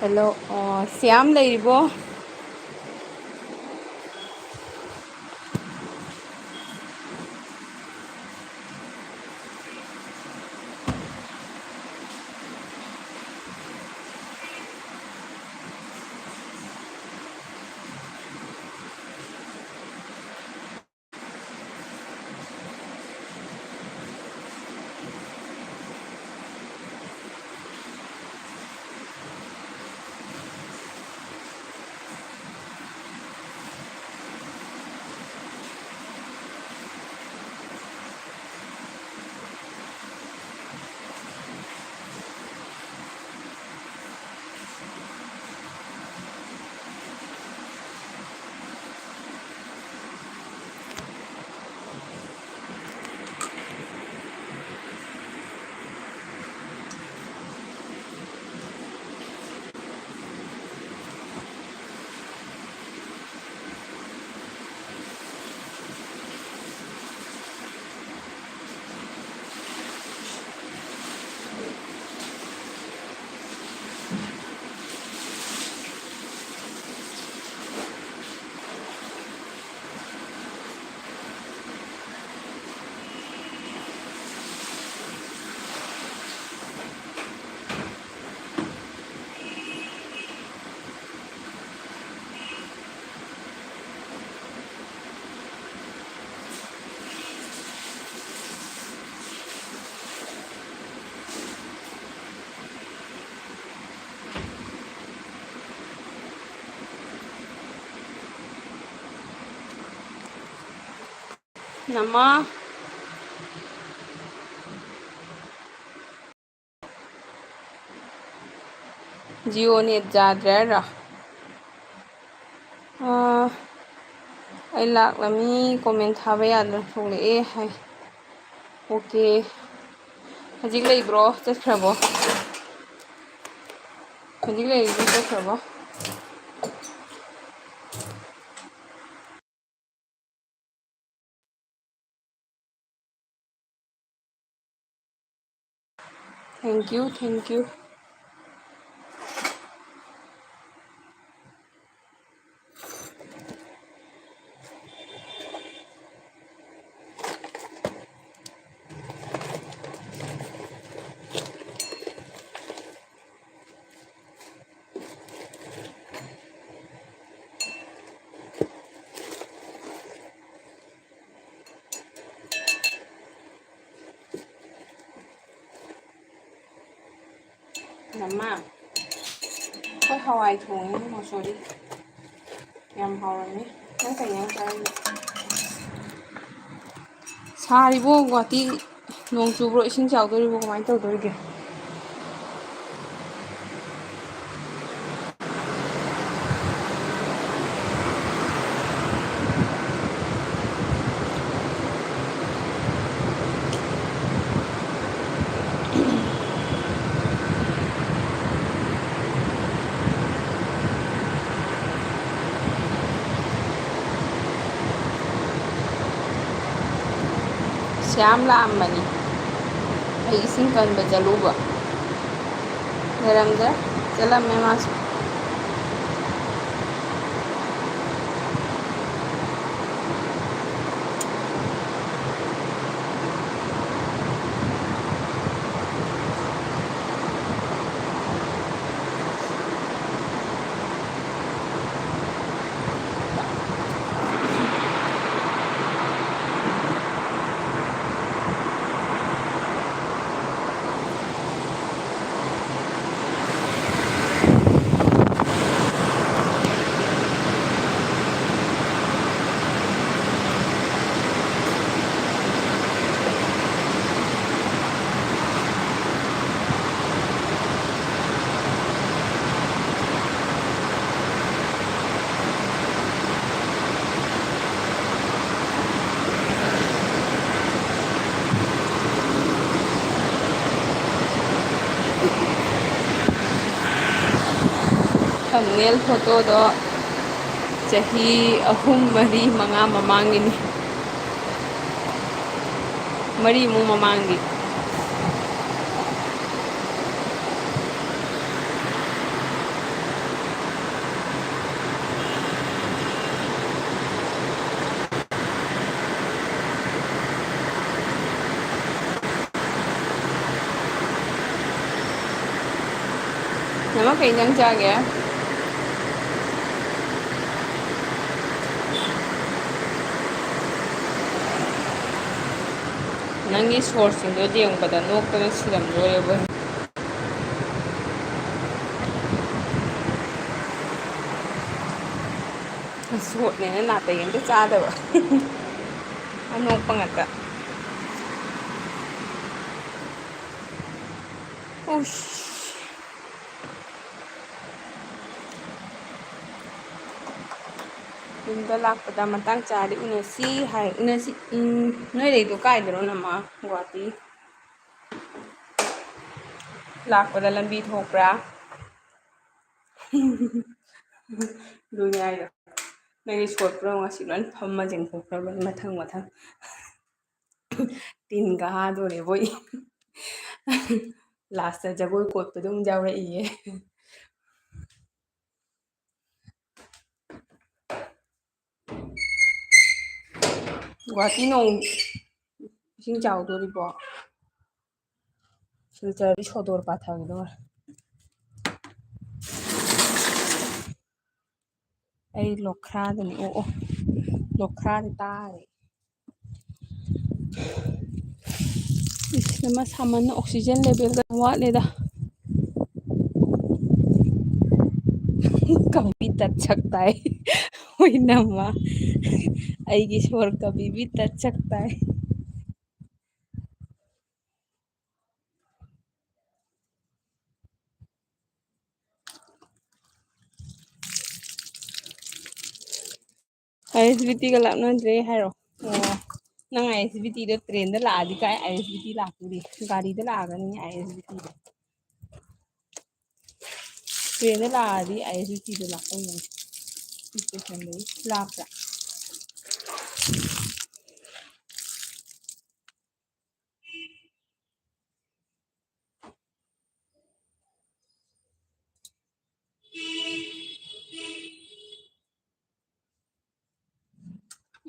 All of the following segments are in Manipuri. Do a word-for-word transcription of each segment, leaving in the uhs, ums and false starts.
ꯍꯜꯂꯣ꯫ ꯑꯣ, ꯁ꯭ꯌꯥꯝ ꯂꯩꯔꯤꯕꯣ? ꯅꯃꯥ꯫ Jio net ꯌꯥꯗ꯭ꯔꯦ ꯍꯥꯏꯔꯣ? ꯑꯥ, ꯑꯩ ꯂꯥꯛꯂꯝꯃꯤ, comment ꯊꯥꯕ ꯌꯥꯗꯅ ꯊꯣꯛꯂꯛꯑꯦ ꯍꯥꯏ꯫ Okay꯫ ꯍꯧꯖꯤꯛ ꯂꯩꯕ꯭ꯔꯣ? ꯆꯠꯈ꯭ꯔꯕꯣ? ꯍꯧꯖꯤꯛ ꯂꯩꯔꯤꯕ꯭ꯔꯣ? ꯆꯠꯈ꯭ꯔꯕꯣ? Thank you, thank you. ꯏꯃꯥ, ꯑꯩꯈꯣꯏ ꯍꯋꯥꯏ ꯊꯣꯡꯉꯤ, ꯃꯁꯣꯔꯤ꯫ ꯌꯥꯝ ꯍꯥꯎꯔꯝꯅꯤ꯫ ꯅꯪ ꯀꯩ ꯏꯟꯖꯥꯡ ꯆꯥꯔꯤꯅꯣ? ꯁꯥꯔꯤꯕꯣ ꯒꯨꯍꯥꯇꯤ? ꯅꯣꯡ ꯆꯨꯕ꯭ꯔꯣ? ꯏꯁꯤꯡ ꯆꯥꯎꯗꯣꯔꯤꯕꯣ? ꯀꯃꯥꯏꯅ ꯇꯧꯗꯣꯔꯤꯒꯦ? ꯁ꯭ꯌꯥꯝ ꯂꯥꯛꯑꯝꯕꯅꯤ꯫ ꯑꯩ ꯏꯁꯤꯡ ꯀꯟꯕ ꯆꯠꯂꯨꯕ꯫ ꯂꯩꯔꯝꯗ꯭ꯔꯦ꯫ ꯆꯠꯂꯝꯃꯦ ꯃꯥꯁꯨ꯫ Thumbnail photoꯗꯣ ꯆꯍꯤ ꯑꯍꯨꯝ, ꯃꯔꯤ, ꯃꯉꯥ ꯃꯃꯥꯡꯒꯤꯅꯤ꯫ ꯃꯔꯤꯃꯨꯛ ꯃꯃꯥꯡꯒꯤ꯫ ꯅꯃ ꯀꯩ ꯏꯟꯖꯥꯡ ꯆꯥꯒꯦ? ꯅꯪꯒꯤ ꯁꯣꯔꯁꯁꯤꯡꯗꯣ ꯌꯦꯡꯕꯗ ꯅꯣꯛꯄꯅ ꯁꯤꯔꯝꯗꯣꯔꯦꯕꯣ꯫ ꯁꯣꯠꯅꯦꯅ ꯅꯥꯇꯩ ꯑꯝꯇ ꯆꯥꯗꯕ꯫ ꯑꯅꯣꯛꯄ ꯉꯥꯛꯇ꯫ ꯎꯁ꯫ ꯌꯨꯝꯗ ꯂꯥꯛꯄꯗ ꯃꯇꯥꯡ ꯆꯥꯔꯗꯤ ꯎꯅꯁꯤ ꯍꯥꯏ꯫ ꯎꯅꯁꯤ꯫ ꯎꯝ, ꯅꯣꯏ ꯂꯩꯗꯣ ꯀꯥꯏꯗꯅꯣ, ꯅꯃ? ꯒꯨꯍꯥꯇꯤ꯫ ꯂꯥꯛꯄꯗ ꯂꯝꯕꯤ ꯊꯣꯛꯄ꯭ꯔꯥ? ꯑꯗꯨꯅꯦ ꯍꯥꯏꯗꯣ꯫ ꯅꯪꯒꯤ ꯁꯣꯠꯄ꯭ꯔꯣ? ꯉꯁꯤ ꯂꯣꯏ ꯐꯝꯃ ꯆꯦꯡꯊꯣꯛꯈ꯭ꯔꯕꯅꯤ ꯃꯊꯪ ꯃꯊꯪ꯫ ꯇꯤꯟꯒ ꯍꯥꯗꯣꯔꯦꯕꯣꯏ꯫ ꯂꯥꯁꯇ ꯖꯒꯣꯏ ꯀꯣꯠꯄꯗꯨꯝ ꯌꯥꯎꯔꯛꯏꯌꯦ꯫ ꯒꯨꯍꯥꯇꯤ ꯅꯣꯡ ꯏꯁꯤꯡ ꯆꯥꯎꯗꯣꯔꯤꯕꯣ? ꯁꯤꯜꯆꯔꯗꯤ ꯁꯣꯗꯣꯔ ꯄꯥꯊꯒꯗꯧꯔꯦ꯫ ꯑꯩ ꯂꯣꯈ꯭ꯔꯥꯗꯅꯤ꯫ ꯑꯣ, ꯑꯣ꯫ ꯂꯣꯈ꯭ꯔꯥꯗꯤ ꯇꯥꯔꯦ꯫ ꯏꯁ, ꯅꯃ ꯁꯥꯃꯟꯅ oxygen level ꯒ ꯋꯥꯠꯂꯦꯗ꯫ ꯀꯕꯤ ꯇꯠ ꯁꯛꯇꯥꯏ꯫ ꯍꯣꯏ, ꯅꯃ꯫ ꯑꯩꯒꯤ ꯁꯣꯔ ꯀꯕꯤ ꯕꯤ ꯇꯠ ꯁꯛꯇꯥꯏ꯫ ꯑꯥꯏ ꯑꯦꯁ ꯕꯤ ꯇꯤꯒ ꯂꯥꯞꯅꯗ꯭ꯔꯦ ꯍꯥꯏꯔꯣ? ꯑꯣ, ꯅꯪ ꯑꯥꯏ ꯑꯦꯁ ꯕꯤ ꯇꯤꯗꯣ ꯇ꯭ꯔꯦꯟꯗ ꯂꯥꯛꯑꯗꯤ ꯀꯥꯏ ꯑꯥꯏ ꯑꯦꯁ ꯕꯤ ꯇꯤ ꯂꯥꯛꯇꯣꯔꯤ? ꯒꯥꯔꯤꯗ ꯂꯥꯛꯑꯒꯅꯤ ꯑꯥꯏ ꯑꯦꯁ ꯕꯤ ꯇꯤꯗꯣ꯫ ꯇ꯭ꯔꯦꯟꯗ ꯂꯥꯛꯑꯗꯤ ꯑꯥꯏ ꯑꯦꯁ ꯕꯤ ꯇꯤꯗꯣ ꯂꯥꯛꯇꯧꯅꯤ꯫ ꯁ꯭ꯇꯦꯁꯟꯗꯒꯤ ꯂꯥꯞꯄ꯭ꯔꯥ?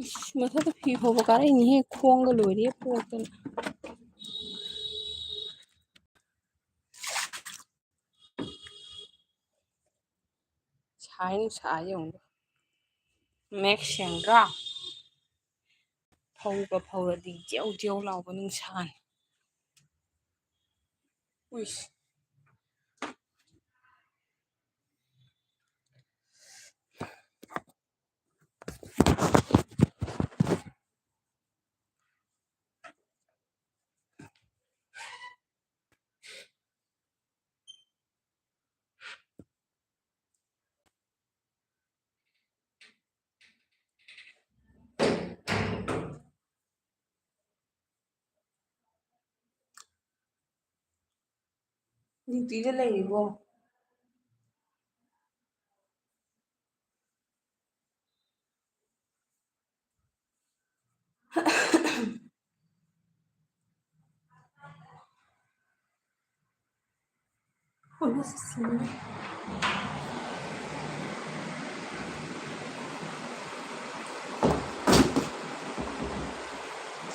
ꯏꯁ, ꯃꯊꯛꯇ ꯐꯤ ꯐꯧꯕ ꯀꯥꯔꯛꯏꯅꯦꯍꯦ, ꯈꯣꯡꯒ ꯂꯣꯏꯔꯦ ꯄꯣꯛꯇꯅ꯫ ꯁꯥꯏ ꯅꯨꯡꯁꯥ ꯌꯦꯡꯉꯨ꯫ ꯃꯌꯦꯛ ꯁꯦꯡꯗ꯭ꯔꯥ? ꯐꯧꯒ ꯐꯧꯔꯗꯤ ꯖꯦꯎ ꯖꯦꯎ ꯂꯥꯎꯕ ꯅꯨꯡꯁꯥꯅꯤ꯫ ꯎꯏꯁ꯫ ꯗ꯭ꯌꯨꯇꯤꯗ ꯂꯩꯔꯤꯕꯣ?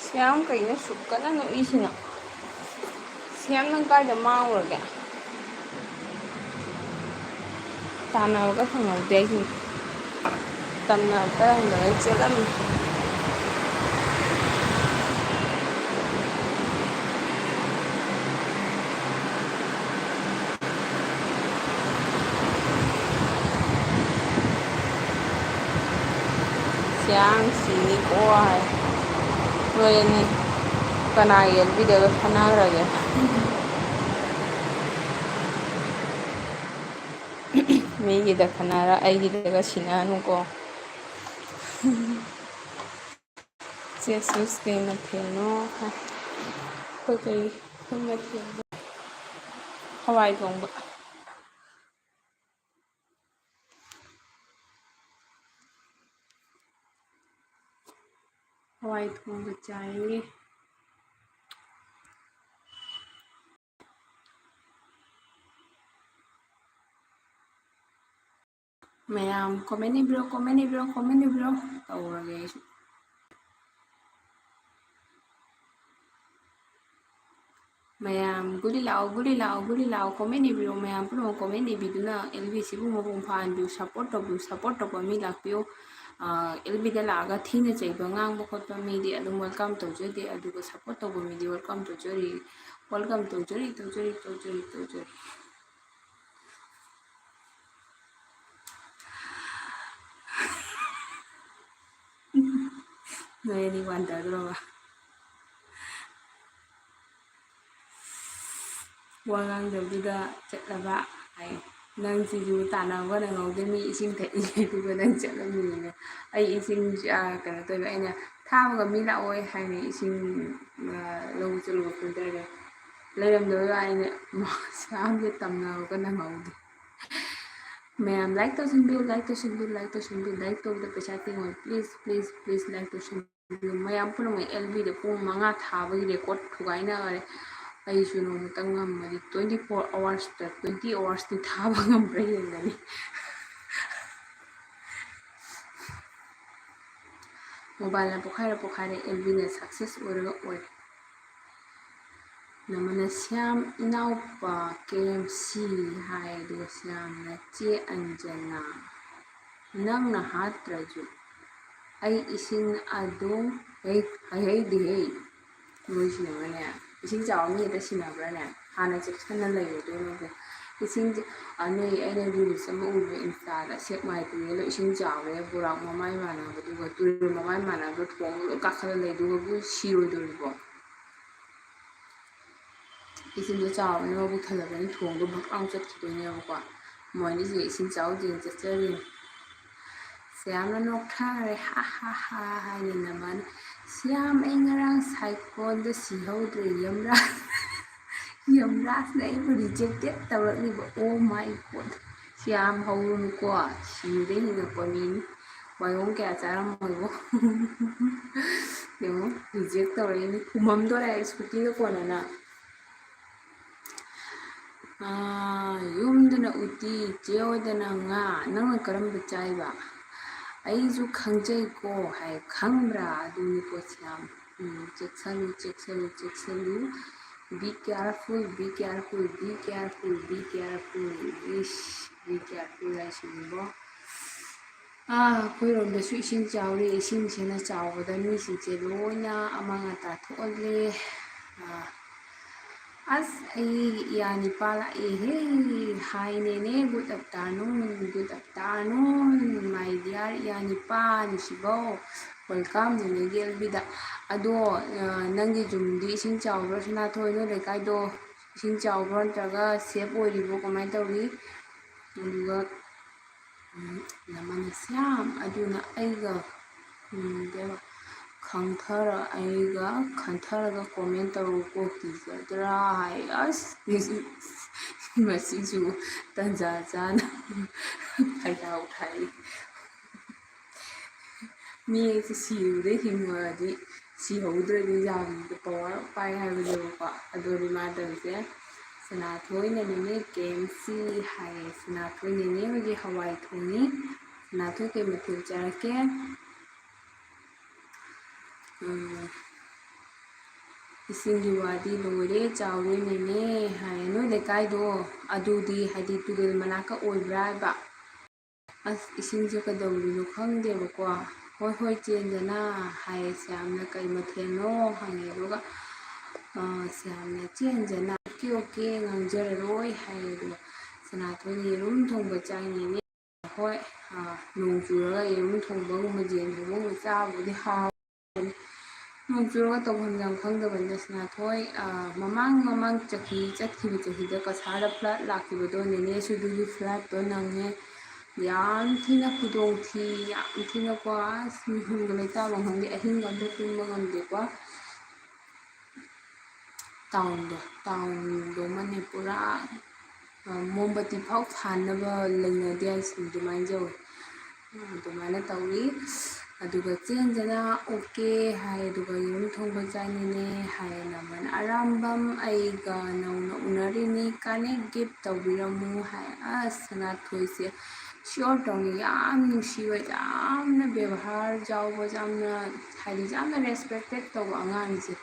ꯁꯤꯌꯥꯝ, ꯀꯩꯅꯣ ꯁꯨꯛ ꯀꯟꯅ ꯅꯣꯛꯏꯁꯤꯅ? ꯁꯤꯌꯥꯝ, ꯅꯪ ꯀꯥꯏꯗ ꯃꯥꯡꯉꯨꯔꯒꯦ? ꯇꯥꯟꯅꯕꯒ ꯐꯪꯍꯧꯗꯦ ꯑꯩꯁꯨ꯫ ꯇꯝꯅꯕ ꯇꯝꯗꯅ ꯆꯦꯜꯂꯝꯃꯤ꯫ ꯁꯤꯌꯥꯡ ꯁꯤꯅꯤꯀꯣ ꯍꯥꯏ꯫ ꯅꯣꯏ ꯑꯅꯤ ꯀꯅꯥꯒꯤ ꯑꯦꯜꯕꯤꯗꯒ ꯈꯟꯅꯈ꯭ꯔꯒꯦ? ꯃꯤꯒꯤꯗ ꯈꯟꯅꯔ ꯑꯩꯒꯤꯗꯒ ꯁꯤꯟꯅꯅꯨꯀꯣ꯫ ꯆꯦ ꯁꯨꯁ ꯀꯩ ꯃꯊꯦꯜꯅꯣ ꯍꯥꯏ꯫ ꯑꯩꯈꯣꯏ ꯀꯩ, ꯑꯩꯈꯣꯏ ꯃꯊꯦꯜꯗꯣ ꯍꯋꯥꯏ ꯊꯣꯡꯕ꯫ ꯍꯋꯥꯏ ꯊꯣꯡꯕ ꯆꯥꯏꯌꯦ꯫ ꯃꯌꯥꯝ comment ꯏꯕꯤꯔꯣ, comment ꯏꯕꯤꯔꯣ, comment ꯏꯕꯤꯔꯣ꯫ ꯇꯧꯔꯒꯦ ꯑꯩꯁꯨ꯫ ꯃꯌꯥꯝ ꯒꯨꯂꯤ ꯂꯥꯛꯑꯣ, ꯒꯨꯂꯤ ꯂꯥꯛꯑꯣ, ꯒꯨꯂꯤ ꯂꯥꯛꯑꯣ, comment ꯏꯕꯤꯔꯣ꯫ ꯃꯌꯥꯝ ꯄꯨꯝꯅꯃꯛ comment ꯏꯕꯤꯗꯨꯅ ꯑꯦꯜ ꯕꯤꯁꯤꯕꯨ ꯃꯄꯨꯡ ꯐꯥꯍꯟꯕꯤꯌꯨ, support ꯇꯧꯕꯤꯌꯨ꯫ Support ꯇꯧꯕ ꯃꯤ ꯂꯥꯛꯄꯤꯌꯨ꯫ ꯑꯦꯜ ꯕꯤꯗ ꯂꯥꯛꯑꯒ ꯊꯤꯅ ꯆꯩꯕ ꯉꯥꯡꯕ ꯈꯣꯠꯄ ꯃꯤꯗꯤ ꯑꯗꯨꯝ welcome ꯇꯧꯖꯗꯦ, ꯑꯗꯨꯒ support ꯇꯧꯕ ꯃꯤꯗꯤ welcome ꯇꯧꯖꯔꯤ, welcome ꯇꯧꯖꯔꯤ, ꯇꯧꯖꯔꯤ, ꯇꯧꯖꯔꯤ, ꯇꯧꯖꯔꯤ꯫ ꯅꯣꯏ ꯑꯅꯤ ꯋꯥꯟꯗꯗ꯭ꯔꯣꯕ? ꯋꯥ ꯉꯥꯡꯗꯕꯗꯨꯗ ꯆꯠꯂꯕ ꯍꯥꯏ꯫ ꯅꯪꯁꯤꯁꯨ ꯇꯥꯟꯅꯕ ꯅꯪꯍꯧꯗꯦ, ꯃꯤ ꯏꯁꯤꯡ ꯊꯛꯏ, ꯑꯗꯨꯒ ꯅꯪ ꯆꯠꯂꯝꯃꯤꯅꯦ꯫ ꯑꯩ ꯏꯁꯤꯡ, ꯑ, ꯀꯩꯅꯣ ꯇꯧꯋꯦ, ꯑꯩꯅ ꯊꯥꯕꯒ ꯃꯤ ꯂꯥꯛꯑꯣꯏ ꯍꯥꯏꯅ ꯏꯁꯤꯡ, ꯑ, ꯂꯧꯕ ꯆꯠꯂꯨꯕ ꯐꯤꯜꯇꯔꯗꯣ꯫ ꯂꯩꯔꯝꯗꯕꯩ ꯋꯥꯅꯤꯅꯦ꯫ ꯃꯥꯁꯦ ꯑꯍꯟꯁꯦ ꯇꯝꯅꯕꯒ ꯅꯪꯍꯧꯗꯦ꯫ ꯃꯌꯥꯝ like ꯇꯧꯁꯤꯟꯕꯤꯌꯨ, like ꯇꯧꯁꯤꯟꯕꯤꯌꯨ, like ꯇꯧꯁꯤꯟꯕꯤꯌꯨ꯫ Like ꯇꯧꯕꯗ ꯄꯩꯁꯥ ꯇꯤꯡꯉꯣꯏ꯫ Please, please, please like ꯇꯧꯁꯤꯟꯕꯤꯌꯨ꯫ ꯃꯌꯥꯝ ꯄꯨꯝꯅꯃꯛ L Bꯗ ꯄꯨꯡ ꯃꯉꯥ ꯊꯥꯕꯒꯤ record ꯊꯨꯒꯥꯏꯅꯈꯔꯦ꯫ ꯑꯩꯁꯨ ꯅꯣꯡꯃꯇꯪ ꯉꯝꯃꯗꯤ twenty four hoursꯇ twenty hoursꯇꯤ ꯊꯥꯕ ꯉꯝꯕ꯭ꯔꯥ ꯌꯦꯡꯒꯅꯤ꯫ Mobileꯅ ꯄꯣꯛꯈꯥꯏꯔ ꯄꯣꯛꯈꯥꯏꯔꯦ, L Bꯅ success ꯑꯣꯏꯔꯒ ꯑꯣꯏꯔꯦ꯫ ꯅꯃꯅ ꯁ꯭ꯌꯥꯝ ꯏꯅꯥꯎꯄꯥ K M C ꯍꯥꯏ, ꯑꯗꯨꯒ ꯁ꯭ꯌꯥꯝꯅ ꯆꯦ ꯑꯟꯖꯅꯥ, ꯅꯪꯅ ꯍꯥꯠꯇ꯭ꯔꯁꯨ ꯑꯩ ꯏꯁꯤꯡ ꯑꯗꯨꯝ ꯍꯩ-, ꯍꯩꯍꯩꯗꯦꯍꯦ꯫ ꯃꯣꯏꯁꯤꯅꯅꯦ, ꯏꯁꯤꯡ ꯆꯥꯎꯕ ꯃꯤ ꯍꯦꯛꯇ ꯁꯤꯟꯅꯕ꯭ꯔꯥꯅꯦ? ꯍꯥꯟꯅ ꯆꯦꯛꯁꯤꯟꯅ ꯂꯩꯔꯨꯗꯣꯏꯅꯣꯁꯦ꯫ ꯏꯁꯤꯡꯁꯦ, ꯑ, ꯅꯣꯏ ꯑꯩꯅ reels ꯑꯃ ꯎꯕ Instaꯗ, ꯁꯦꯛꯃꯥꯏ ꯇꯨꯔꯦꯜꯗꯣ ꯏꯁꯤꯡ ꯆꯥꯎꯔꯦ, ꯕꯣꯔꯥꯛ ꯃꯃꯥꯏ ꯃꯥꯟꯅꯕꯗꯨꯒ ꯇꯨꯔꯦꯜ ꯃꯃꯥꯏ ꯃꯥꯟꯅꯕꯗꯣ ꯊꯣꯡꯗ ꯂꯣꯏ ꯀꯥꯈꯠꯂ ꯂꯩꯗꯨꯒꯕꯨ ꯁꯤꯔꯣꯏꯗꯣꯔꯤꯕꯣ? ꯏꯁꯤꯡꯗꯣ ꯆꯥꯎꯔꯕꯅꯤꯅ ꯃꯕꯨꯛ ꯊꯜꯂꯕꯅꯤꯅ ꯊꯣꯡꯗꯣ ꯚꯛ ꯂꯥꯎ ꯆꯠꯈꯤꯗꯣꯏꯅꯦꯕꯀꯣ꯫ ꯃꯣꯏꯅꯤꯁꯦ ꯏꯁꯤꯡ ꯆꯥꯎꯗꯦꯅ ꯆꯠꯆꯔꯤꯅꯤ꯫ ꯁ꯭ꯌꯥꯝꯅ ꯅꯣꯛꯊꯔꯦ, "ꯍꯥ ꯍꯥ ꯍꯥ" ꯍꯥꯏꯅ ꯅꯃꯅ꯫ "ꯁ꯭ꯌꯥꯝ, ꯑꯩ ꯉꯔꯥꯡ ꯁꯥꯏꯀꯣꯟꯗ ꯁꯤꯍꯧꯗ꯭ꯔꯦ, ꯌꯝꯔꯥꯖ, ꯌꯝꯔꯥꯖꯅ ꯑꯩꯕꯨ rejected ꯇꯧꯔꯛꯂꯤꯕ꯫ Oh my God! Shyam ꯍꯧꯔꯨꯅꯨꯀꯣ, ꯁꯤꯕꯗꯩ ꯍꯤꯡꯉꯛꯄ ꯃꯤꯅꯤ꯫ ꯃꯥꯏꯑꯣꯡ ꯀꯌꯥ ꯆꯥꯔꯝꯃꯣꯏꯕꯣ꯫" ꯌꯦꯡꯉꯣ, reject ꯇꯧꯔꯛꯏꯅꯤ꯫ ꯐꯨꯝꯃꯝꯗꯣꯔꯦ scootyꯒ ꯀꯣꯟꯅꯅ꯫ ꯑꯥ, ꯌꯨꯝꯗꯅ ꯎꯇꯤ, ꯆꯦ ꯍꯣꯏꯗꯅ ꯉꯥ꯫ ꯅꯪꯅ ꯀꯔꯝꯕ ꯆꯥꯏꯕ? "ꯑꯩꯁꯨ ꯈꯪꯖꯩꯀꯣ" ꯍꯥꯏ, ꯈꯪꯕ꯭ꯔꯥ? ꯑꯗꯨꯅꯤ ꯄꯣꯠꯁꯦ ꯌꯥꯝ꯫ ꯎꯝ, ꯆꯦꯛꯁꯜꯂꯨ, ꯆꯦꯛꯁꯜꯂꯨ, ꯆꯦꯛꯁꯜꯂꯨ꯫ Be careful, be careful, be careful, be careful꯫ Is, be careful ꯍꯥꯏꯁꯤꯅꯤꯕꯣ꯫ ꯑꯥ, ꯑꯩꯈꯣꯏꯔꯣꯝꯗꯁꯨ ꯏꯁꯤꯡ ꯆꯥꯎꯔꯤ꯫ ꯏꯁꯤꯡꯁꯤꯅ ꯆꯥꯎꯕꯗ ꯃꯤꯁꯤꯡꯁꯦ ꯂꯣꯏꯅ ꯑꯃꯥꯡ ꯑꯇꯥ ꯊꯣꯛꯍꯜꯂꯦ꯫ ꯑꯥ, ꯑꯁ, ꯑꯩ ꯏꯌꯥ ꯅꯤꯄꯥ ꯂꯥꯛꯑꯦꯍꯦ꯫ Hi ꯅꯦꯅꯦ, good afternoon, good afternoon, my dear ꯏꯌꯥ ꯅꯤꯄꯥ ꯅꯨꯡꯁꯤꯕꯧ꯫ Welcome ꯅꯦꯅꯦꯒꯤ L Bꯗ꯫ ꯑꯗꯣ, ꯑ, ꯅꯪꯒꯤ ꯌꯨꯝꯗꯤ ꯏꯁꯤꯡ ꯆꯥꯎꯕ꯭ꯔꯣ, ꯁꯅꯥꯊꯣꯏ? ꯅꯣꯏ ꯂꯩꯀꯥꯏꯗꯣ ꯏꯁꯤꯡ ꯆꯥꯎꯕ꯭ꯔꯣ, ꯅꯠꯇ꯭ꯔꯒ safe ꯑꯣꯏꯔꯤꯕꯣ, ꯀꯃꯥꯏꯅ ꯇꯧꯔꯤ? ꯑꯗꯨꯒ, ꯎꯝ, ꯅꯃꯅ ꯁ꯭ꯌꯥꯝ ꯑꯗꯨꯅ ꯑꯩꯒ, ꯎꯝ, ꯀꯩꯕ, ꯈꯪꯊꯔ ꯑꯩꯒ ꯈꯟꯊꯔꯒ comment ꯇꯧꯔꯛꯎꯀꯣ, ꯀꯤꯖꯗ꯭ꯔꯥ ꯍꯥꯏ꯫ ꯑꯁ, ꯃꯁꯤꯁꯨ ꯇꯟꯖꯥ ꯆꯥꯅ ꯐꯩꯗꯥꯎ ꯊꯥꯏ꯫ ꯃꯤ ꯑꯩꯁꯦ ꯁꯤꯕꯗꯩ ꯍꯤꯡꯉꯨꯔꯗꯤ, ꯁꯤꯍꯧꯗ꯭ꯔꯗꯤ ꯌꯥꯝꯅ power ꯄꯥꯏ ꯍꯥꯏꯕꯅꯦꯕꯀꯣ꯫ ꯑꯗꯨꯅꯤ ꯃꯥ ꯇꯧꯔꯤꯁꯦ꯫ ꯁꯅꯥꯊꯣꯏꯅꯅꯦꯅꯦ ꯀꯦꯝꯁꯤ ꯍꯥꯏꯌꯦ꯫ ꯁꯅꯥꯊꯣꯏꯅꯅꯦ ꯍꯣꯏꯒꯤ ꯍꯋꯥꯏ ꯊꯣꯡꯉꯤ꯫ ꯁꯅꯥꯊꯣꯏ ꯀꯩ ꯃꯊꯦꯜ ꯆꯥꯔꯛꯀꯦ? ꯎꯝ, ꯏꯁꯤꯡꯒꯤ ꯋꯥꯗꯤ ꯂꯣꯏꯔꯦ, ꯆꯥꯎꯔꯦ ꯅꯦꯅꯦ ꯍꯥꯏꯌꯦ꯫ ꯅꯣꯏ ꯂꯩꯀꯥꯏꯗꯣ ꯑꯗꯨꯗꯤ ꯍꯥꯏꯗꯤ ꯇꯨꯔꯦꯜ ꯃꯅꯥꯛꯀ ꯑꯣꯏꯕ꯭ꯔꯥ ꯍꯥꯏꯕ? ꯑꯁ, ꯏꯁꯤꯡꯁꯦ ꯀꯩꯗꯧꯔꯤꯅꯣ ꯈꯪꯗꯦꯕꯀꯣ꯫ "ꯍꯣꯏ, ꯍꯣꯏ, ꯆꯦꯟꯖꯅ" ꯍꯥꯏꯌꯦ ꯁ꯭ꯌꯥꯝꯅ꯫ "ꯀꯩ ꯃꯊꯦꯜꯅꯣ?" ꯍꯪꯉꯦ꯫ ꯑꯗꯨꯒ, ꯑ, ꯁ꯭ꯌꯥꯝꯅ, "ꯆꯦꯟꯖꯅ, ꯑꯣꯀꯦ, ꯑꯣꯀꯦ, ꯉꯥꯡꯖꯔꯔꯣꯏ" ꯍꯥꯏꯌꯦ꯫ ꯑꯗꯨꯒ ꯁꯅꯥꯊꯣꯏꯅ, "ꯌꯦꯔꯨꯝ ꯊꯣꯡꯕ ꯆꯥꯏꯅꯦꯅꯦ"꯫ ꯍꯣꯏ, ꯑ, ꯅꯣꯡ ꯆꯨꯔꯒ ꯌꯦꯔꯨꯝ ꯊꯣꯡꯕꯒꯨꯝꯕ, ꯌꯦꯟ ꯊꯣꯡꯕꯒꯨꯝꯕ ꯆꯥꯕꯕꯨꯗꯤ ꯍꯥꯎ-, ꯅꯣꯡ ꯆꯨꯔꯒ ꯇꯧꯐꯝ ꯌꯥꯝ ꯈꯪꯗꯕꯅꯤꯅ ꯁꯅꯥꯊꯣꯏ, ꯑ, ꯃꯃꯥꯡ, ꯃꯃꯥꯡ ꯆꯍꯤ, ꯆꯠꯈꯤꯕ ꯆꯍꯤꯗ ꯀꯁꯥꯔꯗ flood ꯂꯥꯛꯈꯤꯕꯗꯣ, ꯅꯦꯅꯦꯁꯨ ꯑꯗꯨꯒꯤ floodꯇꯣ ꯅꯪꯉꯦ꯫ ꯌꯥꯝ ꯊꯤꯅ ꯈꯨꯗꯣꯡ ꯊꯤ, ꯌꯥꯝ ꯊꯤꯅꯀꯣ, ꯑꯁ, ꯃꯤꯍꯨꯟꯒ ꯂꯩꯇꯥꯕ ꯈꯪꯗꯦ, ꯑꯍꯤꯡꯒ ꯑꯝꯇ ꯇꯨꯝꯕ ꯉꯝꯗꯦꯀꯣ꯫ Townꯗꯣ, townꯗꯣ ꯑꯃꯅꯦ ꯄꯨꯔꯥ, ꯑ, ꯃꯣꯝꯕꯇꯤ ꯐꯥꯎ ꯊꯥꯟꯅꯕ ꯂꯩꯅꯗꯦ ꯍꯥꯏꯁꯤꯅꯤ, ꯑꯗꯨꯃꯥꯏꯅ ꯇꯧꯋꯤ꯫ ꯑꯗꯨꯃꯥꯏꯅ ꯇꯧꯋꯤ꯫ ꯑꯗꯨꯒ ꯆꯦꯟꯖꯅ "ꯑꯣꯀꯦ" ꯍꯥꯏ, ꯑꯗꯨꯒ "ꯌꯦꯔꯨꯝ ꯊꯣꯡꯕ ꯆꯥꯅꯤꯡꯉꯦ" ꯍꯥꯏ꯫ ꯅꯃꯟ ꯑꯔꯥꯝꯕꯝ, "ꯑꯩꯒ ꯅꯧꯅ ꯎꯅꯔꯤꯅꯤ, ꯀꯥꯟꯅꯩ gift ꯇꯧꯕꯤꯔꯝꯃꯨ" ꯍꯥꯏ꯫ ꯑꯁ, ꯁꯅꯥꯊꯣꯏꯁꯦ sure ꯇꯧꯅꯤ, ꯌꯥꯝ ꯅꯨꯡꯁꯤꯕ, ꯌꯥꯝꯅ ꯕꯦꯕꯥꯔ ꯌꯥꯎꯕ, ꯌꯥꯝꯅ, ꯍꯥꯏꯗꯤ, ꯌꯥꯝꯅ respected ꯇꯧꯕ ꯑꯉꯥꯡꯁꯦ꯫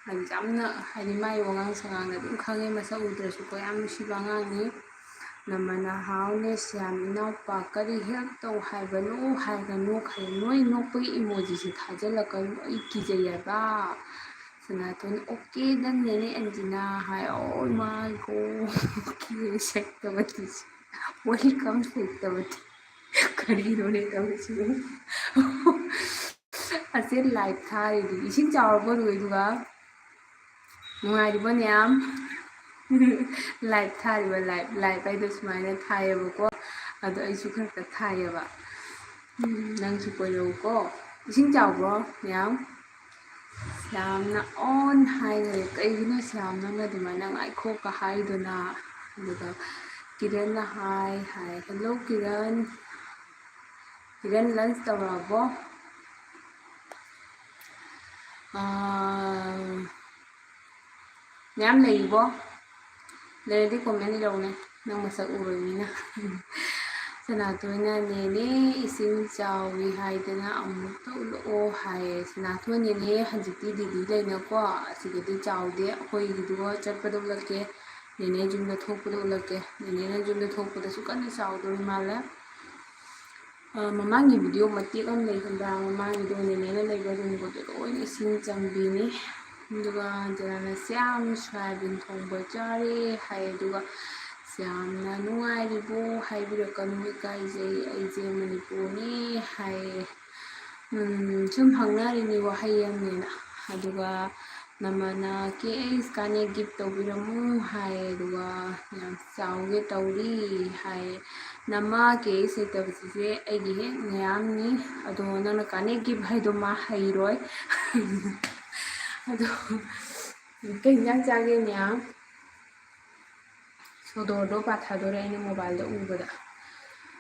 ꯍꯥꯏꯗꯤ, ꯌꯥꯝꯅ, ꯍꯥꯏꯗꯤ, ꯃꯥꯏ ꯋꯥꯉꯥꯡ ꯁꯉꯥꯡꯗ ꯑꯗꯨꯝ ꯈꯪꯉꯦ, ꯃꯁꯛ ꯎꯗ꯭ꯔꯁꯨꯀꯣ, ꯌꯥꯝ ꯅꯨꯡꯁꯤꯕ ꯑꯉꯥꯡꯅꯤ꯫ ꯅꯃꯟꯅ, "ꯍꯥꯎꯅꯦ ꯁ꯭ꯌꯥꯝ ꯏꯅꯥꯎꯄꯥ, ꯀꯔꯤ help ꯇꯧ ꯍꯥꯏꯕꯅꯣ?" ꯍꯥꯏꯔꯒ ꯅꯣꯛꯈ꯭ꯔꯦ꯫ ꯅꯣꯏ ꯅꯣꯛꯄꯒꯤ emojiꯁꯦ ꯊꯥꯖꯤꯜꯂꯛꯀꯅꯨ, ꯑꯩ ꯀꯤꯖꯩꯌꯦꯕ꯫ ꯁꯅꯥꯊꯣꯏꯅ, "ꯑꯣꯀꯦ, done ꯅꯦꯅꯦ ꯑꯟꯖꯤꯅꯥ" ꯍꯥꯏ꯫ Oh my God, ꯀꯤꯖꯩ ꯁꯦꯛꯇꯕꯗꯤ꯫ Welcome ꯁꯦꯛꯇꯕꯗꯤ꯫ ꯀꯔꯤꯅꯣꯅꯦ ꯇꯧꯔꯤꯁꯤꯕꯨ? ꯑꯁꯤ live ꯊꯥꯔꯤꯗꯤ꯫ ꯏꯁꯤꯡ ꯆꯥꯎꯔꯕꯣ ꯂꯣꯏꯗꯨꯒ? ꯅꯨꯡꯉꯥꯏꯔꯤꯕꯣ ꯅꯌꯥꯝ? Live ꯊꯥꯔꯤꯕ, live, live ꯍꯥꯏꯗꯣ ꯁꯨꯃꯥꯏꯅ ꯊꯥꯏꯌꯦꯕꯀꯣ꯫ ꯑꯗꯣ ꯑꯩꯁꯨ ꯈꯔ ꯈꯔ ꯊꯥꯏꯌꯦꯕ꯫ ꯎꯝ, ꯅꯪꯁꯨ ꯀꯣꯏꯔꯛꯎꯀꯣ꯫ ꯏꯁꯤꯡ ꯆꯥꯎꯕ꯭ꯔꯣ ꯃꯌꯥꯝ? ꯁ꯭ꯌꯥꯝꯅ ꯑꯣꯟ ꯍꯥꯏꯈꯔꯦ꯫ ꯀꯩꯒꯤꯅꯣ ꯁ꯭ꯌꯥꯝ ꯅꯪꯅ ꯑꯗꯨꯃꯥꯏꯅ ꯉꯥꯏꯈꯣꯀ ꯍꯥꯏꯗꯨꯅ? ꯑꯗꯨꯒ ꯀꯤꯔꯟꯅ ꯍꯥꯏ ꯍꯥꯏ꯫ Hello ꯀꯤꯔꯟ꯫ ꯀꯤꯔꯟ lunch ꯇꯧꯔꯛꯑꯕꯣ? ꯑꯥ, ꯃꯌꯥꯝ ꯂꯩꯔꯤꯕꯣ? ꯂꯩꯔꯗꯤ comment ꯏꯔꯧꯅꯦ, ꯅꯪ ꯃꯁꯛ ꯎꯔꯣꯏ ꯃꯤꯅ꯫ ꯁꯅꯥꯊꯣꯏꯅ ꯅꯦꯅꯦ ꯏꯁꯤꯡ ꯆꯥꯎꯏ ꯍꯥꯏꯗꯅ ꯑꯃꯨꯛꯇ ꯎꯠꯂꯛꯑꯣ ꯍꯥꯏꯌꯦ꯫ ꯁꯅꯥꯊꯣꯏ ꯅꯦꯅꯦ ꯍꯧꯖꯤꯛꯇꯤ ꯗꯤꯜꯂꯤ ꯂꯩꯅꯀꯣ, ꯑꯁꯤꯗꯗꯤ ꯆꯥꯎꯗꯦ꯫ ꯑꯩꯈꯣꯏꯒꯤꯗꯨꯒ ꯆꯠꯄꯗ ꯎꯠꯂꯛꯀꯦ, ꯅꯦꯅꯦ ꯌꯨꯝꯗ ꯊꯣꯛꯄꯗ ꯎꯠꯂꯛꯀꯦ꯫ ꯅꯦꯅꯦꯅ ꯌꯨꯝꯗ ꯊꯣꯛꯄꯗꯁꯨ ꯀꯟꯅ ꯆꯥꯎꯗꯣꯔꯤ ꯃꯥꯜꯂꯦ꯫ ꯑ, ꯃꯃꯥꯡꯒꯤ video ꯃꯇꯦꯛ ꯑꯃ ꯂꯩ ꯈꯪꯕ꯭ꯔꯥ? ꯃꯃꯥꯡꯒꯤꯗꯣ ꯅꯦꯅꯦꯅ ꯂꯩꯕ roomꯒꯗꯣ ꯂꯣꯏꯅ ꯏꯁꯤꯡ ꯆꯪꯕꯤꯅꯤ꯫ ꯑꯗꯨꯒ ꯖꯅꯥꯅ ꯁ꯭ꯌꯥꯝ ꯁꯣꯌꯥꯕꯤꯟ ꯊꯣꯡꯕ ꯆꯥꯔꯦ ꯍꯥꯏ꯫ ꯑꯗꯨꯒ ꯁ꯭ꯌꯥꯝꯅ ꯅꯨꯡꯉꯥꯏꯔꯤꯕꯣ ꯍꯥꯏꯕꯤꯔꯛꯀꯅꯨ, ꯏꯀꯥꯏꯖꯩ, ꯑꯩꯁꯦ ꯃꯅꯤꯄꯨꯔꯅꯤ ꯍꯥꯏꯌꯦ꯫ ꯎꯝ, ꯁꯨꯝ ꯍꯪꯅꯔꯤꯅꯤ ꯋꯥꯍꯩ ꯑꯃꯅꯤꯅ꯫ ꯑꯗꯨꯒ ꯅꯃꯅ ꯀꯦ ꯑꯩꯁ ꯀꯥꯟꯅꯦ gift ꯇꯧꯕꯤꯔꯝꯃꯨ ꯍꯥꯏ꯫ ꯑꯗꯨꯒ ꯌꯥꯝ ꯆꯥꯎꯒꯦ ꯇꯧꯔꯤ ꯍꯥꯏ꯫ ꯅꯃ ꯀꯦ ꯑꯩꯁ ꯍꯩꯇꯕꯁꯤꯁꯦ ꯑꯩꯒꯤ ꯍꯦꯛ ꯃꯌꯥꯝꯅꯤ꯫ ꯑꯗꯣ ꯅꯪꯅ ꯀꯥꯟꯅꯦ gift ꯍꯥꯏꯗꯣ ꯃꯥ ꯍꯩꯔꯣꯏ꯫ ꯑꯗꯣ ꯀꯩ ꯏꯟꯖꯥꯡ ꯆꯥꯒꯦ ꯃꯌꯥꯝ? ꯁꯣꯗꯣꯔꯗꯣ ꯄꯥꯊꯗꯣꯔꯦ ꯑꯩꯅ mobileꯗ ꯎꯕꯗ꯫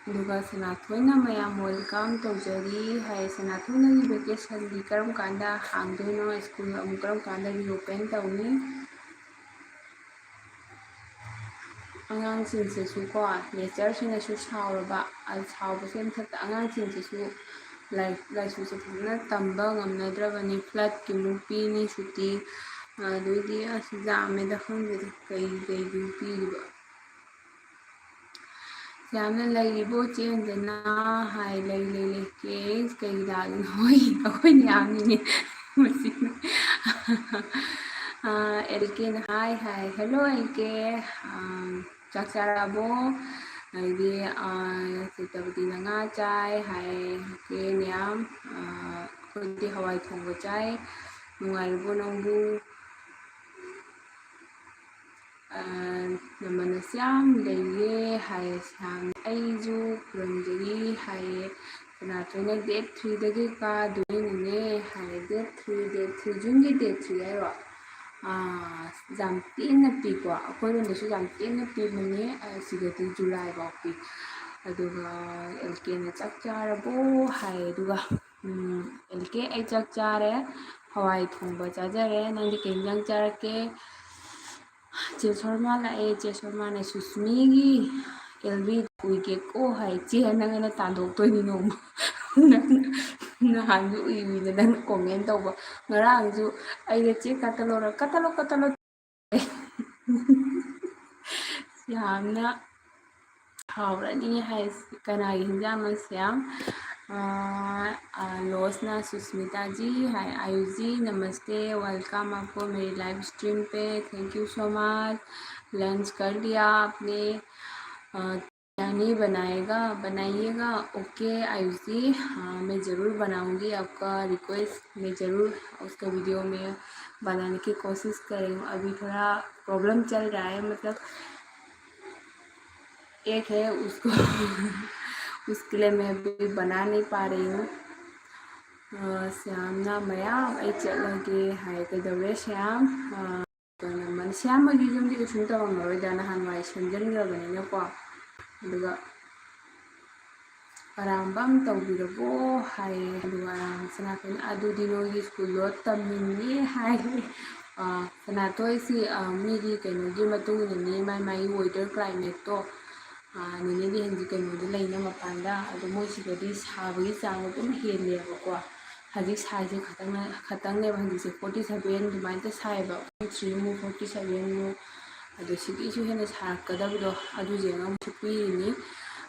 ꯑꯗꯨꯒ ꯁꯅꯥꯊꯣꯏꯅ ꯃꯌꯥꯝ welcome ꯇꯧꯖꯔꯤ ꯍꯥꯏ꯫ ꯁꯅꯥꯊꯣꯏ, ꯅꯪꯒꯤ vacationꯗꯤ ꯀꯔꯝ ꯀꯥꯟꯗ ꯍꯥꯡꯗꯣꯏꯅꯣ? School ꯑꯃꯨꯛ ꯀꯔꯝ ꯀꯥꯟꯗ reopen ꯇꯧꯅꯤ? ꯑꯉꯥꯡꯁꯤꯡꯁꯤꯁꯨꯀꯣ, natureꯁꯤꯅꯁꯨ ꯁꯥꯎꯔꯕ, ꯑ, ꯁꯥꯎꯕꯁꯦ ꯃꯊꯛꯇ ꯑꯉꯥꯡꯁꯤꯡꯁꯤꯁꯨ ꯂꯥꯏꯔꯤꯛ ꯂꯥꯏꯁꯨꯁꯦ ꯐꯖꯅ ꯇꯝꯕ ꯉꯝꯅꯗ꯭ꯔꯕꯅꯤ꯫ Floodꯀꯤ ꯑꯃꯨꯛ ꯄꯤꯅꯤ ꯁꯨꯇꯤ, ꯑꯗꯩꯗꯤ ꯑꯁ ꯌꯥꯝꯃꯦꯗ, ꯈꯪꯗꯦꯗ ꯀꯩ ꯀꯩꯒꯤꯅꯣ ꯄꯤꯔꯤꯕ꯫ ꯌꯥꯝꯅ ꯂꯩꯔꯤꯕꯣ ꯆꯦ ꯑꯟꯖꯅꯥ ꯍꯥꯏ꯫ ꯂꯩ, ꯂꯩ, ꯂꯩ꯫ ꯀꯦꯁ ꯀꯩ ꯂꯥꯛꯏꯅꯣ? ꯍꯣꯏ, ꯑꯩꯈꯣꯏ ꯃꯌꯥꯝꯅꯤꯅꯦ꯫ ꯃꯁꯤ, ꯑ, ꯑꯦꯜ ꯀꯦꯅ ꯍꯥꯏ, ꯍꯥꯏ꯫ Hello, ꯑꯦꯜ ꯀꯦ꯫ ꯑ, ꯆꯥꯛ ꯆꯥꯔꯕꯣ? ꯑꯗꯩꯗꯤ, ꯑ, ꯁꯤꯇꯕꯗꯤꯅ ꯉꯥ ꯆꯥꯏ ꯍꯥꯏ꯫ ꯑꯣꯀꯦ, ꯃꯌꯥꯝ꯫ ꯑ, ꯑꯩꯈꯣꯏꯗꯤ ꯍꯋꯥꯏ ꯊꯣꯡꯕ ꯆꯥꯏ꯫ ꯅꯨꯡꯉꯥꯏꯔꯤꯕꯣ ꯅꯪꯕꯨ? ꯑ, ꯅꯃꯅꯁꯨ ꯌꯥꯝ ꯂꯩꯌꯦ ꯍꯥꯏꯌꯦ ꯁ꯭ꯌꯥꯝ꯫ ꯑꯩꯁꯨ ꯈꯨꯔꯨꯝꯖꯔꯤ ꯍꯥꯏꯌꯦ꯫ ꯁꯅꯥꯊꯣꯏꯅ date threeꯗꯒꯤ ꯀꯥꯗꯣꯏꯅꯤꯅꯦ ꯍꯥꯏ꯫ Date three, date three, Juneꯒꯤ date three ꯍꯥꯏꯔꯣ? ꯑꯥ, ꯌꯥꯝ ꯇꯦꯟꯅ ꯄꯤꯀꯣ, ꯑꯩꯈꯣꯏꯔꯣꯝꯗꯁꯨ ꯌꯥꯝ ꯇꯦꯟꯅ ꯄꯤꯕꯅꯦ꯫ ꯑ, ꯁꯤꯗꯗꯤ July ꯐꯥꯎ ꯄꯤ꯫ ꯑꯗꯨꯒ ꯑꯦꯜ ꯀꯦꯅ "ꯆꯥꯛ ꯆꯥꯔꯕꯣ?" ꯍꯥꯏ꯫ ꯑꯗꯨꯒ, ꯎꯝ, "ꯑꯦꯜ ꯀꯦ, ꯑꯩ ꯆꯥꯛ ꯆꯥꯔꯦ, ꯍꯋꯥꯏ ꯊꯣꯡꯕ ꯆꯥꯖꯔꯦ, ꯅꯪꯗꯤ ꯀꯩ ꯏꯟꯖꯥꯡ ꯆꯥꯔꯛꯀꯦ?" ꯆꯦ ꯁꯣꯔꯃꯥ ꯂꯥꯛꯑꯦ꯫ ꯆꯦ ꯁꯣꯔꯃꯥꯅ "ꯁꯨꯁꯃꯤꯒꯤ ꯑꯦꯜ ꯕꯤ ꯎꯏꯒꯦꯀꯣ" ꯍꯥꯏ꯫ "ꯆꯦ, ꯅꯪ ꯑꯩꯅ ꯇꯥꯟꯊꯣꯛꯇꯣꯏꯅꯤ ꯅꯣꯡꯃ꯫ ꯅꯪ ꯅꯍꯥꯟꯁꯨ ꯎꯏ ꯎꯏꯅ ꯅꯪ comment ꯇꯧꯕ꯫ ꯉꯔꯥꯡꯁꯨ ꯑꯩꯅ ꯆꯦ ꯀꯠꯇꯂꯣꯔ-, ꯀꯠꯇꯂꯣ, ꯀꯠꯇꯂꯣ꯫ ꯌꯥꯝꯅ ꯍꯥꯎꯔꯅꯤ ꯍꯥꯏ꯫ ꯀꯅꯥꯒꯤ ꯍꯤꯟꯖꯥꯡꯅꯣ ꯁꯤꯌꯥꯝ?" ꯑ, ꯑ, ꯂꯣꯁꯅ "ꯁꯨꯁꯃꯤꯇꯥ ꯖꯤ" ꯍꯥꯏ꯫ "ꯑꯌꯨ ꯖꯤ, नमस्ते, welcome आपको मेरी live stream पे। Thank you so much। Lunch कर लिया आपने?" अ, "यानी बनाएगा, बनाइएगा।" OK आयुष जी, हाँ, मैं ज़रूर बनाऊँगी, आपका request मैं ज़रूर उसका video में बनाने की कोशिश कर रही हूँ। अभी थोड़ा problem चल रहा है, मतलब, एक है, उसको उसके लिए मैं अभी बना नहीं पा रही हूँ। ꯑ, ꯁ꯭ꯌꯥꯝꯅ "ꯃꯌꯥꯝ ꯑꯩ ꯆꯠꯂꯒꯦ" ꯍꯥꯏ꯫ "ꯀꯩꯗꯧꯔꯦ ꯁ꯭ꯌꯥꯝ?" ꯑ, ꯁ꯭ꯌꯥꯝ ꯍꯣꯏꯒꯤ ꯌꯨꯝꯗꯤ ꯀꯩꯁꯨꯝ ꯇꯧꯔꯝꯃꯔꯣꯏꯗ, ꯅꯍꯥꯟꯋꯥꯏ ꯁꯦꯝꯖꯤꯟꯈ꯭ꯔꯕꯅꯤꯅꯀꯣ꯫ ꯑꯗꯨꯒ "ꯑꯔꯥꯝꯕ ꯑꯃ ꯇꯧꯕꯤꯔꯕꯣ?" ꯍꯥꯏꯌꯦ꯫ ꯑꯗꯨꯒ ꯑꯔꯥꯝ ꯁꯅꯥꯊꯣꯏꯅ "ꯑꯗꯨꯗꯤ ꯅꯣꯏꯒꯤ school ꯗꯣ ꯇꯝꯅꯤꯡꯉꯦ" ꯍꯥꯏ꯫ ꯑ, ꯁꯅꯥꯊꯣꯏꯁꯤ, ꯑ, ꯃꯤꯒꯤ ꯀꯩꯅꯣꯒꯤ ꯃꯇꯨꯡ ꯏꯟꯅꯅꯤ, ꯃꯥꯏ ꯃꯥꯏ weather climate ꯇꯣ꯫ ꯑ, ꯅꯦꯅꯦꯗꯤ ꯍꯧꯖꯤꯛ ꯀꯩꯅꯣꯗ ꯂꯩꯅ ꯃꯄꯥꯟꯗ, ꯑꯗꯣ ꯃꯣꯏ ꯁꯤꯗꯗꯤ ꯁꯥꯕꯒꯤ ꯆꯥꯡ ꯑꯗꯨꯝ ꯍꯦꯜꯂꯦꯕꯀꯣ꯫ ꯍꯧꯖꯤꯛ ꯁꯥꯏꯁꯦ ꯈꯇꯪꯅ-, ꯈꯇꯪꯅꯦꯕ ꯍꯧꯖꯤꯛꯁꯦ, forty seven ꯑꯗꯨꯃꯥꯏꯅ ꯁꯥꯏꯌꯦꯕ, forty three ꯃꯨꯛ, forty seven ꯃꯨꯛ꯫ ꯑꯗꯣ ꯁꯤꯗꯒꯤꯁꯨ ꯍꯦꯟꯅ ꯁꯥꯔꯛꯀꯗꯕꯗꯣ ꯑꯗꯨꯁꯦ ꯑꯃꯨꯛꯁꯨ ꯄꯤꯔꯤꯅꯤ꯫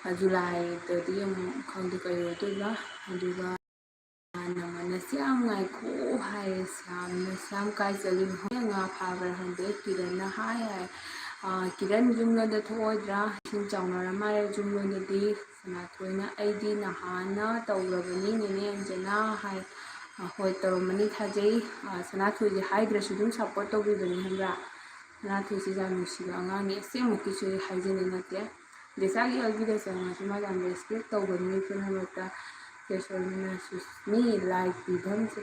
ꯑ, July ꯗꯗꯤ ꯑꯃꯨꯛ ꯈꯪꯗꯦ ꯀꯩ ꯑꯣꯏꯗꯣꯏꯕ꯫ ꯑꯗꯨꯒ ꯅꯃꯅ "ꯁ꯭ꯌꯥꯝ ꯉꯥꯏꯈꯣ" ꯍꯥꯏꯌꯦ꯫ ꯁ꯭ꯌꯥꯝꯅ "ꯁ꯭ꯌꯥꯝ ꯀꯥꯏ ꯆꯠꯂꯤꯅꯣ?" "ꯍꯣꯔꯦꯟ ꯉꯥ ꯐꯥꯕ꯭ꯔꯥ ꯈꯪꯗꯦ, ꯀꯤꯔꯟꯅ ꯍꯥꯏ" ꯍꯥꯏ꯫ ꯑ, "ꯀꯤꯔꯟ ꯌꯨꯝꯂꯣꯝꯗ ꯊꯣꯛꯑꯣꯏꯗ꯭ꯔꯥ? ꯏꯁꯤꯡ ꯆꯥꯎꯅꯔ ꯃꯥꯜꯂꯦ ꯌꯨꯝꯂꯣꯝꯗꯗꯤ꯫" ꯁꯅꯥꯊꯣꯏꯅ "ꯑꯩꯗꯤ ꯅꯍꯥꯟꯅ ꯇꯧꯔꯕꯅꯤ ꯅꯦꯅꯦ ꯑꯟꯖꯅꯥ" ꯍꯥꯏ꯫ ꯑ, "ꯍꯣꯏ, ꯇꯧꯔꯝꯃꯅꯤ ꯊꯥꯖꯩ꯫" ꯑ, ꯁꯅꯥꯊꯣꯏꯁꯦ ꯍꯥꯏꯗ꯭ꯔꯁꯨ ꯑꯗꯨꯝ support ꯇꯧꯕꯤꯕꯅꯤ, ꯈꯪꯕ꯭ꯔꯥ? ꯁꯅꯥꯊꯣꯏꯁꯦ ꯌꯥꯝ ꯅꯨꯡꯁꯤꯕ ꯑꯉꯥꯡꯅꯤ, ꯑꯁꯦꯡꯃꯛꯀꯤꯁꯨ ꯍꯥꯏꯖꯅꯤꯡꯉꯛꯇꯦ꯫ ꯗꯦꯁꯥꯒꯤ ꯑꯦꯜ ꯕꯤꯗ ꯆꯪꯉꯁꯨ ꯃꯥ ꯌꯥꯝ respect ꯇꯧꯕꯅꯤ ꯄꯨꯝꯅꯃꯛꯇ꯫ ꯀꯦꯁꯣꯔꯃꯤꯅ ꯁꯨꯁꯃꯤ ꯂꯥꯏꯛ ꯄꯤꯐꯝꯁꯦ꯫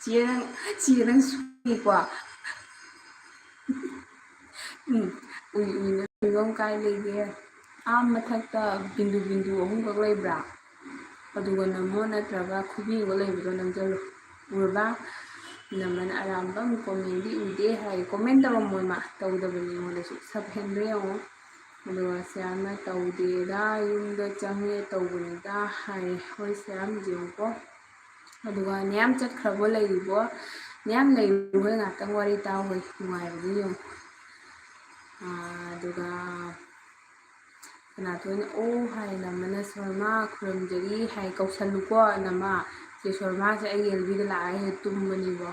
ꯆꯦ ꯅꯪ, ꯆꯦ ꯅꯪ ꯁꯨꯏꯀꯣ꯫ ꯎꯝ, ꯎꯏ ꯎꯏꯅ ꯐꯤꯕꯝ ꯀꯥꯏ ꯂꯩꯒꯦ? ꯑꯥ ꯃꯊꯛꯇ ꯕꯤꯟꯗꯨ ꯕꯤꯟꯗꯨ ꯑꯍꯨꯝꯈꯛ ꯂꯩꯕ꯭ꯔꯥ? ꯑꯗꯨꯒ ꯅꯝꯃꯣ, ꯅꯠꯇ꯭ꯔꯒ ꯈꯨꯕꯤ ꯑꯃꯒ ꯂꯩꯕꯗꯣ ꯅꯝꯁꯤꯜꯂꯨ꯫ ꯎꯔꯕ? ꯅꯃꯟ ꯑꯔꯥꯝꯕꯝ ꯀꯣꯃꯦꯟꯗꯤ ꯎꯗꯦ ꯍꯥꯏ꯫ ꯀꯣꯃꯦꯟ ꯇꯧꯔꯝꯃꯣꯏ ꯃꯥ, ꯇꯧꯗꯕꯅꯤ ꯑꯩꯉꯣꯟꯗꯁꯨ꯫ ꯁꯕ ꯍꯦꯟꯕ ꯌꯦꯡꯉꯣ꯫ ꯑꯗꯨꯒ ꯁꯌꯥꯝꯅ ꯇꯧꯗꯦꯗ, ꯌꯨꯝꯗ ꯆꯪꯉꯦ ꯇꯧꯕꯅꯤꯗ ꯍꯥꯏ꯫ ꯍꯣꯏ ꯁꯌꯥꯝ, ꯌꯦꯡꯉꯨꯀꯣ꯫ ꯑꯗꯨꯒ ꯅꯌꯥꯝ ꯆꯠꯈ꯭ꯔꯕꯣ ꯂꯩꯔꯤꯕꯣ? ꯅꯌꯥꯝ ꯂꯩꯔꯤꯕꯣ? ꯍꯣꯏ ꯉꯥꯛꯇꯪ ꯋꯥꯔꯤ ꯇꯥꯎ ꯍꯣꯏ, ꯅꯨꯡꯉꯥꯏꯕꯗꯤ ꯌꯦꯡꯉꯨ꯫ ꯑꯥ, ꯑꯗꯨꯒ ꯀꯅꯥ ꯊꯣꯏꯅ ꯑꯣ ꯍꯥꯏ, ꯅꯃꯅ ꯁꯣꯔꯃꯥ ꯈꯨꯔꯨꯝꯖꯔꯤ ꯍꯥꯏ, ꯀꯧꯁꯜꯂꯨꯀꯣ ꯅꯃ꯫ ꯆꯦ ꯁꯣꯔꯃꯥꯁꯦ ꯑꯩꯒꯤ ꯑꯦꯜ ꯕꯤꯗ ꯂꯥꯛꯑꯒ ꯍꯦꯛ ꯇꯨꯝꯕꯅꯤꯕꯣ,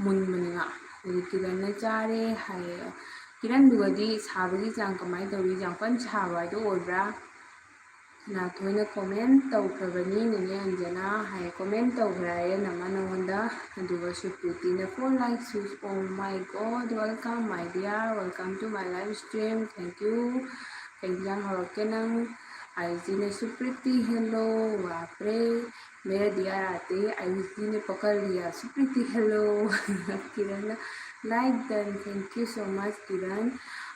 ꯃꯨꯟꯕꯅꯤꯕ꯫ ꯑꯗꯨ ꯀꯤꯔꯟꯅ ꯆꯥꯔꯦ ꯍꯥꯏꯌꯦ꯫ ꯀꯤꯔꯟꯗꯨꯒꯗꯤ ꯁꯥꯕꯒꯤ ꯆꯥꯡ ꯀꯃꯥꯏꯅ ꯇꯧꯔꯤ? ꯌꯥꯝ ꯀꯟꯅ ꯁꯥꯕ ꯍꯥꯏꯗꯣ ꯑꯣꯏꯕ꯭ꯔꯥ? ꯀꯅꯥ ꯊꯣꯏꯅ ꯀꯣꯃꯦꯟ ꯇꯧꯈ꯭ꯔꯕꯅꯤ, ꯅꯦꯅꯦ ꯑꯟꯖꯅꯥ ꯍꯥꯏ꯫ ꯀꯣꯃꯦꯟ ꯇꯧꯈ꯭ꯔꯦ ꯍꯥꯏꯌꯦ ꯅꯃ ꯅꯉꯣꯟꯗ꯫ ꯑꯗꯨꯒ ꯁꯨꯄ꯭ꯔꯤꯇꯤꯅ four likes, oh my God, welcome my dear, welcome to my live stream, thank you. ꯀꯩ ꯏꯟꯖꯥꯡ ꯍꯧꯔꯛꯀꯦ ꯅꯪ? ꯑꯥꯏꯖꯤꯅ ꯁꯨꯄ꯭ꯔꯤꯇꯤ hello, ꯋꯥꯄ꯭ꯔꯦ꯫ मेरा दिया आते ही आयुष जी ने पकड़ लिया। Supriti hello। Kiran like done, thank you so much Kiran.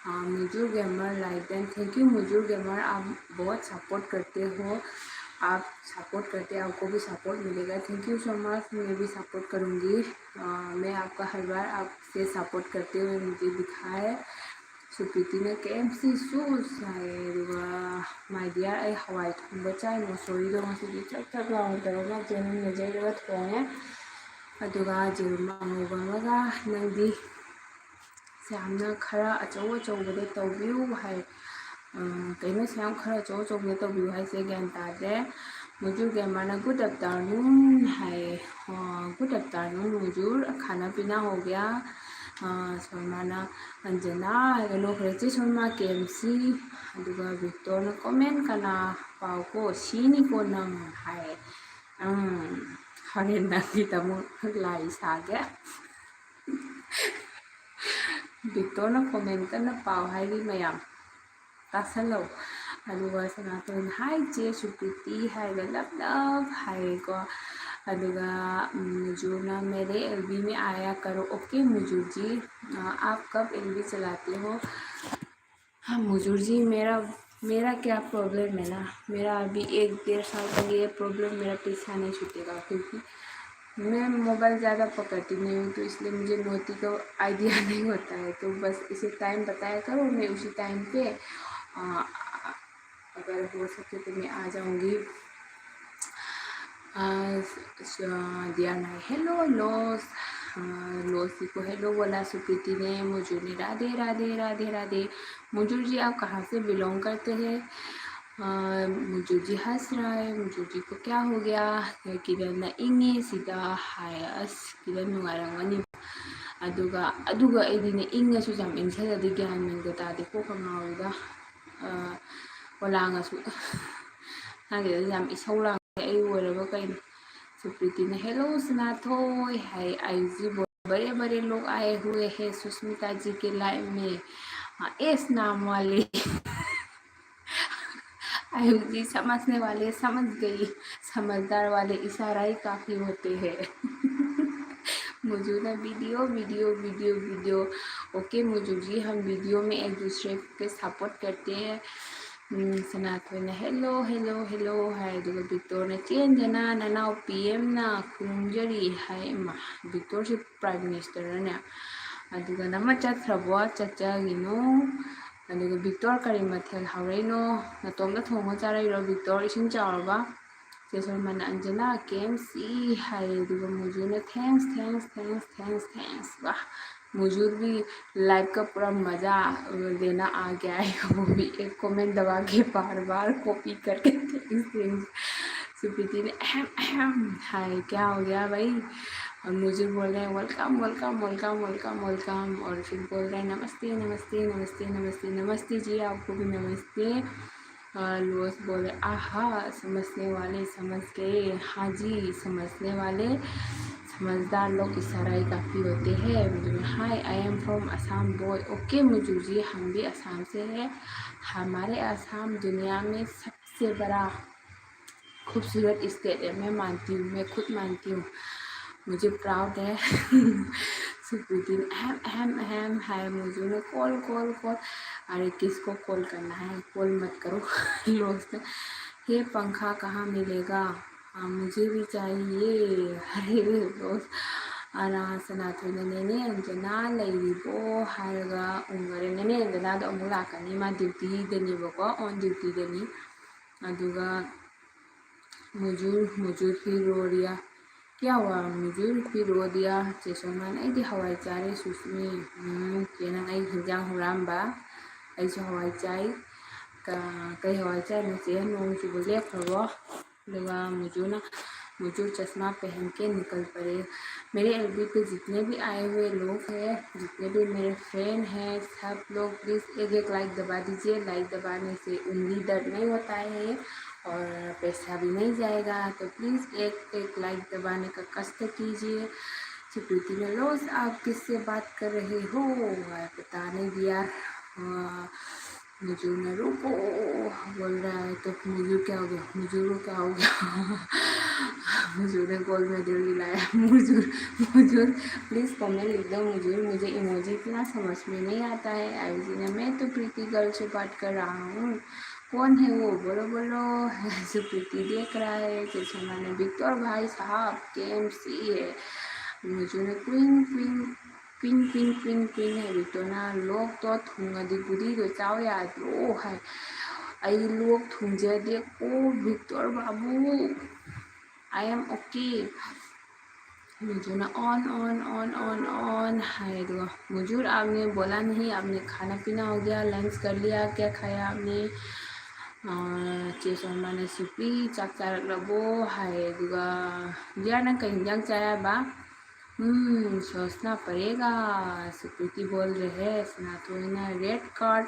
मुजूर gamer like done, thank you मुजूर गेमर, आप बहुत सपोर्ट करते हो, आप सपोर्ट करते हैं, आपको भी सपोर्ट मिलेगा। Thank you so much, मैं भी सपोर्ट करूँगी। मैं आपका हर बार आपसे सपोर्ट करते हुए मुझे दिखा है। ꯁꯨꯄ꯭ꯔꯤꯇꯤꯅ ꯀꯦ ꯑꯦꯝ ꯁꯤ ꯁꯨꯁ ꯍꯥꯏꯌꯦ꯫ ꯑꯗꯨꯒ ꯃꯥꯏ ꯗꯤꯌꯥꯔ, ꯑꯩ ꯍꯋꯥꯏ ꯊꯣꯡꯕ ꯆꯥꯏ, ꯃꯣꯁꯣꯔꯤꯗꯣ ꯉꯁꯤꯗꯤ ꯆꯥꯛ ꯆꯥꯛ ꯂꯥꯎꯅ ꯇꯧꯔꯒ ꯆꯦꯡ ꯅꯩꯖꯩꯔꯒ ꯊꯣꯡꯉꯦ꯫ ꯑꯗꯨꯒ ꯌꯦꯔꯨꯝ ꯑꯉꯧꯕ ꯑꯃꯒ꯫ ꯅꯪꯗꯤ ꯁꯌꯥꯝꯅ ꯈꯔ ꯑꯆꯧ ꯑꯆꯧꯕꯗ ꯇꯧꯕꯤꯌꯨ ꯍꯥꯏ꯫ ꯀꯩꯅꯣ ꯁꯌꯥꯝ ꯈꯔ ꯑꯆꯧ ꯑꯆꯧꯕꯗ ꯇꯧꯕꯤꯌꯨ ꯍꯥꯏꯁꯦ? ꯒ꯭ꯌꯥꯟ ꯇꯥꯗ꯭ꯔꯦ꯫ ꯃꯨꯖꯨꯔ ꯒꯦꯃꯔꯅ good afternoon ꯍꯥꯏꯌꯦ꯫ Good afternoon ꯃꯨꯖꯨꯔ, खाना पीना हो गया? ꯁꯣꯃꯥꯅ ꯑꯟꯖꯅꯥ ꯍꯥꯏꯔꯒ ꯅꯣꯛꯈ꯭ꯔꯦ꯫ ꯆꯦ ꯁꯣꯃꯥ ꯀꯦ ꯑꯦꯝ ꯁꯤ꯫ ꯑꯗꯨꯒ ꯕꯤꯛꯇꯣꯔꯅ ꯀꯣꯃꯦꯟ ꯀꯅꯥ ꯄꯥꯎꯀꯣ, ꯁꯤꯅꯤꯀꯣ ꯅꯪ ꯍꯥꯏ꯫ ꯎꯝ, ꯍꯣꯔꯦꯟ ꯅꯪꯒꯤꯗꯃꯛ ꯂꯥꯏ ꯁꯥꯒꯦ꯫ ꯕꯤꯛꯇꯣꯔꯅ ꯀꯣꯃꯦꯟ ꯀꯟꯅ ꯄꯥꯎ ꯍꯥꯏꯔꯤ ꯃꯌꯥꯝ꯫ ꯇꯥꯁꯜꯂꯣ꯫ ꯑꯗꯨꯒ ꯁꯅꯥꯇꯣꯟ, "Hi ꯆꯦ ꯁꯨꯄ꯭ꯔꯤꯇꯤ" ꯍꯥꯏꯔꯒ love love ꯍꯥꯏꯔꯦꯀꯣ꯫ ꯑꯗꯨꯒ ꯃꯨꯖꯨꯔꯅ "मेरे एलबी में आया करो, OK ꯃꯨꯖꯨꯔ जी, आप कब एलबी चलाते हो?" हाँ मुजूर जी, मेरा मेरा क्या प्रॉब्लम है ना, मेरा अभी एक डेढ़ साल तक ये प्रॉब्लम, मेरा पीछा नहीं छूटेगा, क्योंकि मैं मोबाइल ज़्यादा पकड़ती नहीं हूँ, तो इसलिए मुझे नोटी का आइडिया नहीं होता है। तो बस इसे टाइम बताया करो, मैं उसी टाइम पे, आ, अगर हो सके तो मैं आ जाऊँगी। आ, स- स- दिया नहीं, "Hello लोस।" हाँ, लोस जी को हेलो बोला सुप्रीति ने। मुजूर ने, "राधे राधे राधे राधे।" मुजूर जी, आप कहाँ से बिलोंग करते हैं? मुजूर जी हंस रहा है। मुजूर जी को क्या हो गया? ꯀꯤꯔꯟꯅ ꯏꯪꯉꯦ ꯁꯤꯗ ꯍꯥꯏ꯫ ꯑꯁ, ꯀꯤꯔꯟ ꯅꯨꯡꯉꯥꯏꯔꯝꯒꯅꯤ꯫ ꯑꯗꯨꯒ ꯑꯗꯨꯒ ꯑꯩꯗꯤꯅꯦ, ꯏꯪꯉꯁꯨ ꯌꯥꯝ ꯏꯪꯁꯜꯂꯗꯤ ꯒ꯭ꯌꯥꯟ ꯃꯦꯟꯒ ꯇꯥꯗꯦ, ꯀꯣꯛꯀ ꯉꯥꯎꯋꯤꯗ꯫ ꯋꯥ ꯂꯥꯡꯉꯁꯨ ꯈꯪꯗꯦꯗ, ꯌꯥꯝ ꯏꯁꯧ ꯂꯥꯡꯉꯦ꯫ ꯑꯩ ꯑꯣꯏꯔꯕ ꯀꯩꯅꯣ? ꯁꯨꯄ꯭ꯔꯤꯇꯤꯅ, "Hello ꯁꯅꯥꯊꯣꯏ" ꯍꯥꯏ꯫ "आयुष जी, बड़े बड़े लोग आए हुए हैं सुष्मिता जी के लाइव में, एस नाम वाले।" आयुष जी, "समझने वाले समझ गई, समझदार वाले इशारा ही काफ़ी होते हैं।" मुजूर ने, "video video video video." OK मुजूर जी, हम वीडियो में एक दूसरे पे सपोर्ट करते हैं। ꯎꯝ, ꯁꯅꯥꯊꯣꯏꯅ, "Hello hello hello" ꯍꯥꯏ꯫ ꯑꯗꯨꯒ ꯕꯤꯛꯇꯣꯔꯅ, "ꯆꯦꯟꯗꯅ ꯅꯅꯥꯎ ꯄꯤ ꯑꯦꯝꯅ ꯈꯨꯔꯨꯝꯖꯔꯤ" ꯍꯥꯏ꯫ ꯏꯃꯥ, ꯕꯤꯛꯇꯣꯔꯁꯤ ꯄ꯭ꯔꯥꯏꯝ ꯃꯤꯅꯤꯁꯇꯔꯅꯦ꯫ ꯑꯗꯨꯒ, "ꯅꯃ ꯆꯠꯈ꯭ꯔꯕꯣ?" "ꯆꯠꯆꯈꯤꯅꯨ꯫" ꯑꯗꯨꯒ, "ꯕꯤꯛꯇꯣꯔ, ꯀꯔꯤ ꯃꯊꯦꯜ ꯍꯧꯔꯛꯏꯅꯣ? ꯅꯇꯣꯝꯇ ꯊꯣꯡꯉ ꯆꯥꯔꯛꯏꯔꯣ ꯕꯤꯛꯇꯣꯔ? ꯏꯁꯤꯡ ꯆꯥꯎꯔꯕ?" ꯆꯦ ꯁꯣꯔꯃꯟꯅ, "ꯑꯟꯖꯅꯥ, ꯀꯦ ꯑꯦꯝ ꯁꯤ" ꯍꯥꯏꯔꯦ꯫ ꯑꯗꯨꯒ ꯃꯨꯖꯨꯅ, "Thanks thanks thanks thanks thanks꯫ वाह, मुजूर भी लाइव का पूरा मज़ा लेना आ गया है, वो भी एक कमेंट दबा के बार बार कॉपी करके।" Thanks thanks. सुप्रीति ने, "अहम अहम" हाय, क्या हो गया भाई? और मुजूर बोल रहे हैं, "Welcome welcome welcome welcome welcome।" और फिर बोल रहे हैं, "नमस्ते नमस्ते नमस्ते नमस्ते।" नमस्ते जी, आपको भी नमस्ते। और लोस बोले, "आहा, समझने वाले समझ गए।" हाँ जी, समझने वाले समझदार लोग इशारा ही काफ़ी होते हैं। मुझे, hi, I am from Assam boy. Okay मुझे जी, हम भी असम से है। हमारे असम दुनिया में सबसे बड़ा खूबसूरत स्टेट है। मैं मानती हूँ, मैं खुद मानती हूँ, मुझे प्राउड है। सुप्रीति ने अहम अहम अहम, हाय मुझे ने कॉल कॉल कॉल। अरे किसको कॉल करना है, कॉल मत करो। लोग से, ये पंखा कहाँ मिलेगा? हाँ मुझे भी चाहिए। अरे दोस्त, ꯑꯔꯥ ꯁꯅꯥꯊꯣꯏꯅ ꯅꯦꯅꯦ ꯑꯟꯖꯅꯥ ꯂꯩꯔꯤꯕꯣ ꯍꯥꯏꯔꯒ ꯎꯅꯔꯦ꯫ ꯅꯦꯅꯦ ꯑꯟꯖꯅꯥꯗꯣ ꯑꯃꯨꯛ ꯂꯥꯛꯀꯅꯤ, ꯃꯥ ꯗ꯭ꯌꯨꯇꯤꯗꯅꯦꯕꯀꯣ, ꯑꯣꯟ ꯗ꯭ꯌꯨꯇꯤꯗꯅꯤ꯫ ꯑꯗꯨꯒ ꯃꯨꯖꯨꯔ ꯃꯨꯖꯨꯔ ꯐꯤꯔꯣꯔꯤꯌꯥ, ꯀꯌꯥ ꯋꯥ ꯃꯨꯖꯨꯔ ꯐꯤꯔꯣꯔꯤꯌꯥ꯫ ꯆꯦ ꯁꯣꯃꯥꯅ ꯑꯩꯗꯤ ꯍꯋꯥꯏ ꯆꯥꯔꯦ ꯁꯨꯁꯃꯤ꯫ ꯎꯝ, ꯆꯦ ꯅꯪ ꯑꯩ ꯍꯤꯟꯖꯥꯡ ꯍꯨꯔꯥꯟꯕ꯫ ꯑꯩꯁꯨ ꯍꯋꯥꯏ ꯆꯥꯏ꯫ ꯀ-, ꯀꯩ ꯍꯋꯥꯏ ꯆꯥꯏꯅꯣ ꯆꯦ? ꯅꯣꯡ ꯆꯨꯕ ꯂꯦꯞꯈ꯭ꯔꯕꯣ? ꯑꯗꯨꯒ ꯃꯨꯖꯨꯅ, मुझे चश्मा पहन के निकल पड़े। मेरे एफबी पे जितने भी आए हुए लोग हैं, जितने भी मेरे फ्रेंड हैं, सब लोग प्लीज़ एक एक लाइक दबा दीजिए। लाइक दबाने से उंगली दर्द नहीं होता है और पैसा भी नहीं जाएगा। तो प्लीज़ एक एक लाइक दबाने का कष्ट कीजिए। सुप्रीति ने, रोज़ आप किससे बात कर रहे हो? यार, पता नहीं भी यार। हाँ, मुझे ना रुको बोल रहा है, तो मुझे क्या हो गया? मुझे को क्या हो गया? मुझे ने गोल्ड मेडल दिलाया। मुझे, मुझे प्लीज़ कमेंट लिख दो। मुझे, मुझे इमोजी इतना समझ में नहीं आता है। आई जी ने, मैं तो प्रीति गर्ल से बात कर रहा हूँ। कौन है वो? बोलो बोलो। सुप्रीति देख रहा है। जैसे मैंने, विक्टर भाई साहब के एम सी है। मुझे ने queen queen queen queen queen queen है। विक्टरना, लोग तो ꯊꯨꯡꯉꯗꯤ ꯒꯨꯂꯤꯗꯣ ꯆꯥꯎ ꯌꯥꯗ꯭ꯔꯣ ꯍꯥꯏ꯫ ꯑꯩ ꯂꯣꯛ ꯊꯨꯡꯖꯗꯦꯀꯣ ꯚꯤꯛꯇꯣꯔ ꯕꯥꯕꯨ, I am okay꯫ ꯃꯨꯖꯨꯅ on on on on on ꯍꯥꯏ꯫ ꯑꯗꯨꯒ, मुजूर, आपने बोला नहीं, आपने खाना पीना हो गया, लंच कर लिया, क्या खाया आपने? ꯑ, ꯆꯦ ꯁꯣꯃꯥꯅ, ꯁꯨꯄ꯭ꯔꯤ, ꯆꯥꯛ ꯆꯥꯔꯛꯂꯕꯣ ꯍꯥꯏ꯫ ꯑꯗꯨꯒ, ꯗꯤꯌꯥꯔ, ꯅꯪ ꯀꯩ ꯍꯤꯟꯖꯥꯡ ꯆꯥꯏ ꯍꯥꯏꯕ? ꯎꯝ, सोचना पड़ेगा, सुप्रीति बोल रहे हैं, ꯁꯅꯥꯊꯣꯏꯅ red card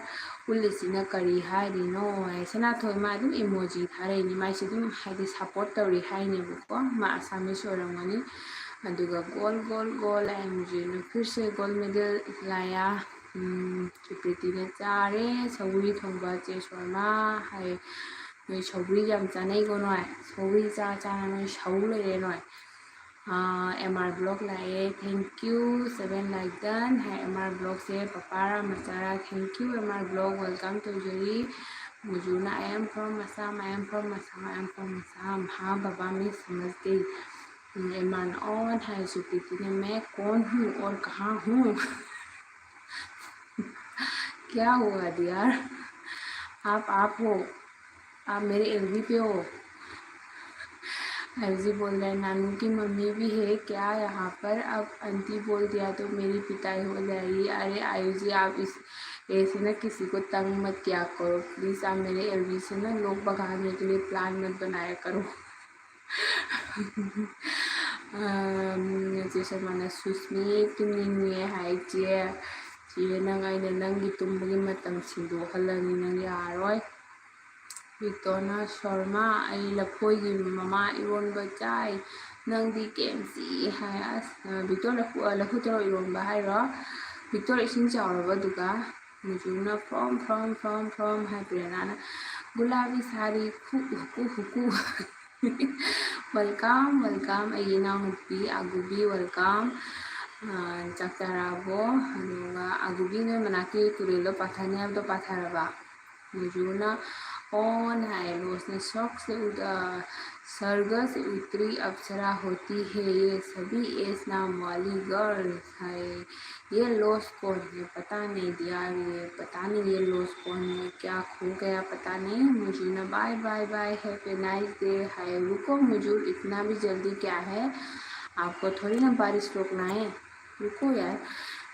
ꯎꯠꯂꯤꯁꯤꯅ ꯀꯔꯤ ꯍꯥꯏꯔꯤꯅꯣ ꯍꯥꯏ꯫ ꯁꯅꯥꯊꯣꯏ ꯃꯥ ꯑꯗꯨꯝ ꯏꯃꯣꯖꯤ ꯊꯥꯔꯛꯏꯅꯤ, ꯃꯥꯏꯁꯦ ꯑꯗꯨꯝ ꯍꯥꯏꯗꯤ ꯁꯞꯄꯣꯔꯠ ꯇꯧꯔꯤ ꯍꯥꯏꯅꯦꯕꯀꯣ, ꯃꯥ ꯑꯁꯥꯃꯤꯁ ꯑꯣꯏꯔꯝꯒꯅꯤ꯫ ꯑꯗꯨꯒ ꯒꯣꯜ ꯒꯣꯜ ꯒꯣꯜ ꯑꯩ ꯃꯨꯖꯤꯅ ꯐꯤꯔꯁꯦ ꯒꯣꯜ ꯃꯦꯗꯜ ꯂꯥꯌꯥ꯫ ꯁꯨꯄ꯭ꯔꯤꯇꯤꯅ ꯆꯥꯔꯦ ꯁꯧꯒ꯭ꯔꯤ ꯊꯣꯡꯕ꯫ ꯆꯦ ꯁꯣꯔꯃꯥ ꯍꯥꯏ, ꯅꯣꯏ ꯁꯧꯒ꯭ꯔꯤ ꯌꯥꯝ ꯆꯥꯅꯩꯀꯣ ꯅꯣꯏ꯫ ꯁꯧꯒ꯭ꯔꯤ ꯆꯥ ꯆꯥꯅ ꯅꯣꯏ ꯁꯧ ꯂꯩꯔꯦ ꯅꯣꯏ꯫ ꯑꯦꯝ ꯑꯥꯔ ꯕ꯭ꯂꯣꯛ ꯂꯥꯛꯑꯦ, thank you seven like done ꯍꯥꯏ꯫ ꯑꯦꯝ ꯑꯥꯔ ꯕ꯭ꯂꯣꯛꯁꯦ ꯄꯄꯥꯔꯥ ꯃꯆꯥꯔꯥ? Thank you M R block, welcome ꯇꯧꯖꯔꯤ꯫ ꯃꯨꯖꯨꯅ I am from Assam, I am from Assam, I am from Assam. हाँ बाबा, मैं समझ गई। एम आर ऑन है। सुप्रीति ने मैं कौन हूँ और कहाँ हूँ? क्या हुआ डियर? आप आप हो, आप मेरे एलवी पे हो। आयुष जी बोल रहे हैं, नानू की मम्मी भी है क्या यहाँ पर? अब आंटी बोल दिया तो मेरी पिटाई हो जाएगी। अरे आयुष जी, आप इस ऐसे ना किसी को तंग मत किया करो प्लीज। आप मेरे एलवी से ना लोग भगाने के लिए प्लान मत बनाया करो। ꯆꯦ ꯁꯣꯃꯥꯅ, ꯁꯨꯁꯃꯤ ꯇꯨꯝꯅꯤꯡꯉꯦ ꯍꯥꯏ꯫ ꯆꯦ, ꯆꯦ ꯅꯪ, ꯑꯩꯅ ꯅꯪꯒꯤ ꯇꯨꯝꯕꯒꯤ ꯃꯇꯝ ꯁꯤꯟꯗꯣꯛꯍꯜꯂꯅꯤ, ꯅꯪ ꯌꯥꯔꯣꯏ꯫ ꯕꯤꯛꯇꯣꯅ, ꯁꯣꯔꯃꯥ, ꯑꯩ ꯂꯐꯣꯏꯒꯤ ꯃꯃꯥ ꯏꯔꯣꯟꯕ ꯆꯥꯏ, ꯅꯪꯗꯤ ꯀꯦꯝꯁꯤ ꯍꯥꯏ꯫ ꯑꯁ, ꯕꯤꯛꯇꯣ ꯂꯐꯨ, ꯂꯐꯨ ꯊꯔꯣ ꯏꯔꯣꯟꯕ ꯍꯥꯏꯔꯣ? ꯕꯤꯛꯇꯣ ꯏꯁꯤꯡ ꯆꯥꯎꯔꯕ ꯑꯗꯨꯒ? ꯃꯨꯖꯨꯅ from from from from ꯍꯥꯏ꯫ ꯄ꯭ꯔꯦꯔꯅꯥꯅ ꯒꯨꯂꯥꯕꯤ ꯁꯥꯔꯤ ꯈꯨ ꯍꯨꯀꯨ ꯍꯨꯀꯨ꯫ Welcome welcome ꯑꯩꯒꯤ ꯏꯅꯥꯎꯅꯨꯄꯤ ꯑꯒꯨꯕꯤ, welcome꯫ ꯆꯥꯛ ꯆꯥꯔꯛꯑꯕꯣ? ꯑꯗꯨꯒ ꯑꯒꯨꯕꯤ, ꯅꯣꯏ ꯃꯅꯥꯛꯀꯤ ꯇꯨꯔꯦꯜꯗꯣ ꯄꯥꯊꯅꯤ ꯍꯥꯏꯕꯗꯣ ꯄꯥꯊꯔꯕ? ꯃꯨꯖꯨꯅ on ꯍꯥꯏ, ꯂꯣꯁꯅ शौक से उत- स्वर्ग से उतरी अप्सरा होती है ये सभी ऐस नाम वाली गर्ल्स ꯍꯥꯏ꯫ ये लॉस कौन है? पता नहीं डियर, ये पता नहीं ये लॉस कौन है, क्या खो गया पता नहीं। मुझे ना bye bye bye, have a nice day है। रुको मुझे, इतना भी जल्दी क्या है? आपको थोड़ी ना बारिश रोकना है, रुको यार।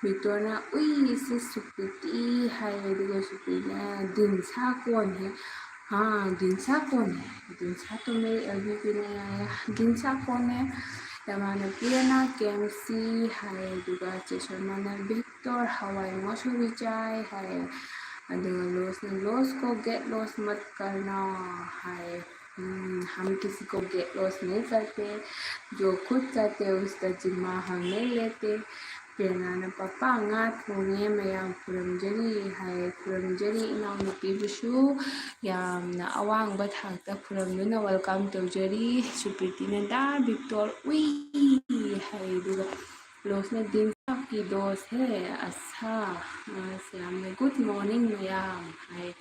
ꯕꯤꯛꯇꯣꯔꯅ ꯎꯏ ꯁꯤ ꯁꯨꯄ꯭ꯔꯤꯇꯤ ꯍꯥꯏ, ꯑꯗꯨꯒ ꯁꯨꯄ꯭ꯔꯤꯇꯤꯅ ꯗꯤꯟꯁꯥ ꯀꯣꯟ ꯍꯦ꯫ हाँ ꯗꯤꯟꯁꯥ ꯀꯣꯟ ꯍꯦ, ꯗꯤꯟꯁꯥ ꯇꯨ ꯃꯦꯔꯤ ꯑꯕꯤ ꯄꯤ ꯅꯍꯤ ꯑꯥꯌꯥ꯫ ꯗꯤꯟꯁꯥ ꯀꯣꯟ ꯍꯦ? ꯌꯥꯃꯥꯅ ꯄꯤꯌꯥꯅ ꯀꯦꯝꯁꯤ ꯍꯥꯏ, ꯑꯗꯨꯒ ꯆꯦꯁꯣꯔꯃꯥꯅ ꯕꯤꯛꯇꯣꯔ ꯍꯋꯥꯏ ꯃꯁꯨꯔꯤ ꯆꯥꯏ ꯍꯥꯏ, ꯑꯗꯨꯒ ꯂꯣꯁꯅ ꯂꯣꯁ ꯀꯣ ꯒꯦꯠ ꯂꯣꯁ ꯃꯠ ꯀꯔꯅꯥ ꯍꯥꯏ꯫ हम किसी को गेट लॉस नहीं करते, जो खुद करते उसका जिम्मा हम नहीं लेते। प्रेरणा ने पापा ꯉꯥ ꯊꯣꯡꯉꯦ ꯃꯌꯥꯝ ꯈꯨꯔꯨꯝꯖꯔꯤ ꯍꯥꯏ꯫ ꯈꯨꯔꯨꯝꯖꯔꯤ ꯏꯅꯥꯎꯅꯨꯄꯤꯕꯨꯁꯨ ꯌꯥꯝꯅ ꯑꯋꯥꯡꯕ ꯊꯥꯛꯇ ꯈꯨꯔꯨꯝꯗꯨꯅ welcome ꯇꯧꯖꯔꯤ꯫ ꯁꯨꯄ꯭ꯔꯤꯇꯤꯅ ꯗꯥ ꯕꯤꯛꯇꯣꯔ ꯎꯏ ꯍꯥꯏ꯫ ꯑꯗꯨꯒ ꯂꯣꯁꯅ दिन आपकी दोस्त है। अच्छा, ꯌꯥꯝꯅ good morning ꯃꯌꯥꯝ ꯍꯥꯏ꯫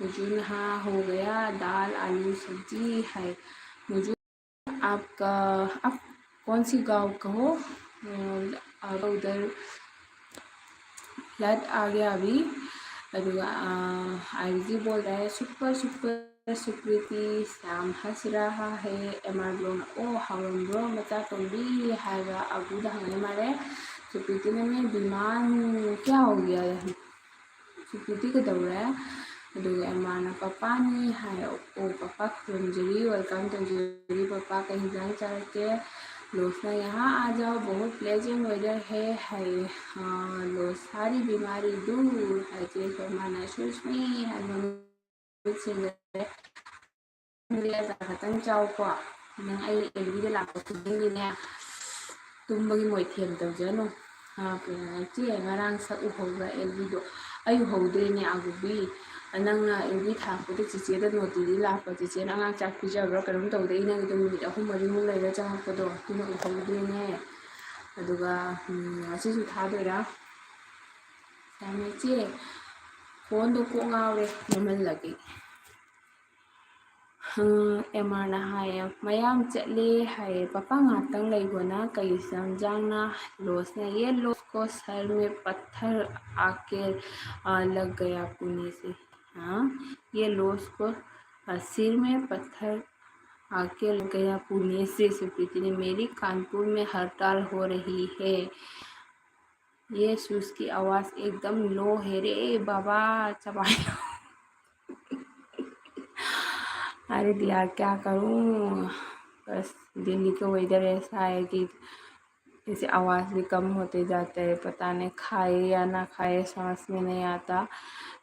हुजूर नहा हो गया, दाल आलू सब्जी है। हुजूर आपका, आप कौन सी गांव का हो? अ, आपका उधर flood आ गया अभी। ꯑꯗꯨꯒ ꯑꯥꯏꯔꯤꯁꯤ बोल रहा है, super super सुप्रीति, श्याम हंस रहा है। ꯑꯦꯝ ꯑꯥꯔ ꯕ꯭ꯂꯣꯛꯅ ꯑꯣ ꯍꯥꯎꯔꯝꯕ꯭ꯔꯣ ꯃꯆꯥ ꯇꯣꯝꯕꯤ ꯍꯥꯏꯕ ꯑꯕꯨꯗ ꯍꯪꯉꯛꯏ ꯃꯥꯜꯂꯦ꯫ सुप्रीति ने मैं बीमार हूँ, क्या हो गया है? सुप्रीति ꯀꯩꯗꯧꯔꯦ? ꯑꯗꯨꯒ ꯑꯦꯝ ꯑꯥꯔꯅ ꯄꯄꯥꯅꯤ ꯍꯥꯏ꯫ ꯑꯣ ꯄꯄꯥ ꯈꯨꯔꯨꯝꯖꯔꯤ, welcome ꯇꯧꯖꯔꯤ꯫ ꯄꯄꯥ ꯀꯩ ꯍꯤꯟꯖꯥꯡ ꯆꯥꯔꯛꯀꯦ? ꯂꯣꯁꯅ यहाँ आ जाओ, बहुत pleasant weather है ꯍꯥꯏ꯫ ꯂꯣꯁ सारी बीमारी दूर ꯍꯥꯏ꯫ ꯆꯦ ꯁꯣꯃꯥꯅ ꯁꯨꯁꯃꯤ ꯍꯥꯏ꯫ ꯃꯃꯤꯠ ꯁꯤꯡꯖꯔꯦ꯫ ꯈꯛꯇꯪ ꯆꯥꯎꯀꯣ꯫ ꯅꯪ ꯑꯩ ꯑꯦꯜꯕꯤꯗ ꯂꯥꯛꯄ ꯈꯨꯗꯤꯡꯒꯤꯅꯦ ꯇꯨꯝꯕꯒꯤ ꯃꯣꯏꯊꯦꯝ ꯇꯧꯖꯅꯨ꯫ ꯏꯆꯦ ꯉꯔꯥꯡ ꯁꯛ ꯎꯍꯧꯕ꯭ꯔꯥ ꯑꯦꯜꯕꯤꯗꯣ? ꯑꯩ ꯎꯍꯧꯗ꯭ꯔꯦꯅꯦ ꯑꯒꯨꯕꯤ꯫ ꯅꯪꯅ ꯑꯦꯜꯕꯤ ꯊꯥꯔꯛꯄꯗ ꯆꯤꯆꯦꯗ ꯅꯣꯇꯤꯗꯤ ꯂꯥꯛꯄ, ꯆꯤꯆꯦꯅ ꯑꯉꯥꯡ ꯆꯥꯛ ꯄꯤꯖꯕ꯭ꯔꯥ ꯀꯩꯅꯣꯝ ꯇꯧꯗꯦ꯫ ꯑꯩ ꯅꯪꯒꯤꯗꯣ ꯃꯤꯅꯤꯠ ꯑꯍꯨꯝ ꯃꯔꯤꯃꯨꯛ ꯂꯩꯔ ꯆꯪꯉꯛꯄꯗꯣ ꯑꯗꯨꯅ ꯎꯍꯧꯗ꯭ꯔꯦꯅꯦ꯫ ꯑꯗꯨꯒ ꯉꯁꯤꯁꯨ ꯊꯥꯗꯣꯏꯔꯥ? ꯌꯥꯝꯃꯦ ꯏꯆꯦ꯫ ꯐꯣꯟꯗꯣ ꯀꯣꯛ ꯉꯥꯎꯔꯦ, ꯅꯝꯍꯜꯂꯒꯦ꯫ ꯑꯦꯝ ꯑꯥꯔꯅ ꯍꯥꯏꯌꯦ, ꯃꯌꯥꯝ ꯆꯠꯂꯦ ꯍꯥꯏꯌꯦ꯫ ꯄꯄꯥ ꯉꯥꯛꯇꯪ ꯂꯩꯈꯣꯅ, ꯀꯩ ꯏꯟꯖꯥꯡꯅ? ꯂꯣꯁꯅ ये लोस को सर में पत्थर आके लग गया पुणे से। हाँ, ये लोस को सिर में पत्थर आके लग गया पुणे से। सुप्रीति ने मेरी कानपुर में हड़ताल हो रही है। ये शूज की आवाज़ एकदम लो है रे बाबा, चबायो। अरे यार, क्या करूँ, बस दिल्ली का वेदर ऐसा है कि इसे आवाज़ भी कम होते जाता है, पता नहीं खाए या ना खाए, समझ में नहीं आता।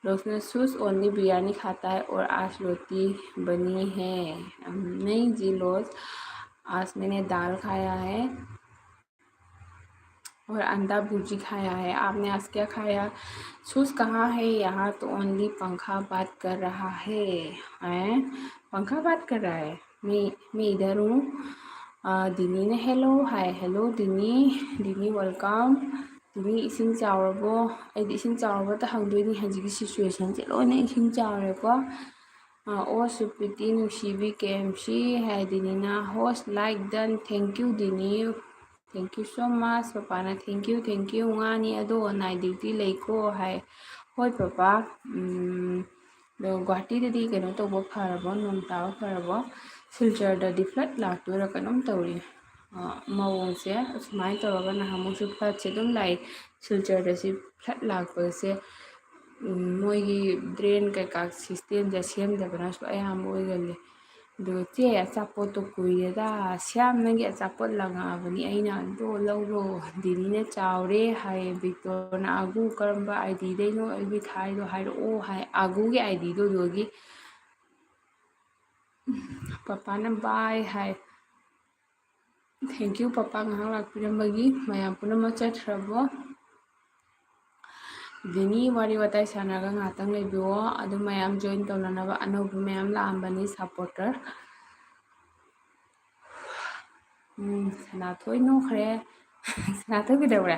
रोज़ में सूस ओनली बिरयानी खाता है और आज रोटी बनी है। नहीं जी रोज़, आज मैंने दाल खाया है और अंडा भुर्जी खाया है। आपने आज क्या खाया? सूस कहाँ है? यहाँ तो ओनली पंखा बात कर रहा है। हैं? पंखा बात कर रहा है। मैं मैं इधर हूँ। दिनी ने हेलो हाय हेलो दिनी, दिनी welcome꯫ ꯗꯤꯅꯤ ꯏꯁꯤꯡ ꯆꯥꯎꯔꯕꯣ? ꯑꯩꯗꯤ ꯏꯁꯤꯡ ꯆꯥꯎꯔꯕꯇ ꯍꯪꯗꯣꯏꯅꯤ꯫ ꯍꯧꯖꯤꯛꯀꯤ ꯁꯤꯆꯨꯋꯦꯁꯟꯁꯦ ꯂꯣꯏꯅ ꯏꯁꯤꯡ ꯆꯥꯎꯔꯦꯀꯣ꯫ ꯑꯣ ꯁꯨꯄ꯭ꯔꯤꯇꯤ ꯅꯨꯡꯁꯤꯕꯤ ꯀꯦ M C high ꯗꯤꯅꯤꯅ host like done, thank you ꯗꯤꯅꯤ꯫ Thank you so much꯫ ꯄꯄꯥꯅ thank you thank you꯫ ꯉꯥꯅꯤ ꯑꯗꯣ night duty ꯂꯩꯀꯣ ꯍꯥꯏ꯫ ꯍꯣꯏ ꯄꯄꯥ꯫ ꯑꯗꯣ ꯒꯨꯍꯥꯇꯤꯗꯗꯤ ꯀꯩꯅꯣ ꯇꯧꯕ ꯐꯔꯕꯣ? ꯅꯣꯡ ꯇꯥꯕ ꯐꯔꯕꯣ? ꯁꯤꯜꯆꯔꯗꯗꯤ flood ꯂꯥꯛꯇꯣꯏꯔꯥ ꯀꯩꯅꯣꯝ ꯇꯧꯔꯤ꯫ ꯃꯑꯣꯡꯁꯦ ꯑꯁꯨꯃꯥꯏꯅ ꯇꯧꯔꯒ ꯅꯍꯥꯟꯃꯨꯛꯁꯨ floodꯁꯦ ꯑꯗꯨꯝ ꯂꯥꯛꯏ꯫ ꯁꯤꯜꯆꯔꯗ ꯁꯤ flood ꯂꯥꯛꯄꯁꯦ ꯃꯣꯏꯒꯤ drain ꯀꯩꯀꯥ systemꯁꯦ ꯁꯦꯝꯗꯕꯅꯁꯨ ꯑꯌꯥꯝꯕ ꯑꯣꯏꯒꯜꯂꯤ꯫ ꯑꯗꯨꯒ ꯆꯦ ꯑꯆꯥꯄꯣꯠꯇꯣ ꯀꯨꯏꯔꯦꯗ, ꯁ꯭ꯌꯥꯝ ꯅꯪꯒꯤ ꯑꯆꯥꯄꯣꯠ ꯂꯪꯉꯛꯑꯕꯅꯤ ꯑꯩꯅ, ꯑꯗꯣ ꯂꯧꯔꯣ꯫ ꯗꯤꯅꯤꯅ ꯆꯥꯎꯔꯦ ꯍꯥꯏꯌꯦ꯫ ꯕꯤꯛꯇꯣꯔꯅ ꯑꯥꯒꯨ ꯀꯔꯝꯕ ꯑꯥꯏ ꯗꯤꯗꯩꯅꯣ ꯑꯩꯒꯤ ꯊꯥꯏꯗꯣ ꯍꯥꯏꯔꯛꯑꯣ ꯍꯥꯏ꯫ ꯑꯥꯒꯨꯒꯤ ꯑꯥꯏ ꯗꯤꯗꯣ ꯑꯗꯨꯒꯤ ꯄꯄꯥꯅ bye ꯍꯥꯏ꯫ Thank you ꯄꯄꯥ ꯉꯥꯏꯍꯥꯛ ꯂꯥꯛꯄꯤꯔꯝꯕꯒꯤ꯫ ꯃꯌꯥꯝ ꯄꯨꯝꯅꯃꯛ ꯆꯠꯈ꯭ꯔꯕꯣ? ꯗꯤꯅꯤ ꯋꯥꯔꯤ ꯋꯥꯇꯥꯏ ꯁꯥꯟꯅꯔꯒ ꯉꯥꯏꯍꯥꯛꯇꯪ ꯂꯩꯕꯤꯌꯣ꯫ ꯑꯗꯨ ꯃꯌꯥꯝ join ꯇꯧꯅꯅꯕ ꯑꯅꯧꯕ ꯃꯌꯥꯝ ꯂꯥꯛꯑꯝꯕꯅꯤ supporter꯫ ꯎꯝ, ꯁꯅꯥꯊꯣꯏ ꯅꯣꯛꯈ꯭ꯔꯦ꯫ ꯁꯅꯥꯊꯣꯏ ꯀꯩꯗꯧꯔꯦ?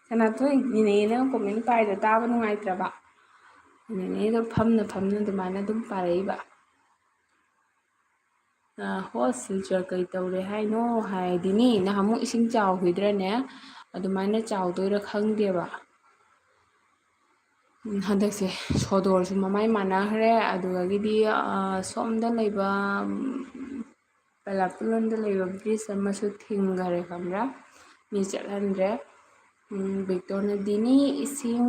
ꯁꯅꯥꯊꯣꯏ, ꯅꯦꯅꯦ ꯅꯪ comment ꯄꯥꯏꯗꯣ ꯇꯥꯕ ꯅꯨꯡꯉꯥꯏꯇ꯭ꯔꯕ? ꯅꯦꯅꯦꯗꯣ ꯐꯝꯅ ꯐꯝꯅ ꯑꯗꯨꯃꯥꯏꯅ ꯑꯗꯨꯝ ꯄꯥꯔꯛꯏꯕ꯫ Host ꯁꯤꯜꯆꯔ ꯀꯩ ꯇꯧꯔꯦ ꯍꯥꯏꯅꯣ ꯍꯥꯏꯗꯤꯅꯤ, ꯅꯍꯥꯟꯃꯨꯛ ꯏꯁꯤꯡ ꯆꯥꯎꯈꯤꯗ꯭ꯔꯅꯦ, ꯑꯗꯨꯃꯥꯏꯅ ꯆꯥꯎꯗꯣꯏꯔꯥ ꯈꯪꯗꯦꯕ꯫ ꯎꯝ, ꯍꯟꯗꯛꯁꯦ ꯁꯣꯗꯣꯔꯁꯨ ꯃꯃꯥꯏ ꯃꯥꯟꯅꯈ꯭ꯔꯦ꯫ ꯑꯗꯨꯗꯒꯤꯗꯤ, ꯑ, ꯁꯣꯝꯗ ꯂꯩꯕ, ꯎꯝ, ꯕꯂꯥꯄꯨꯔꯂꯣꯝꯗ ꯂꯩꯕ bridge ꯑꯃꯁꯨ ꯊꯤꯡꯈꯔꯦ, ꯈꯪꯕ꯭ꯔꯥ? ꯃꯤ ꯆꯠꯍꯟꯗ꯭ꯔꯦ꯫ ꯎꯝ, ꯕꯤꯛꯇꯣꯔꯅ, "ꯗꯤꯅꯤ, ꯏꯁꯤꯡ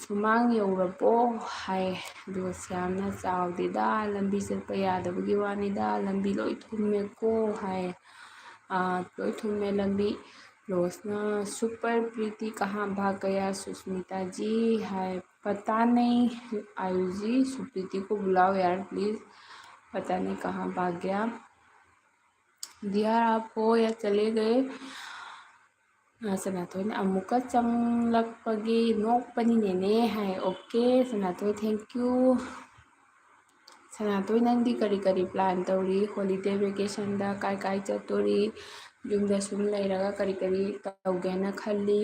ꯁꯨꯃꯥꯡ ꯌꯧꯔꯕꯣ?" ꯍꯥꯏ꯫ ꯑꯗꯨꯒ ꯁ꯭ꯌꯥꯝꯅ, "ꯆꯥꯎꯗꯦꯗ, ꯂꯝꯕꯤ ꯆꯠꯄ ꯌꯥꯗꯕꯒꯤ ꯋꯥꯅꯤꯗ, ꯂꯝꯕꯤ ꯂꯣꯏ ꯊꯨꯝꯃꯦꯀꯣ" ꯍꯥꯏ꯫ ꯂꯣꯏ ꯊꯨꯝꯃꯦ ꯂꯝꯕꯤ꯫ ꯂꯣꯁꯅ "सुपर प्रीति कहाँ भाग गया सुष्मिता जी" ꯍꯥꯏ꯫ "पता नहीं आयुष जी, सुप्रीति को बुलाओ यार please, पता नहीं कहाँ भाग गया।" "दिया आप हो या चले गए?" ꯁꯅꯥꯊꯣꯏꯅ "ꯑꯃꯨꯛꯀ ꯆꯪꯂꯛꯄꯒꯤ ꯅꯣꯛꯄꯅꯤꯅꯦꯅꯦ" ꯍꯥꯏ꯫ "OK Sanathoi, thank you꯫ ꯁꯅꯥꯊꯣꯏ, ꯅꯪꯗꯤ ꯀꯔꯤ ꯀꯔꯤ plan ꯇꯧꯔꯤ? Holiday vacationꯗ ꯀꯥꯏ ꯀꯥꯏ ꯆꯠꯇꯣꯔꯤ? ꯌꯨꯝꯗ ꯁꯨꯝ ꯂꯩꯔꯒ ꯀꯔꯤ ꯀꯔꯤ ꯇꯧꯒꯦꯅ ꯈꯜꯂꯤ?"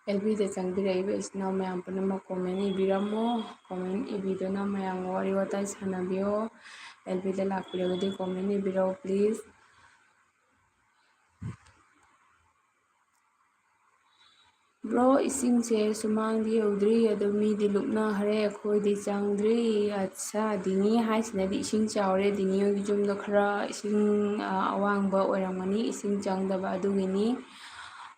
ꯑꯦꯜ ꯕꯤꯗ ꯆꯪꯕꯤꯔꯛꯏꯕ ꯏꯆꯤꯟ ꯏꯅꯥꯎ ꯃꯌꯥꯝ ꯄꯨꯝꯅꯃꯛ comment ꯏꯕꯤꯔꯝꯃꯣ꯫ Comment ꯏꯕꯤꯗꯨꯅ ꯃꯌꯥꯝꯒ ꯋꯥꯔꯤ ꯋꯥꯇꯥꯏ ꯁꯥꯟꯅꯕꯤꯌꯣ꯫ ꯑꯦꯜ ꯕꯤꯗ ꯂꯥꯛꯄꯤꯔꯒꯗꯤ comment ꯏꯕꯤꯔꯛꯑꯣ please꯫ "Bro, ꯏꯁꯤꯡꯁꯦ ꯁꯨꯃꯥꯡꯗꯤ ꯌꯧꯗ꯭ꯔꯤ, ꯑꯗꯣ ꯃꯤꯗꯤ ꯂꯨꯞꯅꯈ꯭ꯔꯦ, ꯑꯩꯈꯣꯏꯗꯤ ꯆꯪꯗ꯭ꯔꯤ꯫" ꯑꯠꯁꯥ, ꯗꯤꯅꯤ ꯍꯥꯏꯁꯤꯅꯗꯤ ꯏꯁꯤꯡ ꯆꯥꯎꯔꯦ꯫ ꯗꯤꯅꯤ ꯍꯣꯏꯒꯤ ꯌꯨꯝꯗꯣ ꯈꯔ ꯏꯁꯤꯡ, ꯑ, ꯑꯋꯥꯡꯕ ꯑꯣꯏꯔꯝꯒꯅꯤ, ꯏꯁꯤꯡ ꯆꯪꯗꯕ ꯑꯗꯨꯒꯤꯅꯤ꯫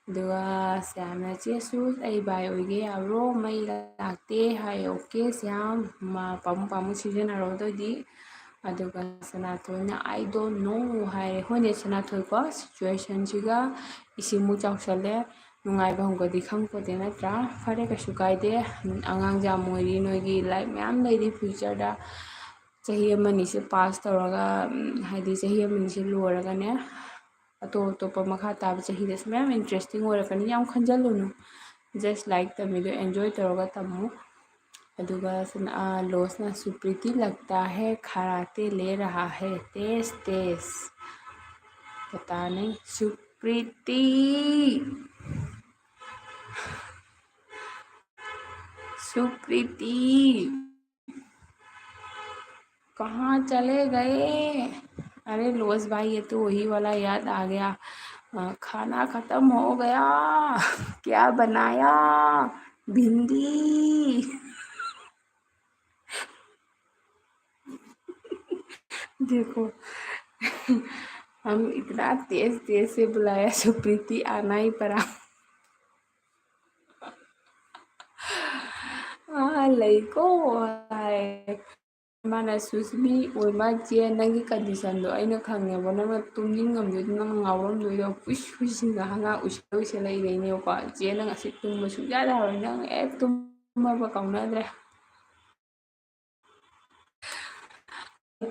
ꯑꯗꯨꯒ ꯁ꯭ꯌꯥꯝꯅ "ꯆꯦꯁꯨ, ꯑꯩ ꯚꯥꯏ ꯑꯣꯏꯒꯦ ꯌꯥꯕ꯭ꯔꯣ? ꯃꯩ ꯂꯥꯛꯇꯦ" ꯍꯥꯏ꯫ "OK ꯁ꯭ꯌꯥꯝ, ꯃꯥ ꯄꯥꯝꯃꯨ ꯄꯥꯝꯃꯨ ꯁꯤꯖꯤꯟꯅꯔꯣ ꯑꯗꯨꯑꯣꯏꯗꯤ꯫" ꯑꯗꯨꯒ ꯁꯅꯥꯊꯣꯏꯅ "I don't know" ꯍꯥꯏꯔꯦ꯫ ꯍꯣꯏꯅꯦ ꯁꯅꯥꯊꯣꯏꯀꯣ, situationꯁꯤꯒ ꯏꯁꯤꯡꯃꯨꯛ ꯆꯥꯎꯁꯜꯂꯦ, ꯅꯨꯡꯉꯥꯏꯕ ꯍꯪꯒꯗꯤ ꯈꯪꯄꯣꯠꯇꯦ ꯅꯠꯇ꯭ꯔꯥ? ꯐꯔꯦ, ꯀꯩꯁꯨ ꯀꯥꯏꯗꯦ꯫ ꯑꯉꯥꯡꯁꯦ ꯌꯥꯝ ꯑꯣꯏꯔꯤ, ꯅꯣꯏꯒꯤ life ꯃꯌꯥꯝ ꯂꯩꯔꯤ futureꯗ꯫ ꯆꯍꯤ ꯑꯃꯅꯤꯁꯦ pass ꯇꯧꯔꯒ, ꯎꯝ, ꯍꯥꯏꯗꯤ ꯆꯍꯤ ꯑꯃꯅꯤꯁꯦ ꯂꯣꯏꯔꯒꯅꯦ, ꯑꯇꯣꯞ ꯑꯇꯣꯞꯄ ꯃꯈꯥ ꯇꯥꯕ ꯆꯍꯤꯗꯁꯨ ꯃꯌꯥꯝ interesting ꯑꯣꯏꯔꯛꯀꯅꯤ꯫ ꯌꯥꯝ ꯈꯟꯖꯜꯂꯨꯅꯨ, just ꯂꯥꯏꯔꯤꯛ ꯇꯝꯃꯤꯗꯣ enjoy ꯇꯧꯔꯒ ꯇꯝꯃꯨ꯫ ꯑꯗꯨꯒ ꯁꯅ-, ꯑ, ꯂꯣꯁꯅ "सुप्रीति लगता है खर्राटे ले रहा है तेज तेज।" पता नहीं, सुप्रीति, सुप्रीति। कहाँ चले गए? अरे लोस भाई, ये तो वही वाला याद आ गया। अ, खाना खत्म हो गया। क्या बनाया? भिंडी। देखो, हम इतना तेज तेज से बुलाया, सुप्रीति आना ही पड़ा। ꯂꯩꯀꯣ ꯍꯥꯏ꯫ ꯃꯥꯅ, "ꯁꯨꯁꯃꯤ, ꯑꯣꯏꯃꯥ ꯆꯦ, ꯅꯪꯒꯤ conditionꯗꯣ ꯑꯩꯅ ꯈꯪꯉꯦꯕ, ꯅꯪꯅ ꯇꯨꯝꯅꯤꯡꯉꯝꯗꯣꯏꯗꯣ, ꯅꯪꯅ ꯉꯥꯎꯔꯝꯗꯣꯏꯗꯣ, ꯎꯏꯁ ꯎꯏꯁꯤꯟꯒ ꯍꯉꯥ ꯎꯏꯁꯜ ꯎꯏꯁꯜ ꯂꯩꯗꯣꯏꯅꯦꯕꯀꯣ꯫ ꯆꯦ, ꯅꯪ ꯉꯁꯤ ꯇꯨꯝꯕ ꯁꯨꯡꯌꯥ ꯌꯥꯔꯣꯏ, ꯅꯪ ꯍꯦꯛ ꯇꯨꯝꯃꯕ ꯀꯥꯎꯅꯗ꯭ꯔꯦ꯫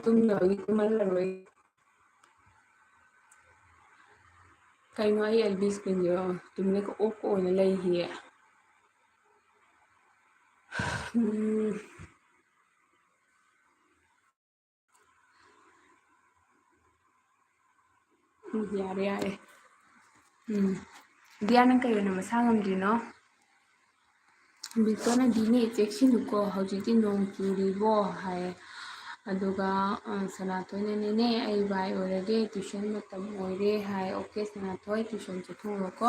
ꯇꯨꯝꯗꯕꯒꯤ ꯇꯨꯝꯍꯜꯂꯔꯣꯏ꯫" ꯀꯩꯅꯣ ꯑꯩ ꯑꯦꯜ ꯕꯤ screenꯁꯦ ꯇꯨꯃꯤꯟꯅ ꯑꯣꯛ ꯑꯣꯏꯅ ꯂꯩꯈꯤꯌꯦ꯫ ꯎꯝ꯫ ꯎꯝ, ꯌꯥꯔꯦ, ꯌꯥꯔꯦ꯫ ꯎꯝ꯫ ꯗꯤꯌꯥ, ꯅꯪ ꯀꯩꯒꯤꯅꯣ ꯃꯁꯥ ꯉꯝꯗ꯭ꯔꯤꯅꯣ? ꯕꯤꯇꯣꯅ, "ꯗꯤꯅꯦ, ꯆꯦꯛꯁꯤꯜꯂꯨꯀꯣ, ꯍꯧꯖꯤꯛꯇꯤ ꯅꯣꯡ ꯆꯨꯔꯤꯕꯣ?" ꯍꯥꯏ꯫ ꯑꯗꯨꯒ, ꯑ, ꯁꯅꯥꯊꯣꯏꯅ, "ꯅꯦꯅꯦ, ꯑꯩ ꯕꯥꯏ ꯑꯣꯏꯔꯒꯦ, tuition ꯃꯇꯝ ꯑꯣꯏꯔꯦ" ꯍꯥꯏ꯫ "ꯑꯣꯀꯦ, ꯁꯅꯥꯊꯣꯏ, tuition ꯆꯠꯊꯣꯛꯎꯔꯣꯀꯣ꯫"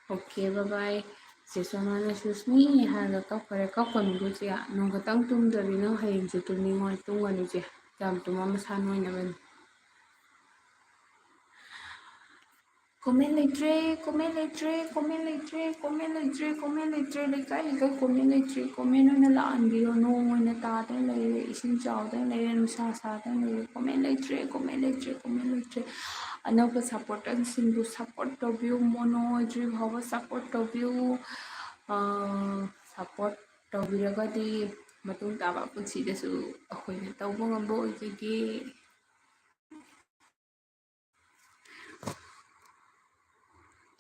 "Okay, bye bye꯫" ꯆꯦ ꯁꯣꯃꯥꯅ, "ꯁꯨꯁꯃꯤ" ꯍꯥꯏꯔꯒ ꯀꯞꯈꯔꯦ꯫ "ꯀꯞꯀꯅꯨꯀꯣ ꯆꯦ, ꯅꯣꯡ ꯈꯛꯇꯪ ꯇꯨꯝꯗ꯭ꯔꯗꯤ ꯅꯪ ꯍꯌꯦꯡꯁꯨ ꯇꯨꯝꯅꯤꯡꯉꯣꯏ, ꯇꯨꯝꯒꯅꯨ ꯆꯦ, ꯌꯥꯝ ꯇꯨꯝꯃ ꯃꯁꯥ ꯅꯣꯏꯅꯕꯅꯤ꯫" Comment ꯂꯩꯇ꯭ꯔꯦ, comment ꯂꯩꯇ꯭ꯔꯦ, comment ꯂꯩꯇ꯭ꯔꯦ, comment ꯂꯩꯇ꯭ꯔꯦ, comment ꯂꯩꯇ꯭ꯔꯦ꯫ ꯂꯩꯀꯥꯏ ꯂꯩꯀꯥꯏ comment ꯂꯩꯇ꯭ꯔꯦ꯫ Comment ꯑꯣꯏꯅ ꯂꯥꯛꯍꯟꯕꯤꯌꯣ꯫ ꯅꯣꯡ ꯑꯣꯏꯅ ꯇꯥꯗꯅ ꯂꯩꯔꯦ, ꯏꯁꯤꯡ ꯆꯥꯎꯗꯅ ꯂꯩꯔꯦ, ꯅꯨꯡꯁꯥ ꯁꯥꯗꯅ ꯂꯩꯔꯦ꯫ Comment ꯂꯩꯇ꯭ꯔꯦ, comment ꯂꯩꯇ꯭ꯔꯦ, comment ꯂꯩꯇ꯭ꯔꯦ꯫ ꯑꯅꯧꯕ supporterꯁꯤꯡꯕꯨ support ꯇꯧꯕꯤꯌꯨ꯫ ꯃꯣꯅꯣ ꯑꯣꯏꯗ꯭ꯔꯤ ꯐꯥꯎꯕ support ꯇꯧꯕꯤꯌꯨ꯫ ꯑ, support ꯇꯧꯕꯤꯔꯒꯗꯤ ꯃꯇꯨꯡ ꯇꯥꯕ ꯄꯨꯟꯁꯤꯗꯁꯨ ꯑꯩꯈꯣꯏꯅ ꯇꯧꯕ ꯉꯝꯕ ꯑꯣꯏꯖꯒꯦ꯫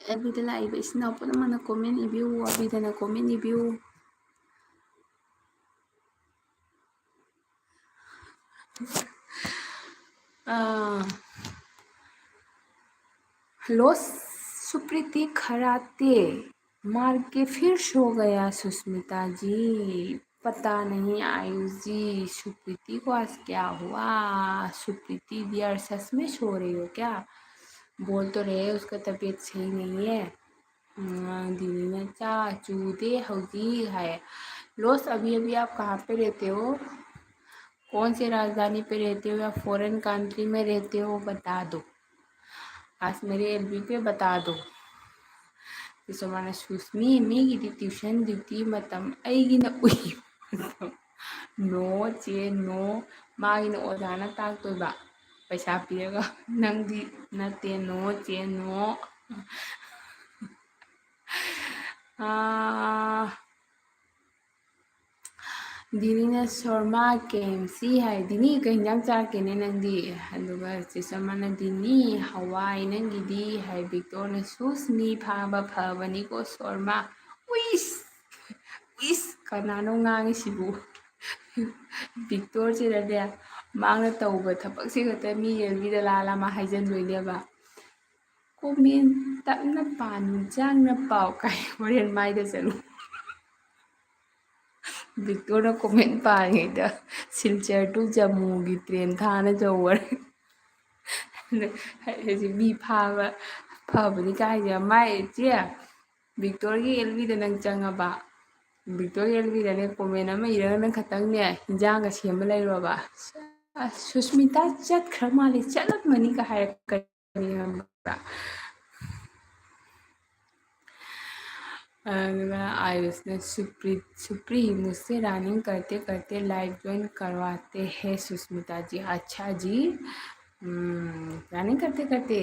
ꯑꯦꯐ ꯕꯤꯗ ꯂꯥꯛꯏꯕ ꯏꯆꯤꯟ ꯏꯅꯥꯎ ꯄꯨꯝꯅꯃꯛꯅ comment ꯏꯕꯤꯌꯨ, ꯑꯕꯤꯗꯅ comment ꯏꯕꯤꯌꯨ꯫ ꯑꯥ, hello, सुप्रीति खराते, मार के फिर सो गया सुष्मिता जी, पता नहीं आयुष जी, सुप्रीति को आज क्या हुआ? सुप्रीति dear, सच में सो रही हो क्या? बोल तो रहे उसका तबीयत सही नहीं है। ꯑꯉꯥꯡꯗꯤꯅꯤꯅ ꯆꯥ ꯆꯨꯗꯦ ꯍꯧꯖꯤꯛ ꯍꯥꯏ꯫ ꯂꯣꯁ, अभी अभी आप कहाँ पे रहते हो? कौन से राजधानी पे रहते हो या foreign country में रहते हो, बता दो। आज मेरे एल बी पे बता दो꯫ ꯆꯦ ꯁꯣꯃꯥꯅ, "ꯁꯨꯁꯃꯤ, ꯃꯤꯒꯤꯗꯤ tuition duty ꯃꯇꯝ, ꯑꯩꯒꯤꯅ ꯎꯏ"꯫ No, ꯆꯦ, no꯫ ꯃꯥꯒꯤꯅ ꯑꯣꯖꯥꯅ ꯇꯥꯛꯇꯣꯏꯕ꯫ ꯄꯩꯁꯥ ꯄꯤꯔꯒ, "ꯅꯪꯗꯤ ꯅꯠꯇꯦ, no, ꯆꯦ, no"꯫ ꯑꯥ, ꯗꯤꯅꯤꯅ ꯁꯣꯔꯃꯥ ꯀꯦ ꯑꯦꯝ ꯁꯤ ꯍꯥꯏ꯫ ꯗꯤꯅꯤ, ꯀꯩ ꯍꯤꯟꯖꯥꯡ ꯆꯥꯔꯛꯀꯦꯅꯦ ꯅꯪꯗꯤ? ꯑꯗꯨꯒ ꯆꯦ ꯁꯣꯔꯃꯥꯅ, "ꯗꯤꯅꯤ, ꯍꯋꯥꯏ ꯅꯪꯒꯤꯗꯤ" ꯍꯥꯏ꯫ ꯕꯤꯛꯇꯣꯔꯅ, "ꯁꯨꯁꯃꯤ ꯐꯥꯕ ꯐꯕꯅꯤꯀꯣ ꯁꯣꯔꯃꯥ"꯫ ꯎꯏꯁ! ꯎꯏꯁ! ꯀꯅꯥꯅꯣ ꯉꯥꯡꯉꯤꯁꯤꯕꯨ? ꯕꯤꯛꯇꯣꯔꯁꯤꯅꯅꯦ, ꯃꯥꯅ ꯇꯧꯕ ꯊꯕꯛꯁꯤ ꯈꯛꯇ ꯃꯤ ꯑꯦꯜꯕꯤꯗ ꯂꯥꯜꯂ ꯃꯥ ꯍꯥꯏꯖꯟꯗꯣꯏꯅꯦꯕ꯫ Comment ꯇꯞꯅ ꯄꯥ, ꯅꯤꯡꯆꯥꯡꯅ ꯄꯥꯎ ꯀꯥꯏ, ꯍꯣꯔꯦꯟ ꯃꯥꯏꯗ ꯆꯠꯂꯨ꯫ ꯕꯤꯛꯇꯣꯔꯅ comment ꯄꯥꯔꯤꯉꯩꯗ ꯁꯤꯜꯆꯔ to ꯖꯝꯃꯨꯒꯤ train ꯊꯥꯅ ꯌꯧꯕꯔꯦ꯫ ꯍꯧꯖꯤꯛ ꯃꯤ ꯐꯥꯕ ꯐꯕꯅꯤ ꯀꯥꯏꯁꯦ꯫ ꯃꯥꯏ ꯏꯆꯦ, ꯕꯤꯛꯇꯣꯔꯒꯤ ꯑꯦꯜꯕꯤꯗ ꯅꯪ ꯆꯪꯉꯕ? ꯕꯤꯛꯇꯣꯔꯒꯤ ꯑꯦꯜꯕꯤꯗꯅꯦ comment ꯑꯃ ꯏꯔꯒ ꯅꯪ ꯈꯛꯇꯪꯅꯦ ꯍꯤꯟꯖꯥꯡꯒ ꯁꯦꯝꯕ ꯂꯩꯔꯣꯕ꯫ "ꯑꯁ, ꯁꯨꯁꯃꯤꯇꯥ ꯆꯠꯈ꯭ꯔ ꯃꯥꯜꯂꯦ, ꯆꯠꯂꯝꯃꯅꯤꯒ" ꯍꯥꯏꯔꯛꯀꯅꯤ, ꯈꯪꯕ꯭ꯔꯥ? ꯑꯗꯨꯒ ꯑꯥꯌꯨꯁꯅ, "सुप्री, सुप्री, मुझसे रनिंग करते करते लाइव ज्वाइन करवाते हैं सुष्मिता जी।" अच्छा जी, हम्म, रनिंग करते करते।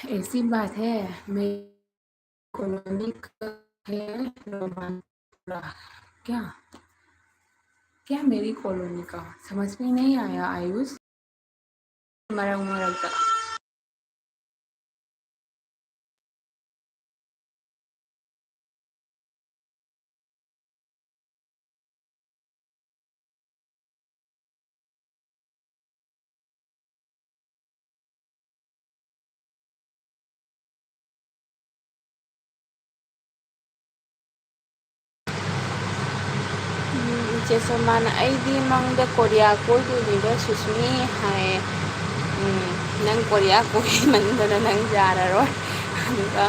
ऐसी बात है, मैं कॉलोनी का है रोमानपुरा। क्या? क्या मेरी कॉलोनी का? समझ में नहीं आया आयुष। मरंग मरंग का। ꯎꯝ, ꯏꯆꯦ ꯁꯣꯃꯥꯅ, "ꯑꯩꯗꯤ ꯃꯪꯗ ꯀꯣꯔꯤꯌꯥ ꯀꯣꯏꯗꯣꯏꯅꯤꯗ ꯁꯨꯁꯃꯤ" ꯍꯥꯏꯌꯦ꯫ ꯎꯝ, ꯅꯪ ꯀꯣꯔꯤꯌꯥ ꯀꯣꯏꯃꯟꯗꯅ ꯅꯪ ꯌꯥꯔꯔꯣꯏ꯫ ꯑꯗꯨꯒ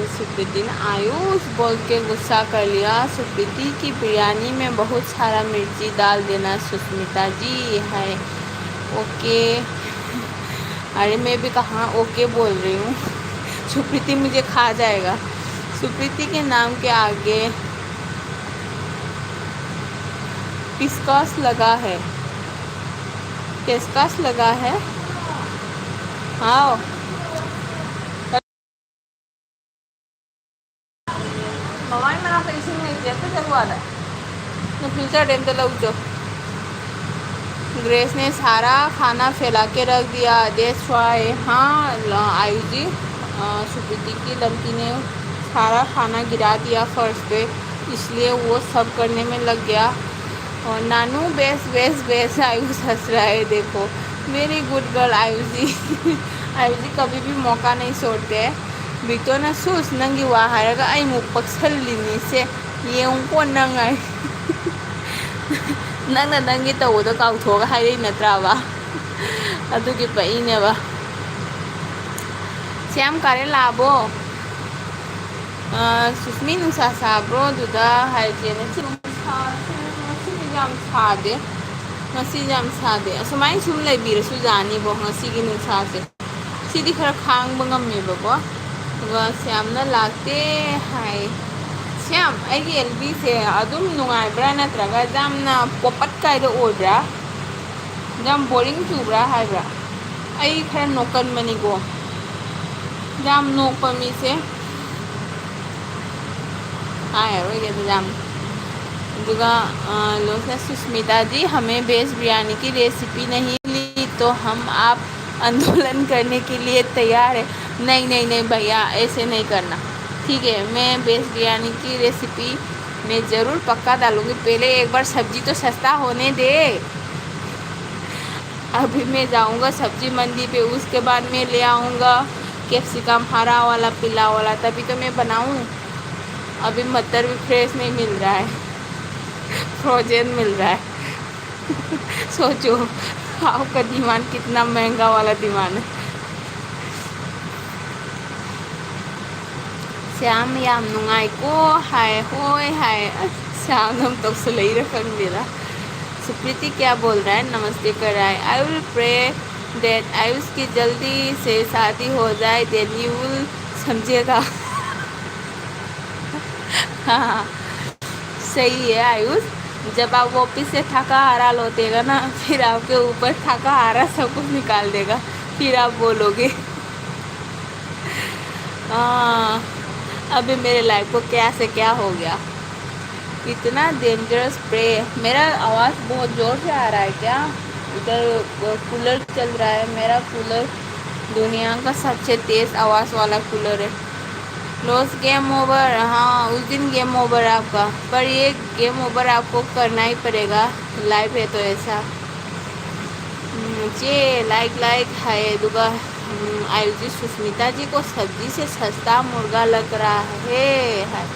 सुप्रीति ने आयुष बोल के गुस्सा कर लिया। सुप्रीति की बिरयानी में बहुत सारा मिर्ची डाल देना सुष्मिता जी। है। ओके। अरे, मैं भी कहाँ ओके बोल रही हूँ। सुप्रीति मुझे खा जाएगा। सुप्रीति के नाम के आगे पिस्कास लगा है। पिस्कास लगा है। हाँ। ꯃꯃꯥꯏ ꯃꯅꯥꯛꯇ ꯏꯁꯤꯡ ꯂꯩꯇꯦ, ꯑꯝꯇ ꯆꯠꯂꯨ ꯑꯥꯗ꯫ ꯅꯨꯄꯤ ꯆꯠꯂꯦ, ꯑꯝꯇ ꯂꯧ ꯆꯣ꯫ ꯒ꯭ꯔꯦꯁꯅꯦ ꯁꯥꯔꯥ ꯈꯥꯅꯥ ꯐꯦꯂꯥ ꯀꯦ ꯔꯈ ꯗꯤꯌꯥ, ꯗꯦꯠꯁ ꯋꯥꯏ꯫ हाँ, ल-, आयुष जी, अ, सुप्रीति की लड़की ने सारा खाना गिरा दिया फर्श पे, इसलिए वो सब करने में लग गया। और नानू, बेस, बेस, बेस, आयुष हंस रहा है, देखो। Very good girl, आयुष जी। आयुष जी कभी भी मौका नहीं छोड़ते हैं। Bito na sus, ꯅꯪꯒꯤ ꯋꯥ ꯍꯥꯏꯔꯒ ꯑꯩ ꯑꯃꯨꯛ ꯄꯛꯁꯜꯂꯤꯅꯤꯁꯦ꯫ ꯌꯦꯡꯉꯨꯀꯣ ꯅꯪ ꯑꯩ꯫ ꯅꯪꯅ ꯅꯪꯒꯤ ꯇꯧꯕꯗꯣ ꯀꯥꯎꯊꯣꯛꯑꯒ ꯍꯥꯏꯔꯛꯏ ꯅꯠꯇ꯭ꯔꯥꯕ? ꯑꯗꯨꯒꯤ ꯄꯛꯏꯅꯦꯕ꯫ ꯁꯤ ꯌꯥꯝ ꯀꯥꯔꯦ ꯂꯥꯛꯑꯕꯣ? ꯑ, ꯁꯨꯁꯃꯤ, ꯅꯨꯡꯁꯥ ꯁꯥꯕ꯭ꯔꯣ ꯑꯗꯨꯗ? ꯍꯥꯏꯔꯛꯀꯦꯅꯦ꯫ ꯁꯤ ꯅꯨꯡꯁꯥꯁꯦ ꯉꯁꯤꯗꯤ ꯌꯥꯝ ꯁꯥꯗꯦ꯫ ꯉꯁꯤꯗꯤ ꯌꯥꯝ ꯁꯥꯗꯦ꯫ ꯑꯁꯨꯃꯥꯏꯅ ꯁꯨꯝ ꯂꯩꯕꯤꯔꯁꯨ ꯌꯥꯅꯤꯕꯣ ꯉꯁꯤꯒꯤ ꯅꯨꯡꯁꯥꯁꯦ꯫ ꯁꯤꯗꯤ ꯈꯔ ꯈꯥꯡꯕ ꯉꯝꯃꯦꯕꯀꯣ꯫ ꯑꯗꯨꯒ ꯁ꯭ꯌꯥꯝꯅ ꯂꯥꯛꯇꯦ ꯍꯥꯏ꯫ ꯁ꯭ꯌꯥꯝ, ꯑꯩꯒꯤ ꯑꯦꯜ ꯕꯤꯁꯦ ꯑꯗꯨꯝ ꯅꯨꯡꯉꯥꯏꯕ꯭ꯔꯥ ꯅꯠꯇ꯭ꯔꯒ ꯌꯥꯝꯅ ꯄꯣꯄꯠ ꯀꯥꯏꯗ ꯑꯣꯏꯕ꯭ꯔꯥ? ꯌꯥꯝ ꯕꯣꯔꯤꯡ ꯆꯨꯕ꯭ꯔꯥ ꯍꯥꯏꯕ꯭ꯔꯥ? ꯑꯩ ꯈꯔ ꯅꯣꯛꯀꯟꯕꯅꯤꯀꯣ꯫ ꯌꯥꯝ ꯅꯣꯛꯄ ꯃꯤꯁꯦ ꯍꯥꯏꯔꯔꯣꯏꯒꯦ ꯑꯗꯨ ꯌꯥꯝ꯫ ꯑꯗꯨꯒ, ꯑ, ꯂꯣꯏꯁꯤꯅ, "सुष्मिता जी, हमें बेस बिरयानी की रेसिपी नहीं मिली तो हम आप आंदोलन करने के लिए तैयार है।" नहीं, नहीं, नहीं भैया, ऐसे नहीं करना। ठीक है, मैं बेस बिरयानी की रेसिपी मैं ज़रूर पक्का डालूँगी। पहले एक बार सब्जी तो सस्ता होने दे। अभी मैं जाऊँगा सब्जी मंडी पे, उसके बाद मैं ले आऊँगा कैप्सिकम हरा वाला, पीला वाला, तभी तो मैं बनाऊँ। अभी मटर भी फ्रेश नहीं मिल रहा है, फ्रोजन मिल रहा है। सोचो, आपका डिमांड कितना महंगा वाला डिमांड है। ꯁ꯭ꯌꯥꯝ ꯌꯥꯝ ꯅꯨꯡꯉꯥꯏꯀꯣ ꯍꯥꯏ, ꯍꯣꯏ ꯍꯥꯏ꯫ ꯑꯁ, ꯁ꯭ꯌꯥꯝꯅ ꯑꯃꯨꯛ ꯇꯧꯁꯜꯂꯛꯏꯔ ꯈꯪꯗꯦꯗ꯫ सुप्रीति क्या बोल रहा है, नमस्ते कर रहा है। I will pray that Ayush की जल्दी से शादी हो जाए, then you will समझेगा। हाँ, सही है आयुष, जब आप वापिस से थका हारा लौटेगा ना, फिर आपके ऊपर थका हारा सब कुछ निकाल देगा, फिर आप बोलोगे। हाँ, अभी मेरे लाइफ को क्या से क्या हो गया, इतना डेंजरस प्रे। मेरा आवाज़ बहुत ज़ोर से आ रहा है क्या? इधर कूलर चल रहा है, मेरा कूलर दुनिया का सबसे तेज़ आवाज़ वाला कूलर है। लॉस गेम ओवर, हाँ, उस दिन गेम ओवर आपका, पर ये गेम ओवर आपको करना ही पड़ेगा, लाइव है तो ऐसा। ꯎꯝ, ꯆꯦ, ꯂꯥꯏꯛ, ꯂꯥꯏꯛ ꯍꯥꯏ, ꯑꯗꯨꯒ, ꯎꯝ, ꯑꯥꯌꯨꯁꯖꯤ ꯁꯨꯁꯃꯤꯇꯥꯖꯤ ꯀꯣ ꯁꯕꯖꯤ ꯁꯦ ꯁꯁꯇꯥ ꯃꯨꯔꯒꯥ ꯂꯒ ꯔꯥ ꯍꯦ ꯍꯥꯏ꯫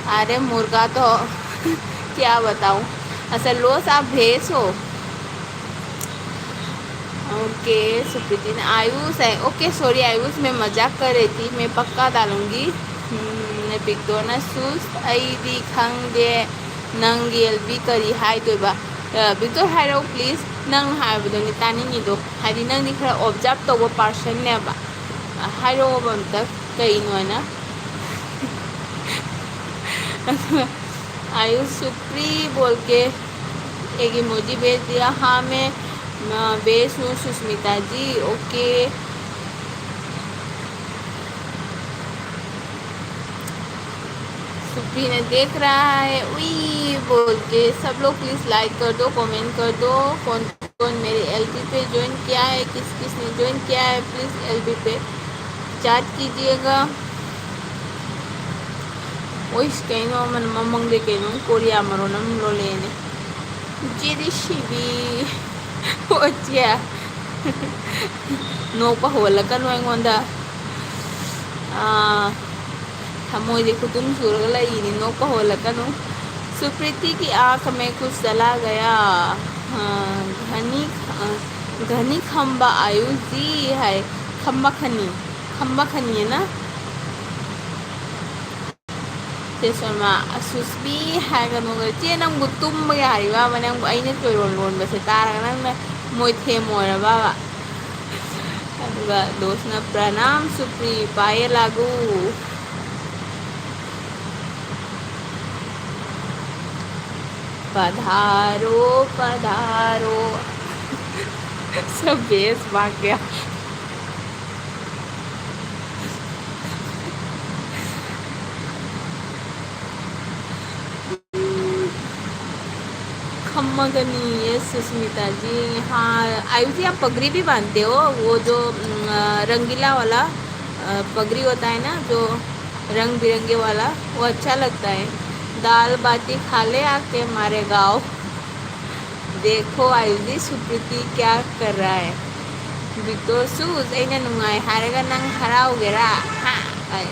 अरे मुर्गा तो क्या बताऊं। अच्छा, लोस आप भैंस हो? ओके, सुप्रीति ने आयुष है। ओके, सॉरी आयुष, मैं मजाक कर रही थी, मैं पक्का डालूंगी। हम्म, मैं बिग दोनों सूस, ꯑꯩꯗꯤ ꯈꯪꯗꯦ ꯅꯪꯒꯤ ꯑꯦꯜꯕꯤ ꯀꯔꯤ ꯍꯥꯏꯗꯣꯏꯕ? ꯑ, ꯕꯤꯛꯇꯣꯔ ꯍꯥꯏꯔꯛꯑꯣ please, ꯅꯪ ꯍꯥꯏꯕꯗꯨꯅꯤ ꯇꯥꯅꯤꯡꯉꯤꯗꯣ, ꯍꯥꯏꯗꯤ ꯅꯪꯗꯤ ꯈꯔ ꯑꯣꯕꯖꯥꯔꯕ ꯇꯧꯕ ꯄꯥꯔꯁꯟꯅꯦꯕ꯫ ꯑ, ꯍꯥꯏꯔꯛꯑꯣꯕ ꯑꯝꯇ ꯀꯩꯅꯣ ꯍꯥꯏꯅ꯫ ꯑꯗꯨꯒ आयुष सुप्री बोल के एक इमोजी भेज दिया। हाँ, मैं, अ, बेस हूँ सुष्मिता जी। ओके। सुप्री ने देख रहा है, उई बोल के। सब लोग प्लीज लाइक कर दो, कमेंट कर दो। कौन कौन मेरे एलबी पे ज्वाइन किया है, किस किस ने ज्वाइन किया है, प्लीज एलबी पे चैट कीजिएगा। ꯑꯣꯏꯁ, ꯀꯩꯅꯣ ꯑꯃꯅ ꯃꯃꯪꯗ ꯀꯩꯅꯣꯝ ꯀꯣꯔꯤꯌꯥ ꯃꯔꯣꯟ ꯑꯃ ꯂꯣꯜꯂꯛꯑꯦꯅꯦ꯫ ꯖꯦꯗꯤꯁꯤꯕꯤ꯫ ꯑꯣ ꯆꯦ꯫ ꯅꯣꯛꯄ ꯍꯧꯍꯜꯂꯛꯀꯅꯨ ꯑꯩꯉꯣꯟꯗ꯫ ꯑꯥ, ꯊꯃꯣꯏꯗꯤ ꯈꯨꯇꯨꯝ ꯁꯨꯔꯒ ꯂꯩꯔꯤꯅꯤ, ꯅꯣꯛꯄ ꯍꯧꯍꯜꯂꯛꯀꯅꯨ꯫ सुप्रीति की आंख में कुछ चला गया। हाँ, घनी, अ, घनी खम्बा आयुष जी है। खम्बा खनी, खम्बा खनी है ना? ꯁꯔꯃ, ꯑꯁꯨꯁꯃꯤ ꯍꯥꯏꯒꯅꯨ꯫ ꯆꯦ, ꯅꯪꯕꯨ ꯇꯨꯝꯕ ꯌꯥꯔꯤꯕꯕ? ꯅꯪꯕꯨ ꯑꯩꯅ ꯆꯣꯏꯔꯣꯟ ꯂꯣꯟꯕꯁꯦ ꯇꯥꯔꯒ ꯅꯪꯅ ꯃꯣꯏꯊꯦꯝ ꯑꯣꯏꯔꯕꯕ? ꯑꯗꯨꯒ ꯗꯣꯁꯅ, "ꯄ꯭ꯔꯅꯥꯝ ꯁꯨꯄ꯭ꯔꯤ, ꯄꯥꯌꯦ ꯂꯥꯒꯨ꯫ ꯄꯙꯥꯔꯣ, ꯄꯙꯥꯔꯣ꯫" सब बेस भाग गया। खम्मा गनी, यस, सुष्मिता जी। हाँ, आयुष जी, आप पगड़ी भी बांधते हो? वो जो, उम, अ, रंगीला वाला, अ, पगड़ी होता है ना, जो रंग बिरंगे वाला, वो अच्छा लगता है। दाल बाटी खा ले आके मारे गाँव। देखो आयुष जी, सुप्रीति क्या कर रहा है? ꯕꯤꯇꯣ ꯁꯨꯁ, ꯑꯩꯅ ꯅꯨꯡꯉꯥꯏ ꯍꯥꯏꯔꯒ ꯅꯪ ꯍꯔꯥꯎꯒꯦꯔꯥ? ꯍꯥ? ꯑꯩ,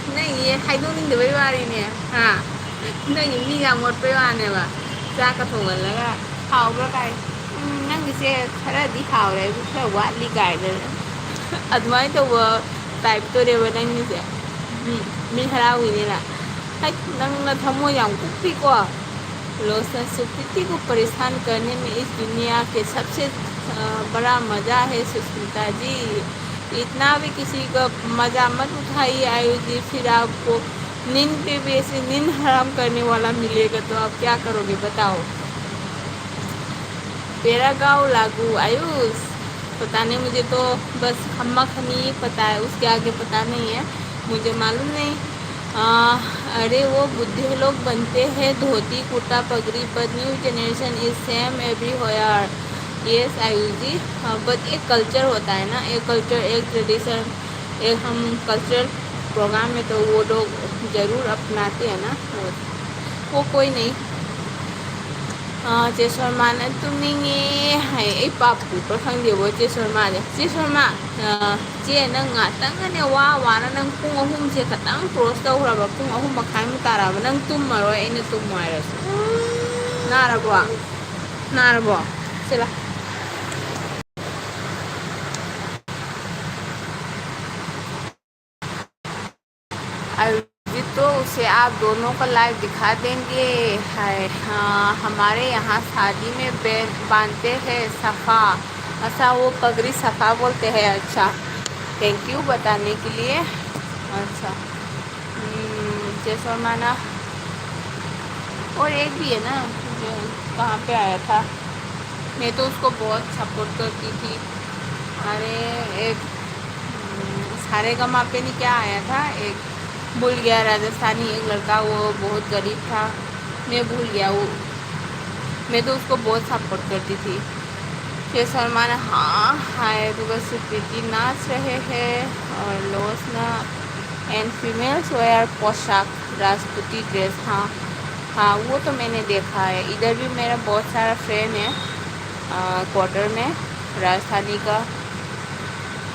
ꯅꯪ ꯌꯦ ꯍꯥꯏꯗꯣꯛꯅꯤꯡꯗꯕꯩ ꯋꯥꯔꯤꯅꯦ, ꯍꯥ? ꯅꯪꯒꯤ ꯃꯤ ꯌꯥꯝ ꯃꯣꯠꯄꯩ ꯋꯥꯅꯦꯕ꯫ ꯆꯥꯛꯀ ꯊꯣꯡꯍꯜꯂꯒ, "ꯍꯥꯎꯕ꯭ꯔꯥ?" ꯀꯥꯏ, "ꯎꯝ, ꯅꯪꯒꯤꯁꯦ ꯈꯔꯗꯤ ꯍꯥꯎꯔꯦ, ꯑꯗꯨ ꯈꯔ ꯋꯥꯠꯂꯤ" ꯀꯥꯏꯅ꯫ ꯑꯗꯨꯃꯥꯏꯅ ꯇꯧꯕ ꯇꯥꯏꯞꯇꯨꯅꯦꯕ ꯅꯪꯒꯤꯁꯦ꯫ ꯎꯝ, ꯃꯤ ꯍꯔꯥꯎꯏꯅꯦꯅ꯫ ꯍꯩ, ꯅꯪꯅ ꯊꯃꯣꯏ ꯌꯥꯝ ꯀꯨꯞꯄꯤꯀꯣ꯫ ꯂꯣꯁꯅ, "सुप्रीति को परेशान करने में इस दुनिया के सबसे, अ, बड़ा मजा है सुष्मिता जी। इतना भी किसी का मजा मत उठाइए आयुष जी, फिर आपको नींद पे भी ऐसे नींद हराम करने वाला मिलेगा तो आप क्या करोगे बताओ?" पेरा गाँव लागू आयुष। पता नहीं, मुझे तो बस खम्मा खमी ही पता है, उसके आगे पता नहीं है, मुझे मालूम नहीं। आ, अरे वो बुढ़े लोग बनते हैं धोती कुर्ता पगड़ी, but new generation is same everywhere। Yes Ayush ji, हाँ, बट एक कल्चर होता है ना, एक कल्चर, एक ट्रेडिशन, एक हम कल्चरल प्रोग्राम में तो वो लोग ज़रूर अपनाते हैं ना, वो, वो कोई नहीं। ꯑꯥ, ꯆꯦ ꯁꯣꯔꯃꯥꯅ ꯇꯨꯝꯅꯤꯡꯉꯦ ꯍꯥꯏ꯫ ꯑꯩ ꯄꯥꯞ ꯄꯨꯕ꯭ꯔꯥ ꯈꯪꯗꯦꯕꯣ, ꯆꯦ ꯁꯣꯔꯃꯥꯁꯦ꯫ ꯆꯦ ꯁꯣꯔꯃꯥ, ꯑꯥ, ꯆꯦ, ꯅꯪ ꯉꯥꯛꯇꯪꯒꯅꯦ ꯋꯥ ꯋꯥꯅ ꯅꯪ ꯄꯨꯡ ꯑꯍꯨꯝꯁꯦ ꯈꯇꯪ ꯀ꯭ꯔꯣꯁ ꯇꯧꯈ꯭ꯔꯕ, ꯄꯨꯡ ꯑꯍꯨꯝ ꯃꯈꯥꯏꯃꯨꯛ ꯇꯥꯔꯛꯑꯕ, ꯅꯪ ꯇꯨꯝꯃꯔꯣꯏ, ꯑꯩꯅ ꯇꯨꯝꯃꯣ ꯍꯥꯏꯔꯁꯨ꯫ ꯅꯥꯔꯕꯣ? ꯅꯥꯔꯕꯣ? ꯁꯤꯂꯥ꯫ ꯑꯌꯨꯁꯖꯤꯠꯇꯣ तो उसे आप दोनों का लाइव दिखा देंगे। हाय, हाँ, हमारे यहाँ शादी में बे-, बांधते हैं सफ़ा। अच्छा, वो पगड़ी सफ़ा बोलते हैं। अच्छा, थैंक यू बताने के लिए। अच्छा, हम्म, जय शर्मा ना। और एक भी है ना, जो कहाँ पे आया था, मैं तो उसको बहुत सपोर्ट करती थी। अरे, एक, हम्म, सारे गमा पे नहीं क्या आया था, एक भूल गया राजस्थानी, एक लड़का, वो बहुत गरीब था, मैं भूल गया वो। मैं तो उसको बहुत सपोर्ट करती थी। फिर सलमान, हाँ, हाय, तो बस प्रीति नाच रहे हैं और लोसना and females wear पोशाक, राजपूती ड्रेस। हाँ, हाँ, वो तो मैंने देखा है। इधर भी मेरा बहुत सारा फ्रेंड है, क्वार्टर में, राजस्थानी का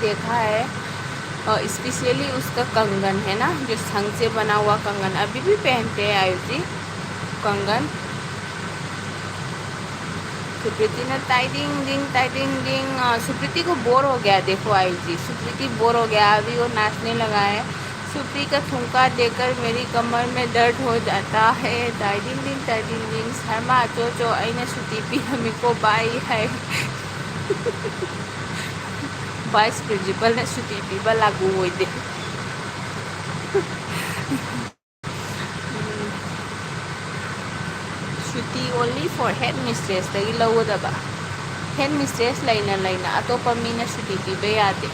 देखा है। और स्पेशली उसका कंगन है ना, जो संग से बना हुआ कंगन, अभी भी पहनते हैं आयुष जी कंगन। सुप्रीति ने ताई डिंग डिंग, ताई डिंग डिंग। आ, सुप्रीति को बोर हो गया, देखो आयुष जी, सुप्रीति बोर हो गया, अभी वो नाचने लगा है। सुप्री का ठुमका देकर मेरी कमर में दर्द हो जाता है। ताई डिंग डिंग, ताई डिंग डिंग। शर्मा चो चो, ꯑꯩꯅ ꯁꯨꯇꯤ ꯄꯤꯔꯝꯃꯤꯀꯣ, ꯕꯥꯏ ꯍꯥꯏ꯫ ꯚꯥꯏꯁ ꯄ꯭ꯔꯤꯟꯁꯤꯄꯜꯅ ꯁꯨꯇꯤ ꯄꯤꯕ ꯂꯥꯒꯨ ꯑꯣꯏꯗꯦ꯫ ꯁꯨꯇꯤ only for head mistressꯇꯒꯤ ꯂꯧꯒꯗꯕ꯫ ꯍꯦꯠ ꯃꯤꯁꯇ꯭ꯔꯦꯁ ꯂꯩꯅ ꯂꯩꯅ ꯑꯇꯣꯞꯄ ꯃꯤꯅ ꯁꯨꯇꯤ ꯄꯤꯕ ꯌꯥꯗꯦ꯫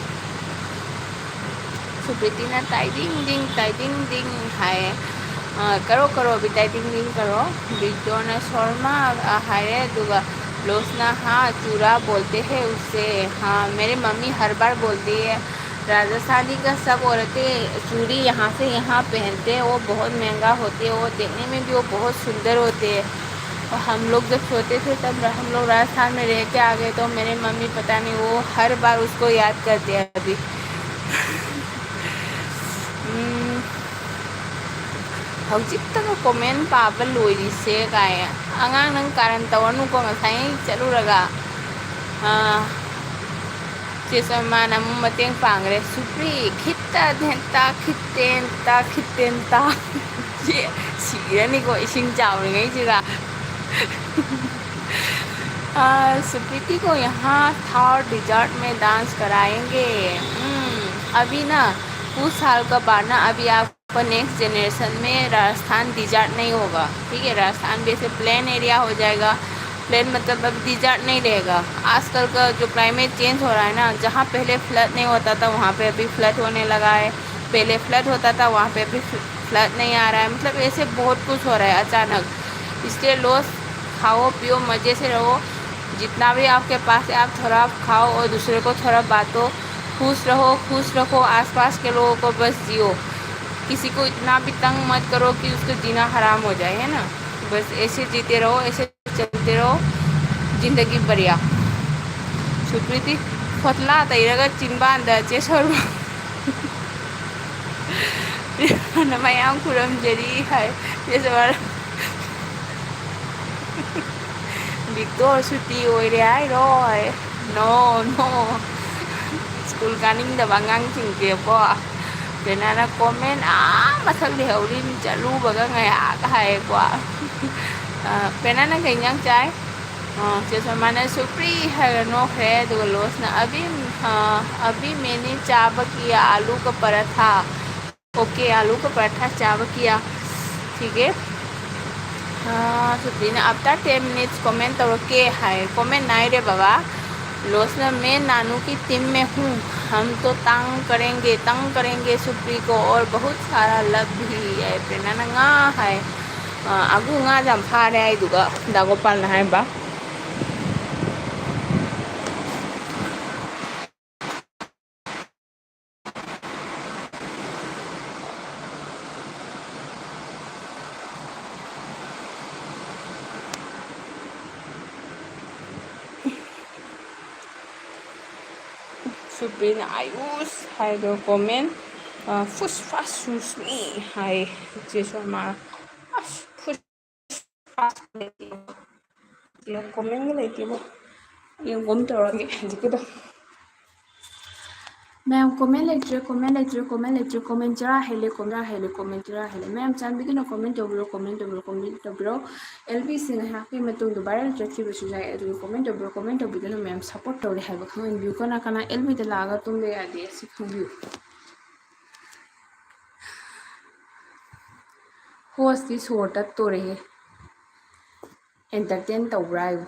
ꯁꯨꯄ꯭ꯔꯤꯇꯤꯅ ꯇꯥꯏꯗꯤꯡ ꯗꯤꯡ, ꯇꯥꯏꯗꯤꯡ ꯗꯤꯡ ꯍꯥꯏꯌꯦ꯫ ꯑ, ꯀꯔꯣ ꯀꯔꯣ ꯑꯚꯤ ꯇꯥꯏꯗꯤꯡ ꯗꯤꯡ ꯀꯔꯣ꯫ ꯕꯤꯛꯇꯣꯔꯅ ꯁꯣꯔꯃꯥ, ꯑ, ꯍꯥꯏꯔꯦ, ꯑꯗꯨꯒ ꯂꯣꯁꯅ, हाँ, चूड़ा बोलते हैं उसे। हाँ, मेरे मम्मी हर बार बोलती है, राजस्थानी का सब औरतें चूड़ी यहाँ से यहाँ पहनते हैं, वो बहुत महंगा होते हैं, वो देखने में भी वो बहुत सुंदर होते हैं। और हम लोग जब छोटे थे तब हम लोग राजस्थान में रह के आ गए, तो मेरे मम्मी पता नहीं वो हर बार उसको याद करते हैं अभी। ꯎꯝ, ꯍꯧꯖꯤꯛꯇꯒ ꯀꯣꯃꯦꯟ ꯄꯥꯕ ꯂꯣꯏꯔꯤꯁꯦ ꯀꯥꯏ꯫ ꯑꯉꯥꯡ ꯅꯪ ꯀꯥꯔꯟ ꯇꯧꯔꯅꯨꯀꯣ, ꯉꯁꯥꯏ ꯆꯠꯂꯨꯔꯒ꯫ ꯑꯥ, ꯆꯦ ꯁꯣꯃꯥꯅ ꯑꯃꯨꯛ ꯃꯇꯦꯡ ꯄꯥꯡꯈ꯭ꯔꯦ꯫ "ꯁꯨꯄ꯭ꯔꯤ, ꯈꯤꯠꯇ ꯙꯦꯟꯇꯥ, ꯈꯤꯠꯇꯦꯟꯇ, ꯈꯤꯠꯇꯦꯟꯇ"꯫ ꯁꯤ ꯁꯤꯔꯅꯤꯀꯣ, ꯏꯁꯤꯡ ꯆꯥꯎꯔꯤꯉꯩꯁꯤꯗ꯫ "हाँ, सुप्रीति को यहाँ थार डिजर्ट में डांस कराएंगे।" हम्म, अभी ना, कुछ साल का बाद ना, अभी आपका नेक्स्ट जनरेशन में राजस्थान डिजर्ट नहीं होगा, ठीक है? राजस्थान भी ऐसे प्लेन एरिया हो जाएगा। प्लेन मतलब अब डिजर्ट नहीं रहेगा। आजकल का जो क्लाइमेट चेंज हो रहा है ना, जहाँ पहले फ्लड नहीं होता था, वहाँ पे अभी फ्लड होने लगा है। पहले फ्लड होता था, वहाँ पे अभी फ्लड नहीं आ रहा है। मतलब, ऐसे बहुत कुछ हो रहा है अचानक। इसलिए लोस खाओ, पियो, मज़े से रहो। जितना भी आपके पास है, आप थोड़ा खाओ और दूसरे को थोड़ा बांटो। खुश रहो, खुश रखो आसपास के लोगों को, बस जियो। किसी को इतना भी तंग मत करो कि उसको जीना हराम हो जाए, है ना? बस ऐसे जीते रहो, ऐसे चलते रहो, जिंदगी बढ़िया। सुप्रीति ꯐꯣꯠꯂꯥ ꯇꯩꯔꯒ ꯆꯤꯟꯕꯥꯟꯗ ꯆꯦ ꯁꯣꯔꯃ꯫ ꯅꯃꯥ ꯌꯥꯝ ꯈꯨꯔꯨꯝꯖꯔꯤ ꯍꯥꯏ꯫ ꯆꯦ ꯁꯣꯔꯃ꯫ ꯕꯤꯛꯇꯣ ꯁꯨꯇꯤ ꯑꯣꯏꯔꯦ ꯍꯥꯏꯔꯣ? ꯍꯥꯏ꯫ No, no. ꯁ꯭ꯀꯨꯜ ꯀꯥꯅꯤꯡꯗꯕ ꯑꯉꯥꯡꯁꯤꯡꯁꯦꯀꯣ, ꯄ꯭ꯔꯦꯔꯅꯥꯅ ꯀꯣꯃꯦꯟ ꯑꯥ ꯃꯊꯛ ꯂꯩꯍꯧꯔꯤꯅꯤ, ꯆꯠꯂꯨꯕꯒ ꯉꯥꯏꯍꯥꯛ ꯍꯥꯏꯌꯦꯀꯣ꯫ ꯑ, ꯄ꯭ꯔꯦꯔꯅꯥ, ꯅꯪ ꯀꯩ ꯏꯟꯖꯥꯡ ꯆꯥꯏ? ꯑ, ꯆꯦ ꯁꯣꯃꯥꯅ "ꯁꯨꯄ꯭ꯔꯤ" ꯍꯥꯏꯔ ꯅꯣꯛꯈ꯭ꯔꯦ, ꯑꯗꯨꯒ ꯂꯣꯁꯅ "ꯑꯕꯤ, ꯑ, ꯑꯕꯤ ꯃꯦꯅꯦ ꯆꯥꯕ ꯀꯤꯌꯥ ꯑꯥꯂꯨ ꯀ ꯄꯔꯥꯊꯥ"꯫ ꯑꯣꯀꯦ, ꯑꯥꯂꯨ ꯀ ꯄꯔꯥꯊꯥ ꯆꯥꯕ ꯀꯤꯌꯥ꯫ ꯊꯤꯒꯦ꯫ ꯑ, ꯁꯨꯄ꯭ꯔꯤꯅ "ꯑꯥꯐꯇꯔ ꯇꯦꯟ ꯃꯤꯅꯤꯠꯁ ꯀꯣꯃꯦꯟ ꯇꯧꯔꯛꯀꯦ" ꯍꯥꯏ꯫ ꯀꯣꯃꯦꯟ ꯅꯥꯏꯔꯦ ꯕꯕꯥ꯫ ꯂꯣꯁꯅ "मैं नानू की टीम में हूँ, हम तो तंग करेंगे, तंग करेंगे सुप्री को और बहुत सारा लव भी" ꯍꯥꯏ꯫ ꯄ꯭ꯔꯦꯔꯅꯥꯅ "ꯉꯥ" ꯍꯥꯏ꯫ ꯑ, ꯑꯒꯨ ꯉꯥ ꯌꯥꯝ ꯐꯥꯔꯦ ꯍꯥꯏꯗꯨꯒ ꯗꯥ ꯒꯣꯄꯥꯜꯅ ꯍꯥꯏꯕ꯫ ꯁꯨꯄ꯭ꯔꯤꯅ "ꯑꯥꯌꯨꯁ" ꯍꯥꯏꯗꯣ ꯀꯣꯃꯦꯟ, ꯑ, "ꯐꯨꯁ ꯐꯥꯁ ꯁꯨꯁꯃꯤ" ꯍꯥꯏ꯫ ꯆꯦ ꯁꯣꯃꯥ, ꯑꯁ, ꯐꯨꯁ ꯐꯥꯁ ꯀꯣꯃꯦꯟꯒ ꯂꯩꯇꯦꯕꯣ꯫ ꯌꯦꯡꯒꯨꯝ ꯇꯧꯔꯒꯦ ꯍꯧꯖꯤꯛꯀꯤꯗꯣ꯫ ꯃꯌꯥꯝ comment ꯂꯩꯇ꯭ꯔꯦ, comment ꯂꯩꯇ꯭ꯔꯦ, comment ꯂꯩꯇ꯭ꯔꯦ, comment ꯆꯔꯥ ꯍꯦꯜꯂꯦ, comment ꯆꯔꯥ ꯍꯦꯜꯂꯦ, comment ꯆꯔꯥ ꯍꯦꯜꯂꯦ꯫ ꯃꯌꯥꯝ ꯆꯥꯟꯕꯤꯗꯨꯅ comment ꯇꯧꯕꯤꯔꯣ, comment ꯇꯧꯕꯤꯔꯣ, comment ꯇꯧꯕꯤꯔꯣ꯫ ꯑꯦꯜ ꯕꯤꯁꯤ ꯉꯥꯏꯍꯥꯛꯀꯤ ꯃꯇꯨꯡꯗ viral ꯆꯠꯈꯤꯕꯁꯨ ꯌꯥꯏ, ꯑꯗꯨꯒ comment ꯇꯧꯕꯤꯔꯣ, comment ꯇꯧꯕꯤꯗꯨꯅ ꯃꯌꯥꯝ support ꯇꯧꯔꯦ ꯍꯥꯏꯕ ꯈꯪꯍꯟꯕꯤꯌꯨ꯫ ꯀꯅꯥ ꯀꯅꯥ ꯑꯦꯜ ꯕꯤꯗ ꯂꯥꯛꯑꯒ ꯇꯨꯝꯕ ꯌꯥꯗꯦ, ꯑꯁꯤ ꯈꯪꯕꯤꯌꯨ꯫ Hostꯇꯤ ꯁꯣꯔ ꯇꯠꯇꯣꯔꯦꯍꯦ꯫ Entertain ꯇꯧꯕ꯭ꯔꯥ ꯍꯥꯏꯕꯨ?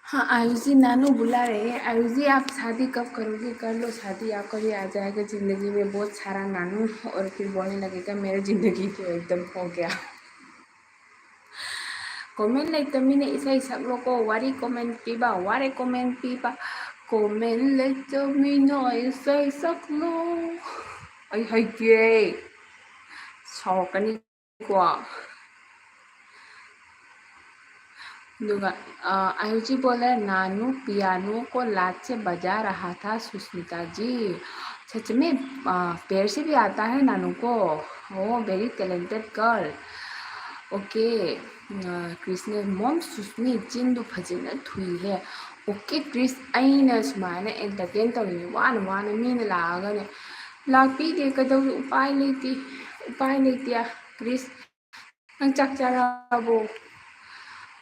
हाँ, आयुष जी, नानू बुला रहे हैं। आयुष जी, आप शादी कब करोगे? कर लो शादी, आपका भी आ जाएगा जिंदगी में बहुत सारा नानू, और फिर बोलने लगेगा, मेरा जिंदगी तो एकदम हो गया। Comment ꯂꯩꯇꯃꯤꯅ ꯏꯁꯩ ꯁꯛꯂꯣꯀꯣ, ꯋꯥꯔꯤ comment ꯄꯤꯕ, ꯋꯥꯔꯦ comment ꯄꯤꯕ, comment ꯂꯩꯇꯃꯤꯅ ꯏꯁꯩ ꯁꯛꯂꯣ꯫ ꯑꯩ ꯍꯩꯇꯦ, ꯁꯥꯎꯔꯛꯀꯅꯤꯀꯣ꯫ ꯑꯗꯨꯒ, ꯑ, ꯑꯌꯨꯖꯤ ꯕꯣꯂꯦ, "नानू पियानो को लात से बजा रहा था सुष्मिता जी।" सच में, अ, पैर से भी आता है नानू को? Oh, very talented girl. Okay. ꯑ, ꯀ꯭ꯔꯤꯁꯅ, "ꯃꯣꯝ ꯁꯨꯁꯃꯤ, ꯆꯤꯟꯗꯨ ꯐꯖꯅ ꯊꯨꯏꯍꯦ꯫ ꯑꯣꯀꯦ ꯀ꯭ꯔꯤꯁ, ꯑꯩꯅ ꯁꯨꯃꯥꯏꯅ entertain ꯇꯧꯔꯤꯅꯦ, ꯋꯥꯅ ꯋꯥꯅ ꯃꯤꯅ ꯂꯥꯛꯑꯒꯅꯦ, ꯂꯥꯛꯄꯤꯗꯦ, ꯀꯩꯗꯧꯔꯤ? ꯎꯄꯥꯏ ꯂꯩꯇꯦ, ꯎꯄꯥꯏ ꯂꯩꯇꯦ꯫ ꯀ꯭ꯔꯤꯁ, ꯅꯪ ꯆꯥꯛ ꯆꯥꯔꯕꯣ?"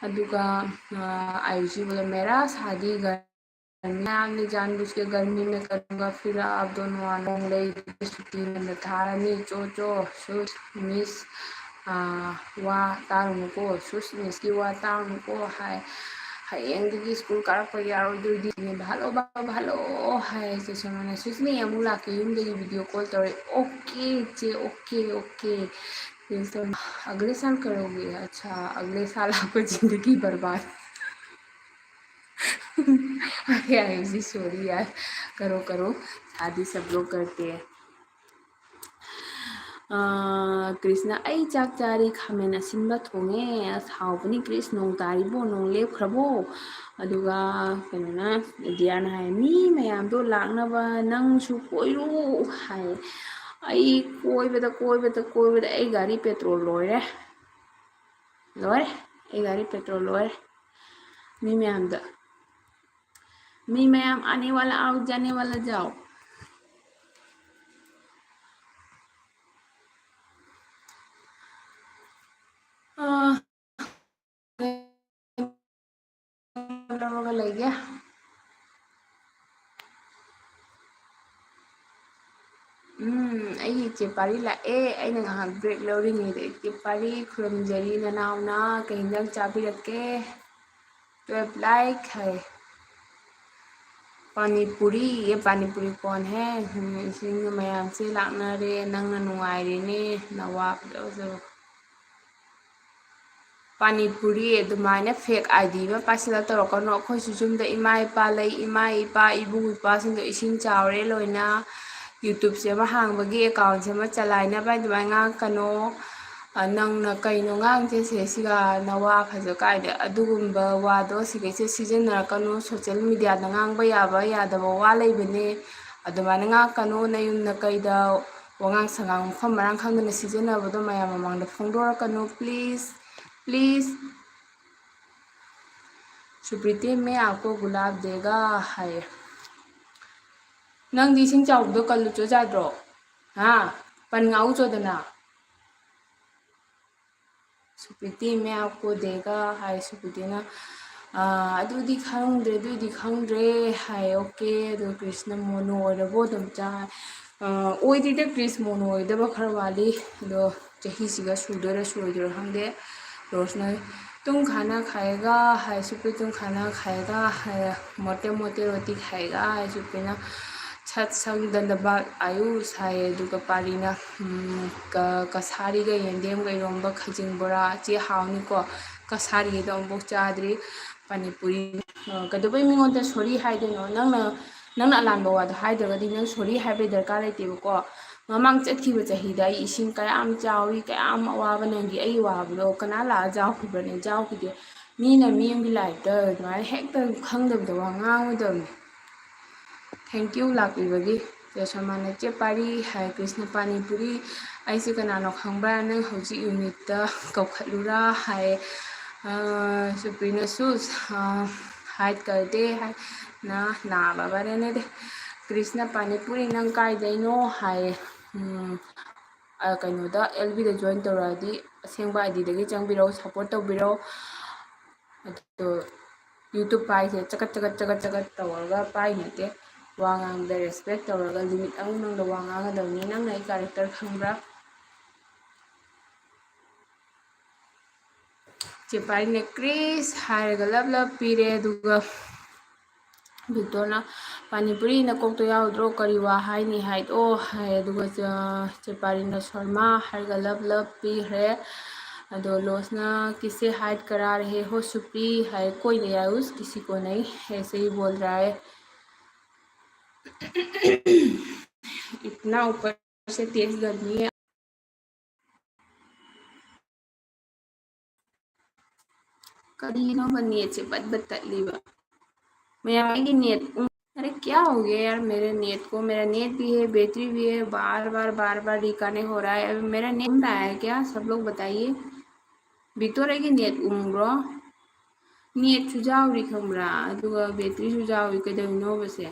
ꯑꯗꯨꯒ, ꯑ, ꯑꯌꯨꯖꯤ ꯕꯣꯂꯦ, "मेरा शादी घर में, आपने जानबूझ के गर्मी में करूँगा, फिर आप दोनों आना ꯂꯩ, ꯁꯨꯇꯤ ꯉꯟꯅ ꯊꯥꯔꯅꯤ, ꯆꯣ, ꯆꯣ, ꯁꯨꯁ, ꯃꯤꯁ, ꯑ, ꯋꯥ ꯇꯥꯔꯨꯅꯨꯀꯣ, ꯁꯨꯁ, ꯃꯤꯁꯀꯤ ꯋꯥ ꯇꯥꯔꯨꯅꯨꯀꯣ," ꯍꯥꯏ꯫ "ꯍꯌꯦꯡꯗꯒꯤ ꯁ꯭ꯀꯨꯜ ꯀꯥꯔꯛꯄ ꯌꯥꯔꯣꯏꯗꯣꯏꯗꯤ, ꯚꯥꯂꯣ, ꯚꯥꯂꯣ, ꯚꯥꯂꯣ," ꯍꯥꯏ ꯆꯦ ꯁꯣꯃꯣꯅ꯫ "ꯁꯨꯁ, ꯃꯤ ꯑꯃꯨꯛ ꯂꯥꯛꯀꯦ, ꯌꯨꯝꯗꯒꯤ video call ꯇꯧꯔꯛꯑꯦ꯫" "ꯑꯣꯀꯦ ꯆꯦ, ꯑꯣꯀꯦ, ꯑꯣꯀꯦ꯫ ꯑꯒꯂꯦ ꯁꯥꯜ ꯀꯔꯣꯒꯦ?" "अच्छा, अगले साल आपका ज़िंदगी बर्बाद।" अरे आयुष जी, sorry यार, करो, करो, शादी सब लोग करते हैं꯫ ꯑ, ꯀ꯭ꯔꯤꯁꯅ, "ꯑꯩ ꯆꯥꯛ ꯆꯥꯔꯤ, ꯈꯥꯃꯦꯟ ꯑꯁꯤꯟꯕ ꯊꯣꯡꯉꯦ꯫" "ꯑꯁ, ꯍꯥꯎꯕꯅꯤ ꯀ꯭ꯔꯤꯁ, ꯅꯣꯡ ꯇꯥꯔꯤꯕꯣ, ꯅꯣꯡ ꯂꯦꯞꯈ꯭ꯔꯕꯣ?" ꯑꯗꯨꯒ ꯀꯩꯅꯣꯅ, ꯗꯤꯌꯥꯅ ꯍꯥꯏ, "ꯃꯤ ꯃꯌꯥꯝꯗꯣ ꯂꯥꯛꯅꯕ ꯅꯪꯁꯨ ꯀꯣꯏꯔꯨ," ꯍꯥꯏ꯫ ꯑꯩ ꯀꯣꯏꯕꯗ, ꯀꯣꯏꯕꯗ, ꯀꯣꯏꯕꯗ ꯑꯩ ꯒꯥꯔꯤ petrol ꯂꯣꯏꯔꯦ꯫ ꯂꯣꯏꯔꯦ, ꯑꯩ ꯒꯥꯔꯤ petrol ꯂꯣꯏꯔꯦ꯫ ꯃꯤ ꯃꯌꯥꯝꯗ, "ꯃꯤ ꯃꯌꯥꯝ, ꯑꯥꯅꯦ ꯋꯥꯂꯥ ꯑꯥꯎ, ꯖꯥꯅꯦ ꯋꯥꯂꯥ ꯖꯥꯎ"꯫ ꯑꯥ, ꯂꯧꯔꯒ ꯂꯩꯒꯦ꯫ ꯎꯝ, ꯑꯩꯒꯤ ꯏꯆꯦ ꯄꯥꯔꯤ ꯂꯥꯛꯑꯦ꯫ ꯑꯩꯅ ꯉꯥꯏꯍꯥꯛ break ꯂꯧꯔꯤꯉꯩꯗ, "ꯏꯆꯦ ꯄꯥꯔꯤ, ꯈꯨꯔꯨꯝꯖꯔꯤ ꯅꯅꯥꯎꯅ, ꯀꯩ ꯍꯤꯟꯖꯥꯡ ꯆꯥꯕꯤꯔꯛꯀꯦ?" "Twelve like" ꯍꯥꯏ꯫ "ꯄꯥꯅꯤꯄꯨꯔꯤ, ꯌꯦ ꯄꯥꯅꯤꯄꯨꯔꯤ ꯀꯣꯟ ꯍꯦ?" ꯎꯝ, ꯏꯁꯤꯡ ꯃꯌꯥꯝꯁꯦ ꯂꯥꯛꯅꯔꯦ, ꯅꯪꯅ ꯅꯨꯡꯉꯥꯏꯔꯦꯅꯦ, ꯅꯋꯥ ꯐꯖ ꯐꯖꯕ꯫ ꯄꯥꯅꯤꯄꯨꯔꯤ ꯑꯗꯨꯃꯥꯏꯅ fake ID ꯑꯃ ꯄꯥꯏꯁꯤꯜꯂ ꯇꯧꯔꯛꯀꯅꯨ꯫ ꯑꯩꯈꯣꯏꯁꯨ ꯌꯨꯝꯗ ꯏꯃꯥ ꯏꯄꯥ ꯂꯩ, ꯏꯃꯥ ꯏꯄꯥ, ꯏꯕꯨꯡ ꯏꯄ꯭ꯋꯥꯁꯤꯡꯗꯣ ꯏꯁꯤꯡ ꯆꯥꯎꯔꯦ ꯂꯣꯏꯅ꯫ YouTubeꯁꯦ ꯑꯃ ꯍꯥꯡꯕꯒꯤ, accountꯁꯦ ꯑꯃ ꯆꯂꯥꯏꯅꯕ ꯑꯗꯨꯃꯥꯏꯅ ꯉꯥꯡꯉꯛꯀꯅꯣ꯫ ꯑ, ꯅꯪꯅ ꯀꯩꯅꯣ ꯉꯥꯡꯉꯤꯁꯦ ꯁꯤꯒ? ꯅꯋꯥ ꯐꯖ ꯀꯥꯏꯗ ꯑꯗꯨꯒꯨꯝꯕ ꯋꯥꯗꯣ ꯁꯤꯈꯩꯁꯦ ꯁꯤꯖꯤꯟꯅꯔꯛꯀꯅꯨ꯫ Social mediaꯗ ꯉꯥꯡꯕ ꯌꯥꯕ ꯌꯥꯗꯕ ꯋꯥ ꯂꯩꯕꯅꯦ, ꯑꯗꯨꯃꯥꯏꯅ ꯉꯥꯡꯉꯛꯀꯅꯨ꯫ ꯅꯌꯨꯝ ꯅꯀꯩꯗ ꯋꯥꯉꯥꯡ ꯁꯉꯥꯡ ꯃꯐꯝ ꯃꯔꯥꯡ ꯈꯪꯗꯅ ꯁꯤꯖꯤꯟꯅꯕꯗꯣ ꯃꯌꯥꯝ ꯃꯃꯥꯡꯗ ꯐꯣꯡꯗꯣꯔꯛꯀꯅꯨ, please, please꯫ "सुप्रीति, मैं आपको गुलाब देगा" ꯍꯥꯏꯌꯦ꯫ ꯅꯪꯗꯤ ꯏꯁꯤꯡ ꯆꯥꯎꯕꯗꯣ ꯀꯜꯂꯨꯆꯣ ꯌꯥꯗ꯭ꯔꯣ? ꯍꯥ? ꯄꯟ ꯉꯥꯛꯎꯆꯣꯗꯅ꯫ "सुप्रीति, मैं आपको देगा" ꯍꯥꯏ ꯁꯨꯄ꯭ꯔꯤꯇꯤꯅ꯫ "ꯑꯥ, ꯑꯗꯨꯗꯤ ꯈꯪꯗ꯭ꯔꯦ, ꯑꯗꯨꯏꯗꯤ ꯈꯪꯗ꯭ꯔꯦ" ꯍꯥꯏ꯫ "Okay, ꯑꯗꯣ ꯀ꯭ꯔꯤꯁꯅ ꯃꯣꯅꯣ ꯑꯣꯏꯔꯕꯣ ꯑꯗꯨꯝ ꯆꯥ-, ꯑꯥ, ꯑꯣꯏꯗ꯭ꯔꯤꯗ, ꯀ꯭ꯔꯤꯁ ꯃꯣꯅꯣ ꯑꯣꯏꯗꯕ ꯈꯔ ꯋꯥꯠꯂꯤ꯫ ꯑꯗꯣ ꯆꯍꯤꯁꯤꯒ ꯁꯨꯗꯣꯏꯔꯥ ꯁꯨꯔꯣꯏꯗꯣꯏꯔꯥ ꯈꯪꯗꯦ꯫ ꯔꯣꯁꯅ "तुम खाना खाएगा" ꯍꯥꯏ ꯁꯨꯄ꯭ꯔꯤ, "तुम खाना खाएगा" ꯍꯥꯏ꯫ "मोटे मोटे रोटी खाएगा" ꯍꯥꯏ ꯁꯨꯄ꯭ꯔꯤꯅ꯫ "सत्संग धन्यवाद आयुष" ꯍꯥꯏ꯫ ꯑꯗꯨꯒ ꯄꯥꯔꯤꯅ, ꯎꯝ, ꯀ-, ꯀꯁꯥꯔꯤꯒ ꯌꯦꯟꯗꯦꯝꯒ ꯏꯔꯣꯝꯕ, ꯈꯖꯤꯡ ꯕꯣꯔꯥ, ꯆꯦ ꯍꯥꯎꯅꯤꯀꯣ꯫ ꯀꯁꯥꯔꯤꯗꯣ ꯑꯃꯨꯛꯐꯥꯎ ꯆꯥꯗ꯭ꯔꯤ꯫ ꯄꯥꯅꯤꯄꯨꯔꯤ, ꯑ, ꯀꯩꯗꯧꯕꯩ ꯃꯤꯉꯣꯟꯗ sorry ꯍꯥꯏꯗꯣꯏꯅꯣ? ꯅꯪꯅ, ꯅꯪꯅ ꯑꯂꯥꯟꯕ ꯋꯥꯗꯣ ꯍꯥꯏꯗ꯭ꯔꯒꯗꯤ ꯅꯪ sorry ꯍꯥꯏꯕꯩ ꯗꯔꯀꯥꯔ ꯂꯩꯇꯦꯕꯀꯣ꯫ ꯃꯃꯥꯡ ꯆꯠꯈꯤꯕ ꯆꯍꯤꯗ ꯑꯩ ꯏꯁꯤꯡ ꯀꯌꯥꯝ ꯆꯥꯎꯏ, ꯀꯌꯥꯝ ꯑꯋꯥꯕ ꯅꯪꯒꯤ꯫ ꯑꯩꯒꯤ ꯋꯥꯕꯗꯣ ꯀꯅꯥ ꯂꯥꯛꯑ ꯆꯥꯎꯈꯤꯕ꯭ꯔꯅꯦ? ꯆꯥꯎꯈꯤꯗꯦ꯫ ꯃꯤꯅ ꯃꯤ ꯑꯃꯒꯤ lifeꯇ ꯑꯗꯨꯃꯥꯏꯅ ꯍꯦꯛꯇ ꯈꯪꯗꯕꯗ ꯋꯥ ꯉꯥꯡꯉꯣꯏꯗꯕꯅꯤ꯫ Thank you ꯂꯥꯛꯄꯤꯕꯒꯤ꯫ ꯌꯥꯁꯣꯃꯥꯅ, "ꯆꯦ ꯄꯥꯔꯤ," ꯍꯥꯏ, "ꯀ꯭ꯔꯤꯁꯅ ꯄꯥꯅꯤꯄꯨꯔꯤ ꯑꯩꯁꯦ ꯀꯅꯥꯅꯣ ꯈꯪꯕ꯭ꯔꯥ? ꯅꯪ ꯍꯧꯖꯤꯛ ꯌꯨꯅꯤꯠꯇ ꯀꯧꯈꯠꯂꯨꯔꯥ?" ꯍꯥꯏ꯫ ꯑ, ꯁꯨꯄ꯭ꯔꯤꯅꯁꯨ, ꯑ, "ꯍꯥꯏꯠ ꯀꯔꯗꯦ," ꯍꯥꯏ, "ꯅ ꯅꯥꯕ ꯃꯔꯦꯅꯦꯗꯦ꯫ ꯀ꯭ꯔꯤꯁꯅ ꯄꯥꯅꯤꯄꯨꯔꯤ, ꯅꯪ ꯀꯥꯏꯗꯩꯅꯣ?" ꯍꯥꯏ꯫ ꯎꯝ, ꯑ, ꯀꯩꯅꯣꯗ, ꯑꯦꯜ ꯕꯤꯗ ꯖꯣꯏꯟ ꯇꯧꯔꯛꯑꯗꯤ ꯑꯁꯦꯡꯕ ꯑꯥꯏ ꯗꯤꯗꯒꯤ ꯆꯪꯕꯤꯔꯛꯎ, ꯁꯞꯄꯣꯔꯠ ꯇꯧꯕꯤꯔꯛꯎ꯫ ꯑꯗꯣ YouTube ꯄꯥꯏꯁꯦ ꯆꯒꯠ ꯆꯒꯠ ꯆꯒꯠ ꯆꯒꯠ ꯇꯧꯔꯒ ꯄꯥꯏ ꯅꯠꯇꯦ꯫ ꯋꯥ ꯉꯥꯡꯕꯗ ꯔꯦꯁꯄꯦꯛ ꯇꯧꯔꯒ ꯂꯤꯃꯤꯠ ꯑꯃꯒꯤ ꯃꯅꯨꯡꯗ ꯋꯥ ꯉꯥꯡꯒꯗꯕꯅꯤ꯫ ꯅꯪꯅ ꯑꯩ ꯀꯦꯔꯦꯛꯇꯔ ꯈꯪꯕ꯭ꯔꯥ? ꯆꯦ ꯄꯥꯔꯤꯅ ꯀ꯭ꯔꯤꯁ ꯍꯥꯏꯔꯒ ꯂꯞ ꯂꯞ ꯄꯤꯔꯦ, ꯑꯗꯨꯒ ꯚꯤꯛꯇꯣꯔꯅ, "ꯄꯥꯅꯤꯄꯨꯔꯤ ꯅꯀꯣꯛꯇꯣ ꯌꯥꯎꯗ꯭ꯔꯣ? ꯀꯔꯤ ꯋꯥ ꯍꯥꯏꯅꯤ ꯍꯥꯏꯗꯣ?" ꯍꯥꯏ꯫ ꯑꯗꯨꯒ ꯆ-, ꯆꯦ ꯄꯥꯔꯤꯅ ꯁꯣꯔꯃꯥ ꯍꯥꯏꯔꯒ ꯂꯞ ꯂꯞ ꯄꯤꯈ꯭ꯔꯦ꯫ ꯑꯗꯣ ꯂꯣꯁꯅ, "किसे हाइट करा रहे हो सुप्री?" ꯍꯥꯏ, "कोई नहीं आयुष, किसी को नहीं, ऐसे ही बोल रहा है।" इतना ऊपर से तेज गर्मी है। ꯀꯔꯤꯅꯣꯕ ꯅꯦꯠꯁꯦ ꯕꯠ ꯕꯠ ꯇꯠꯂꯤꯕ? ꯃꯌꯥꯝ, ꯑꯩꯒꯤ ꯅꯦꯠ, ꯎꯝ, अरे क्या हो गया यार, मेरे नेट को, मेरा नेट भी है, बैटरी भी है, बार बार बार बार रिकनेक्ट हो रहा है। अब मेरा नेट आ रहा है क्या, सब लोग बताइए। ꯚꯤꯛꯇꯣꯔ, ꯑꯩꯒꯤ ꯅꯦꯠ ꯎꯪꯕ꯭ꯔꯣ? ꯅꯦꯠꯁꯨ ꯌꯥꯎꯔꯤ ꯈꯪꯕ꯭ꯔꯥ, ꯑꯗꯨꯒ ꯕꯦꯇ꯭ꯔꯤꯁꯨ ꯌꯥꯎꯔꯤ, ꯀꯩꯗꯧꯔꯤꯅꯣꯕꯁꯦ?